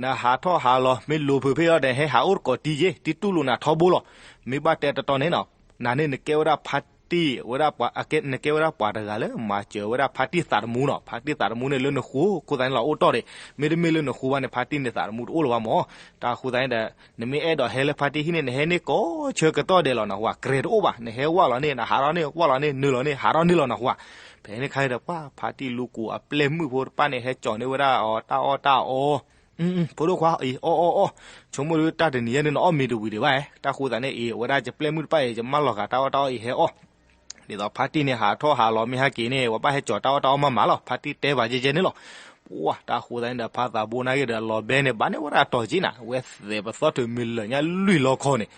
နဟးထီၣ်ဟးလီၤ မ့ၢ်လိၤဖုးဖဲအံၤဒီး ဟဲဟးအိၣ်တကိးတံၢ်က့ တံၢ်တူၢ်လိာ်နၤထီဘိလီၤ. မ့ၢ်ဘၣ်တဲတီတီန့ၣ်နီၤ, နၤန့ၣ်နကဲဝဲဒၣ်ဖါတံၢ်ဝဲဒၣ်ပှၤ, နကဲဝဲဒၣ်ပှၤတဂၤလၢမၤစၢၤဝဲဒၣ်ဖါတံၢ်သးတမူနီၤ. ဖါတံၢ်သးတမူန့ၣ်လၢနဃိ ဃိသးန့ၣ်လီၤအိၣ်တီၢ်ဒံး, မ့တမ့ၢ်လၢနဃိဘၣ်န့ၣ် ဖါတံၢ်န့ၣ်သးတမူတအိၣ်လၢၤဘၣ်မၢ်. တၢ်ဃိသးန့ၣ်ဒီး နမ့ၢ်အဲၣ်ဒိးဟဲလၢဖါတံၢ်ဟံၣ်န့ၣ် နဟဲန့ၢ်ကိးဆၢကတီၢ်ဒဲးလီၤနဟူဧါ, ကြဲးတအိၣ်ဘၣ်, နဟဲဝၢ်လီၤန့ၣ် နဟးထီၣ်န့ၢ်, ဝၢ်လီၤန့ၣ် နုာ်လီၤန့ၣ် ဟးထီၣ်န့ၢ်လီၤနဟူဧါ. ဖဲန့ၣ်ခါန့ၣ်ဒီး ပှၤဖါတံၢ်လူကူးအပျဲၢ်မုၣ်ဖိတဖၣ်န့ၣ် ဟဲကၠီၤန့ၢ်ဝဲဒၣ်အီၤတၢ်အီၣ်တၢ်အီ ဖိဒိၣ်ခွါအံၤ အီၣ်အီၣ်အီၣ်, ဆိကမိၣ်ဒီးတၢ်တနံၤညါန့ၣ် နအီၣ်မ့ၤတဝံၤဒံးဘၣ်, တၢ်ဃိသးန့ၣ်အံၤ အဝဲဒၣ်ယပျဲၢ်မုၣ်တဖၣ်အံၤ ယမၢလီၤဃာ်တၢ်အီၣ်တၢ်အီအံၤဟဲအီၣ်. ဒ်သိးဖါတံၢ်န့ၣ်ဟးထီၣ်ဟးလီၤမ့ၢ်ဟဲက့ၤန့ၣ် ပှၤဘၣ်ဟဲကၠီၤတၢ်အီၣ်တၢ်အီမးမးလီၤ. ဖါတံၢ်တဲဘၣ်ကဲကဲန့ၣ်လီၤ. ပှၢ် တၢ်ဃိသတးန့ၣ်ဒီး ဖါသးဘိနာ်က့ဒီး လီၤဘဲန့ၣ် ဘၣ်န့ၢ်ဝဲဒၣ်အတီၤက့နၤ, ဝဲသဲးပသီထုးမ့ၢ်လၢာ်ညါလွံၢ်လီခီန့ၣ်,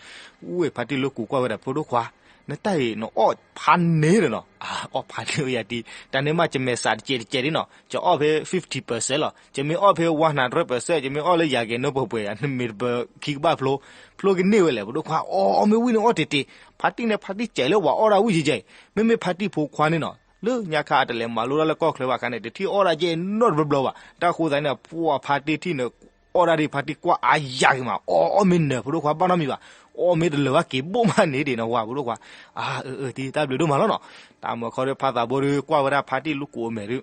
ဝ့ၢ်ဖါတံၢ်လူကူးကွၢ်ဝဲဒၣ် ဖိဒိၣ်ခွါ, နတၢ်အံၤ နအီၣ်ဖးန့ၢ်ဒီးနီၤ, အီၣ်ဖးန့ၢ်ဝဲယၤတံၢ်, တၢ်န့ၣ်မး ကမဲာ်စးတစဲးတစဲးဒ်နီၤ, ကအီၣ်ဖဲ fifty percent လီၤ, ကမ့ၢ်အီၣ်ဖဲ one hundred percent, ကမ့ၢ်အီၣ်လၢယၤက့ၤနီၢ်ပှဲၤပှဲၤယၤ နမ့ၢ်တပၢၤခံကဘၣ်ဖျိ, ဖျိကန့ၢ်ဝဲလဲၣ် ဖိဒိၣ်ခွါ, အီၣ်မ့ၢ်ဝံၤန့ၣ်အီၣ်တ့ၢ်တ့ၢ်, ဖါတံၢ်န့ၣ် ဖါတံၢ်စဲးလၢပှၤအီၣ်ဒၣ်ဝံၤယဲယဲအံၤ, မ့မ့ၢ်ဖါတံၢ်ဖိခွါန့ၣ်နီၤ လၢညါခါအတလဲၤမၤလိတၢ်လၢကီၢ်ချၢဘၣ်ခါန့ၣ် တထံၣ်အီၣ်ဒၣ်ကဲနီတဘျီဘျီဘၣ်, တၢ်ဃိသတးန့ၣ် ပှၢ်ဖါတံၢ်ထံၣ်န့ၣ် အီၣ်ဒၣ်ဒ်ဖါတံၢ်ကွၢ်အါယၤဂ့ၤမး, အီၣ်အီၣ်မ့ၢ်နၢၤ ဖိဒိၣ်ခွါဘၣ်နီတမံၤဘၣ်, အီၣ်မ့ၢ်တလၢာ်ဘၣ်က့ၤဘိၣ်မးန့ၣ်ဒ်နီၤဝဲ ဖိဒိၣ်ခွါ, အၢ အၢ တံၢ်တၢ်ဘျုးဒိၣ်မးလီၤနီၤ, တၢ်မၤခီဒီးဖါသးဘိဒီးကွၢ်ဝဲဒၣ်ဖါတံၢ်လူကူးအမဲာ်ဒီး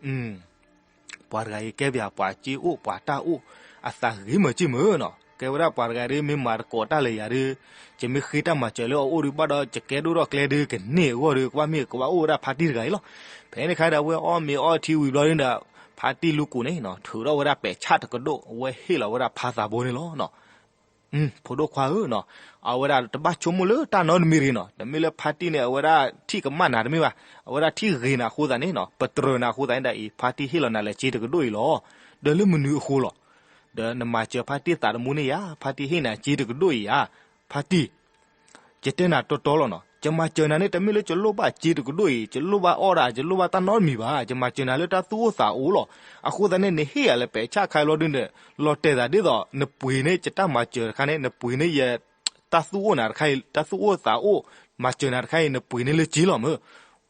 ပှၤတဂၤအံၤကဲပယၤပှၤစ့အိၣ်ပှၤတၢ်အိၣ်, အသးဂ့ၤမးစ့ၢ်မးနီၤ, ကဲဝဲဒၣ်ပှၤတဂၤဒီး မ့ၢ်မၤသကိးတၢ်လၢယၤဒီး, ယမ့ၢ်ဃ့တၢ်မၤစၢၤလၢအအိၣ်ဒီး ဘၣ်ဒီးယကဲဒိၣ်ထီၣ်ကျဲဒီး ကန့ၢ်အဂီၢ်ဒီး ကဘၣ်မ့ၢ်ကဘၣ်အိၣ်ဝဲဒၣ်ဖါတံၢ်တဂၤအံၤလီၤ, ဖဲန့ၣ်ခါဒီး အဝဲအီၣ်မ့ၤအီထံဝံၤဘျီဒီး ဖါတံၢ်လူကူးန့ၣ်နီၤ ထုးထီၣ်ဝဲဒၣ်ပဲာ်ဆၣ်တကဒိၣ် အဝဲဟ့ၣ်လီၤဝဲဒၣ်ဖါသးဘိန့ၣ်လီၤနီၤ. ဖိဒိၣ်ခွါဧၢနီၤ, အဝဲဒၣ်တဘၣ်ဆိကမိၣ်လၢတၢ်နီတမံၤတဂ့ၤနီၤ, တမ့ၢ်လၢဖါတံၢ်န့ၣ် အဝဲဒၣ်ထံၣ်ကမၣ်နၤတမ့ၢ်ဘၣ်, အဝဲဒၣ်ထံၣ်ဂ့ၤနၤအဃိသတးန့ၣ်နီၤ, ပတြၢၤနၤအဃိသတးန့ၣ်ဒီးအံၤ ဖါတံၢ်ဟ့ၣ်လီၤနၤလၢစ့တကဒိၣ်အံၤလီၤ, ဒီးလၢမနုၤအဃိလီၤ, ဒီးနမၤစၢၤဖါတံၢ်သးတမူန့ၢ်ယၤ, ဖါတံၢ်ဟ့ၣ်နၤစ့တကဒိၣ်အံၤဧါ, ဖါတံၢ် ယတဲနၤတီတီလီၤနီၤ, ယမၤစၢၤနၤန့ၣ် တမ့ၢ်လၢယလိၣ်ဘၣ်စ့တကဒိၣ်အံၤ, ယလိၣ်ဘၣ်အီၣ်ဒၣ်, ယလိၣ်ဘၣ်တၢ်နီတမံၤဘၣ်, ယမၤစၢၤနၤလၢတၢ်သူၣ်အိၣ်သးအိၣ်လီၤ. အဃိသတးန့ၣ် နဟ့ၣ်ယၤလၢပဲာ်ဆၣ်ခါအံၤဘျီဒုန့ၣ်, လီၤတဲာ်သးဒ်သိး နပှ့ၤန့ၢ်ယတၢ်မၤစၢၤတခါန့ၣ်, နပှ့ၤန့ၢ်ယတၢ်သူၣ်အိၣ်နၤတခါအံၤ, တၢ်သူၣ်အိၣ်သးအိၣ်, မၤစၢၤနၤတခါအံၤ နပှ့ၤန့ၢ်လၢစ့လီၤမၢ်.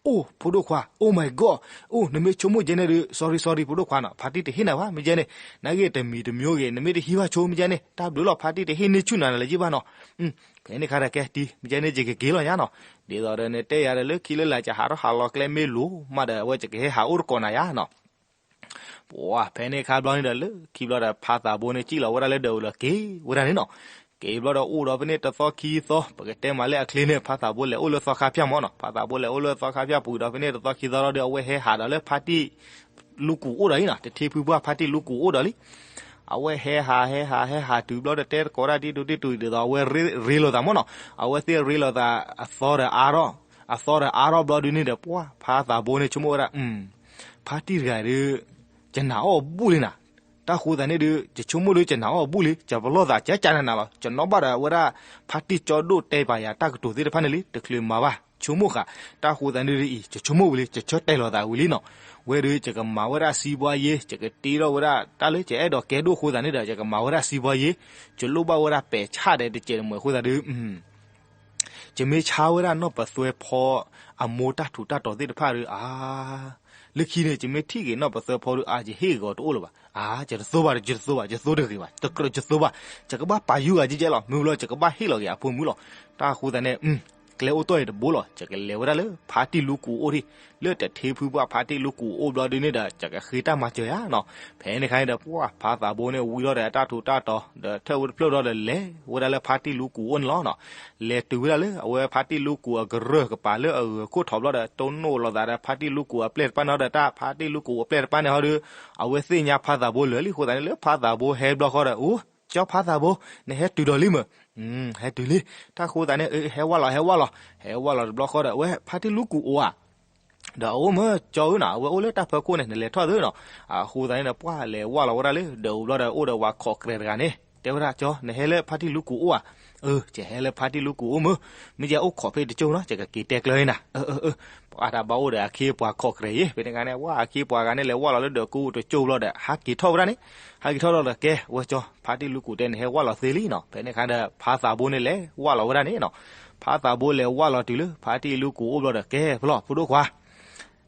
အိၣ် ဖိဒိၣ်ခွါ, Oh my God, အိၣ် နမ့ၢ်ဆိကမိၣ်ကဲန့ၣ်ဒီး sorry sorry ဖိဒိၣ်ခွါနီၤ, ဖါတံၢ်တဟ့ၣ်နၤဘၣ် မ့ၢ်ကဲန့ၣ်, နာ်က့တမံၤတမံၤဂ့ၤ နမ့ၢ်တဟံးဘၣ်ဆိ မ့ၢ်ကဲန့ၣ် တၢ်ဘျုးလီၤ ဖါတံၢ်တဟ့ၣ်န့ၢ်ဆူၣ်နၤလၢၤယ့ၢ်ဘၣ်နီၤ. ဖဲန့ၣ်ခါဒီးကဲတံၢ် မ့ၢ်ကဲန့ၣ် ယကက့ၤလီၤညါနီၤ, ဒ်သိးဒီးနတဲယၤဒီးလၢခံလၢလာ် ယဟးထီၣ်ဟးလီၤကျဲမ့ၢ်လိၤမးဒီး အဝဲယကဟဲဟးအိၣ်တကိးနၤယါနီၤ. ပှၤဖဲန့ၣ်ခါဘျီန့ၣ်ဒီး လၢခံဘျီဒီး ဖါသးဘိန့ၣ် စံၣ်လီၤဝဲဒၣ်လၢဒၢးအူလီၤက့ၤဝဲဒၣ်န့ၣ်နီၤ. က့ၤဘျီဒီးအိၣ်ဒီးဖဲန့ၣ်တသီခံသီ, ပကတဲမးလၢအချ့န့ၣ် ဖါသးဘိလဲၤအိၣ်လၢသီခါဖၠၣ်မၢ်နီၤ, ဖါသးဘိလဲၤအိၣ်လၢသီခါဖၠၣ်ပူၤဒီး ဖဲန့ၣ်တသီခံသီဒီး အဝဲဟဲဟးဒီးလၢဖါတံၢ်လူကူးအိၣ်ဒီးလံနီၤ, တထ့ဖုပှၢ်ဖါတံၢ်လူကူးအိၣ်ဒီးလံ. အဝဲဟဲဟးဟဲဟးဟဲဟးတုၤဘျီဒီး တဲတကိးတၢ်ဒ်ဒိၣ်ဒ်တူၢ်အံၤဒ်သိး အဝဲရ့လိာ်သးမၢ်နီၤ, အဝဲသ့ၣ်ရ့လိာ်သးအသီဒီးအါထီၣ်, အသီဒီးအါထီၣ်ဘျီဒုန့ၣ်ဒီး ပှၤဖါသးဘိန့ၣ် ဆိကမိၣ်ဝဲဒၣ် ဖါတံၢ်တဂၤဒီး ယနာ်အီၤအဘူၣ်လံနၤ, တၢ်ဃိသးန့ၣ်ဒီး ယဆိကမိၣ်ဒီး ယနာ်အီၤအဘူၣ်လံ, ယပလီၢ်သးကကနးနးလီၤ, ယနီၣ်ဘၣ်ဒီးဝဲဒၣ် ဖါတံၢ်ကၠီဒိၣ်တဲပာ်ယၤတၢ်ကတိၤသ့ၣ်တဖၣ်န့ၣ်လံ, တချုးမၤဘၣ်, ဆိကမိၣ်ဃာ်, တၢ်ဃိသးန့ၣ်ဒီးအံၤ ယဆိကမိၣ်ဝံၤလံ, ယဆၢတဲာ်လီၤသးဝံၤလံနီၤ, ဝဲဒီးယကမၤဝဲဒၣ်စံးဘှါယ့, ယကတ့ထီၣ်ဝဲဒၣ် တၢ်လၢယအဲၣ်ဒိးကဲဒိၣ်အဃိသးန့ၣ်ဒီး ယကမၤဝဲဒၣ်စံးဘှါယ့, ယလိၣ်ဘၣ်ဝဲဒၣ်ပဲာ်ဆၣ်ဒီးတစဲးတမှဲၤအဃိသးဒီး ယမ့ၢ်ဆါဝဲဒၣ်နီၢ်ပသွဲဖီအမိၢ်တၢ်ထူးတၢ်တီၤသ့ၣ်တဖၣ်ဒီး အါ, လၢခံန့ၣ် ယမ့ၢ်ထံၣ်က့ၤနီၢ်ပသွဲဖီဒီး အါ ယဟ့ၣ်ဂီၤတအိၣ်လၢၤဘၣ်, အါ ယတသိဘၣ် ယတသိဘၣ် ယသိတဂ့ၤဘၣ်, တကြၢးယသိဘၣ်, ယကဘၣ်ပာ်ယုၢ်ဂၤကဲကဲလီၤ, မ့ၢ်လီၤ ယကဘၣ်ဟ့ၣ်လီၤက့ၤအဖိမုၣ်လီၤ. တၢ်ဃိသးန့ၣ် ကျဲအိၣ်တီၢ်အံၤတဘိလီၤ, ယကလဲၤဝဲဒၣ်လၢဖါတံၢ်လူကူးအိၣ်ဒံး, လၢတထ့ဖုပှၢ်ဖါတံၢ်လူကူးအိၣ်ဘျီဒုန့ၣ်ဒီး ယကဃ့တၢ်မၤစၢၤယါနီၤ. ဖဲန့ၣ်ခါန့ၣ်ဒီး ပှၤဖါသးဘိန့ၣ် ဝံထီၣ်ဒီးတၢ်ထူးတၢ်တီၤ ဒီးထၢၣ်ဝဲတဖျၢၣ်ဒီးလဲၤဝဲဒၣ်လၢဖါတံၢ်လူကူးအိၣ်န့ၣ်လီၤနီၤ. လဲၤတုၤဝဲဒၣ်လၢအဝဲဖါတံၢ်လူကူးအကရၢၢ်ကပၤလၢအဂၢၤခိၣ်ထီးဘျီဒီး တိၢ်နီၣ်လိာ်သးဒီးဖါတံၢ်လူကူးအပျဲၢ်တဖၣ်န့ၣ်ဒီး တၢ်ဖါတံၢ်လူကူးအပျဲၢ်တဖၣ်န့ၣ်ဟီဒီး အဝဲသ့ၣ်ညါဖါသးဘိလၢာ်လံအဃိသတးန့ၣ် လၢဖါသးဘိဟဲဘျီဃီဒီး အိ ကၠီဖါသးဘိ နဟဲတုၤဒီးလံမၢ်, ဟဲတုၤလံ, တၢ်ဃိသးန့ၣ် ဟဲဝါလီၤ ဟဲဝါလီၤ, ဟဲဝါလီၤတဘျီဃီဒီး အဝဲဖါတံၢ်လူကူးအိၣ်ဧါ, ဒီးအအိၣ်မၢ်ကၠီဧၢနီၤ, အဝဲအိၣ်လၢတၢ်ဖၢခိၣ်န့ၣ် နလဲၤထီၣ်သုနီၤ. အဃိသတးန့ၣ်ဒီး ပှၤလဲၤဝါလီၤဝဲဒၣ်လၢဒၢးအူဘျီဒီး အိၣ်ဒီးဝၤခိးကြဲးတဂၤန့ၣ် တဲဝဲဒၣ် ကၠီ နဟဲလၢဖါတံၢ်လူကူးအိၣ်ဧါ, အၢ ယဟဲလၢဖါတံၢ်လူကူးအိၣ်မၢ်, မ့ၢ်ယအိၣ်ခိးဖဲတကၠိၢ်နီၤ ယကက့ၤတဲကျၢၤနၤ, အၢ အၢ အၢ ပှၤတၢ်ဘၣ်အိၣ်ဒီးအခ့အပှၤခိးကြဲးယ့ၣ်, ဖဲန့ၣ်ခါန့ၣ် ဝဲအခ့အပှၤဂၤန့ၣ်လဲၤဝါလီၤလၢဒၢးကူတကၠိၢ်ဘျီဒီး ဟးက့ၤထီၣ်ဝဲဒၣ်န့ၣ်, ဟးက့ၤထီၣ်လီၤဒီးကဲ ဝဲကၠီ ဖါတံၢ်လူကူးတဲနဟဲဝါလီၤသ့လံနီၤ, ဖဲန့ၣ်ခါဒီး ဖါသးဘိန့ၣ်လဲၤဝါလီၤဝဲဒၣ်န့ၣ်နီၤ. ဖါသးဘိလဲၤဝါလီၤတုၤလၢ ဖါတံၢ်လူကူးအိၣ်ဘျီဒီး ကဲဖဲလီၤ ဖိဒိၣ်ခွါ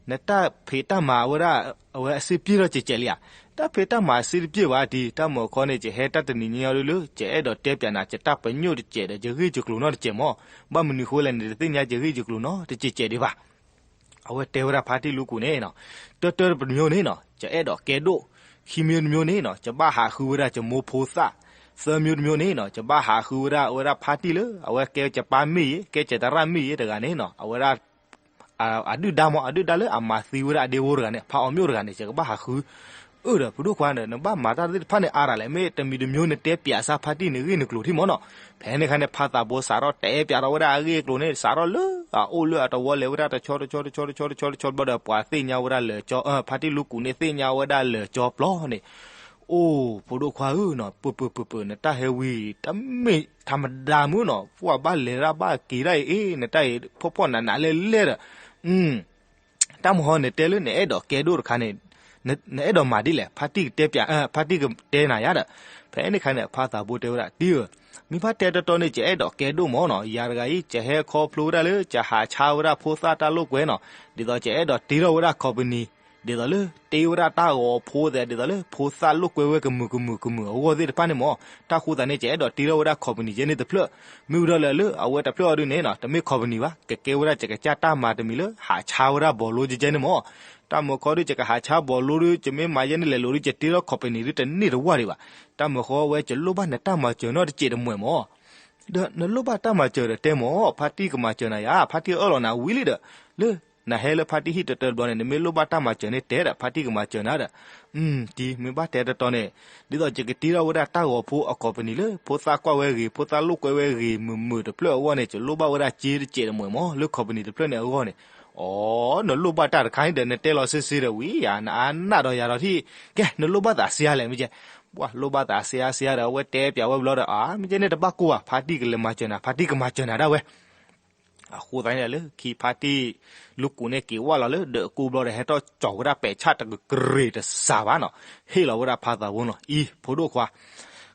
နတၢ်ဖံးတၢ်မၤဝဲဒၣ် အဝဲအစ့ပျ့ၢ်ထီၣ်ကဲးကဲးလံဧါ, တၢ်ဖံးတၢ်မၤအစ့တပျ့ၢ်ဘၣ်ဒံး, တၢ်မၤခီန့ၣ် ယဟဲတၢ်တနံၤညါဒီးလၢ ယအဲၣ်ဒိးတဲပၠးနၤ ယတၢ်ပညိၣ်တစဲးဒီး ယဂ့ၢ်ယကျိၤနီတစဲးမၢ်, ဘၣ်မနုၤဃိလဲၣ်န့ၣ် တသ့ၣ်ညါယဂ့ၢ်ယကျိၤနီတစဲးစဲးဒံးဘၣ်. အဝဲတဲဝဲဒၣ်ဖါတံၢ်လူကူးန့ၣ်နီၤ, တၢတၢတမျိုးန့ၣ်နီၤ ယအဲၣ်ဒိးကဲဒိၣ်, ခံမျိုးတမျိုးန့ၣ်နီၤ ယဘၣ်ဟးဃုဝဲဒၣ်ယမိၢ်ဖိသၣ်, သၢမျိုးတမျိုးန့ၣ်နီၤ ယဘၣ်ဟးဃုဝဲဒၣ် အဝဲဒၣ်ဖါတံၢ်လၢ အဝဲကဲယပၢ်မ့ၢ်ဂ့ၤ ကဲယသရၣ်မ့ၢ်ဂ့ၤတဂၤန့ၣ်နီၤ အဝဲဒၣ် အဒုၣ်ဒါမၢ် အဒုၣ်ဒါလၢအမၤသံဝဲဒၣ်အဒ့ဖိတဂၤန့ၣ် ဖါအီၤမျိၣ်တဂၤန့ၣ် ယကဘၣ်ဟးဃု အၢၣ်ဒီး ဖိဒိၣ်ခွါဒီး နဘၣ်မၤတၢ်သ့ၣ်တဖၣ်န့ၣ်အါရၤလဲၣ်, မ့ၢ်တမံၤတမံၤနတဲပျးစၢ်ဖါတံၢ်န့ၣ်ဂ့ၢ်နကျိၤထံၣ်မၢ်နီၤ. ဖဲန့ၣ်ခါန့ၣ် ဖါသးဘိစးထီၣ်တဲပျးထီၣ်ဝဲဒၣ်အဂ့ၢ်အကျိၤန့ၣ် စးထီၣ်လၢအအိၣ်လၢအတဝီလဲၤဝဲဒၣ်တဆီတဆီတဆီတဆီတဆီတဆီတဆီဘျီဒီး ပှၤသ့ၣ်ညါဝဲဒၣ်လၢာ်ကၠီ ဖါတံၢ်လူကူးန့ၣ်သ့ၣ်ညါဝဲဒၣ်လၢာ်ကၠီပျီန့ၣ်, အိၣ် ဖိဒိၣ်ခွါဧၢနီၤ, ပၢၢ်ပၢၢ်ပၢၢ်ပၢၢ် နတၢ်ဟဲဝံၤ တမ့ၢ်ထးမဒါမုၢ်နီၤ, ပှၤဘၣ်လဲၤဒၣ်ဘၣ်က့ၤဒၣ်အံၤ နတၢ်အံၤဖီၣ်ဖီၣ်နးနးလဲၣ်လဲၣ်ဒီး တၢ်မဟီန့ၣ်တဲလၢနအဲၣ်ဒိးကဲဒိၣ်တခါန့ၣ်, နအဲၣ်ဒိးမၤဒ်လဲၣ်, ဖါတံၢ်ကတဲပျး ဖါတံၢ်ကတဲနၤယါဒီး, ဖဲန့ၣ်ခါန့ၣ် ဖါသးဘိတဲဝဲဒၣ် တံၢ်ဧၢ, မ့ၢ်ဘၣ်တဲတီတီန့ၣ် ယအဲၣ်ဒိးကဲဒိၣ်မၢ်နီၤ, ယၤတဂၤအံၤ ယဟဲခီဖျိဝဲဒၣ်လၢ ယဟးဆါဝဲဒၣ်ဖိသၣ်တၢ်လိာ်ကွဲနီၤ, ဒ်သိးယအဲၣ်ဒိးတ့ထီၣ်ဝဲဒၣ် company, ဒ်သိးလၢတ့ဝဲဒၣ်တၢ်ဂီၤဖိသဲး ဒ်သိးလၢဖိသၣ်လိာ်ကွဲဝဲကမုာ်ကမုာ်ကမုာ်အဂီၢ်သ့ၣ်တဖၣ်န့ၣ်မၢ်, တၢ်ဃိသးန့ၣ် ယအဲၣ်ဒိးတ့ထီၣ်ဝဲဒၣ် company ယဲန့ၣ်တဖျၢၣ်, မ့ၢ်ဝံၤဒီးလၢအဝဲတဖျၢၣ်အီၤဒုန့ၣ်နီၤ တမ့ၢ် company ဘၣ်, ကကဲဝဲဒၣ်ယကစၢ်တၢ်မၤတမံၤလၢ ဟးဆါဝဲဒၣ်ဘီလိကဲကဲန့ၣ်မၢ်, တၢ်မၢခီဒု ယကဟးဆါဘီလိဒု ယမ့ၢ်မၤယဲန့ၣ်လဲၤလိာ်ဒု ယတ့ထီၣ် company ဒု တန့ၢ်တဝၢ်ဒံးဘၣ်, တၢ်မၢခီဝဲ ယလိၣ်ဘၣ်နတၢ်မၤစၢၤနီတစဲးတမှဲာ်မၢ်, ဒီးနလိၣ်ဘၣ်တၢ်မၤစၢၤဒီးတဲမၢ်, ဖါတံၢ်ကမၤစၢၤနၤယါ, ဖါတံၢ်အၢၣ်လီၤနၤဝံၤလံဒီး, လၢ နဟဲလၢဖါတံၢ်ဟံၣ်တတၢတဘျီန့ၣ် နမ့ၢ်လိၣ်ဘၣ်တၢ်မၤစၢၤန့ၣ်တဲဒီး ဖါတံၢ်ကမၤစၢၤနၤဒီး, တံၢ် မ့ၢ်ဘၣ်တဲတီတီန့ၣ်, ဒ်သိးယကတ့ထီၣ်ဝဲဒၣ်တၢ်ဂီၤဖိအ company လၢ ဖိသၣ်ကွၢ်ဝဲဂ့ၤ ဖိသၣ်လိာ်ကွဲဝဲဂ့ၤ မုာ်မုာ်တဖျၢၣ်အဂီၢ်န့ၣ် ယလိၣ်ဘၣ်ဝဲဒၣ်စ့တစဲးတမှဲာ်မၢ် လၢ company တဖျၢၣ်န့ၣ်အဂီၢ်န့ၣ်, အိ နလိၣ်ဘၣ်တၢ်တခါန့ၣ်ဒီး နတဲလီၤစ့စ့ဒီးဝံၤယါ နအါနးဒီးယၤဒီးထံၣ်, ကဲ နလိၣ်ဘၣ်သးစ့ဧါလဲၣ် မ့ၢ်ကဲ, ပှၤလိၣ်ဘၣ်သးစ့ဧါစ့ဧါဒီး အဝဲတဲပျးဝဲဘျီဒီး အါ မ့ၢ်ကဲန့ၣ်တဘၣ်ကိၢ်ဘၣ် ဖါတံၢ်ကလဲၤမၤစၢၤနၤ ဖါတံၢ်ကမၤစၢၤနၤဒၣ်ဝဲ အဃိသတးန့ၣ်ဒီး လၢခံဖါတံၢ်လူကူးန့ၣ်က့ၤဝဲလီၤလၢဒၢးကူဘျီဒီး ဟဲထီၣ်ကၠီၤဝဲဒၣ်ပဲာ်ဆၣ်တကရ့ၤတစှၤဘၣ်နီၤ, ဟ့ၣ်လီၤဝဲဒၣ်ဖါသးဘိနီၤ, အံၤ ဖိဒိၣ်ခွါ,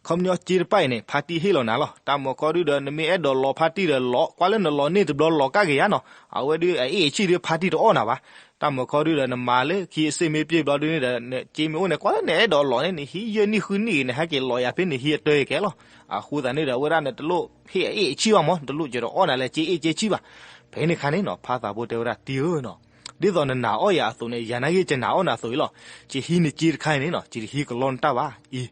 ခီပညီစ့တဖၣ်အံၤန့ၣ် ဖါတံၢ်ဟ့ၣ်လီၤနၤလီၤ, တၢ်မၢခီဒုဒီး နမ့ၢ်အဲၣ်ဒိးလီၤဖါတံၢ်ဒီးလီၤ, ကွၢ်လၢနလီၤန့ၢ်တဘျီလီၤကၣ်က့ၤယါနီၤ, အဝဲဒုးအအ့ၣ်အဆံၣ်ဒုးဖါတံၢ်တအီၣ်နၤဘၣ်, တၢ်မၢခီဒုဒီး နမၤလၢခံအစ့မ့ၢ်ပျ့ၤဘျီဒုန့ၣ်ဒီး နစ့မ့ၢ်အိၣ်န့ၣ် ကွၢ်လၢနအဲၣ်ဒိးလီၤန့ၣ် နဟံးယဲၢ်နံၣ်ဃုနံၣ်ဂ့ၤ နဟဲက့ၤလီၤယၤဖဲန့ၣ် ဟံးအတၢ်အကဲလီၤ, အဃိသတးန့ၣ်ဒီး အဝဲဒၣ်နတလိၣ်ဟ့ၣ်အအ့ၣ်အဆံၣ်ဘၣ်မၢ်, နတလိၣ်ကဒီးအီၣ်နၤလၢစ့အ့ၣ်စ့ဆံၣ်ဘၣ်, ဖဲန့ၣ်ခါန့ၣ်နီၤ ဖါသးဘိတဲဝဲဒၣ် တံၢ်ဧၢနီၤ, ဒ်သိးနနာ်အီၣ်ယၤအသိးန့ၣ် ယၤနာ်က့ ယနာ်အီၣ်နၤအသိးအံၤလီၤ, ယဟံးနစ့တခါအံၤန့ၣ်နီၤ ယတဟံးကလီနတၢ်ဘၣ်အံၤ,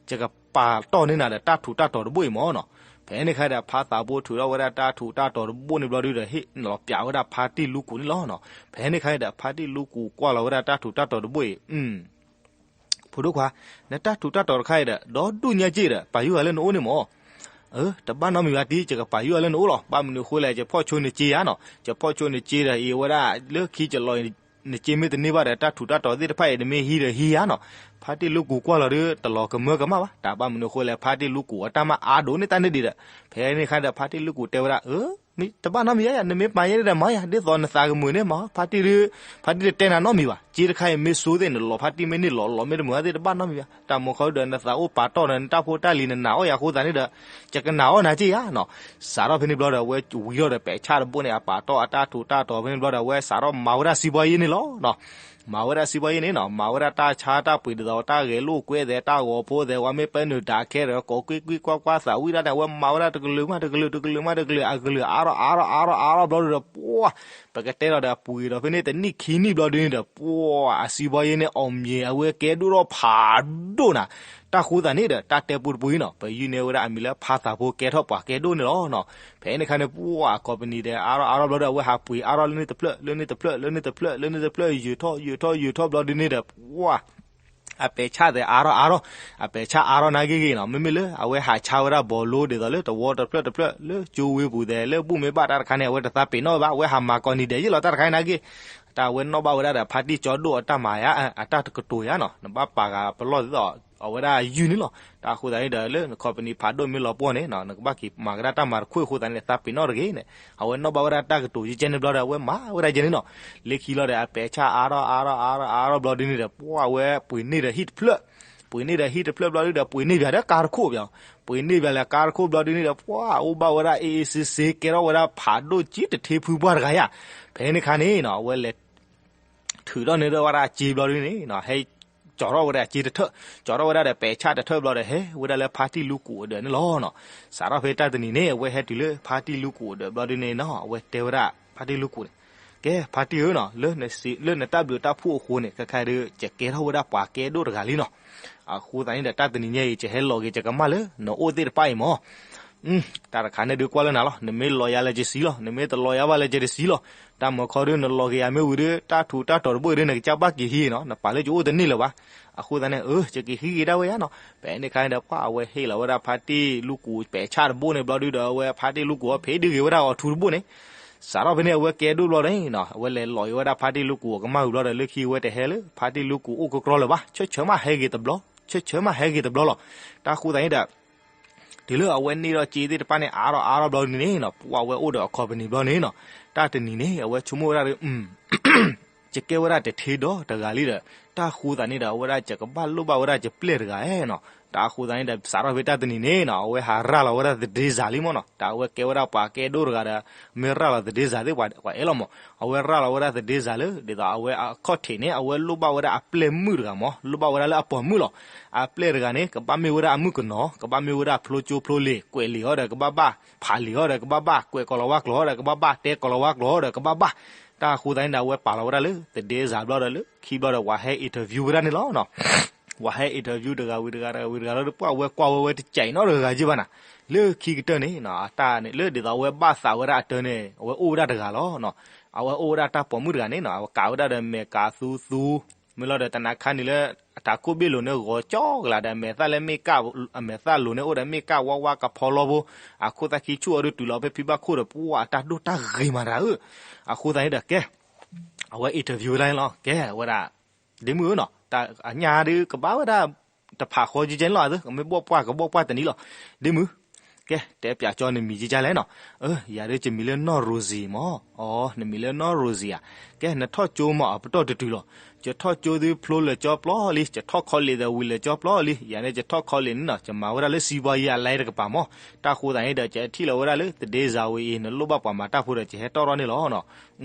ယကပာ်တီၢ်န့ၢ်နၤဒီးတၢ်ထူးတၢ်တီၤတဘိအံၤမၢ်နီၤ, ဖဲန့ၣ်ခါဒီး ဖါသးဘိထုးထီၣ်ဝဲဒၣ်တၢ်ထူးတၢ်တီၤတဘိန့ၣ်ဘျီဒုဒီး ဟ့ၣ်လီၤပျးဝဲဒၣ်ဖါတံၢ်လူကူးန့ၣ်လီၤနီၤ, ဖဲန့ၣ်ခါဒီး ဖါတံၢ်လူကူးကွၢ်လီၤဝဲဒၣ်တၢ်ထူးတၢ်တီၤတဘိအံၤ ဖိဒိၣ်ခွါ, နတၢ်ထူးတၢ်တီၤတခါအံၤဒီး ဒီဒူၣ်ညါက့ဒီး ပာ်ယုၢ်အီၤလၢနအိၣ်န့ၣ်မၢ်, အၢ တဘၣ်နီတမံၤဘၣ်တံၢ် ယကပာ်ယုၢ်အီၤလၢနအိၣ်လီၤ, ဘၣ်မနုၤအဃိလဲၣ် ယဖီၣ်ဆိနစ့ယါနီၤ, ယဖီၣ်ဆိနစ့ဒီးအံၤဝဲဒၣ် လၢခံကလီၤ နစ့မ့ၢ်တန့ၢ်ဘၣ်ဒီး တၢ်ထူးတၢ်တီၤသ့ၣ်တဖၣ်အံၤ နမ့ၢ်ဟံးဒီးဟံးယါနီၤ, ဖါတံၢ်လူကူးကွၢ်လီၤဒု တလီၤကမၢကမၣ်ဘၣ်, တၢ်ဘၣ်မနုၤအဃိလဲၣ် ဖါတံၢ်လူကူးအတၢ်မၢအါဒိၣ်န့ၢ်တၢ်န့ၣ်ဒံးဒီး, ဖဲန့ၣ်ခါဒီး ဖါတံၢ်လူကူးတဲဝဲဒၣ် အၢ တဘၣ်နီတမံၤယါယါ နမ့ၢ်မၤယဲန့ၣ်ဒီးမၤယါ ဒ်သိးနသးကမုာ်န့ၣ်မၤ, ဖါတံၢ်ဒု ဖါတံၢ်တတဲနၤနီတမံၤဘၣ်, စ့တခါအံၤမ့ၢ်စိသ့ၣ် နလီၤဖါတံၢ်မ့ၢ်န့ၢ်လီၤ လီၤမ့ၢ်တမုာ်သ့ၣ် တဘၣ်နီတမံၤဘၣ်, တၢ်မၢခီဒုဒီး နသးအိၣ်ပာ်တီၢ်ဒီး နတၢ်ဖိတၢ်လံၤ နနာ်အီၣ်ယၤအဃိသတးန့ၣ်ဒီး ယကနာ်အီၣ်နၤက့ယါနီၤ, စးထီၣ်ဖဲန့ၣ်ဘျီဒီး အဝဲဝံၤထီၣ်ဒီး ပဲာ်ဆၣ်တဘိန့ၣ် အပာ်တီၢ်အတၢ်ထူးတၢ်တီၤဖဲန့ၣ်ဘျီဒီး အဝဲစးထီၣ်မၤဝဲဒၣ်စံးဘီယ့န့ၣ်လီၤနီၤ မၤဝဲဒၣ်စံးဘီယ့န့ၣ်နီၤ မၤဝဲဒၣ်တၢ်ဆါတၢ်ပှ့ၤဒ်သိးတၢ်ဂဲၤလိာ်ကွဲသဲး တၢ်ဂီၤဖိသဲး ဝဲမ့ၢ်ပဲနုာ်ဒၣ်ခဲဒီး ကိးကွံကွံကွၢ်ကွၢ်သးဝံၣ်ဒၣ်န့ၣ် အဝဲမၤဝဲဒၣ်တကလုာ်မးတကလုာ် တကလုာ်မးတကလုာ် အကလုာ်အါထီၣ်အါထီၣ်အါထီၣ်အါထီၣ်ဘျီဒုဒီး ပှၤ ပကတဲလီၤဒီး ပှ့ၤဒီးဖဲန့ၣ်တနံၣ်ခံနံၣ်ဘျီဒုန့ၣ်ဒီး ပှၤ အစံးဘီယ့န့ၣ် အီၣ်မ့ၤ အဝဲကဲဒိၣ်ထီၣ်ဖးဒိၣ်နၤ တၢ်ဃိသတးန့ၣ်ဒီး တၢ်တဲပူတပူအံၤနီၤ ပယုၢ်န့ၢ်ဝဲဒၣ်အမံၤလၢဖါသးဖိကဲထီၣ်ပှၤကဲဒိၣ်န့ၣ်လီၤနီၤ ဖဲန့ၣ်ခါန့ၣ် ပှၤ company ဒီး အါထီၣ်အါထီၣ်ဘျီဒီး အဝဲဟးပှ့ၤအါထီၣ်လၢန့ၣ်တဖျၢၣ် လၢန့ၣ်တဖျၢၣ် လၢန့ၣ်တဖျၢၣ် လၢန့ၣ်တဖျၢၣ် ယုာ်ထီၣ် ယုာ်ထီၣ် ယုာ်ထီၣ်ဘျီဒုန့ၣ်ဒီး ပှၤ အပဲာ်ဆၣ်သဲးအါထီၣ်အါထီၣ် အပဲာ်ဆၣ်အါထီၣ်နာ်က့ဂ့ၤနီၤ မ့မ့ၢ်လၢအဝဲဟးဆါဝဲဒၣ်ဘီလိ ဒ်သိးလၢတဝီတဖျၢၣ်တဖျၢၣ် လၢကၠိဝ့ပူၤသဲး လၢဘူၣ်မ့ၢ်ဘၣ်တၢ်တခါန့ၣ် အဝဲတသးပ့ၤနီၣ်ဘၣ် အဝဲဟးမၤကိးနံၤဒဲးယ့ၣ်လီၤတၢ်တခါန့ၣ်နာ်က့ တၢ်အဝဲနီၣ်ဘၣ်ဝဲဒၣ်ဒီး ဖါတံၢ်ကၠီဒိၣ်အတၢ်မၤယါ အတၢ်တကတိၤယါနီၤ နဘၣ်ပာ်ဂၤပလီၢ်ဒ်သိး အဝဲဒၣ်ယုၢ်န့ၣ်လီၤ တၢ်အဃိသတးန့ၣ်ဒီး လၢန company ဖးဒိၣ်မ့ၢ်လီၤပှီၢ်န့ၣ် နကဘၣ်က့ၤမၤကဒါတၢ်မၤတခိၣ်အဃိသတးန့ၣ် သးပ့ၤနီၣ်တဂ့ၤန့ၣ် အဝဲနီၣ်ဘၣ်ဝဲဒၣ်တၢ်ကတိၤယကဲန့ၣ်ဘျီဒီး အဝဲမၤဝဲဒၣ်ယဲန့ၣ်နီၤ လၢခံလီၤဒီး အပဲာ်ဆၣ်အါထီၣ်အါထီၣ်အါထီၣ်အါထီၣ်ဘျီဒုန့ၣ်ဒီး ပှၤအဝဲပှ့ၤန့ၢ်ဒီးဟံၣ်တဖျၢၣ် ပှ့ၤန့ၢ်ဒီးဟံၣ်တဖျၢၣ်ဘျီဒုဒီး ပှ့ၤန့ၢ်ပၠးဒီးကါတခိၣ်ပၠး ပှ့ၤန့ၢ်ပၠးလၢကါတခိၣ်ဘျီဒုန့ၣ်ဒီး ပှၤအိၣ်ဘၣ်ဝဲဒၣ် အေးအေးဆေးဆေး ကဲထီၣ်ဝဲဒၣ်ဖးဒိၣ်ကံတထ့ဖုပှၢ်တဂၤယါ ဖဲန့ၣ်ခါန့ၣ်နီၤ အဝဲလဲၤ ထုးထီၣ်န့ၢ်ဒီးဝဲဒၣ်စ့ဘျီဒုန့ၣ် ဟဲကၠီၤထီၣ်ဝဲဒၣ်စ့တထၢၣ် ကၠီၤထီၣ်ဝဲဒၣ်ဒီးပဲာ်ဆၣ်တထၢၣ်ဘျီဒီး ဟဲဝဲဒၣ်လၢဖါတံၢ်လူကူးအဒၢးန့ၣ်လီၤနီၤ စးထီၣ်ဖဲတၢ်တနံၤန့ၣ် အဝဲဟဲတုၤလၢဖါတံၢ်လူကူးအဒၢးဘျီဒုန့ၣ်နီၤ အဝဲတဲဝဲဒၣ်ဖါတံၢ်လူကူးန့ၣ် ကဲ ဖါတံၢ်ဧၢနီၤ လၢနတၢ်ဘျုးတၢ်ဖှိၣ်အဃိန့ၣ် ခဲခါဒီး ယကဲထီၣ်ဝဲဒၣ်ပှၤကဲဒိၣ်တဂၤလံနီၤ အဃိသတးန့ၣ်ဒီး တၢ်တနံၤညါအံၤ ယဟဲလီၤက့ၤ ယကမၢ်လၢနအိၣ်သ့ၣ်တဖၣ်အံၤမၢ် တၢ်တခါန့ၣ်ဒုးကွၢ်လၢနၤလီၤ, နမ့ၢ်လီၤယၤလၢယစံလီၤ, နမ့ၢ်တလီၤယၤဘၣ်လၢယတစံလီၤ. တၢ်မၤခီဒုးနလီၤက့ၤယၤမ့ၢ်ဝံၤဒုး တၢ်ထူးတၢ်တီၤတဘိအံၤဒုး နကစၢ်ဘၣ်က့ၤဟံးနီၤ, နပာ်လၢယအိၣ်တန့ၢ်လၢၤဘၣ်. အဃိသတးန့ၣ် အၢ ယကဟံးက့ၤဒၣ်ဝဲယါနီၤ. ဖဲန့ၣ်အခါန့ၣ်ဒီး ပှၢ်အဝဲဟ့ၣ်လီၤဝဲဒၣ်ဖါတံၢ်လူကူးပဲာ်ဆၣ်တဘိန့ၣ်ဘျီဒုးဒီး အဝဲဖါတံၢ်လူကူးအီၤဖံးဒုးဂ့ၤဝဲဒၣ်အီၤထူတဘိန့ၣ် စးထီၣ်ဖဲန့ၣ်အဝဲကဲဒိၣ်ဘျီဒီးနီၤ အဝဲလဲၤလီၤက့ၤဝဲဒၣ်ဖါတံၢ်လူကူးအကမၢ်ဝံၤဘျီဒီး လၢခံအဝဲတဟဲလၢဖါတံၢ်လူကူးအိၣ်ကကြီလၢၤဘၣ်, ဆၢဆၢမးဟဲဂ့ၤတဘျီ, ဆၢဆၢမးဟဲဂ့ၤတဘျီလီၤ. တၢ်ဃိသတးန့ၣ်ဒီး တုၤလၢအဝဲန့ၢ်ထီၣ်စ့သ့ၣ်တဖၣ်န့ၣ် အါထီၣ်အါထီၣ်ဘျီန့ၣ်နီၤ ပှၢ်အဝဲအိၣ်ဒီးအ company ဘျီန့ၣ်နီၤ တၢ်တနံၤန့ၣ် အဝဲဆိကမိၣ်ဝဲဒၣ်ဒီး ယကဲဝဲဒၣ်တထ့ဒီတဂၤလံဒီး တၢ်ဃိသတးန့ၣ်ဒီး အဝဲဒၣ်ယကဘၣ်လိၣ်ဘၣ်ဝဲဒၣ်ယပျဲၢ်တဂၤနီၤ. တၢ်ဃိသတးန့ၣ်ဒီး စးထီၣ်ဖဲတၢ်တနံၤန့ၣ်နီၤ အဝဲဟးရၤလီၤဝဲဒၣ်သဒ့စၤလံမ့ၢ်နီၤ. တၢ်အဝဲကဲဝဲဒၣ်ပှၤကဲဒိၣ်တဂၤဒီး မ့ၢ်ရၤလီၤသဒ့စၤသ့ၣ် ပှၤအဲၣ်လီၤမး, အဝဲရၤလီၤဝဲဒၣ်သဒ့စၤလၢ ဒ်သိးအဝဲအခီၣ်ထံးန့ၣ် အဝဲလိၣ်ဘၣ်ဝဲဒၣ်အပျဲၢ်မုၣ်တဂၤမး, လိၣ်ဘၣ်ဝဲဒၣ်လၢအပိာ်မုၣ်လီၤ. အပျဲၢ်တဂၤန့ၣ် ကဘၣ်မ့ၢ်ဝဲဒၣ်အမုၣ်ကနီၤ, ကဘၣ်မ့ၢ်ဝဲဒၣ်ဖျိကၠိဖျိလံၤ, ကွဲးလံာ်အီၤဒီးကဘၣ်ဘၣ်, ဖးလံာ်အီၤဒီးကဘၣ်ဘၣ်, ကွဲးကီၤလၤဝါကျိာ်အီၤဒီးကဘၣ်ဘၣ်, တဲကီၤလၤဝါကျိာ်အီၤဒီးကဘၣ်ဘၣ်. တၢ်အဃိသတးန့ၣ်ဒီး အဝဲပာ်လီၤဝဲဒၣ်လၢသဒ့စၤဘျီဒီး လၢခံဘျီဒီး ပှၤဟဲ interview ဝဲဒၣ်န့ၣ်လီၤ. ပှၤဟဲ interview တဂၤဝံၤတဂၤ တဂၤဝံၤတဂၤလီၤဒီး ပှၢ်အဝဲကွၢ်ဝဲဝဲတကးအံၤနီတဂၤက့ဘၣ်နၤ, လၢခံကတၢၢ်န့ၣ် အတၢ်န့ၣ် လၢဒ်သိးအဝဲဘၣ်သးဝဲဒၣ်အတၢ်န့ၣ် အဝဲအိၣ်ဝဲဒၣ်တဂၤလီၤ. အဝဲအိၣ်ဝဲဒၣ်တၢ်ပိာ်မုၣ်တဂၤန့ၣ်နီၤ အဝဲကးဝဲဒၣ်ဒီးမဲာ်ကးသူသူ, မ့ၢ်လီၤဒီးတနၤခါန့ၣ်လၢ အတၢ်ခိၣ်ဘ့ၣ်လိၤန့ၣ် ဂီၤကၠီကလာ်ဒီး မဲာ်သၣ်လၢမ့ၣ်ကၣ်, အမဲာ်သၣ်လိၤန့ၣ်အိၣ်ဒီး မ့ၣ်ကၣ်ဝါဝါကဖီလီဖိ, အခိၣ်သၣ်ခံဆူၣ်အီၤဒီးတုၤလီၤဖဲဖံဘၣ်ခိၣ်ဒီး ပှၢ်အတၢ်ဒိၣ်တၢ်ဂ့ၤမးတဂၤဧၢ. အဃိသတးန့ၣ်ဒီးကဲ အဝဲ interview ဝဲဒၣ်န့ၣ်လီၤ. ကဲဝဲဒၣ် ဒ့မုၣ်ဧၢနီၤ, တၢ်အညါဒုးကဘၣ်ဝဲဒၣ် တဖးဃီကကဲန့ၣ်လီၤ, အသု ကမ့ၢ်ဘီၣ်ပှၢ်ကဘီၣ်ပှၢ်တနံၤလီၤ. ဒ့မုၣ်, ကဲ တဲပၠးကၠီနမံၤကကဲလဲၣ်နီၤ. အၢ ယၤဒုးယမံၤလၢနီၢ်ရိၤစံၤမး. အီ နမံၤလၢနီၢ်ရိၤစံၤဧါ. ကဲ နထီၣ်ကၠိမးအပတီၢ်တတုၤလီၤ. ယထီၣ်ကၠိဒုးဖျိလၢာ်ကၠီပျီလံ, ယထီၣ် college ဒီးဝံၤလၢာ်ကၠီပျီလံ. ယၤန့ၣ် ယထီၣ် college န့ၣ်နီၤ ယမၤဝဲဒၣ်လၢ စီးပွားရေး အလဲတကပၤမး. တၢ်ဃိသတးန့ၣ်ဒီး ယထံၣ်လီၤဝဲဒၣ်လၢသဒ့စၤဝံၤအံၤ နလိၣ်ဘၣ်ပှၤမၤတၢ်ဖိဒီး ယဟဲတီၣ်ထီၣ်န့ၣ်လီၤ.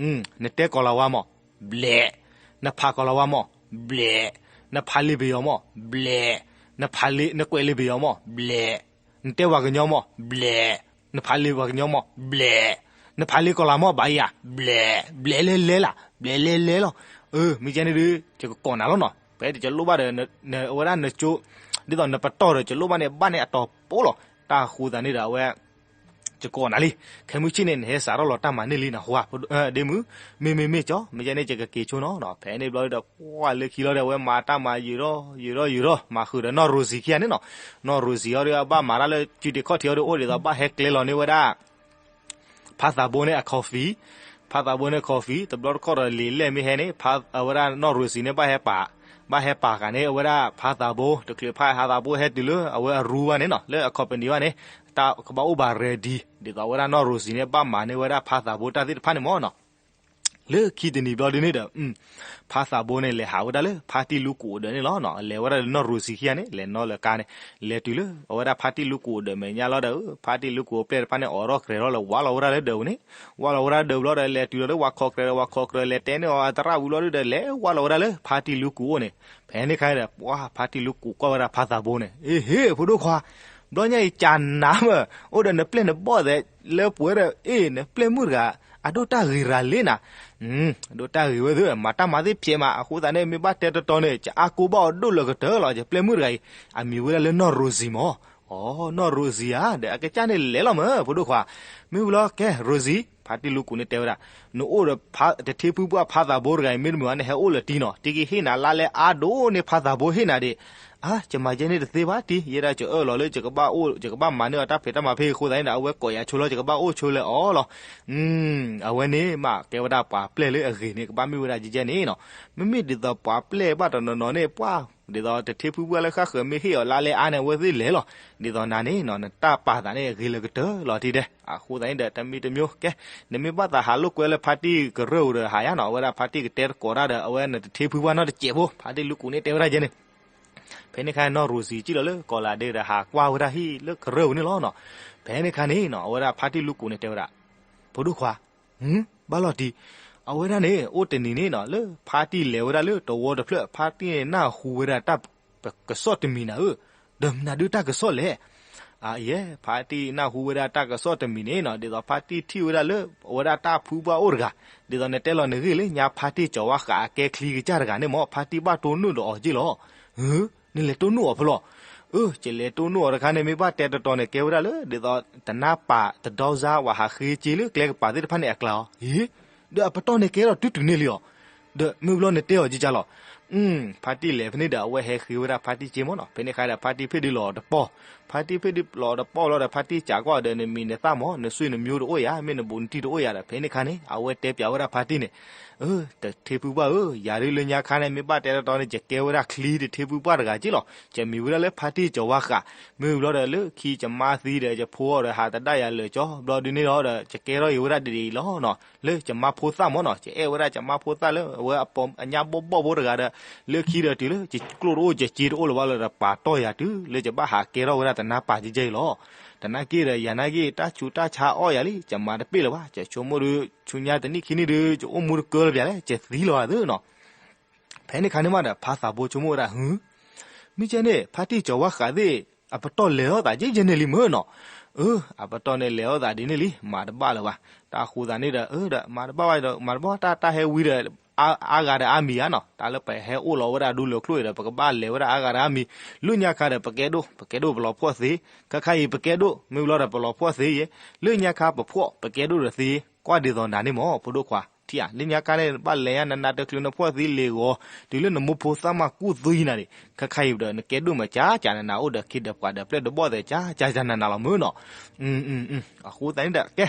နတဲကီၤလၤဝါမး, ဘျဲၣ်, နဖးကီၤလၤဝါမး, ဘျဲၣ်, နဖးလံာ်ပယီၤမး, ဘျဲၣ်, နဖးလံာ် နကွဲးလံာ်ပယီၤမး, ဘျဲၣ်, နတဲပှၤကညီမး, ဘျဲၣ်, နဖးလံာ်ပှၤကညီမး, ဘျဲၣ်, နဖးလံာ်ကီၤလၤမး ဘၣ်ယၤ, ဘျဲၣ်, ဘျဲၣ်လဲၤလဲၤလၢ်, ဘျဲၣ်လဲၤလဲၤလီၤ. အၢ မ့ၢ်ကဲန့ၣ်ဒုး ယကကိးနၤလီၤနီၤ. ဖဲယလိၣ်ဘၣ်ဒီး အဝဲဒၣ်နကၠိ ဒ်သိးနပတီၢ်ဒီး ယလိၣ်ဘၣ်န့ၣ် ဘၣ်န့ၣ်အတီၤပိလီၤ. တၢ်ဃိသတးန့ၣ်ဒီး အဝဲ ယကိးနၤလံ. ခဲမုၢ်ဆ့ၣ်န့ၣ် နဟဲစးထီၣ်လီၤတၢ်မၤန့ၢ်လံနဟါ, ဒ့မုၣ်, မ့မ့မ့ၢ်ကၠီ မ့ၢ်ကဲန့ၣ် ယကက့ၤဆိနီၤ. ဖဲန့ၣ်ဘျီဒီး ပှၢ်လၢခံလီၤဒီး အဝဲမၤတၢ်မၤယုာ်ထီၣ်ယုာ်ထီၣ်ယုာ်ထီၣ် မၤဃုာ်ဒီးနီၢ်ရိၤစံၤခံဂၤန့ၣ်နီၤ. နီၢ်ရိၤစံၤအီၤဒီး အဘၣ်မၤတၢ်လၢ ကၠူတံၤခီၣ်ထံးအီၤဒီး အိၣ်ဒ်သိးဘၣ်ဟဲကျဲလီၤန့ၢ်ဝဲဒၣ် ဖါသးဘိန့ၣ်အ coffee, ဖါသးဘိန့ၣ် coffee တဘျီတခီၣ်ဒီး လံာ်လဲၢ်မ့ၢ်ဟဲန့ၣ် အဝဲဒၣ်နီၢ်ရိၤစံၤန့ၣ် ဘၣ်ဟဲပာ်, ဘၣ်ဟဲပာ်ဃာ်န့ၣ် အဝဲဒၣ်ဖါသးဘိ တချုးဖါသးဘိဟဲတုၤလၢအဝဲအရူဘၣ်န့ၣ်နီၤ လၢအ company ဘၣ်န့ၣ် တၢ်ကဘၣ်အိၣ်ဘၣ် ready ဒ်သိးအဝဲဒၣ်နီၢ်ရိၤစံၤန့ၣ် ဘၣ်မၤန့ၢ်ဝဲဒၣ်ဖါသးဘိတၢ်သ့ၣ်တဖၣ်န့ၣ်မ့ၢ်နီၤ. လၢခံတနံၤဘျီဒ်န့ၣ်ဒီး ဖါသးဘိန့ၣ် လဲၤဟးဝဲဒၣ်လၢဖါတံၢ်လူကူးအဒၢးန့ၣ်လီၤ. လဲၤဝဲဒၣ်လၢနီၢ်ရိၤစံၤခံဂၤန့ၣ် လဲၤနီၢ်လၢကါန့ၣ် လဲၤတုၤလၢအဝဲဒၣ်ဖါတံၢ်လူကူးအဒၢးမဲာ်ညါလီၤဒီး ဖါတံၢ်လူကူးအပျဲၢ်တဖၣ်န့ၣ် အိးထီၣ်ကြဲးထီၣ်လၢဝါလီၤဝဲဒၣ်လၢဒၢးပူၤန့ၣ်, ဝါလီၤဝဲဒၣ်ဒၢးဘျီဒီး လဲၤတုၤလီၤလၢဝၤခီကြၢးဒီး ဝၤခီကြၢးလဲၤတဲန့ၢ်အီၤအသရၣ်ဝံၤဘျီဒုဒီး လဲၤဝါလီၤဝဲဒၣ်လၢဖါတံၢ်လူကူးအိၣ်န့ၣ်. ဖဲန့ၣ်အခါဒီး ပှၢ်ဖါတံၢ်လူကူးကွၢ်ဝဲဒၣ်ဖါသးဘိန့ၣ် အ့ဟ့ ဖိဒိၣ်ခွါ, ဘျီညါအံၤကနၤမး အိၣ်ဒီးနပျဲၢ်နဘီၣ်သဲးလၢပှဲၤဒီး အ့ၣ် နပျဲၢ်မုၣ်တဂၤ အဒိၣ်တၢ်ဂ့ၤရၤလံနၤ. အဒိၣ်တၢ်ဂ့ၤဝဲသ့ၣ် မၤတၢ်မၤသ့ၣ်ဖျဲးမး အဃိသတးန့ၣ် မ့ၢ်ဘၣ်တဲတတီၤန့ၣ် ယအါကိးဘၣ်အီၤဒိၣ်လၢကတၢၢ်လီၤ. ယပျဲၢ်မုၣ်တဂၤအံၤ အမံၤဝဲဒၣ်လၢနီၢ်ရိၤစံၤမး. အီ နီၢ်ရိၤစံၤဧါ, ဒီးအကစၢ်န့ၣ်လဲၤလီၤမး ဖိဒိၣ်ခွါ. မ့ၢ်ဝံၤလီၤ ကဲ ရိၤစံၤ ဖါတံၢ်လူကူးန့ၣ်တဲဝဲဒၣ်, နအိၣ်ဒီးတထ့ဖုပှၢ်ဖါသးဘိတဂၤအံၤ မ့တမ့ၢ်ဘၣ် နဟဲအိၣ်လၢၤတံၢ်နီၤ, တံၢ်ကဟ့ၣ်နၤလါလဲအါဒိၣ်န့ၢ်ဖါသးဘိဟ့ၣ်နၤဒံး. အါ ယမၤယဲန့ၣ်တသ့ဘၣ်တံၢ်, ယဲဒၣ်ယအၢၣ်လီၤလၢယကဘၣ်အိၣ် ယကဘၣ်မၤန့ၢ်အတၢ်ဖံးတၢ်မၤဖဲအံၤအဃိသတးန့ၣ်ဒီး အဝဲကိးယၤဆိလီၤ ယကဘၣ်အိၣ်ဆိလၢအီၤလီၤ. အဝဲန့ၣ်မး ကဲဝဲဒၣ်ပှၤပျဲၢ်လၢအဂ့ၤန့ၣ် ကဘၣ်မ့ၢ်ဝဲဒၣ်ယဲန့ၣ်နီၤ. မ့မ့ၢ်ဒ်သိးပှၤပျဲၢ်ဘၣ်တနီၤနီၤန့ၣ် ပှၢ် ဒ်သိးတထ့ဖုပှၢ်လၢဃၣ်ဃၢၤမ့ၢ်ဟ့ၣ်အီၤလါလဲအါန့ၣ် အဝဲသ့ၣ်လဲၤလီၤ. ဒ်သိးနၤန့ၣ်နီၤ နတၢ်ပာ်သးန့ၣ် ဂ့ၤလၢကတၢၢ်လီၤတံၢ်ဒဲး. အဃိသတးန့ၣ်ဒီး တမံၤတမံၤ ကဲ နမ့ၢ်ဘၣ်သးဟးလိာ်ကွဲလၢဖါတံၢ်ကရၢၢ်ပူၤဒီးဟးယါနီၤ, အဝဲဒၣ်ဖါတံၢ်ကတဲသကိးတၢ်ဒီး အဝဲနတထ့ဖုပှၢ်နီတစဲးဖိ ဖါတံၢ်လူကူးန့ၣ်တဲဝဲဒၣ်ယဲန့ၣ်. ဖဲန့ၣ်အခါ နီၢ်ရိၤစံၤစံၣ်လီၤလၢကီးလးဒ့ဒီး ဟးကွၢ်ဝဲဒၣ်ဟံၣ်လၢကရၢၢ်ပူၤန့ၣ်လီၤနီၤ. ဖဲန့ၣ်အခါန့ၣ်နီၤ အဝဲဒၣ်ဖါတံၢ်လူကူးန့ၣ်တဲဝဲဒၣ်, ဖိဒိၣ်ခွါ ဘၣ်လီၤတံၢ်, အဝဲဒၣ်န့ၣ် အိၣ်တနံၤန့ၣ်နီၤ လၢဖါတံၢ်လဲၤဝဲဒၣ်လၢတဝီတဖျၢၣ် ဖါတံၢ်န့ၣ်နၢ်ဟူဝဲဒၣ်တၢ်ကစီၣ်တမံၤနၤဧၢ, ဒီးမနုၤဒုးတၢ်ကစီၣ်လဲၣ်. အယဲ ဖါတံၢ်နၢ်ဟူဝဲဒၣ်တၢ်ကစီၣ်တမံၤန့ၣ်နီၤ ဒ်သိးဖါတံၢ်ထံၣ်ဝဲဒၣ်လၢ အဝဲဒၣ်တၢ်ဖုပှၢ်အိၣ်တဂၤ, ဒ်သိးနတဲလီၤနဂ့ၢ်လၢညါ ဖါတံၢ်ကၠီၤဝါဃးအကဲချံကစၢ်တဂၤန့ၣ်မ့ၢ် ဖါတံၢ်ဘၣ်တိၢ်နီၣ်ဒီးအီၤက့ၢ်လီၤ. နလဲၤတိၢ်နီၣ်အီၤဖဲလဲၣ်. အၢ ကလဲၤတိၢ်နီၣ်အီၤတခါန့ၣ် မ့ၢ်ဘၣ်တဲတတီၤန့ၣ် ကဲဝဲဒၣ်လၢ ဒ်သိးတနါပာ်တဒီစါ ဝဲဟးဃ့က့လၢကျဲကပၤသ့ၣ်တဖၣ်န့ၣ်အကျါအီၤ, အ့ ဒီးအပတီၢ်န့ၣ်ကဲထီၣ်တုၤတုၤန့ၣ်လံအီၤ, ဒီးမ့ၢ်ဘျီန့ၣ်တဲအီၤကကလီၤ. ဖါတံၢ်လဲၤဖဲန့ၣ်ဒီး အဝဲဟဲဃ့ဝဲဒၣ်ဖါတံၢ်က့မ့ၢ်နီၤ. ဖဲန့ၣ်ခါဒီး ဖါတံၢ်ဖ့ၣ်ဒုးလီၤအီၤတပီၢ်, ဖါတံၢ်ဖ့ၣ်ဒုးလီၤအီၤတပီၢ်လီၤဒီး ဖါတံၢ်စံးကွၢ်အီၤဒီး နမံၤနသၣ်မ့ၢ် နစွ့ၣ်နမျိုးတအိၣ်ယၤ မ့ၢ်နဘူးနတံၢ်တအိၣ်ယၤဒီး ဖဲန့ၣ်ခါန့ၣ် အဝဲတဲပၠးဝဲဒၣ်ဖါတံၢ်န့ၣ်, အၢ တထ့ဖုပှၢ်ဧၢ, ယၤဒုးလၢညါခါန့ၣ် မ့ၢ်ဘၣ်တဲတတီၤန့ၣ် ယကဲဝဲဒၣ်ချံတထ့ဖုပှၢ်တဂၤက့လီၤ. ယမံၤဝဲဒၣ်လၢဖါတံၢ်ကၠီၤဝါဃး, မ့ၢ်ဘျီဒီးလၢခံယမါသံဒီး ယဖိအီၤဒီးဟးသဒၣ်ယၤလၢာ်ကၠီ ဘျီဒုးန့ၣ်လီၤဒီး ယကဲထီၣ်က့ၤဝဲဒၣ်ဒ်အံၤလီၤနီၤ. လၢယမါဖိသၣ်မ့ၢ်နီၤ, ယအဲၣ်ဝဲဒၣ်ယမါဖိသၣ်လၢအဝဲအညၣ်ဘီၣ်ဘီၣ်ဖိတဂၤဒီး လၢခံဒီးတုၤလၢယကျိၣ်တအိၣ် ယစ့တအိၣ်လၢၤဘၣ်လၢၤဒီး ပာ်တီၢ်ယၤတုၤလၢယဘၣ်ဟးကဲထီၣ်ဝဲဒၣ်တနါပာ်ကကဲအံၤလီၤ. တနာ်က့ဒီး ယၤနာ်က့ တၢ်ဆူးတၢ်ဆါအီၣ်ယၤလံ, ယမၤတပ့ၢ်လၢၤဘၣ်, ယဆိကမိၣ်ဒီး ဆူညါတနံၣ်ခံနံၣ်ဒီး ယအိၣ်မူတကၢလၢၤပၠးလဲၣ်, ယသံလီၤဂာ်သုနီၤ. ဖဲန့ၣ်ခါန့ၣ်မးဒီး ဖါသးဘိဆိကမိၣ်ဝဲဒၣ် ဟု မ့ၢ်ကဲန့ၣ် ဖါတံၢ်ကၠီၤဝါဃးသ့ၣ် အပတီၢ်လဲၤအီၣ်သးကဲယဲန့ၣ်လံမ့ၢ်နီၤ. အၢ အပတီၢ်န့ၣ်လဲၤအီၣ်သးဒ်န့ၣ်လံ, မၤတဘၣ်လၢၤဘၣ်. တၢ်ဃိသးန့ၣ်ဒီး အၢ ဒီးမၤတဘၣ်ဘၣ်ဒီး မၤတဘၣ်ဘၣ် တၢ်တၢ်ဟဲဝံၤဒီး အါဂၤဒီးအါမံၤဧါနီၤ, တၢ်လၢပဟဲအိၣ်လီၤဝဲဒၣ်ဒူလၢၤချိၣ်အံၤဒီး ပကဘၣ်လဲၤဝဲဒၣ်အါဂၤဒီးအါမံၤ, လၢညါခါဒီး ပကဲဒိၣ် ပကဲဒိၣ်ပလီၤဖှီၣ်သ့, ခါခါအံၤပကဲဒိၣ် မ့ၢ်ဘျီဒီးပလီၤဖှီၣ်သ့ယဲ, လၢညါခါပဖှီၣ် ပကဲဒိၣ်ဒီးသ့, ကွၢ်ဒ်သိးနၤန့ၣ်မ့ၢ် ဖိဒိၣ်ခွါ ထံၣ်ဧါ, လၢညါခါန့ၣ် ဘၣ်လဲၤညါနနၤတချုးနဖှီၣ်သ့လ့ၤဂီၤ, တုၤလၢနမိၢ်ဖိသၣ်မၤကူၣ်သံနၤန့ၣ်, ခါခါအံၤဒီး နကဲဒိၣ်မးကၠၢ်ကၠၢ်နနၤ အိၣ်ဒီးခ့ဒီးပှၤဒီးပျဲၢ်ဒီးဘီၣ်သဲး ကၠၢ်ကၠၢ်ကၠၢ်နနၤလီၤမ့ၢ်နီၤ. အဃိသတးန့ၣ်ဒီး ကဲ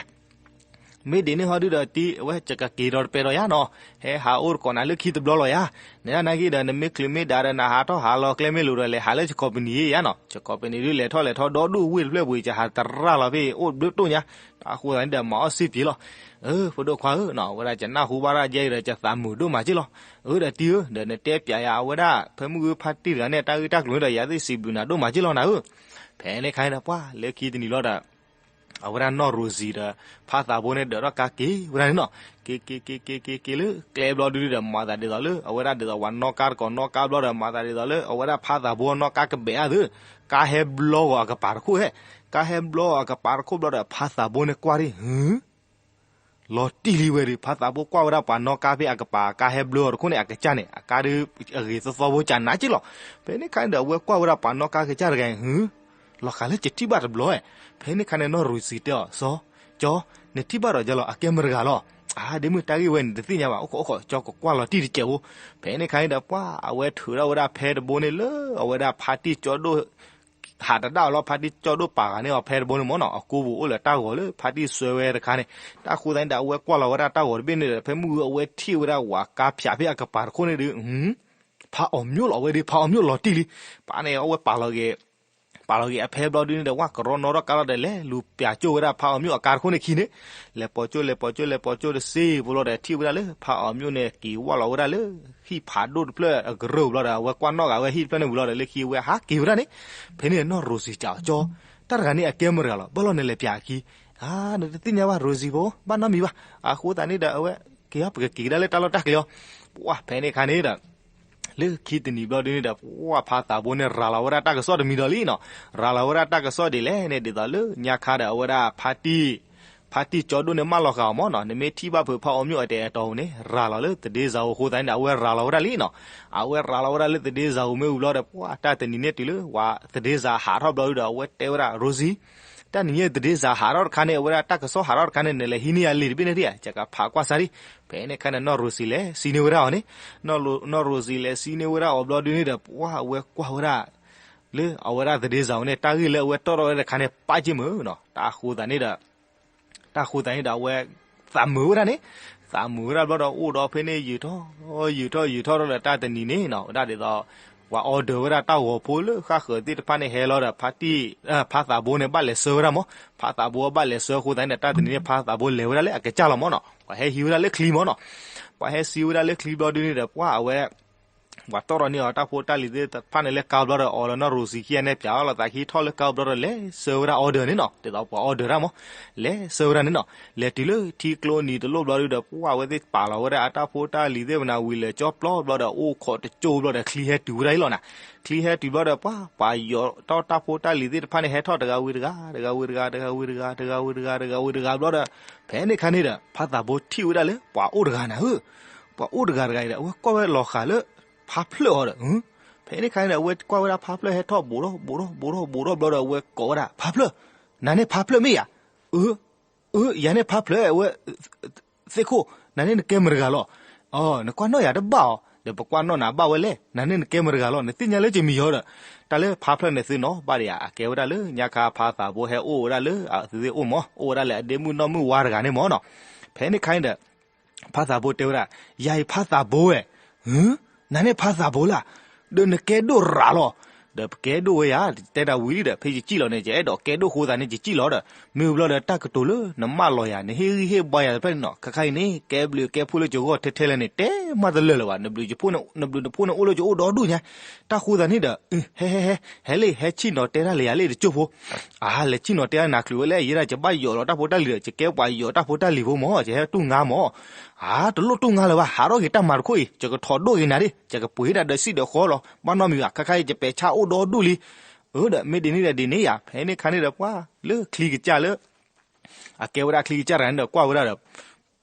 မ့ၢ်ဒ်န့ၣ်ဟီဒုဒီး တံၤ အဝဲယကက့ၤဒီးတပဲဒီးယၤနီၤ, ဟဲဟးအိၣ်တကိးနၤလၢခံတဘျီလီၤယၤ, နနာ်က့ဒီး နမ့ၢ်ချုးမ့ၢ်ဒါဒီး နဟးထီၣ်ဟးလီၤကျဲမ့ၢ်လိၤဒီး လဲၤဟးလၢယခီပနံၣ်ယၤနီၤ, ယခီပနံၣ်ဒုးလဲၤထီၣ်လဲၤထီၣ်ဒီဒူၣ်ဝ့ၢ်တဖျၢၣ်ပူၤ ယဟးတရၣ်လီၤဖဲအိၣ်ဘျုးတိၢ်ညါ, တၢ်ဃိသတးန့ၣ်ဒီး မၤအီၣ်စ့ပှ့ၤလီၤ. အၢ ဖိဒိၣ်ခွါဧၢနီၤ, အဝဲဒၣ်ယနၢ်ဟူဘၣ်ဒၣ်ယဲအံၤဒီး ယသးမုာ်ဒိၣ်မးက့လီၤ. အၢ ဒီးတံၤဧၢ, ဒီးနတဲပၠးယၤအဝဲဒၣ် ဖဲမုၢ်ဂုၢ်ဖါတံၢ်တဂၤန့ၣ် တၢ်ဂ့ၢ်တၢ်ကျိၤန့ၣ်ဒီး ယၤသ့ၣ်စံးဘျုးနၤဒိၣ်မးက့လီၤနၤဧၢ. ဖဲန့ၣ်ခါန့ၣ်ဒီး ပှၢ်လၢခံတနံၤလီၤဒီး အဝဲဒၣ်နီၢ်ရိၤစံၤဒီး ဖါသးဘိန့ၣ် ဒၢးထီၣ်ကါက့ၤဝဲဒၣ်န့ၣ်နီၤ, က့ၤက့ၤက့ၤက့ၤက့ၤက့ၤလၢကျဲဘျီဒုဒီး မၤသးဒ်သိးလၢ အဝဲဒၣ်ဒ်သိးပှၤနီၣ်ကါတကိးနီၣ်ကါဘျီဒီး မၤသးဒ်သိးလၢ အဝဲဒၣ်ဖါသးဘိနီၣ်ကါကဘဲးအါသု, ကါဟဲဘျီအီၤအကပၤတခိၣ်ဟဲ, ကါဟဲဘျီအီၤအကပၤတခိၣ်ဘျီဒီး ဖါသးဘိန့ၣ်ကွၢ်ဒံး ဟု လီၤတံၢ်လံဝဲဒီး ဖါသးဘိကွၢ်ဝဲဒၣ်ပှၤနီၣ်ကါဖဲအကပၤ ကါဟဲဘျီအီၤတခိၣ်န့ၣ် အကစၢ်န့ၣ် အကါဒုး အဂ့ၤသီသီဖိကနးက့လီၤ. ဖဲန့ၣ်ခါန့ၣ်ဒီး အဝဲကွၢ်ဝဲဒၣ်ပှၤနီၣ်ကါကစၢ်တဂၤအံၤ ဟု လီၤဃးလၢယထံၣ်ဘၣ်တဘျီဧဲ. ဖဲန့ၣ်ခါန့ၣ် နီၢ်ရိၤစံၤတဲအီၤ စီၤ ကၠီ နထံၣ်ဘၣ်ဒီးယလီၤ အကဲမတၤတဂၤလီၤ. အါ ဒ့မုၣ် တၢ်ဂ့ၢ်ဝဲန့ၣ် တသ့ၣ်ညါဘၣ် အိၣ်ခိးအိၣ်ခိး ကၠီကကွၢ်လီၤတံၢ်တစဲးဖိ. ဖဲန့ၣ်ခါန့ၣ်ဒီး ပှၢ်အဝဲထုးထီၣ်ဝဲဒၣ်ဖဲတဘိန့ၣ်လၢ အဝဲဒၣ်ဖါတံၢ်ကၠီဒိၣ် ဟးတဒၣ်အီၤလီၤ ဖါတံၢ်ကၠီဒိၣ်ပာ်ဃာ်န့ၢ်အီၤဖဲတဘိန့ၣ်မ့ၢ်နီၤ, အကိပူၤအိၣ်လၢတၢ်ဂီၤလၢ ဖါတံၢ်စွဲဝဲတခါန့ၣ်, တၢ်ဃိသတးန့ၣ်ဒီး အဝဲကွၢ်လီၤဝဲဒၣ်တၢ်ဂီၤတဘ့ၣ်န့ၣ်ဒီး ဖဲမုၢ်ဂုၢ်အဝဲထံၣ်ဝဲဒၣ်ဝၤကါဖၠးဖဲအကပၤတခိၣ်န့ၣ်ဒီး ဖါအီၤမျိၣ်လီၤဝဲဒီး ဖါအီၤမျိၣ်လီၤတံၢ်လံ. ပှၤန့ၣ် အဝဲပာ်လီၤက့ၤ ပာ်လီၤက့ၤအဖဲဘျီဒုန့ၣ်ဒီး ဝၢ်ကရီနီထီၣ်ကါလီၤဒီး လဲၤလူၤပၠးကၠိၣ်ဝဲဒၣ်ဖါအီၤမျိၣ်အကါတခိၣ်န့ၣ်ခံန့ၣ်, လဲၤပိာ်ကၠိၣ် လဲၤပိာ်ကၠိၣ် လဲၤပိာ်ကၠိၣ်တစ့ဖိလီၤဒီး ထံၣ်ဝဲဒၣ်လၢဖါအီၤမျိၣ်န့ၣ် က့ၤဝၢ်လီၤဝဲဒၣ်လၢ ဟံၣ်ဖးဒိၣ်တဖျၢၣ်အကရၢၢ်ဘျီဒီး အဝဲကွၢ်နီၣ်ဂာ်ဝဲဟံၣ်တဖျၢၣ်န့ၣ်ဝံၤလီၤဒီး လၢခံအဝဲဟးက့ၤဝဲဒၣ်န့ၣ်, ဖဲန့ၣ်နီၢ်ရိၤစံၤစံးအီၤ ကၠီ တၢ်တဂၤန့ၣ်အကဲမတၤတဂၤလီၤ ဘၣ်လီၤနလဲၤပၠးအခံ. အါ နတသ့ၣ်ညါဘၣ် ရိၤစံၤဖိ ဘၣ်နီတမံၤဘၣ်. အဃိသတးန့ၣ်ဒီး အဝဲက့ၤအီၤ ပကက့ၤကဒါလၢတၢ်လီၢ်တၢ်ကျဲလီၤ. ပှၢ်ဖဲန့ၣ်ခါန့ၣ်ဒီး လၢခံတနံၤဘျီဒုန့ၣ်ဒီး ပှၢ်ဖါသးဘိန့ၣ် ရၤလီၤဝဲဒၣ်တၢ်ကစီၣ်တမံၤဒီးလံနီၤ, ရၤလီၤဝဲဒၣ်တၢ်ကစီၣ်ဒ်လဲၣ်န့ၣ် ဒ်သိးလၢညါခါဒီး အဝဲဒၣ် ဖါတံၢ်ကၠီဒိၣ်န့ၣ် မၢလီၤဃာ်အီၤမ့ၢ်နီၤ, နမ့ၢ်ထံၣ်ဘၣ်ဖုးဖါအီၤမျိၣ်အတဲာ်အတီၤန့ၣ် ရၤလီၤလၢသဒ့စၢ်ဧိၤအဃိသတးန့ၣ်ဒီး အဝဲရၤလီၤဝဲဒၣ်လံနီၤ. အဝဲရၤလီၤဝဲဒၣ်လၢသဒ့စၢ်ဧိၤမ့ၢ်ဝံၤဘျီဒီး ပှၢ်တၢ်တနံၤန့ၣ်တုၤလၢ ဝၤသဒ့စၢ်ဟးထီၣ်ဘျီဒုဒီး အဝဲတဲဝဲဒၣ် ရိၤစံၤ တၢ်နံၤန့ၣ်သဒ့စၢ်ဟးထီၣ်တခါန့ၣ် အဝဲဒၣ်တၢ်ကစီၣ်ဟးထီၣ်တခါန့ၣ် နလဲၤဟံးန့ၢ်ယၤလံာ်တဘ့ၣ်န့ၣ်ဧါ, ယကဖးကွၢ်စၢ်ဒံး. ဖဲန့ၣ်ခါန့ၣ် နီၢ်ရိၤစံၤလဲၤစံးန့ၢ်ဝဲဒၣ်အီၤန့ၣ်, နီၢ်ရိၤစံၤလဲၤစံးန့ၢ်ဝဲဒၣ်အီၤဘျီဒုန့ၣ်ဒီး ပှၢ်အဝဲကွၢ်ဝဲဒၣ် လၢအဝဲဒၣ်သဒ့စၢ်ဧိၤန့ၣ် တၢ်ဂ့ၢ်လၢအဝဲတီၣ်ထီၣ်ဝဲတခါန့ၣ် ပာ်က့ၤမုာ်နီၤ, တၢ်ဃိသတးန့ၣ်ဒီး တၢ်ဃိသတးန့ၣ်ဒီး အဝဲသးမုာ်ဝဲဒၣ်န့ၣ်, သးမုာ်ဝဲဒၣ်ဘျီဒီး အိၣ်ဒီးဖဲန့ၣ် ယုာ်ထီၣ် ယုာ်ထီၣ် ယုာ်ထီၣ်ဒီး တၢ်တနံၤန့ၣ်နီၤ ဝဲဒၣ်ဒ်သိး ပှၤ order ဝဲဒၣ်တၢ်ဂီၤဖိလၢဃၣ်ဃၢၤသ့ၣ်တဖၣ်န့ၣ် ဟဲလီၤဒီး ဖါတံၢ် ဖါသးဘိန့ၣ် ဘၣ်လဲၤဆှၢဝဲဒၣ်မး, ဖါသးဘိဘၣ်လဲၤဆှၢအဃိသတးန့ၣ်ဒီး တၢ်တနံၤန့ၣ် ဖါသးဘိလဲၤဝဲဒၣ်လၢအကစၢ်လီၤမးနီၤ, ပှၤဟဲဟံးဝဲဒၣ်လၢချံမးနီၤ, ပှၤဟဲစံးဝဲဒၣ်လၢချံဘျီဒုန့ၣ်ဒီး ပှၢ်အဝဲ ပှၤတီၣ်ထီၣ်န့ၢ်အီၤတၢ်ဖိတၢ်လံၤသ့ၣ်တဖၣ်န့ၣ်လၢကါဘျီဒီး အီၤလၢနီၢ်ရိၤစံၤခံဂၤန့ၣ် ပၠးအီၤလီၤသးခံထီၣ်လၢကါဘျီဒီး လဲၤဆှၢဝဲဒၣ် order န့ၣ်နီၤ, ဒ်သိးပှၤ order တၢ်မး, လဲၤဆှၢဝဲဒၣ်န့ၣ်နီၤ, လဲၤတုၤလၢထံကျိနံၤတလိၣ်ဘျီဒုဒီး ပှၢ်အဝဲသ့ၣ်ပာ်လီၤဝဲဒၣ်အတၢ်ဖိတၢ်လံၤသ့ၣ် မနၤဝံၤလဲၤကၠီပျီဘျီဒီး အိၣ်ခိးတကၠိဘျီဒီး ချံဟဲတုၤဝဲဒၣ်အံၤလီၤနၤ, ချံဟဲတုၤဘျီဒီး ပှၢ်ပှၤယီၤထီၣ်တၢ်ဖိတၢ်လံၤသ့ၣ်တဖၣ်န့ၣ် ဟဲထီၣ်တဂၤဝံၤတဂၤ တဂၤဝံၤတဂၤ တဂၤဝံၤတဂၤ တဂၤဝံၤတဂၤ တဂၤဝံၤတဂၤဘျီဒီး ဖဲန့ၣ်ခါန့ၣ်ဒီး ဖါသးဘိထံၣ်ဝဲဒၣ်လၢ ပှၤအိၣ်တဂၤနၤဧၢ, ပှၤအိၣ်တဂၤတဂၤအံၤဒီး အဝဲကွၢ်ဝဲလီၤဃာ်လၢ ဖါဖျၢၣ်အီၤဒီး ဖ ဖဲန့ၣ်ခါန့ၣ်ဒီး အဝဲကွၢ်ဝဲဒၣ်ဖါဖျၢၣ်ဟဲထီၣ်ဘူးထီၣ်ဘူးထီၣ်ဘူးထီၣ်ဘူးထီၣ်ဘျီဒီး အဝဲကိးဝဲဒၣ် ဖါဖျၢၣ်, နၤန့ၣ်ဖါဖျၢၣ်မ့ၢ်ဧါ. အၢ, အၢ, ယၤန့ၣ်ဖါဖျၢၣ်ဝဲ သ့ၣ်ခိၣ်, နၤန့ၣ်နကဲမတၤတဂၤလီၤ. အၢ, နကွၢ်နီၣ်ယၤတဘၣ်အီၤ, ဒီးပကွၢ်နီၣ်နၤဘၣ်ဝဲလဲၣ်, နၤန့ၣ်နကဲမတၤတဂၤလီၤ, နသ့ၣ်ညါလၢကမံၤယီၤဒီး, တၢ်လၢဖါဖျၢၣ်န့ၣ်သ့ၣ်နီၣ်ဘၣ်ဒီးယၤ အကဲဝဲဒၣ်လၢညါခါဖါသးဘိဟဲအိၣ်ဝဲဒၣ်လၢအသ့ၣ်အိၣ်မး, အိၣ်ဝဲဒၣ်လၢအဒ့မုၣ်နီၢ်မုၣ်ဝါတဂၤန့ၣ်မးနီၤ. ဖဲန့ၣ်ခါန့ၣ်ဒီး ဖါသးဘိတဲဝဲဒၣ်, ယၤအံၤဖါသးဘိဝဲ, နၤန့ၣ်ဖါသးဘိလၢ်, ဒီးနကဲဒိၣ်ရၤလီၤ. ဒီးပကဲဒိၣ်ဝဲယၤ တဲတၢ်ဝံၤလံဒီး ဖဲယစံၣ်လီၤန့ၣ် ယအဲၣ်ဒိးကဲဒိၣ်ဃိသးန့ၣ် ယစံၣ်လီၤဒီး, မ့ၢ်ဝံၤဘျီဒီးတၢ်ကတိၤလၢနမၢလီၤယၤ နဟ့ၣ်ဂံၢ်ဟ့ၣ်ဘါယၤတဖျၢၣ်န့ၣ်နီၤ, ခဲခါအံၤန့ၣ် ကဲဘျုးကဲဖှိၣ်လၢယဂီၢ်ထဲထဲလဲၣ်န့ၣ် တဲမးတလၢာ်လၢၤဘၣ်, နဘျုးနဖှိၣ်န့ၣ်အိၣ်လၢယအိၣ်ဒီဒူၣ်ညါ, တၢ်ဃိသးန့ၣ်ဒီး ဟဲဟဲဟဲ ဟဲလံ ဟဲဆ့ၣ်နီၤတဲတၢ်လၢယၤလံတကၠိၢ်ဖိ, အါ လဲၤဆ့ၣ်နီၤတဲတၢ်နၤချုးဝဲလဲၣ်, ယဲဒၣ်ယဘၣ်ယီၤလီၤတၢ်ဖိတၢ်လံၤဒီး ယကဲပှၤယီၤတၢ်ဖိတၢ်လံၤဖိမး ယဟဲတူၢ်ငါမး, အါ တလိၣ်တူၢ်ငါလၢၤဘၣ်, ဟးထီၣ်က့ၤတၢ်မၤတခိၣ်အံၤ ယကထီၣ်ဒိၣ်က့ၤနၤဒၣ် ယကပှ့ၤဒၣ်ဒီးစံၣ်ဒီးဃီလီၤ, ဘၣ်နီတမံၤဘၣ်, ခဲခါအံၤယပဲာ်ဆၣ်အိၣ်ဒီဒူၣ်လံ. အၢ ဒီးမ့ၢ်ဒ်န့ၣ်ဒီးဒ်န့ၣ်ယၤ, ဖဲန့ၣ်ခါန့ၣ်ဒီးပှၤလၢချံကစၢ်လၢ အကဲဝဲဒၣ်ချံကစၢ်တဂၤန့ၣ်ဒီးကွၢ်ဝဲဒၣ်ဒီး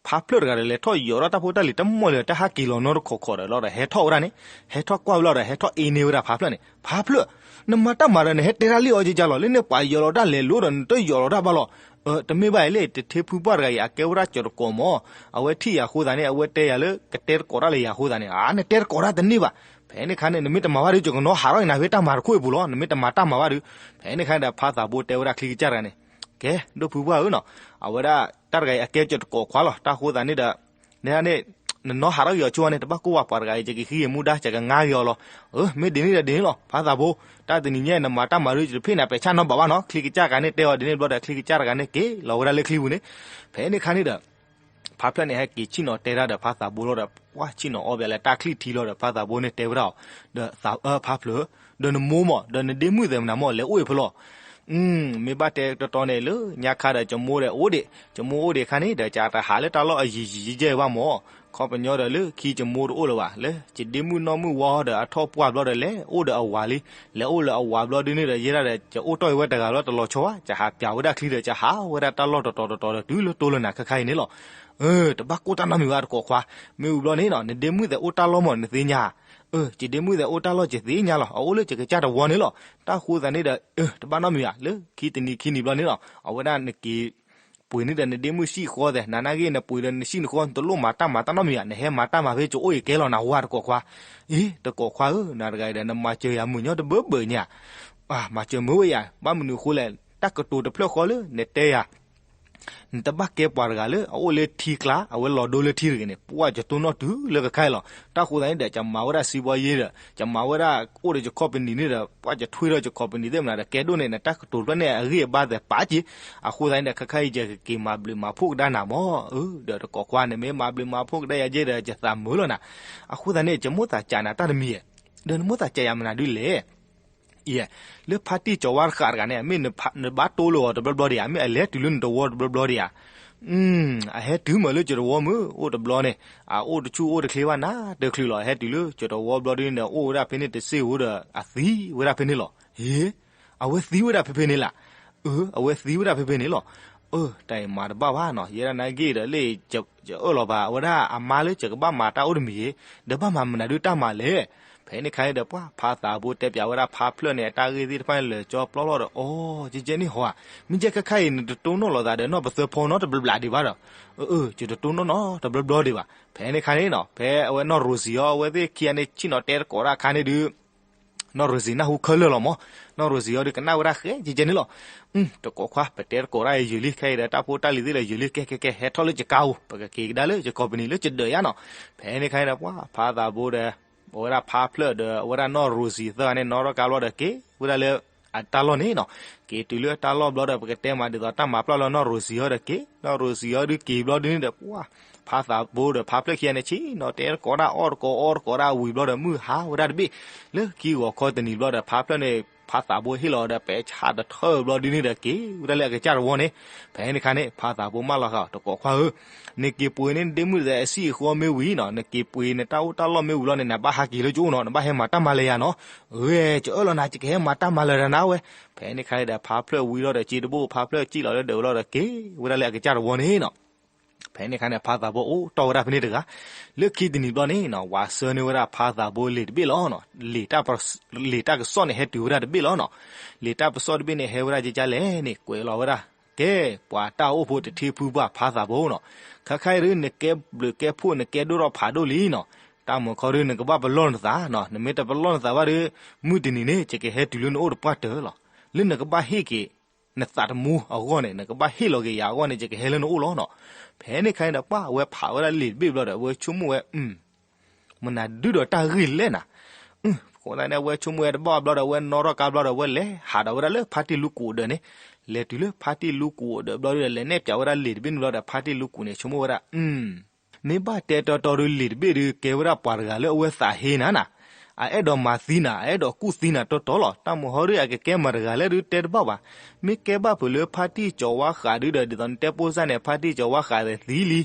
ဖါဖျၢၣ်တဂၤဒီး လဲၤထီၣ်ယီၤထီၣ်တၢ်ဖိတၢ်လံၤတမီၢ်လၢၤ တၢ်ဟးက့ၤလီၤနီတခီၣ်ခီၣ်ဒီးလီၤဒီး ဟဲထီၣ်ဝဲဒၣ်န့ၣ်, ဟဲထီၣ်ကွၢ်ဝဲလီၤဒီး ဟဲထီၣ်အ့န့ၢ်ဝဲဒၣ်ဖါဖျၢၣ်န့ၣ်, ဖါဖျၢၣ်, နမၤတၢ်မၤဒီး နဟဲတဲတၢ်လံအီၤကကလီၤ, လၢန့ၣ်ပှၤယီၤလီၤတၢ်လဲၤလိၤဒီး နတယီၤလီၤတၢ်ဘၣ်လီၤ. တမ့ၢ်ဘၣ်အံၤလၢ တထ့ဖုပှၢ်တဂၤအံၤ အကဲဝဲဒၣ်ကၠီၤတကိးမး, အဝဲထံၣ်ယၤအဃိသတးန့ၣ် အဝဲတဲယၤလၢ ကတဲတကိးတၢ်လၢယၤအဃိသတးန့ၣ်, အါ နတဲတကိးတၢ်တန့ၢ်ဘၣ်. ဖဲန့ၣ်ခါန့ၣ် နမ့ၢ်တမၤဘၣ်ဒီး ယကနီၤဟးထီၣ်က့ၤနၤဖဲတၢ်မၤတခိၣ်အံၤပူၤလီၤ, နမ့ၢ်တမၤတၢ်မၤဘၣ်ဒီး. ဖဲန့ၣ်ခါန့ၣ်ဒီး ဖါသးဘိတဲဝဲဒၣ်ချံကစၢ်တဂၤန့ၣ်, ကဲ ဒိၣ်ဖုပှၢ်ဧၢနီၤ, အဝဲဒၣ်တၢ်တဂၤအံၤအကဲကၠီၤတကိးခွါလီၤ, တၢ်ဃိသတးန့ၣ်ဒီး နန့ၣ် နနီၤဟးထီၣ်က့ၤအီၤဆိန့ၣ် တဘၣ်ကိၢ်ဘၣ်ပှၤတဂၤအံၤ ယကဟံးဂ့ၤမူဒါ ယကငါဂ့ၤအီၤလီၤ. အၢ မ့ၢ်ဒ်န့ၣ်ဒီးဒ်န့ၣ်လီၤ, ဖါသးဘိ, တၢ်တနံၤညါအံၤ နမၤတၢ်မၤဒီး ယတဖ့ၣ်နၤပဲာ်ဆၣ်နီတဘျီဘၣ်နီၤ, ချံကစၢ်တဂၤန့ၣ်တဲအီၤဒ်န့ၣ်ဘျီဒီး ချံကစၢ်တဂၤန့ၣ်က့ၤလီၤဝဲဒၣ်လၢချံပူၤန့ၣ်. ဖဲန့ၣ်ခါန့ၣ်ဒီး ဖါဖျၢၣ်န့ၣ် ဟဲက့ၤဆ့ၣ်နီၤတဲတၢ်ဒီးဖါသးဘိလီၤဒီး ပှၢ်ဆ့ၣ်နီၤအီၣ်ဘၣ်လၢတၢ်ချံၣ်ထံလီၤဒီး ဖါသးဘိန့ၣ်တဲဝဲဒၣ်အီၤ, ဒီးသးအၢ ဖါဖျၢၣ်, ဒီးနမိၢ်မး ဒီးနဒ့မုၣ်သဲးမနုၤမး လဲၤအိၣ်အံၤဖဲလဲၣ်. မ့ၢ်ဘၣ်တဲတတီန့ၣ် လၢညါခါဒီး ယမိၢ်ဒီးအိၣ်ဒံး, ယမိၢ်အိၣ်ဒံးအခါန့ၣ်ဒီး ယတဟးလၢတၢ်လီၢ်အယံၤယံၤယဲၢ်ယဲၢ်ဘၣ်မး, ခီပညီဒီးလၢခံယမိၢ်တအိၣ်လၢၤဘၣ်, လၢယဒ့မုၣ်နီၢ်မုၣ်ဝါဒီးအထီၣ်ပှၢ်ဘျီဒီး လဲၤအိၣ်ဒီးအဝၤလံ, လဲၤအိၣ်လၢအဝၤဘျီဒ်န့ၣ်ဒီး ယဲဒၣ်ဒီး ယအိၣ်တီၢ်အံၤဝဲတဂၤလီၤတလီၤဆီဘၣ်, ယဟးပျးဝဲဒၣ်ချံဒီး ယဟးဝဲဒၣ်တၢ်လီၢ်တတီၤတတီၤဒီး တုၤလၢတိလၢနၤခဲခါအံၤန့ၣ်လီၤ. အၢ တဘၣ်ကိၢ်တၢ်နီတမံၤဘၣ်တကိးခွါ, မ့ၢ်ဝံၤဘျီန့ၣ်နီၤ နဒ့မုၣ်သဲးအိၣ်တၢ်လီၢ်မး နသ့ၣ်ညါ, အၢ ယဒ့မုၣ်သဲးအိၣ်တၢ်လီၢ် ယသ့ၣ်ညါလီၤ, အအိၣ်လၢယကစၢ်တဝီန့ၣ်လီၤ. တၢ်ဃိသတးန့ၣ်ဒီး အၢ တဘၣ်နီတမံၤဘၣ်, လၢခံတနံၤခံနံၤဘျီန့ၣ်နီၤ အဝဲဒၣ်နက့ၤ ပှ့ၤန့ၢ်ဒီးနဒ့မုၣ်စံၣ်ဃီသဲး, နနာ်က့ နပှ့ၤဒီးနစံၣ်နဃီ နတလိၣ်မၤတၢ်မၤတၢ်နီတမံၤဧါ, နဟဲမၤတၢ်မၤဖဲယအိၣ်အံၤကဲလီၤနဝၤတကိးခွါ. အ့ တကိးခွါဧၢ, နၤတဂၤအံၤဒီး နမၤစၢၤယၤမုာ်ညီတဘၢဘၢညါ, မၤစၢၤမုာ်ဝဲယၤ, ဘၣ်မနုၤအဃိလဲၣ်, တၢ်ကတိၤတဖျၢၣ်ဃီလၢနတဲယၤ နတဘၣ်ကဲပှၤတဂၤလၢအအိၣ်လၢထံကျါ အဝဲလီၤဒိလၢထံတဂ့ၤန့ၣ် ပှၢ်ယတိၢ်နီၣ်တုၤလၢကခါအံၤလီၤ. တၢ်ဃိသတးန့ၣ်ဒီး ယမၤဝဲဒၣ်စံးဘီယ့ဒီး ယမၤဝဲဒၣ်အိၣ်ဒီးယခီပနံၣ်န့ၣ်ဒီး ပှၢ်ယထွ့ထီၣ်ယခီပနံၣ်သ့ၣ်မနၤဒီး ကဲဒိၣ်န့ၣ် နတၢ်ကတိၤတဖျၢၣ်န့ၣ် အဂံၢ်အဘါသဲးပာ်က့ၤ. အဃိသတးန့ၣ်ဒီး ခဲခါအံၤယကက့ၤမၤဘျုးမၤဖှိၣ်ကဒါနၤမး. အၢ ဒီးတကိးခွါ နမ့ၢ်မၤဘျုးမၤဖှိၣ်ကဒါယၤယ့ဒီး ယသးမုာ်လီၤနၤ. အဃိသတးန့ၣ် ယမိၣ်သးစးနၤတၢ်တမံၤဧါ, ဒီးနမိၣ်သးစးယၤမနုၤဒ်လဲၣ် အံၤ လၢဖါတံၢ်ကၠီၤဝါတဃာ်တဂၤန့ၣ် မ့ၢ်နဘၣ်တိၢ်လၢအီၤတဘျီဘျီဒံးဧါ, မ့ၢ်အလဲၤတုၤလၢနတဝီတဘျီဘျီဒံးဧါ. အဟဲတုၤမးလၢယတဝီမုၢ် အိၣ်တဘျီန့ၣ် အအိၣ်တဆူၣ်အိၣ်တချ့ဘၣ်နၤတချုးလီၤ. အဟဲတုၤလၢယတဝီဘျီဒ်န့ၣ်ဒီး အိၣ်ဝဲဒၣ်ဖဲန့ၣ်တစ့ၢ်ဧိၤဒီး အသံဝဲဒၣ်ဖဲန့ၣ်လီၤ. ဟ့ အဝဲသံဝဲဒၣ်ဖဲဖဲန့ၣ်လၢ်. အၢ အဝဲသံဝဲဒၣ်ဖဲဖဲန့ၣ်လီၤ. အၢ တၢ်အံၤမၤတဘၣ်ဘၣ်နီၤ, ယဲဒၣ်နာ်က့ဒီးလၢ ယအၢၣ်လီၤဘၣ် အဝဲဒၣ်အမါလၢယကဘၣ်မၤတၢ်အိၣ်တမံၤဧါ, ဒီးဘၣ်မၤမနုၤဒုးတၢ်မၤလဲၣ်. ဖဲန့ၣ်ခါန့ၣ်ဒီး ပှၢ်ဖါသးဘိတဲပၠးဝဲဒၣ်ဖါဖျၢၣ်န့ၣ် အတၢ်ဂ့ၢ်သ့ၣ်တဖၣ်န့ၣ်လၢာ်ကၠီပျီလီၤဒီး အိ ကဲကဲန့ၣ်ဟီဧါ, မ့ၢ်ကဲခဲခါအံၤ နတတိၢ်နီၣ်လိာ်သးဒီးနီၢ်ပသၢဖီနီတဘျီဘျီဒံးဘၣ်ဒီး, အၢ အၢ ယတတိၢ်နီၣ်နီတဘျီဘျီဒံးဘၣ်. ဖဲန့ၣ်ခါန့ၣ်နီၤ ဖဲအဝဲနီၢ်ရိၤစံၤဟီ အဝဲသ့ၣ်ခံဂၤန့ၣ် ဆ့ၣ်နီၤတဲတကိးတၢ်အခါန့ၣ်ဒုး နီၢ်ရိၤစံၤနၢ်ဟူခဲလၢာ်လီၤမး, နီၢ်ရိၤစံၤဟီဒုးကနၣ်ဝဲဒၣ်ဃဲကဲကဲန့ၣ်လီၤ. တကိးခွါ ပတဲတကိးတၢ်အံၤယုာ်လံ ခဲအံၤဒီးတၢ်ဖိတၢ်လံၤသ့ၣ်ဒီးယုာ်လံ ကဲကဲကဲ ဟဲထီၣ်လၢယကါပူၤ ပကက့ၤကဒါလၢယခီပနံၣ်လၢယဒၢးယါနီၤ. ဖဲန့ၣ်ခါန့ၣ်ဒီး ပှၢ်ဖါသးဘိဒီး အဝဲဒၣ်ဖါဖျၢၣ်ဒီး အဝဲဒၣ်နီၢ်ရိၤစံၤသၢဂၤန့ၣ် နီၢ်ထီၣ်ကါဘျီဒီးက့ၤဝဲဒၣ်လၢ အတၢ်လီၢ်န့ၣ်နီၤ. က့ၤတုၤလၢတၢ်လီၢ်ဘျီဒီး ပကတဲမးဒ်သိးတၢ်မၤပျီလၢနီၢ်ရိၤစံၤဟီဒီးက့ၤ, နီၢ်ရိၤစံၤဟီဒုးက့ၤဘျီဒုးန့ၣ်ဒီး ပှၢ်ဖါသးဘိဒီးဖါဖျၢၣ်ခံဂၤန့ၣ် ဆ့ၣ်နီၤတဲတကိးတၢ်အီၣ်တကိးအီတကိးတၢ်ဝံၤဘျီဒီး မုၢ်ဟါဝဲဒၣ်တဘ့ၣ် လၢခံဂီၤခီတနံၤဘျီဒီး ဖါဖျၢၣ်န့ၣ် ဖါသးဘိဟ့ၣ်လီၤဒီး ပဲာ်ဆၣ်တထၢၣ်ဘျီဒုးန့ၣ်ဒီး က့ၤဝဲဒၣ်လၢအကစၢ်တဝီန့ၣ်. ဖဲန့ၣ်ခါန့ၣ် ဖါသးဘိမၢလီၤဃာ်အီၤ တကိးခွါဧၢ, နက့ၤပှ့ၤန့ၢ်ဒ့မုၣ်သဲးအစံၣ်အဃီမ့ၢ်ဝံၤနီၤ, နက့ၤပှ့ၤနတၢ်အိၣ်တၢ်လီၢ်မ့ၢ်ဝံၤလီၤန့ၣ် နဘၣ်ဟးက့ၤလၢကအိၣ်နီၤ, နဘၣ်ဟဲမၤတၢ်မၤလၢယၤနီၤ. ဂ့ၤ ကအၢၣ်လီၤနၤ ယကဟဲမၤတၢ်မၤလၢာ်ဒီးနၤဝဲ. ဖဲန့ၣ်ခါန့ၣ်ဒီး ဖါဖျၢၣ်ဝံၤလီၤဒီးစ့တဘိၣ် ဖါဖျၢၣ်စံၣ်လီၤလၢဒၢးဝဲလီၤဒီး က့ၤဝဲဒၣ်လၢအကစၢ်တဝီန့ၣ်နီၤ. ဖဲန့ၣ်ခါန့ၣ် ဖါသးဘိအိၣ်တီၢ်ဝဲဒၣ်ဖဲန့ၣ်တဂၤ, လၢခံတနံၤဘျီန့ၣ်နီၤ ဝၤဆှၢန့ၢ်ဝဲဒၣ်ဖါသးဘိလံာ်တဘ့ၣ်လီၤနီၤ, လံာ်တၢ်ကစီၣ်န့ၣ်ဟဲတုၤဝဲဒၣ်တဘ့ၣ်လီၤနီၤ, လံာ်တၢ်ကစီၣ်တဘ့ၣ်န့ၣ်ဟဲဝဲဒၣ်ကကလဲၣ်န့ၣ် ကွဲးလီၤဝဲဒၣ်, ကဲ ပှၤတၢ်အိၣ်ဖှိၣ်တထံဖုဘၣ်ဖါသးဘိနီၤ, ခါခါအံၤဒုး နကဲဘျုးကဲဖှိၣ် နကဲဒိၣ်ထီၣ်ဖးဒိၣ်လံနီၤ, တၢ်မုၢ်ခီဒုး နကဘၣ်ပလီၢ်နသးနီၤ, နမ့ၢ်တပလီၢ်နသးဘၣ်ဒီး မုၢ်တနံၤန့ၣ် ယကဟဲတုၤလၢနအိၣ်တပှၢ်တၢၢ်လီၤ, လၢနကဘၣ်ဟ့ၣ်က့ၤ နသးတမူအဂီၢ်န့ၣ် နကဘၣ်ဟ့ၣ်လီၤက့ၤယၤအဂီၢ်န့ၣ် ယကဟဲလၢနအိၣ်လီၤနီၤ, ဖဲန့ၣ်ခါန့ၣ်ဒီး ပှၢ်အဝဲဖးဝဲဒၣ်လံာ်တဘ့ၣ်ဘျီဒီး အဝဲဆိကမိၣ်ဝဲ မနုၤဒုးဒီးတၢ်ဂ့ၢ်လဲၣ်နၤ, အဃိသတးန့ၣ် အဝဲဆိကမိၣ်ဝဲတဘၣ်ဘျီဒီး အဝဲနီၣ်ထီၣ်ကါဘျီဒီး အဝဲလဲၤဟးဒီးဝဲဒၣ်လၢဖါတံၢ်လူကူာ်အဒၢးန့ၣ်, လဲၤတုၤလၢဖါတံၢ်လူကူာ်အဒၢးဘျီဒီး လဲၤနဲၣ်ပၠးဝဲဒၣ်လံာ်တဘ့ၣ်န့ၣ်ဘျီဒီး ဖါတံၢ်လူကူာ်န့ၣ် ဆိကမိၣ်ဝဲဒၣ် မ့ၢ်ဘၣ်တဲတီတီဒီး လံာ်တဘ့ၣ်ဒုး ကဲဝဲဒၣ်ပှၤတဂၤလၢအဝဲသးဟ့နၤနၤ, အအဲၣ်ဒိးမၤသံနၤ အအဲၣ်ဒိးကူၣ်သံနၤတီတီလီၤ, တၢ်မုၢ်ဟီဒုး အကကဲမတၤတဂၤလဲၣ်ဒုး တဲတဘၣ်ဘၣ်, မ့ၢ်ကဲဘၣ်ဖုးလၢဖါတံၢ်ကၠီၤဝါဃးဒုးဒီး ဒ်သိးနတဲပိၢ်စၢ်န့ၣ် ဖါတံၢ်ကၠီၤဝါဃးသံလံ,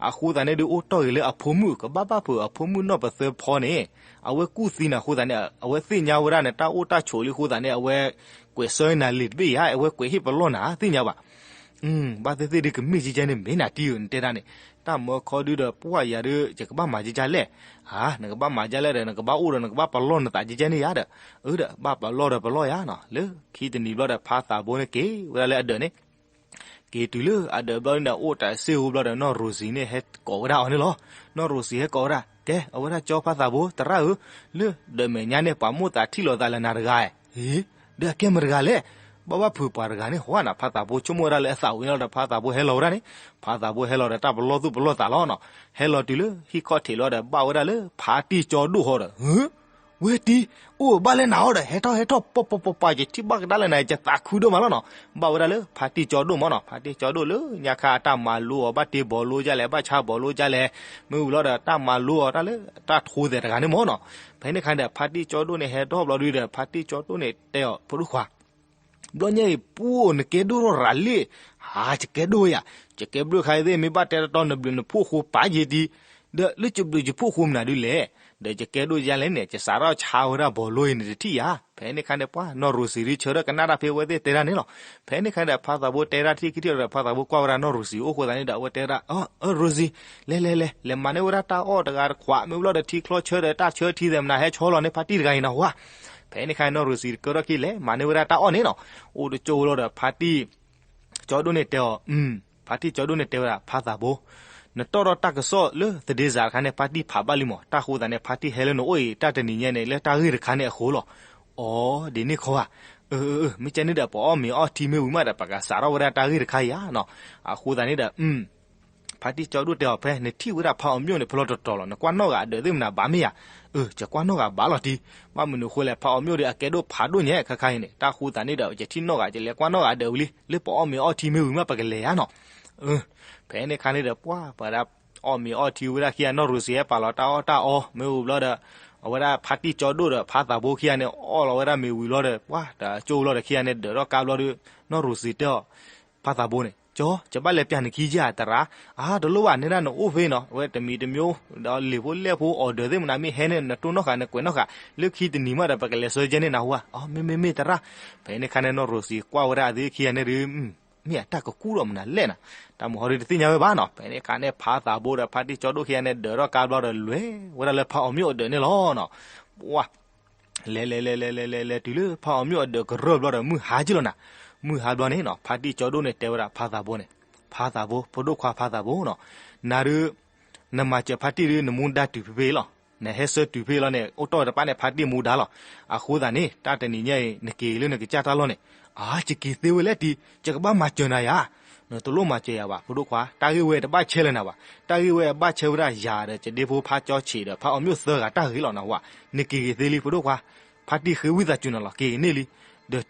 အဃိသတးန့ၣ်ဒုး အိၣ်တီၢ်ဂ့ၤလၢအဖိမုၣ် ကဘၣ်ဘၣ်ဖုးအဖိမုၣ်နီၢ်ပသၢဖီန့ၣ်, အဝဲကူၣ်သံနၤအဃိသတးန့ၣ် အဝဲသ့ၣ်ညါဝဲဒၣ်နတၢ်အိၣ်တၢ်ဆိးလံအဃိသတးန့ၣ် အဝဲကွဲးဆၢနၤလံာ်တဘ့ၣ်ယါ အဝဲကွဲးဟ့ၣ်ပလီၢ်နၤ သ့ၣ်ညါဘၣ် ဘၣ်သ့ၣ်သ့ၣ်ဒုးကမ့ၢ်ကကဲန့ၣ် မ့ၢ်နၤတံၢ်ဧၢ နတဲဒၣ်န့ၣ်, တၢ်မုၢ်ခီဒုးဒီး ပှၢ်ယၤဒုး ယကဘၣ်မၤကကလဲၣ်, နကဘၣ်မၤကကလဲၣ်ဒီး နကဘၣ်အိၣ်ဒီး နကဘၣ်ပလီၢ်နသးကကဲန့ၣ်ယါဒီး, အၢဒီး ဘၣ်ပလီၢ်ဒီးပလီၢ်ယါနီၤ, လၢခံတနံၤဘျီဒီး ဖါသးဘိန့ၣ်က့ၤဝဲဒၣ်လၢအဒၢးန့ၣ် က့ၤတုၤလၢအဒၢးဘျီန့ၣ် အိၣ်တးစ့ၢ်ဧိၤဘျီဒီး နီၢ်ရိၤစံၤန့ၣ် ဟဲကိးဝဲဒၣ်အီၤန့ၣ်လီၤ, နီၢ်ရိၤစံၤဟဲကိးဝဲဒၣ် ကဲ အဝဲဒၣ်ကၠီဖါသးဘိ သရၣ်ဧၢ, လၢဒၢးမဲာ်ညါန့ၣ် ပှၤမိၣ်သးထံၣ်လိာ်သးလၢနၤတဂၤ, ဒီးအကဲမတၤတဂၤလဲၣ်, ဘၣ်ဘၣ်ဖုးပှၤတဂၤန့ၣ် ဟါနၤ ဖါသးဘိဆိကမိၣ်ဝဲဒၣ်လၢအသးဝံၤလီၤဒီး ဖါသးဘိဟဲလီၤဝဲဒၣ်န့ၣ်, ဖါသးဘိဟဲလီၤဒီးတၢ်ပလီၢ်သူၣ်ပလီၢ်သးလီၤနီၤ, ဟဲလီၤတုၤလၢဟံၣ်ခီၣ်ထံးလီၤဒီး ဘၣ်ဝဲဒၣ်လၢဖါတံၢ်ကၠီဒိၣ်ဟီဒီး ဝဲတံၢ်, အိၣ်ဘၣ်လၢနၤဟီဒီး ဟဲထီၣ်ဟဲထီၣ် ပီပီပီပီ ယထံၣ်ဘၣ်ကဒါလၢနၤ ယသးခုဒိၣ်မးလီၤနီၤ, ဘၣ်ဝဲဒၣ်လၢဖါတံၢ်ကၠီဒိၣ်မးနီၤ, ဖါတံၢ်ကၠီဒိၣ်လၢညါခါအတၢ်မၤလိအီၤ ဘၣ်တ့ဘီလိဒ်လဲၣ် ဘၣ်ဆါဘီလိဒ်လဲၣ်, မ့ၢ်ဝံၤလီၤဒီးတၢ်မၤလိအီၤတၢ်လၢတၢ်ထိသဲးတဂၤန့ၣ်မးနီၤ, ဖဲန့ၣ်ခါဒီး ဖါတံၢ်ကၠီဒိၣ်န့ၣ်ဟဲထီၣ်ဘျီဒုဒီး ဖါတံၢ်ကၠီဒိၣ်န့ၣ်တဲအီၤ ဖိဒိၣ်ခွါ ဘျီညါအံၤ ပှိၢ်နကဲဒိၣ်ထီၣ်ရၤလံ, ဟါ ယကဲဒိၣ်ယၤ, ယကဲဘျုးခါအံၤသ့ၣ် မ့ၢ်ဘၣ်တဲတတီ နဘျုးနဖှိၣ်ဃိပာ်ယ့ၤတံၢ်, ဒီးလၢယဘျုးယဖှိၣ်ဃိမနုၤဒ်လဲၣ်, ဒီးယကဲဒိၣ်ယါလဲၣ်န့ၣ် ယစးထီၣ်ဆါဝဲဒၣ်ဘီလိအံၤန့ၣ်တထံၣ်ယၤ, ဖဲန့ၣ်ခါန့ၣ် ပှၢ်နီၢ်ရိၤစံၤဒုးဆၢထၢၣ်ကနၣ်တၢ်ဖဲအဝဲသ့ၣ်တဲဒၣ်န့ၣ်လီၤ, ဖဲန့ၣ်ခါဒီး ဖါသးဘိတဲဒၣ်ထံၣ်ခံထံၣ်ဒီး ဖါသးဘိကွၢ်ဝဲဒၣ်နီၢ်ရိၤစံၤအိၣ်ဃိသးန့ၣ်ဒီး အဝဲတဲဝဲဒၣ် အၢ ရိၤစံၤ, လဲၤလဲၤလဲၤ လဲၤမၤန့ၢ်ဝဲဒၣ်တၢ်အီၣ်တဂၤတခွး မ့ၢ်ဘျီဒီးထံချီဆၢဒီးတၢ်ဆၢထံသဲးမနၤ ဟဲဆီလီၤန့ၢ်ဖါတံၢ်တဂၤအံၤနီၤဟူဧါ, ဖဲန့ၣ်ခါနီၢ်ရိၤစံၤတကၢထီၣ်ခံလဲၤမၤန့ၢ်ဝဲဒၣ်တၢ်အီၣ်န့ၣ်နီၤ, အိၣ်တကၠိလီၤဒီး ဖါတံၢ်ကၠီဒိၣ်န့ၣ်တဲအီၤ, ဖါတံၢ်ကၠီဒိၣ်န့ၣ်တဲဝဲဒၣ် ဖါသးဘိ, နတီၢ်ထီၣ်တၢ်ကစီၣ်လၢသဒ့စးတခါန့ၣ် ဖါတံၢ်ဖးဘၣ်လံမး, တၢ်ဃိသးန့ၣ် ဖါတံၢ်ဟဲလၢနအိၣ်အံၤ တၢ်တနံၤညါန့ၣ် လၢတၢ်ဂ့ၢ်တခါန့ၣ်အဃိလီၤ, အိ ဒ်န့ၣ်ခီဧါ, အၢ မ့ၢ်ကဲန့ၣ်ဒီး ပအီၣ်မ့ၤအီထံမ့ၢ်ဝံၤမးဒီး ပကစးထီၣ်ဝဲဒၣ်တၢ်ဂ့ၢ်တခါအံၤဧါနီၤ, အဃိသးန့ၣ်ဒီး ဖါတံၢ်ကၠီဒိၣ်တဲအီၤ ဖဲနထံၣ်ဝဲဒၣ်ဖါအီၤမျိၣ်န့ၣ် ဖဲလီၤတတီၤလီၤ နကွၢ်နီၣ်ဂၤအဒၢးသ့ၣ်မနၤဘၣ်မ့ၢ်ဧါ, အၢ ယကွၢ်နီၣ်ဂၤဘၣ်လီၤတံၢ်, ဘၣ်မနုၤအဃိလဲၣ် ဖါအီၤမျိၣ်ဒီးအကဲဒိၣ်ဖးဒိၣ်ညါခဲခါအံၤန့ၣ် တၢ်ဃိသးန့ၣ်ဒီး ယထံၣ်နီၣ်ဂၤ ယလဲၤကွၢ်နီၣ်ဂၤအဒၢးဝံၤလံ လၢပအီၣ်မ့ၤအီထံမ့ၢ်ဝံၤမး ပကလဲၤဧါနီၤ, ဖဲန့ၣ်ခါန့ၣ်ဒီး ပှၢ်ပှၤဒၣ် အီၣ်မ့ၤအီထံဝဲဒၣ်ခံဂၤ နီၢ်ရိၤစံၤဟဲပာ်လီၤတၢ်အီၣ်တၢ်အီ မ့ၢ်ဝံၤဘျီဒီး အဝဲဒၣ်ဖါတံၢ်ကၠီဒိၣ်ဒီးဖါသးဘိခံဂၤန့ၣ် အီၣ်လီၤဝဲဒၣ်မ့ၤဝံၤလီၤဒီး ပှၢ်တကၠိလီၤဒီးခံဂၤန့ၣ် ဒၢးထီၣ်ကါဘျီဒီး နီၢ်ရိၤစံၤတဲအီၤ ဖါသးဘိန့ၣ် ကၠီ ယဘၣ်လဲၤပျၢ်နခံယၤသရၣ်, အါ တလိၣ်ဘၣ် နဲဒၣ်နအိၣ်ဖဲနီၤ အဝဲတမံၤတမံၤ ဒီးလံာ်ဖိလဲၢ်ဖိ order သ့ၣ်မနၤမ့ၢ်ဟဲန့ၣ် နတိၢ်နီၣ်ဃာ် နကွဲးနီၣ်ဃာ် လၢခံတနံၤမးဒီး ပကလဲၤဆှၢကဲန့ၣ်နၢ်ဟူဧါ, အီ မ့မ့ၢ်မ့ၢ်သရၣ်, ဖဲန့ၣ်ခါန့ၣ် နီၢ်ရိၤစံၤကွၢ်ဝဲဒၣ်အသ့ၣ်ခံဂၤန့ၣ်ဒီး မ့ၢ်အတၢ်ကကူၣ်ထီၣ်မနုၤလဲၣ်နီၤ, တၢ်မုၢ်ဟီဒုးတသ့ၣ်ညါဝဲဘၣ်နီၤ, ဖဲန့ၣ်ခါန့ၣ် ဖါသးဘိဒီးဖါတံၢ်ကၠီဒိၣ်ခံဂၤန့ၣ် ဒၢးထီၣ်ကါဘျီဒီး လဲၤဝဲဒၣ်လၢဖါအီၤမျိၣ်အဒၢးန့ၣ်လီၤ. ပှၤ လဲၤလဲၤလဲၤလဲၤလဲၤလဲၤလဲၤတုၤလၢဖါအီၤမျိၣ်အဒၢးကရၢၢ်ဘျီဒီး မုၢ်ဟါက့ၤလီၤနၤ, မုၢ်ဟါဘျီန့ၣ်နီၤ ဖါတံၢ်ကၠီဒိၣ်န့ၣ်တဲဝဲဒၣ်ဖါသးဘိန့ၣ်, ဖါသးဘိ ဖိဒိၣ်ခွါဖါသးဘိနီၤ, နၤဒုး နမၤစၢၤဖါတံၢ်ဒုး နမူဒါတုၤဖဲဖဲလီၤ, နဟဲဆှၢတုၤဖဲလီၤန့ၣ် အိၣ်တီၢ်တပၣ်န့ၣ် ဖါတံၢ်မူဒါလီၤ, အဃိသတးန့ၣ် တၢ်တနံၤညါအံၤ နက့ၤလၢနကစၢ်တၢ်လီၢ်န့ၣ်, အါ ယက့ၤသ့ဝဲလဲၣ်တံၢ် ယကဘၣ်မၤစၢၤနၤယၤ, နတလိၣ်မၤစၢၤယၤဘၣ် ဖိဒိၣ်ခွါ, တၢ်ဂ့ၢ်ဝဲတဘၣ်ဆဲးလၢၤနၤဘၣ်, တၢ်ဂ့ၢ်ဝဲအဘၣ်ဆဲးဝဲဒၣ်ယၤဒီး ယဒ့ဖိဖါကၠီဆံးဒီး ဖါအီၤမျိၣ်သၢဂၤတၢ်ဂ့ၢ်လီၤနၢ်ဟူဧါ, နက့ၤဂ့ၤသ့လံ ဖိဒိၣ်ခွါ, ဖါတံၢ်ဃ့ဝံသးစူၤနၤလီၤ က့ၤဂ့ၤန့ၢ်လံ,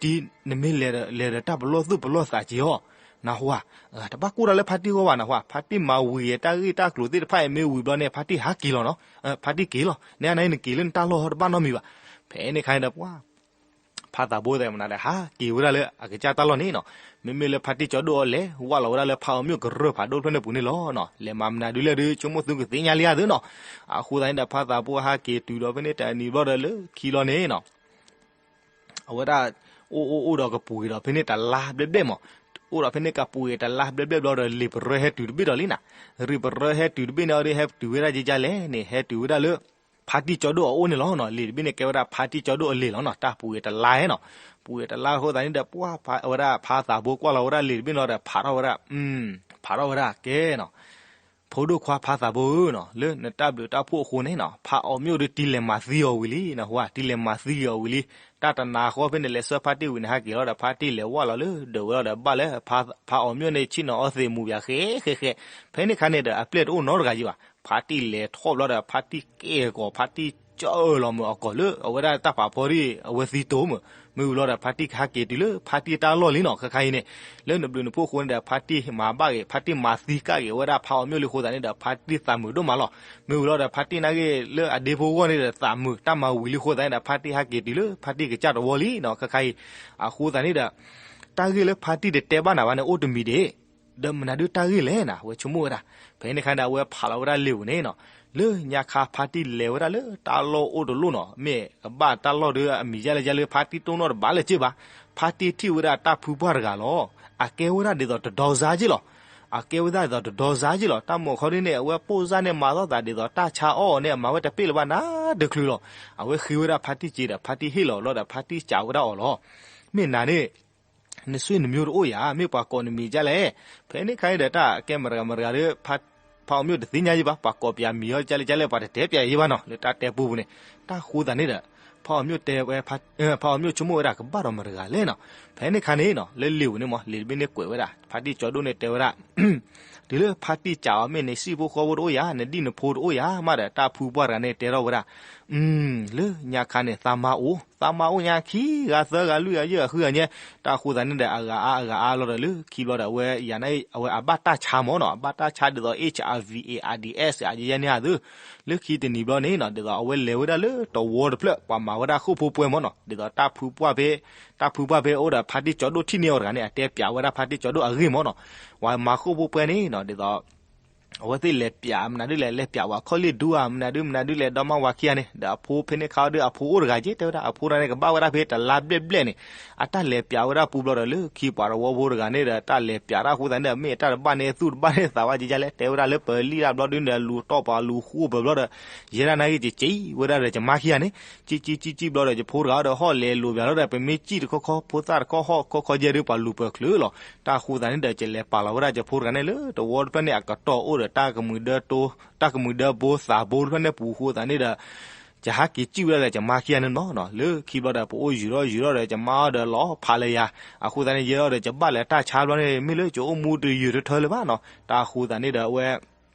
ဒီးတံၢ် နမ့ၢ်လဲၤဒီး လဲၤဒီးတၢ်ပလီၢ်သူၣ်ပလီၢ်သးက့ၤအီၤ, နၢ်ဟူဧါ, တဘၣ်ကိၢ်တၢ်လၢဖါတံၢ်ဂီၢ်ဘၣ်နၢ်ဟူဧါ, ဖါတံၢ်မၤဝံၤအတၢ်ဂ့ၢ်တၢ်ကျိၤသ့ၣ်တဖၣ်အံၤမ့ၢ်ဝံၤဘျီန့ၣ် ဖါတံၢ်ဟးက့ၤလီၤနီၤ, ဖါတံၢ်က့ၤလီၤ, န့ၣ်အန့ၣ်နက့ၤလၢနတၢ်လီၢ်တဘၣ်နီတမံၤဘၣ်, ဖဲန့ၣ်ခါန့ၣ်ဒီးပှၤ ဖါသးဘိသဲးမနၤဒီး ဟးက့ၤဝဲဒၣ်လၢအကစၢ်တၢ်လီၢ်န့ၣ်နီၤ, မ့မ့ၢ်လၢဖါတံၢ်ကၠီဒိၣ်အီၤလဲၤဝဲလီၤဝဲဒၣ်လၢဖါအီၤမျိၣ်ကရၢၢ်ဖးဒိၣ်ဖျၢၣ်န့ၣ်ပူၤန့ၣ်လီၤနီၤ, လဲၤမၤမနုၤဒုးလဲၣ်ဒုး ဆိကမိၣ်သုကသ့ၣ်ညါလံဧါသုနီၤ, အဃိသတးန့ၣ်ဒီး ဖါသးဘိဟးက့ၤတုၤဒီးဖဲန့ၣ်တနံၤဘျီဒီးလၢခံလီၤန့ၣ်နီၤ အဝဲဒၣ် အိၣ်အိၣ်အိၣ်ဒီးကပူၤက့ၤဒီးဖဲန့ၣ်တလါဘျဲၣ်ဘျဲၣ်မး, အိၣ်ဒီးဖဲန့ၣ်ကပူၤဂ့ၤတလါဘျဲၣ်ဘျဲၣ်ဘျီဒီး လံာ်ပရၢဟဲတုၤတဘ့ၣ်ဒီးလံနီၤ. လံာ်ပရၢဟဲတုၤတဘ့ၣ်န့ၣ်အီၤဒီး ဟဲတုၤဝဲဒၣ်ကကလဲၣ်န့ၣ် ဟဲတုၤဝဲဒၣ်လၢ ဖါတံၢ်ကၠီဒိၣ်အအိၣ်န့ၣ်လီၤနီၤ. လံာ်တဘ့ၣ်န့ၣ်ကဲဝဲဒၣ်ဖါတံၢ်ကၠီဒိၣ်အလံာ်လီၤနီၤ. တၢ်ပူၤဂ့ၤတလါနီၤ. ပူၤဂ့ၤတလါအဃိသတးန့ၣ်ဒီး ပှၤဝဲဒၣ်ဖါသးဘိကွၢ်လီၤဝဲဒၣ်လံာ်တဘ့ၣ်န့ၣ်လီၤဒီး ဖးထီၣ်ဝဲဒၣ် ဖးထီၣ်ဝဲဒၣ်ကဲနီၤ. ဖိဒိၣ်ခွါဖါသးဘိဧၢနီၤ, လၢနတၢ်ဘျုးတၢ်ဖှိၣ်အဃိန့ၣ်နီၤ ဖါအီၣ်မျိၣ်ဒီးတံၢ်လဲၤမၤသံအီၤဝံၤလံနီၤ. ဟါ တံၢ်လဲၤမၤသံအီၤဝံၤလံ. တၢ်တနၤဃီဖဲန့ၣ် လဲၤဆှၢဖါတံၢ်ဝံၤန့ၣ် ဟဲက့ၤလီၤဒီး ဖါတံၢ်လဲၤဝဲလီၤလၢဒၢးဝဲလီၤဒီး ဘၣ်လၢ ဖါအီၣ်မျိၣ်န့ၣ် ဆ့ၣ်နီၤအီသံးမူၤဘၣ်ဃဲဃဲဃဲ. ဖဲန့ၣ်ခါန့ၣ်ဒီး အပျဲၢ်တအိၣ်နီတဂၤယံၤဘၣ်. ဖါတံၢ်လဲၤထီၣ်ဘျီဒီး ဖါတံၢ်ကဲကီၤ ဖါတံၢ်ကၢအၢၣ်လီၤမုာ်အကီၢ်လၢ အဝဲဒၣ်တၢ်ဖးဖီဒ်အဝဲသံတိၤမုာ်. မ့ၢ်ဝံၤလီၤဒီး ဖါတံၢ်ကဟဲက့ၤတုၤလၢဖါတံၢ်တၢ်လီၢ်လံနီၤ. ခဲခါအံၤန့ၣ် လၢနဘျုးနဖှိၣ်အဃိန့ၣ်ဒီး ဖါတံၢ်မၤဘၣ်က့ၤ ဖါတံၢ်မၤသံကၣ်က့ၤဝဲဒၣ်ဖါအီၣ်မျိၣ်လံအဃိသတးန့ၣ်ဒီး ဖါတံၢ်သးမုာ်ဒိၣ်မးလီၤ. မ့ၢ်ဝံၤလီၤဒီး ဖါတံၢ်နာ်က့ၤလၢအဒ့ဖိဂီၢ်န့ၣ်ဒီး သးမုာ်တၢ်မၤဝံၤလံအဃိသတးန့ၣ်ဒီး ဖါတံၢ်ဟဲက့ၤတုၤလၢဖါတံၢ်ကစၢ်တဝီလံနီၤ. ခဲခါအံၤ အဃိသတးန့ၣ်ဒီး တၢ်ဂ့ၢ်လၢဖါတံၢ်တတဲဘၣ်နၤဘၣ်န့ၣ် အိၣ်တမံၤဒံး ဒီးမနုၤဒုးတၢ်ဂ့ၢ်လဲၣ်နီၤ အဝဲဆိကမိၣ်ဝဲဒၣ်. ဖဲန့ၣ်ခါန့ၣ် အဝဲဖးလီၤဝဲဒၣ်လံာ်ဧိၤန့ၣ်နီၤ, လၢညါခါဖါတံၢ်လဲၤဝဲဒၣ်လၢတၢ်လီၢ်အိၣ်တလီၢ်နီၤ, မ့ၢ်ကဘၣ်တၢ်လီၢ်ဒီးအမံၤယါလဲၣ်ယါလဲၣ် ဖါတံၢ်တိၢ်နီၣ်တဘၣ်လၢၤက့ဘၣ်. ဖါတံၢ်ထံၣ်ဝဲဒၣ်တၢ်ဖုပှၢ်တဂၤလီၤ. အကဲဝဲဒၣ်ဒ်သိးတဒီစါက့လီၤ. အကဲဝဲဒၣ်ဒ်သိးတဒီစါက့လီၤ. တၢ်မုာ်ခီဒ်န့ၣ် အဝဲပိၢ်စၢ်န့ၣ်မၤသီၣ်သးဒ်သိးတၢ်ဆါအီၣ်အီၤန့ၣ် အမၤဝဲတပ့ၢ်လၢၤဘၣ်နၤတချုးလီၤ. အဝဲဃ့ဝဲဒၣ်ဖါတံၢ်စ့ဒီး ဖါတံၢ်ဟ့ၣ်လီၤလီၤဒီး ဖါတံၢ်စံးဝဲဒၣ်အီၤလီၤ. မ့ၢ်နၤန့ၣ် နဆွေမျိုးတအိၣ်ဧါ, မ့ၢ်ပှၤကိးနမံၤဒ်လဲၣ်. ဖဲန့ၣ်ခါန့ၣ်ဒီး တၢ်ကဲမတၤဂၤမတၤဂၤဒီး ဖါအီၣ်မျိာ်တသ့ၣ်ညါယံၤဘၣ်, ပှၤကိးပှၤမံၤအီၤဒ်လဲၣ်ဒ်လဲၣ် ပှၤတတဲပှၤယံၤဘၣ်နီၤ, လၢတၢ်တဲပူပူၤန့ၣ်. တၢ်ဃိသတးန့ၣ်ဒီး ဖါအီၣ်မျိာ်တဲဝဲ ဖါအီၣ်မျိာ်ဆိကမိၣ်ဝဲဒၣ်ကဘၣ်ဒီးမတၤဂၤလဲၣ်နီၤ. ဖဲန့ၣ်ခါန့ၣ်နီၤ လၢလံာ်ဧိၤန့ၣ်မး လံာ်တဘ့ၣ်န့ၣ်ကွဲးဝဲဒၣ် ဖါတံၢ်ကၠီဒိၣ်န့ၣ်တဲဝဲဒၣ် တုၤလၢဖါတံၢ်စံးအီၤ မ့ၢ်နစံၣ်ဖိဃီဖိတအိၣ်ဧါ, နဒံၣ်နဖိတအိၣ်ဧါမးဒီး တၢ်ဖုပှၢ်တဂၤန့ၣ်တဲထီၣ်ဝဲဒၣ် လၢညါခါန့ၣ် သးမါအိၣ်, သးမါအိၣ်ညါခံဂၤသၢဂၤလွံၢ်ဂၤယဲၢ်ဂၤဃုဂၤညါ, တၢ်ဃိသတးန့ၣ်ဒီး အဂၤအါအဂၤအါလီၤဒီး လၢခံဘျီဒီး အဝဲယၤန့ၣ် အဝဲအဘၣ်တၢ်ဆါမးနီၤ, အဘၣ်တၢ်ဆါဒ်သိး HIV AIDS အယဲၢ်န့ၣ်ဧါသ့, လၢခံတနံၤဘျီန့ၣ်နီၤ ဒ်သိးအဝဲလဲၤဝဲဒၣ်လၢတဝီတဖျၢၣ် ပှၤမၤဝဲဒၣ်ဃိၣ်ဖိပှဲၤမးနီၤ, ဒ်သိးတၢ်ဖုပှၢ်ဖဲ တၢ်ဖုပှၢ်ဖဲအိၣ်ဒီးဖါတံၢ်ကၠီဒိၣ်ထံၣ်န့ၢ်အီၤတဂၤန့ၣ် အတဲပၠးဝဲဒၣ်ဖါတံၢ်ကၠီဒိၣ်အဂ့ၢ်မးနီၤ, ပှၤမၤဃိၣ်ဖိပှဲၤန့ၣ်နီၤ ဒ်သိး အဝဲသ့ၣ်လဲၤပၠးမနုၤဒုလဲၣ် လဲၤပၠးဝဲခီၣ်လ့ၣ်ဒူဧါ မနုၤဒုမနုၤဒုလဲၤဒီမါဝၤခံဂၤန့ၣ် ဒီးအဖိဖဲန့ၣ်ခါဒီးအဖိအိၣ်တဂၤက့ တဲဝဲဒၣ်အဖိတဂၤန့ၣ် ကဘၣ်ဝဲဒၣ်ဖဲတလါဘျဲၣ်ဘျဲၣ်န့ၣ်, အတၢ်လဲၤပၠးဝဲဒၣ်ပူၤဘျီဒီး လၢခံပှၤတဝီဖိတဂၤန့ၣ်ဒီး တၢ်လဲၤပၠးတၢ်ဃိသတးန့ၣ်ဒီး မ့ၢ်တၢ်တဘၣ်န့ၣ် သူၣ်တဘၣ်န့ၣ်သးဝဲကကလဲၣ် တဲဝဲဒၣ်လၢပလံၣ်တၢ်ဘျီဒုန့ၣ် လူၤတီၢ်ပှၤလူၤဃူပၢၤဘျီဒီး ယဲဒၣ်နာ်က့ ကကံဝဲဒၣ်ဒီးယမါခံဂၤန့ၣ်, ကံကံကံကံဘျီဒီး ယဖိတဂၤဒီး ဟီၣ်လဲၤလိာ်ပၠးလီၤဒီး ပမ့ၢ်ကံတခီခီ ဖိသၣ်တခီဟီၣ်ခီခီယဲဒုး ပှၤလူၤပၢၤချုးလီၤ. တၢ်ဃိသတးန့ၣ်ဒီး ကလဲၤပာ်လီၤဝဲဒၣ်ယဖိတဂၤန့ၣ်လၢတဝီတဖျၢၣ်န့ၣ် အကတီၢ်အိၣ်ဒီးတၢ်ကမှံၤဒၢတိ တၢ်ကမှံၤဒၢဘိသးဘိတဖျၢၣ်န့ၣ်ပူၤအဃိသတးန့ၣ်ဒီး ယဟးက့ၤကံဝဲဒၣ်ဒီးယမါခံဂၤန့ၣ်လီၤ. လၢခံဘျီဒီး ပအိၣ်ယူၤထီၣ်ယူၤထီၣ်ဒီး ယမါအီၤဒီးလီၤဖးလၢယၤ, အဃိသတးန့ၣ် ယဲဒီး ယဘၣ်လဲၤတၢ်ဆါဘျီန့ၣ် မ့ၢ်လၢယအိၣ်မူတယုၢ်တထၢလၢၤဘၣ်နီၤ. တၢ်ဃိသတးန့ၣ်ဒီး အဝဲ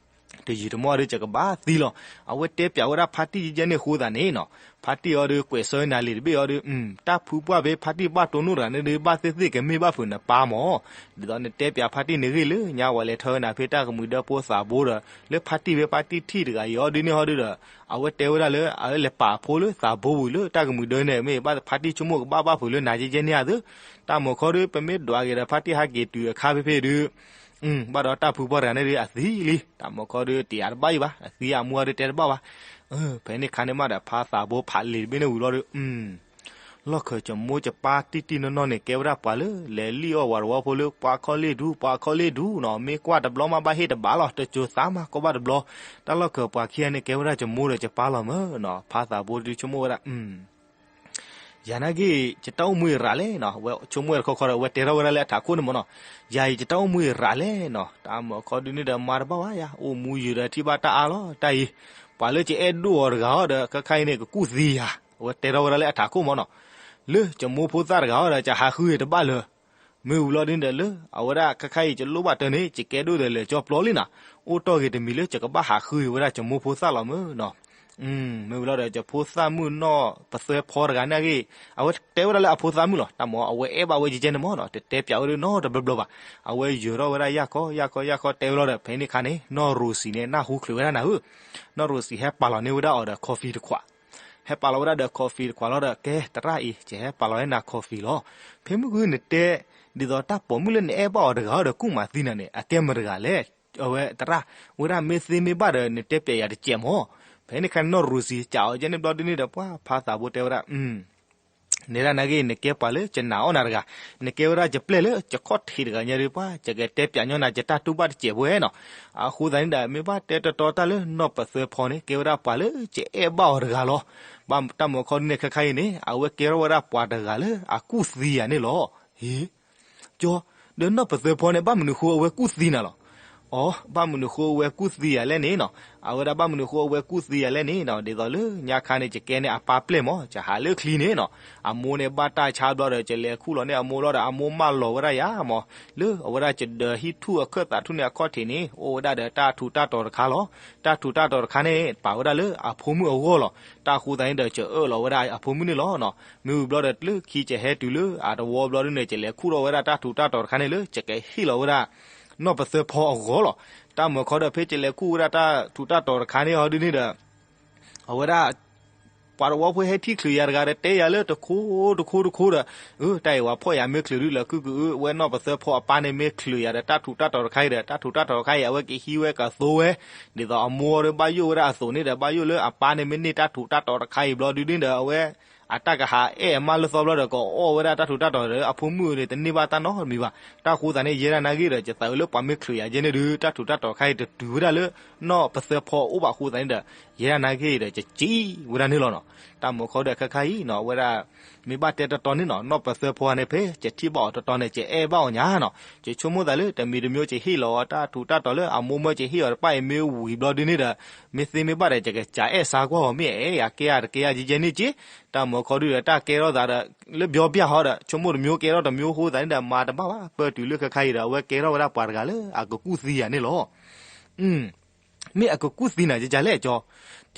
တယုၢ်တမီၢ်ဒီး ယကဘၣ်သံလီၤ. အဝဲတဲပၠးဝဲဒၣ်ဖါတံၢ်ယဲန့ၣ်အဃိသတးန့ၣ်နီၤ, ဖါတံၢ်အီၤဒီး ကွဲးဆၢနၤလံာ်တဘ့ၣ်အီၤဒီး တၢ်ဖုပှၢ်ဖဲဖါတံၢ်ဘၣ်တိၢ်နီၣ်တဂၤန့ၣ်ဒီး ဘၣ်သ့ၣ်သ့ၣ်ကမ့ၢ်ဘၣ်ဖုးနပၢ်မး, ဒ်သိးနတဲပၠးဖါတံၢ်န့ၣ်ဂ့ၢ်လၢညါ ဝဲလဲၤထၢနၤဖဲတၢ်ကမှံၤဒၢဖိသးဘိဒီး လၢဖါတံၢ်ဖဲဖါတံၢ်ထံၣ်တဂၤအံၤအီၤဒုန့ၣ်ဟီဒုဒီး အဝဲတဲဝဲဒၣ်လၢ အဝဲလဲၤပာ်အဖိလၢသးဘိဝံၤလၢတၢ်ကမှံၤဒၢန့ၣ် မ့ၢ်ဘၣ်ဖါတံၢ်ဆိကမိၣ်ကဘၣ်ဘၣ်ဖုးလၢနၤယဲယဲန့ၣ်ဧါသ့, တၢ်မုာ်ခီဒီး ပမ့ၢ်ဒွးက့ၤဒီး ဖါတံၢ်ဟးက့ၤတုၤအခါဖဲဖဲဒု ဘၣ်ဒီးတၢ်ဖုပှၢ်တဂၤန့ၣ်ဒီး အသံလံ, တၢ်မုာ်ခီဒီး တယာ်တဘၣ်အံၤဘၣ်, အသံအမူအီၤဒီးတဲတဘၣ်ဘၣ်. ဖဲန့ၣ်ခါန့ၣ်မးဒီး ဖါသးဘိဖးလံာ်တဘ့ၣ်န့ၣ်ဝံၤလီၤဒီး လီၢ်ခၢၣ်ကမိၢ်ကပၢ်တံၢ်တံၢ်နီၢ်နီၢ်န့ၣ် ကဲဝဲဒၣ်ပှၤလၢ လဲၤလံၣ်အီၣ်ဝၤတဝီဖိလၢ ပှၤခီလ့ၣ်ဒူ ပှၤခီလ့ၣ်ဒူနီၤ, မ့ၢ်ကွၢ်တဘျီမးဘၣ်ဟ့ၣ်တဘၣ်လီၤ, တစိၤသးမးကီဘၣ်တဘျီ, တၢ်လီၢ်ခၢၣ်ပှၤခံဂၤန့ၣ် ကဲဝဲဒၣ်ကမိၢ်ဒီးကပၢ်လီၤမးနီၤ. ဖါသးဘိဒုးဆိကမိၣ်ဝဲဒၣ် ယၤနာ်က့ ယတၢ်အိၣ်မူအံၤရးလဲၣ်နီၤ, အဝဲဆိကမိၣ်ဝဲတခီခီဒီး အဝဲတဲထီၣ်ဝဲဒၣ်လၢအထးခိၣ်န့ၣ်မးနီၤ, ယၤအံၤယတၢ်အိၣ်မူအံၤရးလဲၣ်နီၤ, တၢ်မုာ်ခီဒုန့ၣ်ဒီး မၤတဘၣ်ဘၣ်ယၤ, အိၣ်မူယုာ်ဒီးထံၣ်ဘၣ်တၢ်အါလီၤ, တၢ်အံၤ ပှၤလၢကအဲၣ်ဒိၣ်အီၤတဂၤအီၤဒီး ခဲခါအံၤန့ၣ် ကကူၣ်သံယၤ, အဝဲတဲထီၣ်ဝဲဒၣ်လၢအထးခိၣ်မးနီၤ, လၢကမိၢ်ဖိသၣ်တဂၤအီၤဒီး ကဟးဃုအံၤတဘၣ်လၢၤ မ့ၢ်ဝံၤလီၤဒ်န့ၣ်ဒီး လၢအဝဲဒၣ်ခဲခါအံၤ ကလိၣ်ဘၣ်တၢ်န့ၣ် ကကဲဒိၣ်ဒီးလဲၤကၠီပျီလံနီၤ, အိၣ်တီၢ်ဂ့ၤတမံၤလၢ ကကဘၣ်ဟးဃုအံၤဝဲဒၣ်ကမိၢ်ဖိသၣ်လီၤမးနီၤ. မ့ၢ်ဝံၤလီၤဒီး ကဖိသၣ်မုၣ်နီၢ်ပသွဲဖီတဂၤန့ၣ်ဂ့ၤ, အဝဲတဲဝဲဒၣ်လၢအဖိသၣ်မုၣ်လီၤ, တၢ်မ့ၢ်အဝဲအဲၣ်ဘၣ်ဝဲကကဲန့ၣ်မးနီၤ, တတဲပၠးဝဲဒၣ်နီတဘျီဘျီဘၣ်, အဝဲယၢၤထီၣ်ဝဲဒၣ်ယၢ်ခီယၢ်ခီယၢ်ခီတဲဝဲလီၤဒီး ဖဲန့ၣ်ခါန့ၣ် နီၢ်ရိၤစံၤန့ၣ် နၢ်ဟူချုးဝဲဒၣ်နၤဧၢ, နီၢ်ရိၤစံၤဟဲပာ်လီၤန့ၢ်ဝဲဒၣ်အီၤဒီး coffee တခွး ဟဲပာ်လီၤဝဲဒၣ်ဒီး coffee တခွးလီၤဒီး ကဲ သရၣ်အံၤ ကဟဲပာ်လီၤဝဲနၤ coffee လီၤ. ဖဲမုၢ်ဂုၢ်နတဲ ဒ်သိးတၢ်ပိာ်မုၣ်လၢနအဲၣ်ဘၣ်အီၤတဂၤအီၤဒီး ကူၣ်မၤသံနၤန့ၣ် အကဲမတၤတဂၤလဲၣ်. အဝဲသရၣ် ဝဲဒၣ်မ့ၢ်သ့မ့ၢ်ဘၣ်ဒီး နတဲပျဲယၤတစဲးမၢ်. ဖဲန့ၣ်ခါန့ၣ် နီၢ်ရူစံကးအီၤကဲန့ၣ်ဘျီဒုန့ၣ်ဒီး ပှၤဖါသးဘိတဲဝဲဒၣ် နဲဒၣ်နာ်က့ နကဲပှၤလၢယနာ်အီၣ်နၤတဂၤ, နကဲဝဲဒၣ်ယပျဲၢ်လၢယခီၣ်ထံးတဂၤညါဒုး ပှၤ ယကတဲပၠးညီနၤ ယတၢ်တူၢ်ဘၣ်တစဲးဖိနီၤ. အဃိသတးန့ၣ်ဒီး မ့ၢ်ဘၣ်တဲတီတီတၢ်လၢနီၢ်ပသၢဖီန့ၣ် ကဲဝဲဒၣ်ပှၤလၢယအဲၣ်ဘၣ်အီၤတဂၤလီၤ. ဘၣ်တၢ်မုၢ်ခီဒုန့ၣ် ခဲခါအံၤန့ၣ် အဝဲကဲထီၣ်ဝဲဒၣ်ပှၤတဂၤလၢအကူၣ်သံယၤန့ၣ်လီၤ. ဟ့ ကၠီ, ဒီးနီၢ်ပသၢဖီန့ၣ် ဘၣ်မနုၤဃိအဝဲကူၣ်သံနၤလီၤ. အိ, ဘၣ်မနုၤဃိအဝဲကူၣ်သံယၤလဲၣ်န့ၣ်နီၤ, အဝဲဒၣ်ဘၣ်မနုၤဃိအဝဲကူၣ်သံယၤလဲၣ်န့ၣ်နီၤ, ဒ်သိးလၢညါခါန့ၣ် ယကဲန့ၢ်အပၢ်ပျဲၢ်မး, ယဟးလၢချံန့ၣ်နီၤ, အမိၢ်န့ၣ်ဘၣ်တၢ်ဆါဘျီဒီး ယလဲၤခူၣ်လီၤန့ၢ်အမိၢ်လီၤဒီး အမိၢ်မၢလီၤဝဲဒၣ်ယၤမး, လၢအဝဲဒၣ်ယဒၢးဟံၣ်ထူၣ်အခၢၣ်သးထူၣ်န့ၣ်အခီၣ်ထံးန့ၣ် အိၣ်ဝဲဒၣ်ဒီးတၢ်ထူးတၢ်တီၤတခါလီၤ. တၢ်ထူးတၢ်တီၤတခါန့ၣ် ပာ်ဝဲဒၣ်လၢအဖိမုၣ်အဂီၢ်လီၤ. တၢ်အဃိသတးန့ၣ်ဒီး ယအၢၣ်လီၤဝဲဒၣ်အဖိမုၣ်န့ၣ်လီၤ. မ့ၢ်ဝံၤဘျီဒီး လၢခံကဟဲတုၤလၢအသဝီဘျီဒုန့ၣ် ယလဲၤခူၣ်ထီၣ်ဝဲဒၣ်တၢ်ထူးတၢ်တီၤတခါန့ၣ်လၢ ယကဟ့ၣ်လီၤဝဲဒၣ် နီၢ်ပသၢဖီအဂီၢ်လီၤ. တၢ်မုၢ်ခီဒီး ဖဲယလဲၤခူၣ်ဝဲဒၣ်တၢ်ထူးတၢ်တီၤတခါန့ၣ်အီၤဒုန့ၣ်ဒီး အဝဲဒၣ် ပှၤသဝီဖိဟဲထံၣ်ချုးယၤတဂၤဒီး တဲယၤလၢတခိတခိတခိဒီး အၢ တၢ်အံၤဝဲဖီၣ်ယၤမ့ၢ်ချုးဒုလၢ ကုၢ်ကုၢ်အၢ အဝဲနီၢ်ပသၢဖီအပၢ်န့ၣ် မ့ၢ်ချုးယၤဒီး တၢ်ထူးတၢ်တီၤတခါအံၤဒီး တၢ်ထူးတၢ်တီၤတခါအံၤ အဝဲကဟံးဝဲကသိဝဲ, ဒ်သိးအမိၢ်ဒီးဘၣ်ယိၣ်ဝဲဒၣ်အသိးန့ၣ်ဒီး ဘၣ်ယိၣ်လၢအပၢ်န့ၣ် မ့ၢ်န့ၢ်တၢ်ထူးတၢ်တီၤတခါအံၤဘျီဒုန့ၣ်ဒီး အဝဲ အတၢ်ကဟးအဲၣ်အမါလၢသီဘျီဒီး ကအီၣ်ဝဲဒၣ်တၢ်ထူးတၢ်တီၤဒီး အဖိမုၣ်န့ၣ် တန့ၢ်ဘၣ်တၢ်နီတမံၤဘၣ်. တၢ်အဃိသတးန့ၣ် ယဲဒၣ်နာ်က့ဒီး ယသးအုးလၢပှၤမ့ၢ်ချုးယၤယဲန့ၣ်ဒုး တၢ်ထူးတၢ်တီၤတခါအံၤ တတုၤဝဲဒၣ်လၢ နီၢ်ပသၢဖီအအိၣ်ဘၣ်အဃိသတးန့ၣ်ဒီး ယဲဒၣ်နာ်က့ဒီး ယစံးဝဲဒၣ်န့ၣ်လီၤနီၤ. တၢ်မုၢ်ခီဒီး ခဲခါအံၤနီၤ အဝဲဒၣ် မ့ၢ်ဘၣ်တဲတီတီန့ၣ်နီၤ နီၢ်ပသၢဖီန့ၣ် ဖဲယထံၣ်ဘၣ်အီၤတီတီန့ၣ် ယအဲၣ်ဘၣ်အီၤညါနီၤ. ယဆိကမိၣ်သးလၢ တမံၤတမံၤ ယဟ့ၣ်လီၤအီၤတၢ်ထူးတၢ်တီၤလၢအမိၢ်မၢယဟ့ၣ်အီၤတဖၣ်အံၤ မ့ၢ်ဝံၤဘျီဒုန့ၣ်ဒီး မ့ၢ်သ့မ့ၢ်ဘၣ်ဒီး ယကစးအဲၣ်စါကွၢ်အီၤ မ့ၢ်အအဲၣ်ယၤကဲယၤတကဲယၤကဲကဲန့ၣ်က့. တၢ်မုၢ်ခီဒုဒီး တၢ်ကဲထီၣ်သးဒီး လၢပျီပျၢ်ဟီဒီး ဆိကမိၣ်တမံၤကဲထီၣ်တမံၤအဃိသတးန့ၣ်ဒီး မၤတဘၣ်ဘၣ်. ပၢၢ်တုၤလၢခဲခါအံၤဒီး အဝဲကဲထီၣ်ဝဲဒၣ်ပှၤတဂၤလၢအကကူၣ်သံယၤန့ၣ်လီၤ. မ့ၢ်အကကူၣ်သံနၤကကလဲၣ်ကၠီ,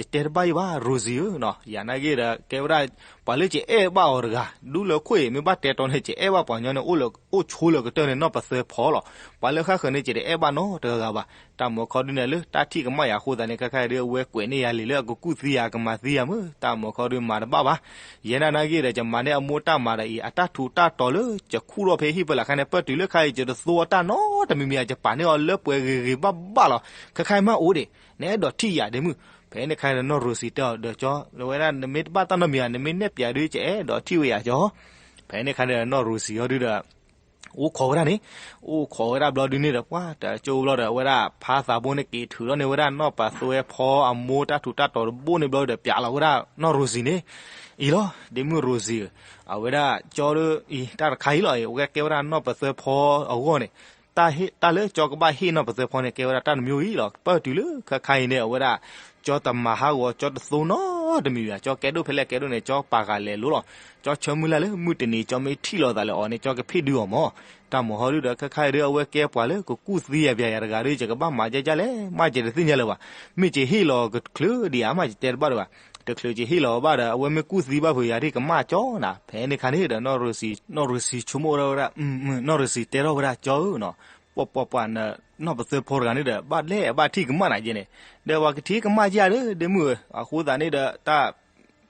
ယတဲတဘၣ်ယံၤဘၣ် Rosie ဧၢနီၤ, ယၤနာ်က့ဒီး ကဲဝဲဒၣ် ပှၤလၢယအဲၣ်ဘၣ်အီၤတဂၤ ဒူလၢခိၣ်အံၤ မ့ၢ်ဘၣ်တဲတီန့ၣ် ယအဲၣ်ဘၣ်ပှၤညီန့ၣ် အိၣ်လၢအိၣ်ဆိလၢကတၢၢ်န့ၣ် နီၢ်ပသၢဖီလီၤ. ပှၤလၢဃၣ်ဃၢၤန့ၣ် ယတအဲၣ်ဘၣ်နီတဂၤဂၤဘၣ်. တၢ်မုၢ်ခီဒုန့ၣ် လၢတၢ်ထံၣ်ကမၣ်ယၤအဃိသတးန့ၣ် ခဲခါအံၤဒုး အဝဲကွဲးန့ၢ်ယၤလံာ်လၢအကကူၣ်သံယၤ ကမၤသံယၤမုၢ်, တၢ်မုၢ်ခီဒုမၤတဘၣ်ဘၣ်. ယဲဒၣ်နာ်က့ဒီး ယမၤန့ၢ်အမိၢ်တၢ်မၤဒီးအံၤ အတၢ်ထူးတၢ်တီၤလၢ ယခူၣ်ထီၣ်ဖဲဟံၣ်ဖဲလၢ်ခါန့ၣ် ပၢၢ်တုၤလၢခါအံၤ ယတသိအီၣ်တၢ်နီတမံၤမံၤ ယပာ်န့ၢ်အီၤလၢပှဲၤဂ့ၤဂ့ၤဘၣ်ဘၣ်လီၤ. ခဲခါအံၤမ့ၢ်အိၣ်ဒံး နအဲၣ်ဒိးထံၣ်ယၤဒ့မုၢ်. ဖဲန့ၣ်ခါဒီး နီၢ် Rosie တဲအီၤဒီး ကၠီ ဝဲဒၣ်နမ့ၢ်တဘၣ်တၢ်နီတမံၤဧါ နမ့ၢ်နဲၣ်ပၠးဒုး ယအဲၣ်ဒိးထံၣ်ဝဲယၤကၠီ. ဖဲန့ၣ်ခါန့ၣ်ဒီး နီၢ် Rosie အီၤဒုဒီး အိၣ်ခိးဝဲဒၣ်န့ၣ်, အိၣ်ခိးဝဲဒၣ်ဘျီဒုန့ၣ်ဒီး ပှၤတကၠိဘျီဒီး အဝဲဒၣ်ဖါသးဘိန့ၣ် က့ၤထုးထီၣ်န့ၢ်ဝဲဒၣ်နီၢ်ပသၢဖီအမိၢ်တၢ်ထူးတၢ်တီၤတဘိန့ၣ်ဘျီဒီး ပၠးလီၤဝဲဒၣ်နီၢ် Rosie န့ၣ် အံၤလီၤ. ဒ့မုၢ် Rosie ဧၢ, အဝဲဒၣ်ကၠီဒီးအံၤ တၢ်တခါအံၤလီၤအံၤ အဝဲကဲဝဲဒၣ်နီၢ်ပသၢဖီအဂီၢ်န့ၣ် တၢ်လၢကၠီကဘၣ်ဟ့ၣ်နီၢ်ပသၢဖီန့ၣ် ကဲဝဲဒၣ်တၢ်တမံၤအံၤလီၤ. ပၢၢ်တုၤလၢခဲခါအံၤန့ၣ် အဝဲဒၣ် ကၠီတမၤဟးဂီၤ ကၠီတသိနီတမံၤဘၣ်. ကၠီကဲဒိၣ်ဖဲလဲၣ်ကဲဒိၣ်န့ၣ် ကၠီပာ်ဂၤလဲၤလိၤလီၤ. ကၠီဆၢမုၢ်လၢ်လၢမုၢ်တနံၤ ကၠီမ့ၢ်ထံၣ်လိာ်သးလၢအီၤန့ၣ် ကၠီကဖ့ၣ်ဒုအီၤမး. တၢ်မုၢ်ဟီဒုဒီး ခဲခါအံၤဒုး အဝဲကဲပှၤလၢကကူၣ်သံယၤပၠးယၤတဂၤဒီး ယကဘၣ်မၤဒ်လဲၣ် မ့ၢ်ယတသ့ၣ်ညါလၢၤဘၣ်. မ့ၢ်ယဟ့ၣ်လီၤအီၤ တချုးဒံးဧါ မ့ၢ်ယတဲတဘၣ်ဒီးဘၣ်. တချုးယဟ့ၣ်လီၤအီၤဘၣ်ဒီး အဝဲမ့ၢ်ကူၣ်သံဘၣ်ဖုးယၤဒ်ကမၣ်ကၠီနၤ. ဖဲန့ၣ်ခါန့ၣ်ဒီး နီၢ် Rosie နီၢ် Rosie ဆိကမိၣ်ဝဲဒၣ်, နီၢ် Rosie တဲထီၣ်ဝဲဒၣ် ကၠီဧၢနီၤ, ပှၤပှၤပှၤ နီၢ်ပသၢဖီတဂၤန့ၣ်ဒီး ဘၣ်လဲၣ်အဘၣ်ထံၣ်ကမၣ်နၤကဲန့ၣ်, ဒီးပှၤကထံၣ်ကမၣ်ကဲဧါဒီး ဒ့မုၢ်ဧၢ, အဃိသတးန့ၣ်ဒီး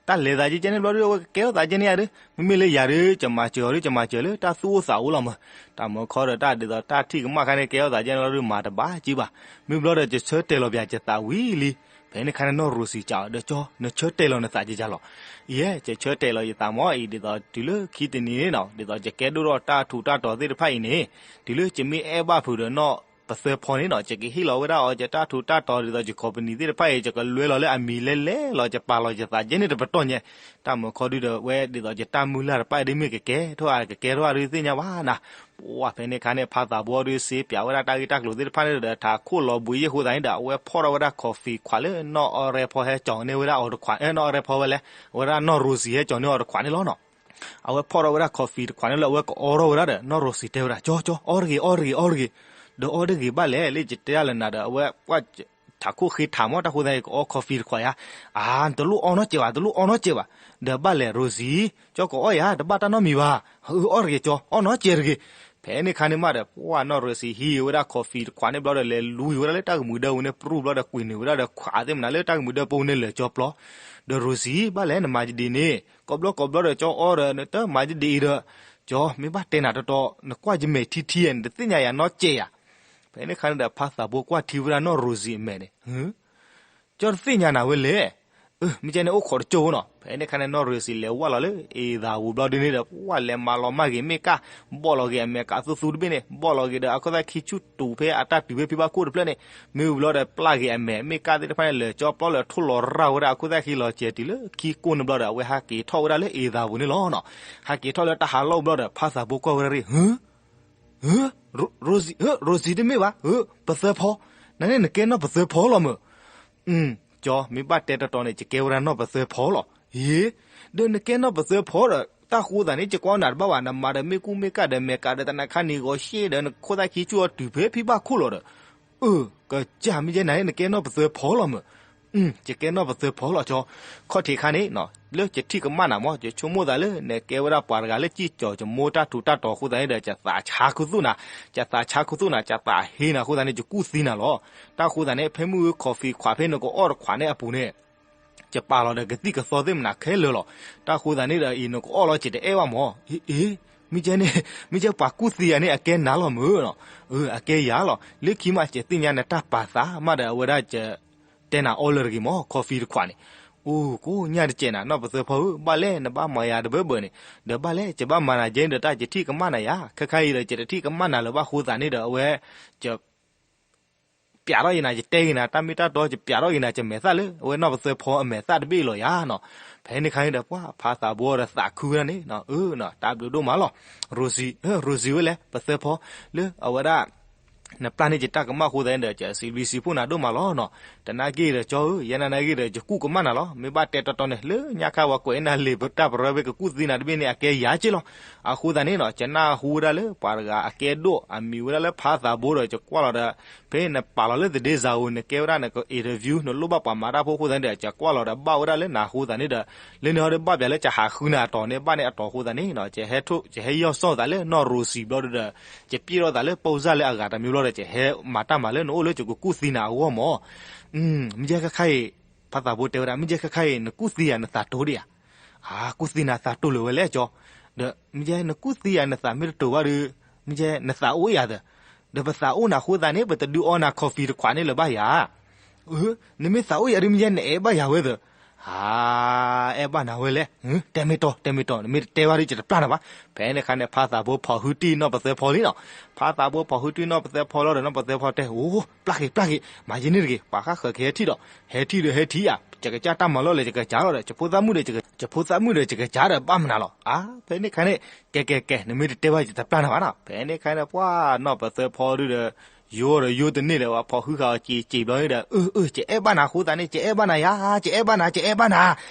တၢ်လဲၤသးကဲကဲန့ၣ်ဘျီဒီး အဝဲကကဲထီၣ်သးကဲန့ၣ်ဧါဒီး မ့မ့ၢ်လၢယၤဒီး ယမၤစၢၤအီၤဒီး ယမၤစၢၤလၢတၢ်သူၣ်အိၣ်သးအိၣ်လီၤမး. တၢ်မုၢ်ခီဒီး တၢ်ဒ်သိးတၢ်ထံၣ်ကမၣ်ခါန့ၣ် ကဲထီၣ်သးကဲန့ၣ်လီၤဒီး မၤတဘၣ်က့ဘၣ်. မ့ၢ်ဘျီဒီး ယဆၢတဲာ်လီၤပၠးယသးဝံၤလံ. ဖဲန့ၣ်ခါန့ၣ် နီၢ် Rosie ကးအီၤဒီး ကၠီ နဆၢတဲာ်လီၤနသးကဲကဲလီၤ. ယဲ ယဆၢတဲာ်လီၤယသးမးအံၤ ဒ်သိးတုၤလၢခံတနံၤန့ၣ်နီၤ ဒ်သိးယကဲဒိၣ်ထီၣ်တၢ်ထူးတၢ်တီၤသ့ၣ်တဖၣ်အံၤန့ၣ် တုၤလၢယမ့ၢ်အဲၣ်ဘၣ်ဖုးဒီးနီၢ်ပသၢဖီန့ၣ်နီၤ ယကဟ့ၣ်လီၤဝဲဒၣ်အီၤ ယတၢ်ထူးတၢ်တီၤ ဒ်သိးယ company သ့ၣ်တဖၣ်အံၤ ယကလွဲလီၤလၢအမံၤလဲၤလဲၤလီၤ ယပာ်လီၤယသးကဲန့ၣ်တပတီၢ်ညါ. တၢ်မုၢ်ခီဒုဒီး ဝဲဒ်သိးယတၢ်မုၢ်လၢ်တဖၣ်အံၤဒ်မ့ၢ်ကကဲထီၣ်ဧါ ကကဲထီၣ်ဧါဒုးသ့ၣ်ညါဘၣ်နၤ. ပှၤဖဲန့ၣ်ခါန့ၣ် ဖါသးဘိဒုးစ့ပၠးဝဲဒၣ်တၢ်ဂ့ၢ်တၢ်ကျိၤသ့ၣ်တဖၣ်န့ၣ်ဒီး ထးခိၣ်လီၤဘှံးယဲၢ်ဃိသးန့ၣ်ဒီး အဝဲဖီၣ်ထီၣ်ဝဲဒၣ် coffee တခွးလၢနီၢ်အီရဲဖီဟဲကၠီၤန့ၢ်ဝဲဒၣ်အီၤတခွး, နီၢ်အီရဲဖီဝဲလဲၣ်, အဝဲဒၣ်နီၢ် Rosie ဟဲကၠီၤန့ၢ်အီၤတခွးန့ၣ်လီၤနီၤ. အဝဲဖီၣ်ထီၣ်ဝဲဒၣ် coffee တခွးန့ၣ်လၢအဝဲကအီထီၣ်ဝဲဒၣ်ဒီး နီၢ် Rosie တဲဝဲဒၣ် ကၠီ ကၠီ အီတဂ့ၤ အီတဂ့ၤ အီတဂ့ၤ, ဒီးအီတဂ့ၤဘၣ်လဲၣ် လၢယတဲဒၣ်လၢနၤဒီး အဝဲ ထးခိၣ်ဃ့ထးမး တၢ်ဃိသတး ယကအီ coffee တခွးယါ, အါ နတလိၣ်အီနီတစဲးဘၣ် တလိၣ်အီနီတစဲးဘၣ်, ဒီးဘၣ်လဲၣ် Rosie ကၠီကအီယါ တဘၣ်တၢ်နီတမံၤဘၣ်, အီတဂ့ၤကၠီ အီနီတစဲးတဂ့ၤ. ဖဲန့ၣ်ခါန့ၣ်မးဒီး ပှၤနီၢ် Rosie ဟံးဝဲဒၣ် coffee တခွးန့ၣ်ဘျီဒီး လဲၤလူၤဝဲဒၣ်လၢတၢ်ကမှံၤဒၢပူၤန့ၣ် ပြူၢ်ဘျီဒီး ကွံာ်န့ၢ်ဝဲဒၣ်ဒီးခွးသ့ၣ်မနုၤလၢတၢ်ကမှံၤဒၢပူၤန့ၣ် လဲၤကၠီပျီ, ဒီး Rosie ဘၣ်လဲၣ် နမၤယဒ်န့ၣ် ကိးဘျီကိးဘျီဒီး ကၠီအီဒီး နတမၤယဒ်အံၤဒီး ကၠီ မ့ၢ်ဘၣ်တဲနၤတီတီ နကွၢ်ယမဲာ်ထံထံ နတသ့ၣ်ညါယၤနီတစဲးယါ. ဖဲန့ၣ်ခါန့ၣ်ဒီး ဖါသးဘိကွၢ်ထံဝဲဒၣ်နီၢ် Rosie အမဲာ်န့ၣ် ကၠီတသ့ၣ်ညါနၤဝဲလဲၣ်. မ့ၢ်ကဲန့ၣ်အိၣ်ခိးတကၠိဖိနီၤ. ဖဲန့ၣ်ခါန့ၣ် နီၢ်ရိၤစံလဲၤဝဲလီၤလၢအ့သးပူၤဘျီဒုန့ၣ်ဒီး ပှၢ်လဲၤမၤလီၤမၢ်ဂ့ၤမ့ၢ်ကၢ်, ဘီၣ်လီၤဂ့ၤအမဲာ်ကးသူသူတဘ့ၣ်န့ၣ်, ဘီၣ်လီၤဂ့ၤဒီးအခိၣ်သၣ်ခံဆူၣ်တူာ်ဖဲအတၢ်တုၤဖဲဖံဘၣ်ခိၣ်တဖျၢၣ်န့ၣ်, မ့ၢ်ဝံၤဘျီဒီးပျၢ်ဂ့ၤအမဲာ်မ့ၢ်ကၢ်သ့ၣ်တဖၣ်န့ၣ် လဲၤကၠီပျီလဲၤထိၣ်လီၤရၢ်ဝဲဒၣ်အခိၣ်သၣ်ခံလီၤစဲၤတုၤလၢခံကိၢ်န့ၣ်ဘျီဒီး အဝဲဟးက့ၤထီၣ်ဝဲဒၣ်လၢအ့သးပူၤန့ၣ်လီၤနီၤ. ဟးက့ၤထီၣ်လၢတၢ်ဟးလီၢ်ဘျီဒီး ဖါသးဖိကွၢ်ဝဲဒၣ်ရ့ၣ်, ရိၤစံတမ့ၢ်ဘၣ်, ပသၢဖီ, နန့ၣ်နကဲနီၢ်ပသၢဖီလီၤမၢ်. ကၠီ မ့ၢ်ဘၣ်တဲတီတီန့ၣ် ယကဲဝဲဒၣ်နီၢ်ပသၢဖီလီၤ. ဒီးနကဲနီၢ်ပသၢဖီဒီး တၢ်ဃိသးန့ၣ် ယကွၢ်နၤတဘၣ်ဘၣ်, နမၤဒီးမ့ၢ်ကူၣ်မ့ၢ်ကၢ်ဒီးမဲာ်ကးဒီးသနာ်ခါန့ၣ်ဂီၤရှ့ဒီး နခိၣ်သၣ်ခံဆူၣ်အီၤတုၤဖဲဖံဘၣ်ခိၣ်လီၤဒီး, အၢ ကစၢ် မ့ၢ်ကဲနၤန့ၣ် နကဲနီၢ်ပသၢဖီလီၤမၢ်. ယကဲနီၢ်ပသၢဖီလီၤကၠီ. ခီၣ်ထံးခါန့ၣ် လၢယထံၣ်ကမၣ်နၤမၢ် ယဆိကမိၣ်သးလၢ နကဲဝဲဒၣ်ပှၤတဂၤလၢကံၣ်ကၠီၤ ယမိၢ်တၢ်ထူးတၢ်တီၤအဃိသတးန့ၣ်ဒီး ယသးဆါခူသူၣ်နၤ, ယသးဆါခူသူၣ်နၤ ယသးဟ့နၤအဃိသတးန့ၣ် ယကူၣ်သံနၤလီၤ. တၢ်ဃိသးန့ၣ် ဖဲမုၢ်ဂီၤ coffee တခွးဖဲနကအီၣ်တခွးန့ၣ်အပူၤန့ၣ် ယပာ်လီၤဒီးကသံၣ်ကသီသ့ၣ်မနၤခဲလၢာ်လီၤ. တၢ်ဃိသးန့ၣ်ဒီး အံၤနကအီၣ်လီၤ ယတအဲၣ်ဘၣ်မၢ်. အ့ မ့ၢ်ကဲန့ၣ် မ့ၢ်ကဲပှၤကူၣ်သံယၤန့ၣ် အကဲနၤလီၤမၢ်နီၤ. အကဲယၤလီၤ. လၢခံမး ယသ့ၣ်ညါနတၢ်ပာ်သးမးဒီး အဝဲဒၣ်ယတဲနၤအီလၢတဂ့ၤမၢ် coffee တခွးန့ၣ်. အိၣ်ကိးညၣ်တစဲးနၤ နီၢ်ပသၢဖီဧၢ, ဘၣ်လဲၣ် နဘၣ်မၤယၤတဘၢဘၢန့ၣ်, ဒီးဘၣ်လဲၣ် ယဘၣ်မၤနၤယဲန့ၣ်ဒီး တၢ်ယထံၣ်ကမၣ်နၤယၤ, ခဲခါအံၤဒီး ယတထံၣ်ကမၣ်နၤလၢၤဘၣ်ဃိသတးန့ၣ်ဒီး အဝဲ ယ ပျးထီၣ်ယနၤ ယတဲဂ့ၤနၤ တၢ်မ့ၢ်တၢ်တီ ယပျးထီၣ်ဂ့ၤနၤ ယမဲာ်သၣ်လၢ အဝဲနီၢ်ပသၢဖီအမဲာ်သၣ်တဘ့ၣ်လီၤယၤနီၤ. ဖဲန့ၣ်ခါန့ၣ်ဒီး ပှၤဖါသးဘိဒီးသးခုဝဲဒၣ်န့ၣ် အၢ တၢ်ဘျုးဒိၣ်မးလီၤ. ရိၤစံဝဲလဲၣ် ပသၢဖီ လၢအဝဲဒၣ် နပျၢ်န့ၢ်ယတၢ်ကမၣ်အဃိသတးန့ၣ်ဒီး ယစံးဘျုးစံးဖှိၣ်နၤဒိၣ်မးလီၤနီၤ. တနာ်က့ၤဒီးကၠီဧၢ, ယဲနာ်က့ၤဒီး ယကူၣ်ကမၣ်နၤလီၤ. မ့ၢ်ဘၣ်တဲတီတီန့ၣ် လၢညါခါပှၤကွဲးနၤလံာ်ပတၢ်ပရၢဖဲကကူၣ်သံနၤတဘ့ၣ်န့ၣ် အကဲယၤက့လီၤ. အဃိသတးန့ၣ်နီၤ ယနၢ်ဟူဝဲဒၣ်လၢပှၤတဂၤအကဲဒိၣ် အမံၤဝဲဒၣ်လၢဖါသးဘိဒီး ယကွၢ်လီၤဒီး ဖဲနပာ်လီၤလၢသဒ့စၢ်ဧိၤ နကဲဝဲဒၣ်နက interview နလိၣ်ဘၣ်ပှၤမၤတၢ်ဖိအဃိသတးန့ၣ်ဒီး ယကွၢ်လီၤဒီးဘၣ်ဝဲဒၣ်လၢနၤအဃိသတးန့ၣ်ဒီး လၢန့ၣ်ဟီဒီးဘၣ်ပျးလၢယဟးဃုနၤအတီၢ်န့ၣ် ဘၣ်န့ၣ်အတီၢ်အဃိသတးန့ၣ်နီၤ ယဟဲထီၣ် ယဟဲယီၢ်စီၣ်သးလၢနီၢ်ရိၤစံဘျီဒုဒီး ယပျဲၢ်ထီၣ်သးလၢ ပီၣ်စၢ်လၢအဂၤတမံၤဘျီဒီး ယဟဲမၤတၢ်မၤလၢနအိၣ်လၢယကကူၣ်သံနၤအဂီၢ်မၢ်. မ့ၢ်ယဲခဲခါအံၤ ဖါသးဘိတဲဝဲဒၣ် မ့ၢ်ယဲခဲခါအံၤ နကူၣ်သံယၤနသးတိၤဒံးဧါ. အါ ကူၣ်သံနၤသးတိၤလၢၤဝဲလဲၣ်ကၠီ. ဒီးမ့ၢ်ယဲနကူၣ်သံယၤနသးမ့ၢ်တတိၤဘၣ်ဒီး မ့ၢ်ယဲနသးအိၣ်ယၤသၢ ဒီးပသးအိၣ်နၤအဃိသတးန့ၣ် ပတဒုးအီနၤ coffee တခွးန့ၣ်လၢၤဘၣ်ယၤ. နမ့ၢ်သးအိၣ်ယၤဒုး မ့ၢ်ယဲနအဲၣ်ဘၣ်ယၤဝဲသၢ. အါ အဲၣ်ဘၣ်နၤဝဲလဲၣ်. တဲမ့ၢ်တီ တဲမ့ၢ်တီ နမ့ၢ်တတဲဘၣ်ဒီး ယတပျၢ်နၤဘၣ်. ဖဲန့ၣ်ခါန့ၣ် ဖါသးဘိဖီၣ်ဟုတံၢ်နီၢ်ပသၢဖီလံနီၤ. ဖါသးဘိဖီၣ်ဟုတံၢ်နီၢ်ပသၢဖီလီၤဒီး နီၢ်ပသၢဖီတဲ အိၣ် ပျၢ်က့ၤ ပျၢ်က့ၤ မၤယဲန့ၣ်တဂ့ၤ ပှၤဃၣ်ဃၢၤကဟဲထံၣ်ဒီး ဟဲထံၣ်ဒီးဟဲထံၣ်ဧါ ယကစၢ်တၢ်မၤလီၢ်လဲၣ် ယကစၢ်လီၤဒီး ယဖိသၣ်မုၣ်ဒီး ယဖိသၣ်မုၣ်ဒီး ယကစၢ်ဒီး ဘၣ်မနုၤလီၤ. အါ ဖဲန့ၣ်ခါန့ၣ် ကဲကဲကဲ နမ့ၢ်တတဲဘၣ် ယတပျၢ်နၤဘၣ်နီၤ. ဖဲန့ၣ်ခါန့ၣ် ပှၤနီၢ်ပသၢဖီဒုဒီး ယိဒီးယိတန့ၢ်ဒီး ပှၤဖီၣ်ဟုဃာ်အီၤစံးစံးဘျီန့ၣ်ဒီး အၢ အၢ ယအဲၣ်ဘၣ်နၤအဃိသတးန့ၣ် ယအဲၣ်ဘၣ်နၤယၤ ယအဲၣ်ဘၣ်နၤ ယအဲၣ်ဘၣ်နၤ.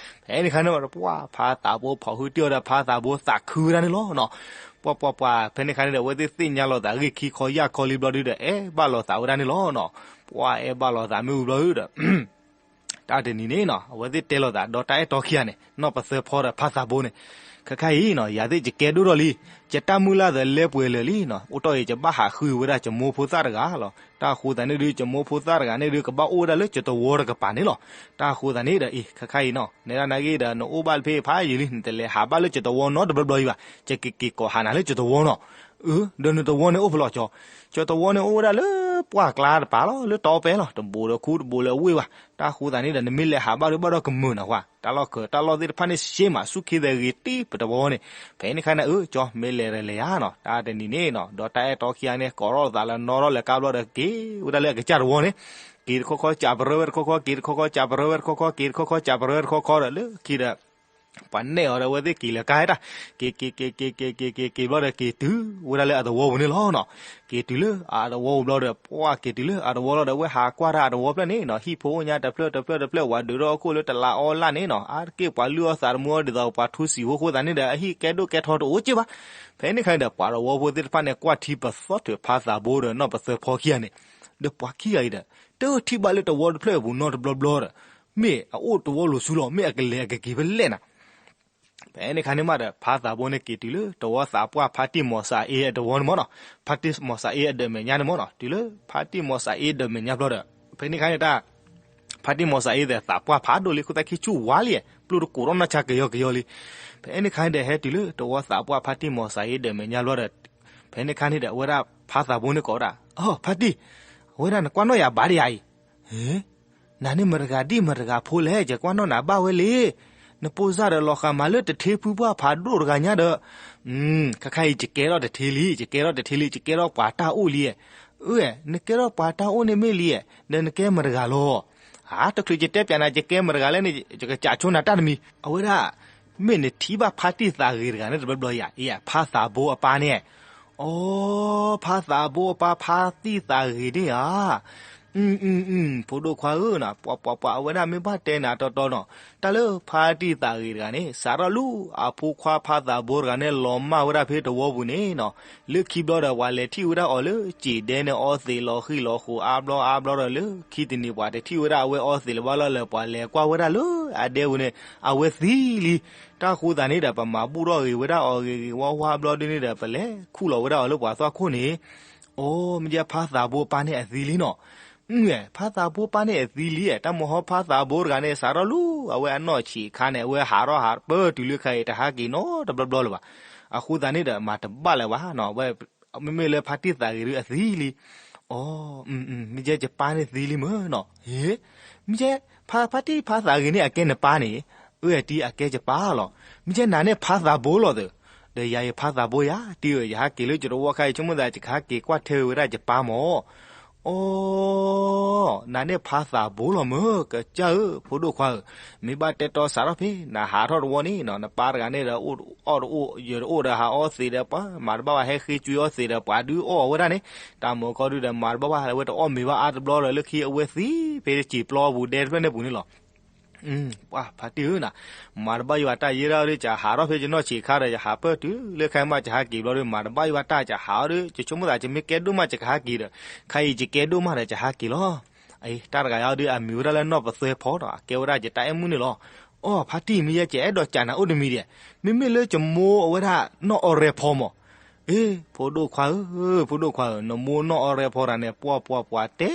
ဖဲန့ၣ်ခါန့ၣ် ပှၤဖါသးဘိဖီၣ်ဟုတံၢ်အီၤဒီး ဖါသးဘိသးခုဝဲဒၣ်န့ၣ်လီၤနီၤ. ပှၤပှၤပှၤ ဖဲန့ၣ်ခါန့ၣ်ဒီး အဝဲသ့ၣ်သ့ၣ်ညါလိာ်သးဂ့ၢ်ခံခီယၢ်ခီလံဘျီဒုဒီး အဲၣ်ဘၣ်လိာ်သးဝဲဒၣ်န့ၣ်လီၤနီၤ. ပှၤအဲၣ်ဘၣ်လိာ်သးမ့ၢ်ဝံၤဘျီဒုဒီး တၢ်တနံၤန့ၣ်နီၤ အဝဲသ့ၣ်တဲလိာ်သး ဒီးတၢ်အဲၣ်တီခံဂၤန့ၣ် နီၢ်ပသၢဖီဒီးဖါသးဘိန့ၣ် ခဲခါအံၤနီၤ ယၤသ့ၣ်ယကဲဒိၣ်ထီၣ်လံ, ယတၢ်မုၢ်လၢ်သးလဲပှဲၤလၢာ်လံနီၤ, အိၣ်တီၢ်အံၤ ယဘၣ်ဟးဃုဝဲဒၣ်ယမိၢ်ဖိသၣ်တဂၤလီၤ. တၢ်အဃိသတးန့ၣ်ဒုး ယမိၢ်ဖိသၣ်တဂၤန့ၣ်ဒုး ကဘၣ်အိၣ်ဝဲဒၣ်လၢယတဝီတကပၤန့ၣ်လီၤ. တၢ်အဃိသတးန့ၣ်ဒီး အံၤ ခဲခါအံၤနီၤ နဲဒၣ်နာ်က့ဒီး နအိၣ်ဘၣ်ဖဲဖးယံာ်လံ နတလဲၤဟးဘၣ်လၢယတဝီနီတဘျီဘျီအံၤဘၣ်, ယကက့ၤကိးဟးနၤလၢယတဝီနီၤ. အၢ ဒီးနတဝီန့ၣ်အိၣ်ဖဲလဲၣ်ကၠီ, ယတဝီန့ၣ်အိၣ်ဝဲဒၣ်လၢပှၢ်ကျါတပၤလီၤ, လၢတီပဲလီၤ, တဘိးဒီးခူတဘိးလၢအဝ့ၢ်ဘၣ်. တၢ်အဃိသတးန့ၣ်ဒီး နမ့ၢ်လဲၤဟးဘၣ်ဒီးဘၣ်ဒီးကမုာ်နၤဝဲ, တၢ်လီၢ်ခၢးတၢ်လီၢ်သ့ၣ်တဖၣ်န့ၣ် ရှဲမး ဆူၣ်ခ့သဲဂ့ၤတ့ၢ်ပတဝီန့ၣ်. ဖဲန့ၣ်ခါန့ၣ် အၢ ကၠီ မ့ၢ်လဲၤဒီးလဲၤယါနီၤ. တၢ်တနံၤန့ၣ်နီၤ ဒီးတၢ်အဲၣ်တီခံဂၤန့ၣ် ကိးထီၣ်သးလၢနီၣ်ထီၣ်လဲၤကါဘျီဒီး က့ၤဝဲဒၣ်လၢအကစၢ်တဝီန့ၣ်, က့ၤတခီခီ ကးပရၢဝဲတခီခီ က့ၤတခီခီ ကးပရၢဝဲတခီခီ က့ၤတခီခီ ကးပရၢဝဲတခီခီဒီး လၢခံဒီး ပှၤနဲၣ်အီၤဒီး အဝဲသ့ၣ်က့ၤလဲၤကါဟဲတၢ်, က့ၤ က့ၤ က့ၤ က့ၤ က့ၤ က့ၤ က့ၤ က့ၤဘျီဒီး က့ၤတုၤဝဲဒၣ်လၢအတဝီပူၤန့ၣ်လီၤနီၤ. က့ၤတုၤလၢအတဝီပူၤဘျီဒီး ပှၤက့ၤတုၤလၢအတဝီလီၤဒီး အဝဲဟးကွၢ်တၢ်အတဝီဖျၢၣ်န့ၣ်နီၤ, ဟံၣ်ဖိအိၣ်ညါတဖျၢၣ်တဖျၢၣ်တဖျၢၣ် ဝးဒုးထီၣ်အခိၣ်လၢတလးအီလၢ်န့ၣ်နီၤ, အါတက့ၢ်ပှၤလုၢ်အီၣ်သးတမုာ်အီၤဒ်သိးပှၤထူစံာ်ဖိအဃိသတးန့ၣ်ဒီး အဟံၣ်ကဲဒိၣ်ကဲထီတအိၣ်က့ၢ်ဘၣ်. ဖဲန့ၣ်ခါန့ၣ်ဒီး ပှၤတဝီဖိသ့ၣ်တဖၣ်န့ၣ် ကွၢ်ထံပသီၣ်ထုးဖါသးဘိဒီးနီၢ်ပသၢဖီခံဂၤန့ၣ်, ဒီးပှၤခံဂၤအံၤဒီး တထံၣ်ဘၣ်လၢတဝီတဖျၢၣ်အပူၤနီတဘျီဘျီဒီး မ့ၢ်အအိၣ်တဝီလိၤဆူလီၤ, မ့ၢ်အကလဲၤအကက့ၤဖဲလဲၣ်နၤ. ဖဲန့ၣ်ခါန့ၣ်မးဒီး ဖါသးဘိန့ၣ်က့ၤတုၤလၢတဝီသးပှၢ်ဖါတံၢ်မီၤစးအ့အတဝီန့ၣ်မးနီၤ, ဖါတံၢ်မီၤစးအ့အဒၢးမဲာ်ညါန့ၣ်မးနီၤ, တုၤလၢဖါတံၢ်မီၤစးအ့ဒၢးမဲာ်ညါဘျီဒီး ဖဲန့ၣ်ခါန့ၣ်တၢ် ဖါတံၢ်မီၤစးအ့ဒီးသးပှၢ်ဖးဒိၣ်လံ ခိၣ်သၣ်ခံဆူၣ်ဝါလံ, ပျိၢ်တကိးထီၣ်နီၢ်ဆါကယီကယီလံ. ဖဲန့ၣ်ခါန့ၣ်ဒီး ဟဲတုၤလၢတဝီသးပှၢ်ဖါတံၢ်မီၤစးအ့ဒၢးမဲာ်ညါဘျီဒီး ဖဲန့ၣ်ခါန့ၣ်ဒီး အဝဲဒၣ်ဖါသးဘိန့ၣ်ကိးဝဲဒၣ်, အိ ဖါတံၢ်, အဝဲဒၣ်နကွၢ်နီၣ်ယၤဘၣ်ဒံးဧါအံၤ, နၤန့ၣ်မတဂၤဒံၣ်မတဂၤဖိလဲၣ်, ယကွၢ်နီၣ်နၤဘၣ်ဝဲလံ. နပိၢ်စၢ်ဒီးလီၤဃာ်မၤလၢတထ့ဖုပှၢ်ဖးဒိၣ်တဂၤညါဒီး, ခါခါအံၤယကဲထီၣ်တထ့လံ, ယကဲထီၣ်တထ့လံ, ယကဲထီၣ်ပှၤတၢ်အိၣ်လံ. အၢ, နကဲထီၣ်ပှၤတၢ်အိၣ်န့ၣ်မ့ၢ်လံ, ဒီးနကဲမတဂၤလီၤ. အါ တချုးယတဲပၠးနၤ ယကဲမတဂၤလဲၣ်န့ၣ် ယကစးဆိနၤတၢ်တမံၤ. အဝဲဒၣ် မ့ၢ်နထံၣ်ဘၣ်ဖါတံၢ်သးဂ့ၤတဂၤန့ၣ်တဘျီဘျီဧါ, အ့ ဖါသးဘိအပၢ်န့ၣ်. အိ ဖါသးဘိအပၢ် ဖါတံၢ်သးဂ့ၤန့ၣ်ဧါ. ဖိဒိၣ်ခွါဧၢ, ပှၤပှၤပှၤ အဝဲဒၣ်မ့ၢ်ဘၣ်တဲနၤတီတီနီၤ, တၢ်လၢဖါတံၢ်သးဂ့ၤတဂၤန့ၣ် စးထီၣ်လၢအဖိခွါဖါသးဘိတဂၤန့ၣ် လီၤမၢ်ဝဲဒၣ်ဖဲတဝီပူၤန့ၣ်နီၤ, လၢခံဘျီဒီး ပှၤလဲၤထံၣ်ဝဲဒၣ်အီၤလၢစံာ်ဒဲန့ၣ် အီသံးလီၤဃံၣ်လီၤဃိးအါဘျီအါဘျီဒီး လၢခံတနံၤ ပှၤတထံၣ်ဝဲဒၣ်အဝဲအီသံးလၢၤဘၣ်လီၤလၢၤ ပှၤလဲၤကွၢ်ဝဲဒၣ်လၢအဒဲပူၤန့ၣ် အဝဲသံလံ. တၢ်ဃိသးန့ၣ်ဒီး ပမၤဘူၣ်ထီၣ်ဂ့ၤဝဲဒၣ်အီၤဂ့ၤဂ့ၤဝါဝါဘျီဒုန့ၣ်ဒီး ပလဲၤခူၣ်လီၤဝဲဒၣ်အီၤလၢပှၤသွၣ်ခိၣ်န့ၣ်. အိ မ့ၢ်ကဲဖါသးဘိပၢ်န့ၣ်အသံလံနီၤ. ဖါသးဘိပၢ်န့ၣ်အသံလံ, တၢ်မဟီဖါသးဘိတဂၤန့ၣ် စးထီၣ်လၢအဝဲအနီၢ်ဆံးအခါန့ၣ် အဝဲဟးထီၣ်ဟးပၢတုၤလၢခါအံၤ တဟးက့ၤနီတဘျီဘျီလၢၤဘၣ်. အဃိသတးန့ၣ်ဒီး မၤတဘၣ်လၢၤဘၣ်နီၤ, မ့မ့ၢ်လၢဖါတံၢ်သးဂ့ၤဒုအသံလံ. အိ မ့ၢ်ကဲယပၢ်န့ၣ်သံလံမ့ၢ်နီၤ. ဟ့ မ့ၢ်ကဲ ဖါ ဖါတံၢ်ဖါသးဂ့ၤန့ၣ် အကဲနပၢ်န့ၣ်, အၢ အတံၢ်အကဲယပၢ်လီၤ. မ့ၢ်ကဲနၤန့ၣ်ဖါသးဘိလီၤသၢ, ဒီးယၤယဖါသးဘိယၤ, တံၢ်ဧၢ ယဟးက့ၤလၢယတဝီခါအံၤ ဆိကမိၣ်သး ယကဟးက့ၤကွၢ်ထဲဝဲဒၣ်ယပၢ်မၢ်. အိ နၤန့ၣ်ဖါသးဘိလီၤမၢ်, ကစၢ်ဧၢ ဖိဒိၣ်ခွါဧၢ, မ့ၢ်ဘၣ်တဲတီစးထီၣ်ဖဲ နဟးထီၣ်တဝီန့ၣ်နီၤ နပၢ်တဂၤန့ၣ်ဒီး အိၣ်အီၣ်တအိၣ် ယတအိၣ်ဒီးဟးအီသံးဒီးပှၤ မၤတဘၣ်ဘၣ် ဟဲဃ့ကွံအီသံးဒီး ပှၤဒုးအီၣ်ဝဲဒၣ်န့ၣ်, တၢ်မၤခီဒုဒီး မၤတဘၣ်ဘၣ် အဝဲတအီၣ်မ့ၤဘၣ်အါတဘျီဒီး လၢခံအဝဲသံဖဲစံာ်ပျီပူၤဒဲတဖျၢၣ်န့ၣ်ပူၤန့ၣ်လီၤ. ပှၤဖါတံၢ်ဧၢနၤ, မၤတဘၣ်ယွၤတၢ်ယဲဒၣ်ဒီး ယဟးထီၣ်ဖဲယနီၢ်ဆံးခါဒီး ယဟးပၢၢ်တုၤလၢခဲမး ယဟးက့ၤဘျီဒီး မၤတဘၣ်ယွၤတၢ် ယဟးအီၤဒီး ယဆိကမိၣ်သး ယမ့ၢ်ကဲဒိၣ်မး ယကဟးက့ၤဒီး ခါအံၤယကဲဒိၣ်မးဒီး ယဟးက့ၤလီၤ. အံၤ တၢ်တဂၤအံၤဒီး အမံၤဝဲဒၣ်လၢနီၢ်ပသွဲဖီဒီး အကဲဝဲဒၣ်ယတၢ်အဲၣ်မုၣ်န့ၣ်လီၤ. အိ ဖါတံၢ် မ့ၢ်ယဲ ယအဲၣ်ဒိးကးနၤအိၣ်တမံၤဒံး, မ့မ့ၢ်လၢယမိၢ်အဝဲဒၣ်နီၢ်အီရဲဖီမၢ်. အ့ ဖိဒိၣ်ခွါဧၢ, ဖိဒိၣ်ခွါဧၢ, နမိၢ်နီၢ်အီရဲဖီတဂၤန့ၣ် ပှၤပှၤပှၤတ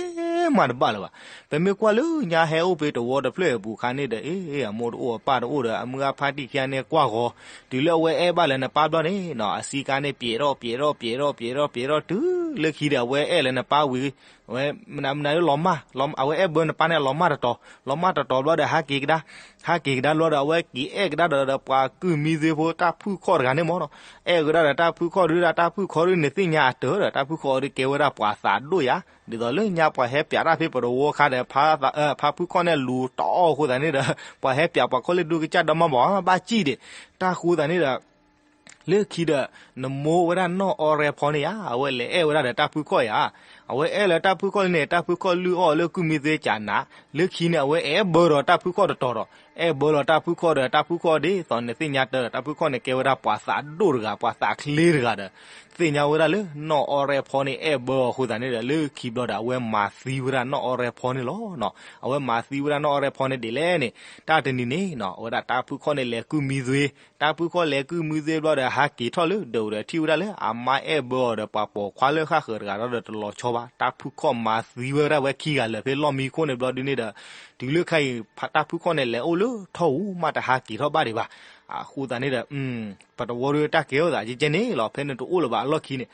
ဲမၤတဘၣ်လၢၤဘၣ်. ပမ့ၢ်ကွၢ်လၢညါဟဲအိၣ်ဖဲတဝီတဖျၢၣ်အပူၤအခါန့ၣ်ဒီး အ့ အမိၢ်တအိၣ်အပၢ်တအိၣ်ဒီး အမုၢ်အဖါတံၢ်ခံဂၤန့ၣ်ကွၢ်ဂီၤ, တုၤလၢအဝဲအဲၣ်ဘၣ်လၢနပၢ်ဘျီန့ၣ်နီၤ အစံကါန့ၣ် ပျဲးထီၣ်ပျဲးထီၣ်ပျဲးထီၣ်ပျဲးထီၣ်ပျဲးထီၣ် တုၤလၢခံဒီး အဝဲအဲၣ်လၢနပၢ်ဝံၤ ဝဲ မနုၤမနုၤလီၤမၢ်, အဝဲအဲၣ်ဘၢနပၢ်န့ၣ် အလီၤမၢ်တတီၤ, လီၤမၢ်တတီၤဘျီဒီး ဟးက့ၤကဒါ, ဟးက့ၤကဒါဘျီဒီး အဝဲက့ၤအဲၣ်ကဒါဒီး ပှၤကုၢ်မံသွ့ဖိတၢ်ဖုၣ်ခီၣ်တဂၤန့ၣ်မၢ်နီၤ, အဲၣ်ကဒါဒီးတၢ်ဖုၣ်ခီၣ်ဒုဒီး တၢ်ဖုၣ်ခီၣ်ဒုန့ၣ်သ့ၣ်ညါအတၢၤဒီး တၢ်ဖုၣ်ခီၣ်ဒုကဲဝဲဒၣ်ပှၤသးဒိၣ်ယၤ, ဒ်သိးလၢညါပှၤဟဲပျးတၢ်ဖဲပတဝီခါဒီး ဖါဖုၣ်ခီၣ်န့ၣ်လူၤတအီၣ်အဃိသတးန့ၣ်ဒီး ပှၤဟဲပျးပှၤခီၣ်လ့ၣ်ဒိၣ်ကစၢ်ဒီမါဘီၣ် ဘၣ်စံၣ်ဒံး, တၢ်ဃိသတးန့ၣ်ဒီး လၢခံဒီး နမိၢ်ဝဲဒၣ်နီၢ်အီရဲဖီန့ၣ်ဧါ, အဝဲလဲၤအဲၣ်ဝဲဒၣ်ဒီးတၢ်ဖုၣ်ခီၣ်ဧါ, အဝဲအဲၣ်လၢတၢ်ဖုၣ်ခီၣ်လံန့ၣ် တၢ်ဖုၣ်ခီၣ်လုၢ်အီၣ်လၢကုၢ်မံသွ့ကးနး, လၢခံန့ၣ် အဝဲအဲၣ်ဘၢဒီးတၢ်ဖုၣ်ခီၣ်တတီၤဒီး အဲၣ်ဘၢလီၤတၢ်ဖုၣ်ခီၣ်ဒီး တၢ်ဖုၣ်ခီၣ်ဒ်သိးနသ့ၣ်ညါတၢၤဒီး တၢ်ဖုၣ်ခီၣ်န့ၣ်ကဲဝဲဒၣ်ပှၤသးဒိၣ်တဂၤ ပှၤသးချ့တဂၤဒီး သ့ၣ်ညါဝဲဒၣ်လၢနီၢ်အီရဲဖီန့ၣ်အဲၣ်ဘၢအီၤအဃိသတးန့ၣ်ဒီး လၢခံဘျီဒီး အဝဲမၤသံဝဲဒၣ်နီၢ်အီရဲဖီန့ၣ်လီၤ. အဝဲမၤသံဝဲဒၣ်နီၢ်အီရဲဖီန့ၣ်ဒ်လဲၣ်န့ၣ်, တၢ်တနံၤန့ၣ်နီၤ အဝဲဒၣ်တၢ်ဖုၣ်ခီၣ်န့ၣ်လဲၤကုၢ်မံသွ့, တၢ်ဖုၣ်ခီၣ်လဲၤကုၢ်မံသွ့ဘျီဒီး ဟးက့ၤထီၣ်လၢဒၢးဒီး ထံၣ်ဝဲဒၣ်လၢအမါအဲၣ်ဘၢအီၤဒီး ပှၤပိာ်ခွါလၢဃၣ်ဃၢၤတဂၤဒီးတလီၤဆီဘၣ်. တၢ်ဖုၣ်ခီၣ်မၤသံဝဲဒၣ်ဝဲခံဂၤလၢာ်ဖဲလီၢ်မံခိၣ်န့ၣ်ဘျီဒုန့ၣ်ဒီး တုၤလၢခဲအံၤ တၢ်ဖုၣ်ခီၣ်န့ၣ်လဲၤအိၣ်လၢထီၣ်ပူၤမး တဟးက့ၤထီၣ်ဘၣ်ဒံးဘၣ်. အဃိသတးန့ၣ်ဒီး ပတဝီဒုတၢ်ကဲထီၣ်သးကဲကဲန့ၣ်လီၤ. ဖဲန့ၣ်တအိၣ်လၢၤဘၣ်အလီၢ်ခံန့ၣ်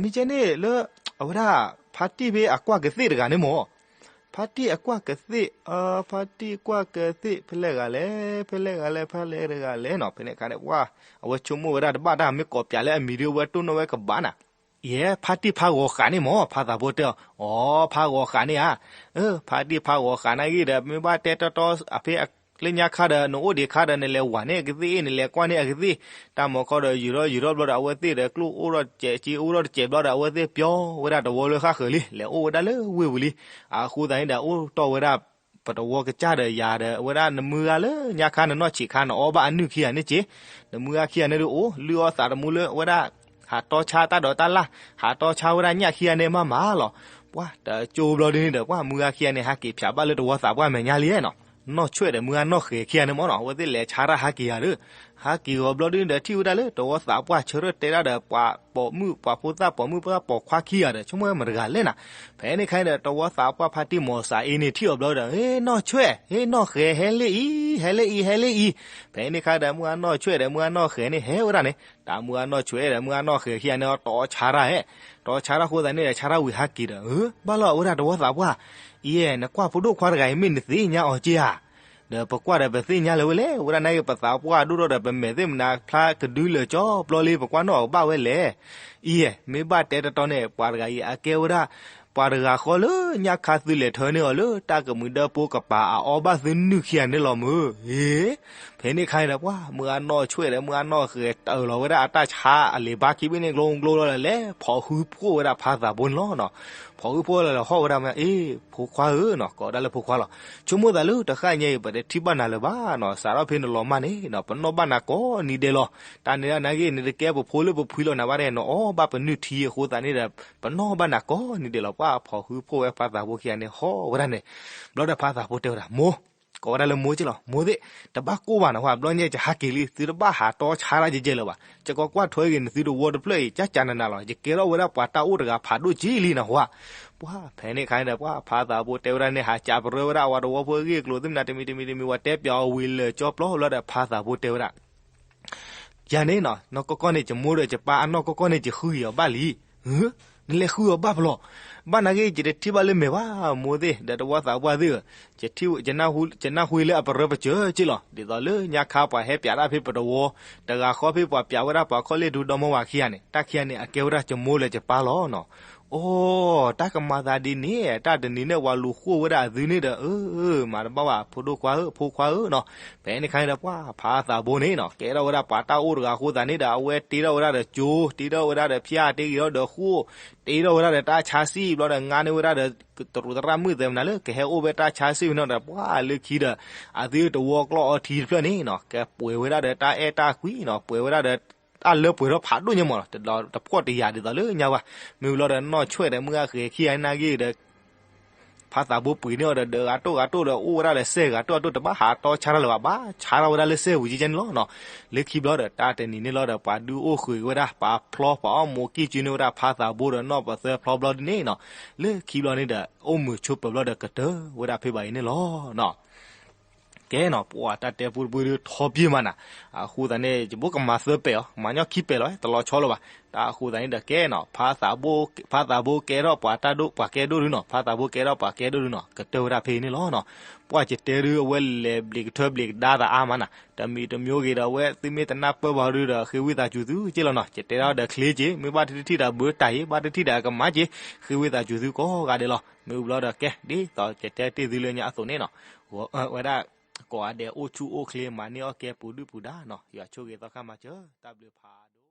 မ့ၢ်ကဲန့ၣ်လၢ အဝဲဒၣ် ဖါတံၢ်ဖဲအကွၢ်ကသ့ၣ်တဂၤန့ၣ်မၢ်, ဖါတံၢ်အကွၢ်ကသ့ၣ်, ဖါတံၢ်ကွၢ်ကသ့ၣ် ဖဲလဲၣ်ဂၤလဲၣ်, ဖဲလဲၣ်ဂၤလဲၣ်, ဖဲလဲၣ်ဂၤလဲၣ်ဖဲန့ၣ်အခါန့ၣ် ကွၢ် အဝဲဆိကမိၣ်ဝဲဒၣ်တဘၣ်တၢ် မ့ၢ်ကိးပၠးလၢအမံၤဒု အဝဲတိၢ်နီၣ်ဝဲကဘၣ်နၤ, ယဲ ဖါတံၢ်ဖါဂီၤဃးန့ၣ်မၢ်, ဖါသးဘိတဲအီၤ, အိ ဖါဂီၤဃးန့ၣ်ဧါ, ဖါတံၢ်ဖါဂီၤဃးန့ၣ်ဂ့ၤဒီး မ့ၢ်ဘၣ်တဲတီတီအဖဲ လၢညါခါဒီး နအိၣ်ဒံးခါဒီး နလဲၤဝၤန့ၢ်အကသ့ၣ်အ့ၣ် နလဲၤကွၢ်န့ၢ်အကသ့ၣ်, တၢ်မၤခီဒီး ယူၤထီၣ်ယူၤထီၣ်ဘျီဒီး အဝဲသ့ၣ်ဒီး ကျိၣ်အိၣ်ထီၣ်တစဲး စ့အိၣ်ထီၣ်တစဲးဘျီဒီး အဝဲသ့ၣ်ပျီဝဲဒၣ်တဝီလၢဃၣ်ဃၢၤလံ လဲၤအိၣ်ဝဲဒၣ်လၢဝ့ၢ်ပူၤလံ. အဃိသတးန့ၣ်ဒီး အိၣ်တီၢ်ဝဲဒၣ် ပတဝီကစၢ်ဒီးယၤဒီး အဝဲဒၣ်နမုၢ်ဂၤလၢညါခါ နနီၢ်ဆံးခါနအီၣ်ဘၣ်အနုၢ်ခံဂၤန့ၣ်က့, နမုၢ်ဂၤခံဂၤန့ၣ်ဒုးအိၣ် လုၢ်အီၣ်သးတမူလၢအဝဲဒၣ် ဟးတီဆါတၢ်ဒိးတၢ်လၢ်, ဟးတီဆါဝဲဒၣ်ညၣ်ခံဂၤန့ၣ်မးမးလီၤ. ပှၤတကၠိဘျီဒုန့ၣ်ဒီး ပှၤမုၢ်ဂၤခံဂၤန့ၣ် ဟးက့ၤဖျးဘၣ်လၢတဝီသးပှၢ်မဲာ်ညါလံနီၤ. နီၢ်ဆွဲၣ်ဒီးမုၢ်ဂၤနီၢ်ဃဲၤခံဂၤန့ၣ်မးနီၤ အဝဲသ့ၣ်လဲၤဆါတၢ်ဟးက့ၤဂၤဒီး ဟးက့ၤဂီၤဘျီဒုန့ၣ်ဒီး ထံၣ်ဝဲဒၣ်လၢတဝီသးပှၢ်ဆၢထၢၣ်တဲဒၣ်ဒီး ပှၤပိာ်မုၣ် ပှၤဖိသၣ်ပိာ်မုၣ်ဖိသၣ်ပိာ်ခွါခံဂၤဒီး ဆိကမိၣ်ဝဲမတဂၤလဲၣ်နၤ. ဖဲန့ၣ်ခါဒီး တဝီသးပှၢ်ဖါတံၢ်မီၤစးအ့န့ၣ် ထံၣ်အီၤဘျီဒီး ဟ့ နီၢ်ဆွဲၣ် ဟ့ နီၢ်ဃဲၤ ဟဲလ့ၣ်အံၤ ဟဲလ့ၣ်အံၤ ဟဲလ့ၣ်အံၤ. ဖဲန့ၣ်ခါဒီး မုၢ်ဂၤနီၢ်ဆွဲၣ်ဒီး မုၢ်ဂၤနီၢ်ဃဲၤန့ၣ် ဟဲဝဲဒၣ်န့ၣ် တၢ်မုၢ်ဂၤနီၢ်ဆွဲၣ်ဒီး မုၢ်ဂၤနီၢ်ဃဲၤခံဂၤန့ၣ် တီဆါတၢ်ဟဲ, တီဆါတၢ်ဃိသးန့ၣ်ဒီး ဆါတၢ်ဝံၤဟးက့ၤဒီး ဘၣ်လီၤအဝဲဒၣ်တဝီသးပှၢ် အံၤ နကွၢ်ဖိဒိၣ်ခွါတဂၤအံၤ မ့ၢ်နသ့ၣ်ညါအီၤက့ဧါ. ဒီးပကွၢ်ဒီးပသ့ၣ်ညါလၢၤဝဲလဲၣ်, ဝဲဒၣ်နာ်က့ ပသးပှၢ်ဒိၣ်ထီၣ်ဒီး ပမဲာ်သ့ၣ်မနုၤဖျါကဒုလၢာ်ကၠီပျီလံ, ပကွၢ်နီၣ်အကဘၣ်ဝဲလဲၣ်. အံၤ မ့ၢ်ဘၣ်တဲတတီန့ၣ် ပှၤတဂၤအံၤအကဲဝဲဒၣ် ပှၤတဂၤဃီလၢညါခါသုလဲၤထၢန့ၢ်အီၤလၢတၢ်ကမှံၤဒၢဖိကပၤ အအီဘၣ်သုနုာ်ခံဂၤန့ၣ်လီၤမုၢ်. အ့ ဖဲန့ၣ်အခါန့ၣ်ဒီး ပှၤမုၢ်အနီၢ်ဆွဲၣ်ဒီး မုၢ်အနီၢ်ဂဲၤတၢၢ်လီၤဝဲဒၣ်အတၢ်ဆါအလံာ်ဘါခံဘ့ၣ်န့ၣ် ကျိကျိလီၤဒီး လဲၤဖီၣ်ဟုဖှိၣ်ဝဲဒၣ်ဖါသးဘိန့ၣ်လီၤ. ဖီၣ်ဟုဖှိၣ်လီၤဒီး ဟီၣ်ဝဲဒၣ်မ့ၢ် အ့ ဖိခွါဧၢနီၤ, ကိးဝဲဒၣ်လၢဖိခွါလီၤ. ဆိကမိၣ်သးလၢတဃၣ်ညါအံၤ ပတထံၣ်ဘၣ်နၤလၢၤဘၣ်နီၤ, စးထီၣ်ဖဲနလီၤမၢ်န့ၣ်နီၤ ပနီၣ်ဘၣ်နၤကိးနံၤဒဲးလီၤ. တၢ်န့ၣ်ဒၣ်နာ်က့ နတကဲပဖိလၢပဖှံလီၤနၤဘၣ်ဒီး နအီဘၣ်ပနုာ်ထံအဃိသတးန့ၣ်ဒီး ပနီၣ်ဘၣ်နၤကိးနံၤဒဲးလီၤ. ပှၤဖီၣ်ဟုဖှိၣ်ဝဲဖါသးဘိခံဂၤန့ၣ် ဟီၣ်ဝဲဒၣ်န့ၣ်, ဘျီဒီးဖါသးဘိတဲဝဲဒၣ် မိၢ်, ကိးဝဲဒၣ်လၢမိၢ်က့လီၤ, မိၢ်သ့ၣ် တဘၣ်ကိၢ်ဘၣ်နီၤ, ပှၤဘျီညါယဟးက့ၤလံ, သုတဘၣ်ဟးတီဆါတၢ်ကဲကဲလၢၤဘၣ်. ယကကွၢ်ထွဲက့ၤနသုတဝီတဖျၢၣ်အံၤ ကၠၢ်ကၠၢ်နးနးလီၤ. ယကဲထီၣ်ဝဲဒၣ်ပှၤတၢ်အိၣ်တဂၤဖးဒိၣ်က့လံနီၤ, ပှၤ ပှၤဖဲန့ၣ်အခါန့ၣ်ဒီး ပှၤဖါသးဘိတဲဝဲဒၣ်န့ၣ် ဟးကးပရၢဝဲဒၣ်အဝၤတဝီဖိအဂ့ၢ်အကျိၤ သ့ၣ်မနုၤတမံၤတမံၤတမံၤ ပှၤတဲပၠးအီၤဝံၤလၢာ်ကၠီပျီလီၤဒီး ဖါသးဘိတဲဝဲဒၣ် ယၤန့ၣ်နီၤ နီၢ်ကီၢ်ကီၢ်န့ၣ် ယမိၢ်ဒီးယပၢ်အနီၢ်ကီၢ်ကီၢ်န့ၣ် ယဃုယီၤဘၣ်လံ. နလဲၤဃုအီၤဘၣ်ဖဲလဲၣ်. ဘၣ်နာ်က့ ယတထံၣ်ဘၣ်လၢမဲာ်ဘၣ် မိၢ်သ့ၣ် ဒီးတဝီသးပှၢ်သ့ၣ်ဧၢ, ယနၢ်ဟူလၢအပရၢပစၢၤက့လီၤ. ဒ်သိးလၢညါခါပှၤဟဲပၠးတၢ်ဖဲပတဝီ, တဂၤဃီဖဲပှၤပၠးဝဲဒၣ်ပှၤခီၣ်လ့ၣ်ဒူဒီမါဝၤခံဂၤန့ၣ် တၢ်ခံဂၤန့ၣ် အကဲဝဲဒၣ်ယမိၢ်လၢယပၢ်လီၤနီၤ. အိ တၢ်ကမၤသးဒ်န့ၣ် တၢ်တနံၤန့ၣ် ပှၤလူၤဃိၣ်ဝဲဒၣ်အသုန့ၣ်ဒီး အၢ မၤတဘၣ်ဘၣ် ဖိဒိၣ်ခွါဧၢ ဖိခွါဧၢနီၤ. ဖဲန့ၣ်အခါန့ၣ်ဒီး ပှၤဖါသးဘိန့ၣ်နီၤ ကဲထီၣ်ဝဲဒၣ်ပှၤတၢ်အိၣ်တဂၤအဃိသတးန့ၣ်ဒီး အဝဲတ့ထီၣ်ဝဲဒၣ်ဒီးကၠိ, တ့ထီၣ်ဝဲဒၣ်ဒီးဖၠၣ်, တ့က့ၤထီၣ်ဒီးဃိၣ်, တ့ထီၣ်ဝဲဒၣ်ဒီးတၢ်ဆါစံၣ်ဘျီဒီး ငါန့ၢ်ဝဲဒၣ်ဒီး တရူးသရၣ်မုၣ်သဲးမနုၤလၢ ကဟဲအိၣ်ဖဲတၢ်ဆါစံၣ်ဝဲန့ၣ်ဒီး ပှၤလၢခံဒီး အသုတဝီကျီၢ်အီထံတဖျၢၣ်န့ၣ်နီၤ ကပှဲၤဝဲဒၣ်ဒီးတၢ်အဲၣ်တၢ်ကွံနီၤ ပှဲၤဝဲဒၣ်ဒီး တၢ်လၢပှဲၤထီၣ်ဖးဒိၣ်ညါမးနီၤ တဖှီၣ်တယာ်ဒ်သိးလၢညါဝဲ. မ့ၢ်ဝံၤလီၤဒီးနီၢ်ဆွဲၣ်ဒီးမုၢ်ဂၢ်ဃဲၤခံဂၤနာ်က့ဒီး ဖါသးဘိပှ့ၤန့ၢ်အီၤဒီး ဒီးဂၤတိၢ်ဂၤတိၢ်ဒီး အိၣ်ဝဲဒၣ်ဒီးစဲၣ်ဂၤတိၢ်ဂၤတိၢ် တဘၣ်ဟးတီဆါတၢ်လၢၤဘၣ် ဘၣ်ဆါထီၣ်ဝဲဒၣ်လၢစဲၣ်ဝံၤကဲန့ၣ်လီၤနီၤ. လၢခံဘျီဒီး တၢ်တနံၤန့ၣ်လီၤဒီး ပှၤဒုးအိၣ်ဃုာ်ဝဲဒၣ် ပှၤဖျီပှၤအီၣ်မူးကံၢ်ကၠုန့ၢ်ဝဲဒၣ်ဖါသးဘိဒီးနီၢ်ပသၢဖျီဘျီဒ်န့ၣ်နီၤ. လၢခံဘျီန့ၣ်ဒီး အိၣ်မုာ်ဆိးပၢၤဘျီဒီးကတၢၢ်ဝဲဒၣ်ဖဲဘၣ်အံၤန့ၣ်လီၤနီၤ. ကဲနီၤ ပှၤတၢ်တဲပူတပူဒုးထီပှဲၤမးနၤ. အဃိသတးန့ၣ် ယဘိကမၤသၢပဲာ်အီၤ မၤညီခံပဲာ်လီၤ တလီၤဆီလၢၤဘၣ်. တၢ်အဃိသတးန့ၣ်ဒီးကဲနီၤ ဖါသးဘိကဲထီၣ်ပှၤတၢ်ဒိၣ် ပှၤကဲဒိၣ်ဒုနီၤ ဖါသးဘိကဲထီၣ်ပှၤကဲဒိၣ်ဒုနီၤ ကတၢၢ်ဝဲဒၣ်ဖဲအံၤန့ၣ်လီၤနီၤ. ပှၤယတဲဒုးအဝဲလဲၤဘျံးကထၢဘျံးကဒါသးအါမးနၤ တမံၤတမံၤဂ့ၤဒီးအဝဲသုမ့ၢ်တနၢ်ပၢၢ်ဘၣ်ဒုဒီး ဃ့ဝံသးစူၤသုက့လီၤနီၤ. ယတဲဒၣ်ဒီးချ့က့ မ့ၢ်ဘၣ်တထံၣ်တၢ်ဘၢတၢ်အံၤ ဘၣ်တထံၣ်တၢ်ကမၣ်က့ ဃ့ဝံသးစူၤသုကိးဂၤဒဲးလီၤ. မ့ၢ်ဝံၤဘျီဒီးကဲ ဒ်သိးယတဲတ့ၢ်သုလၢညါအသိးန့ၣ်နီၤ ဝဲဒၣ် ကိးဂၤဒဲးအိၣ်ဆူၣ်အိၣ်ချ့ မၤန့ၢ်အီၣ်ကဲပူၤဒုၣ်ပူၤဒါနီၤ ယွၤဆိၣ်ဂ့ၤသီခါမၤစၢၤ တၢ်ဘျုးဖးဒိၣ်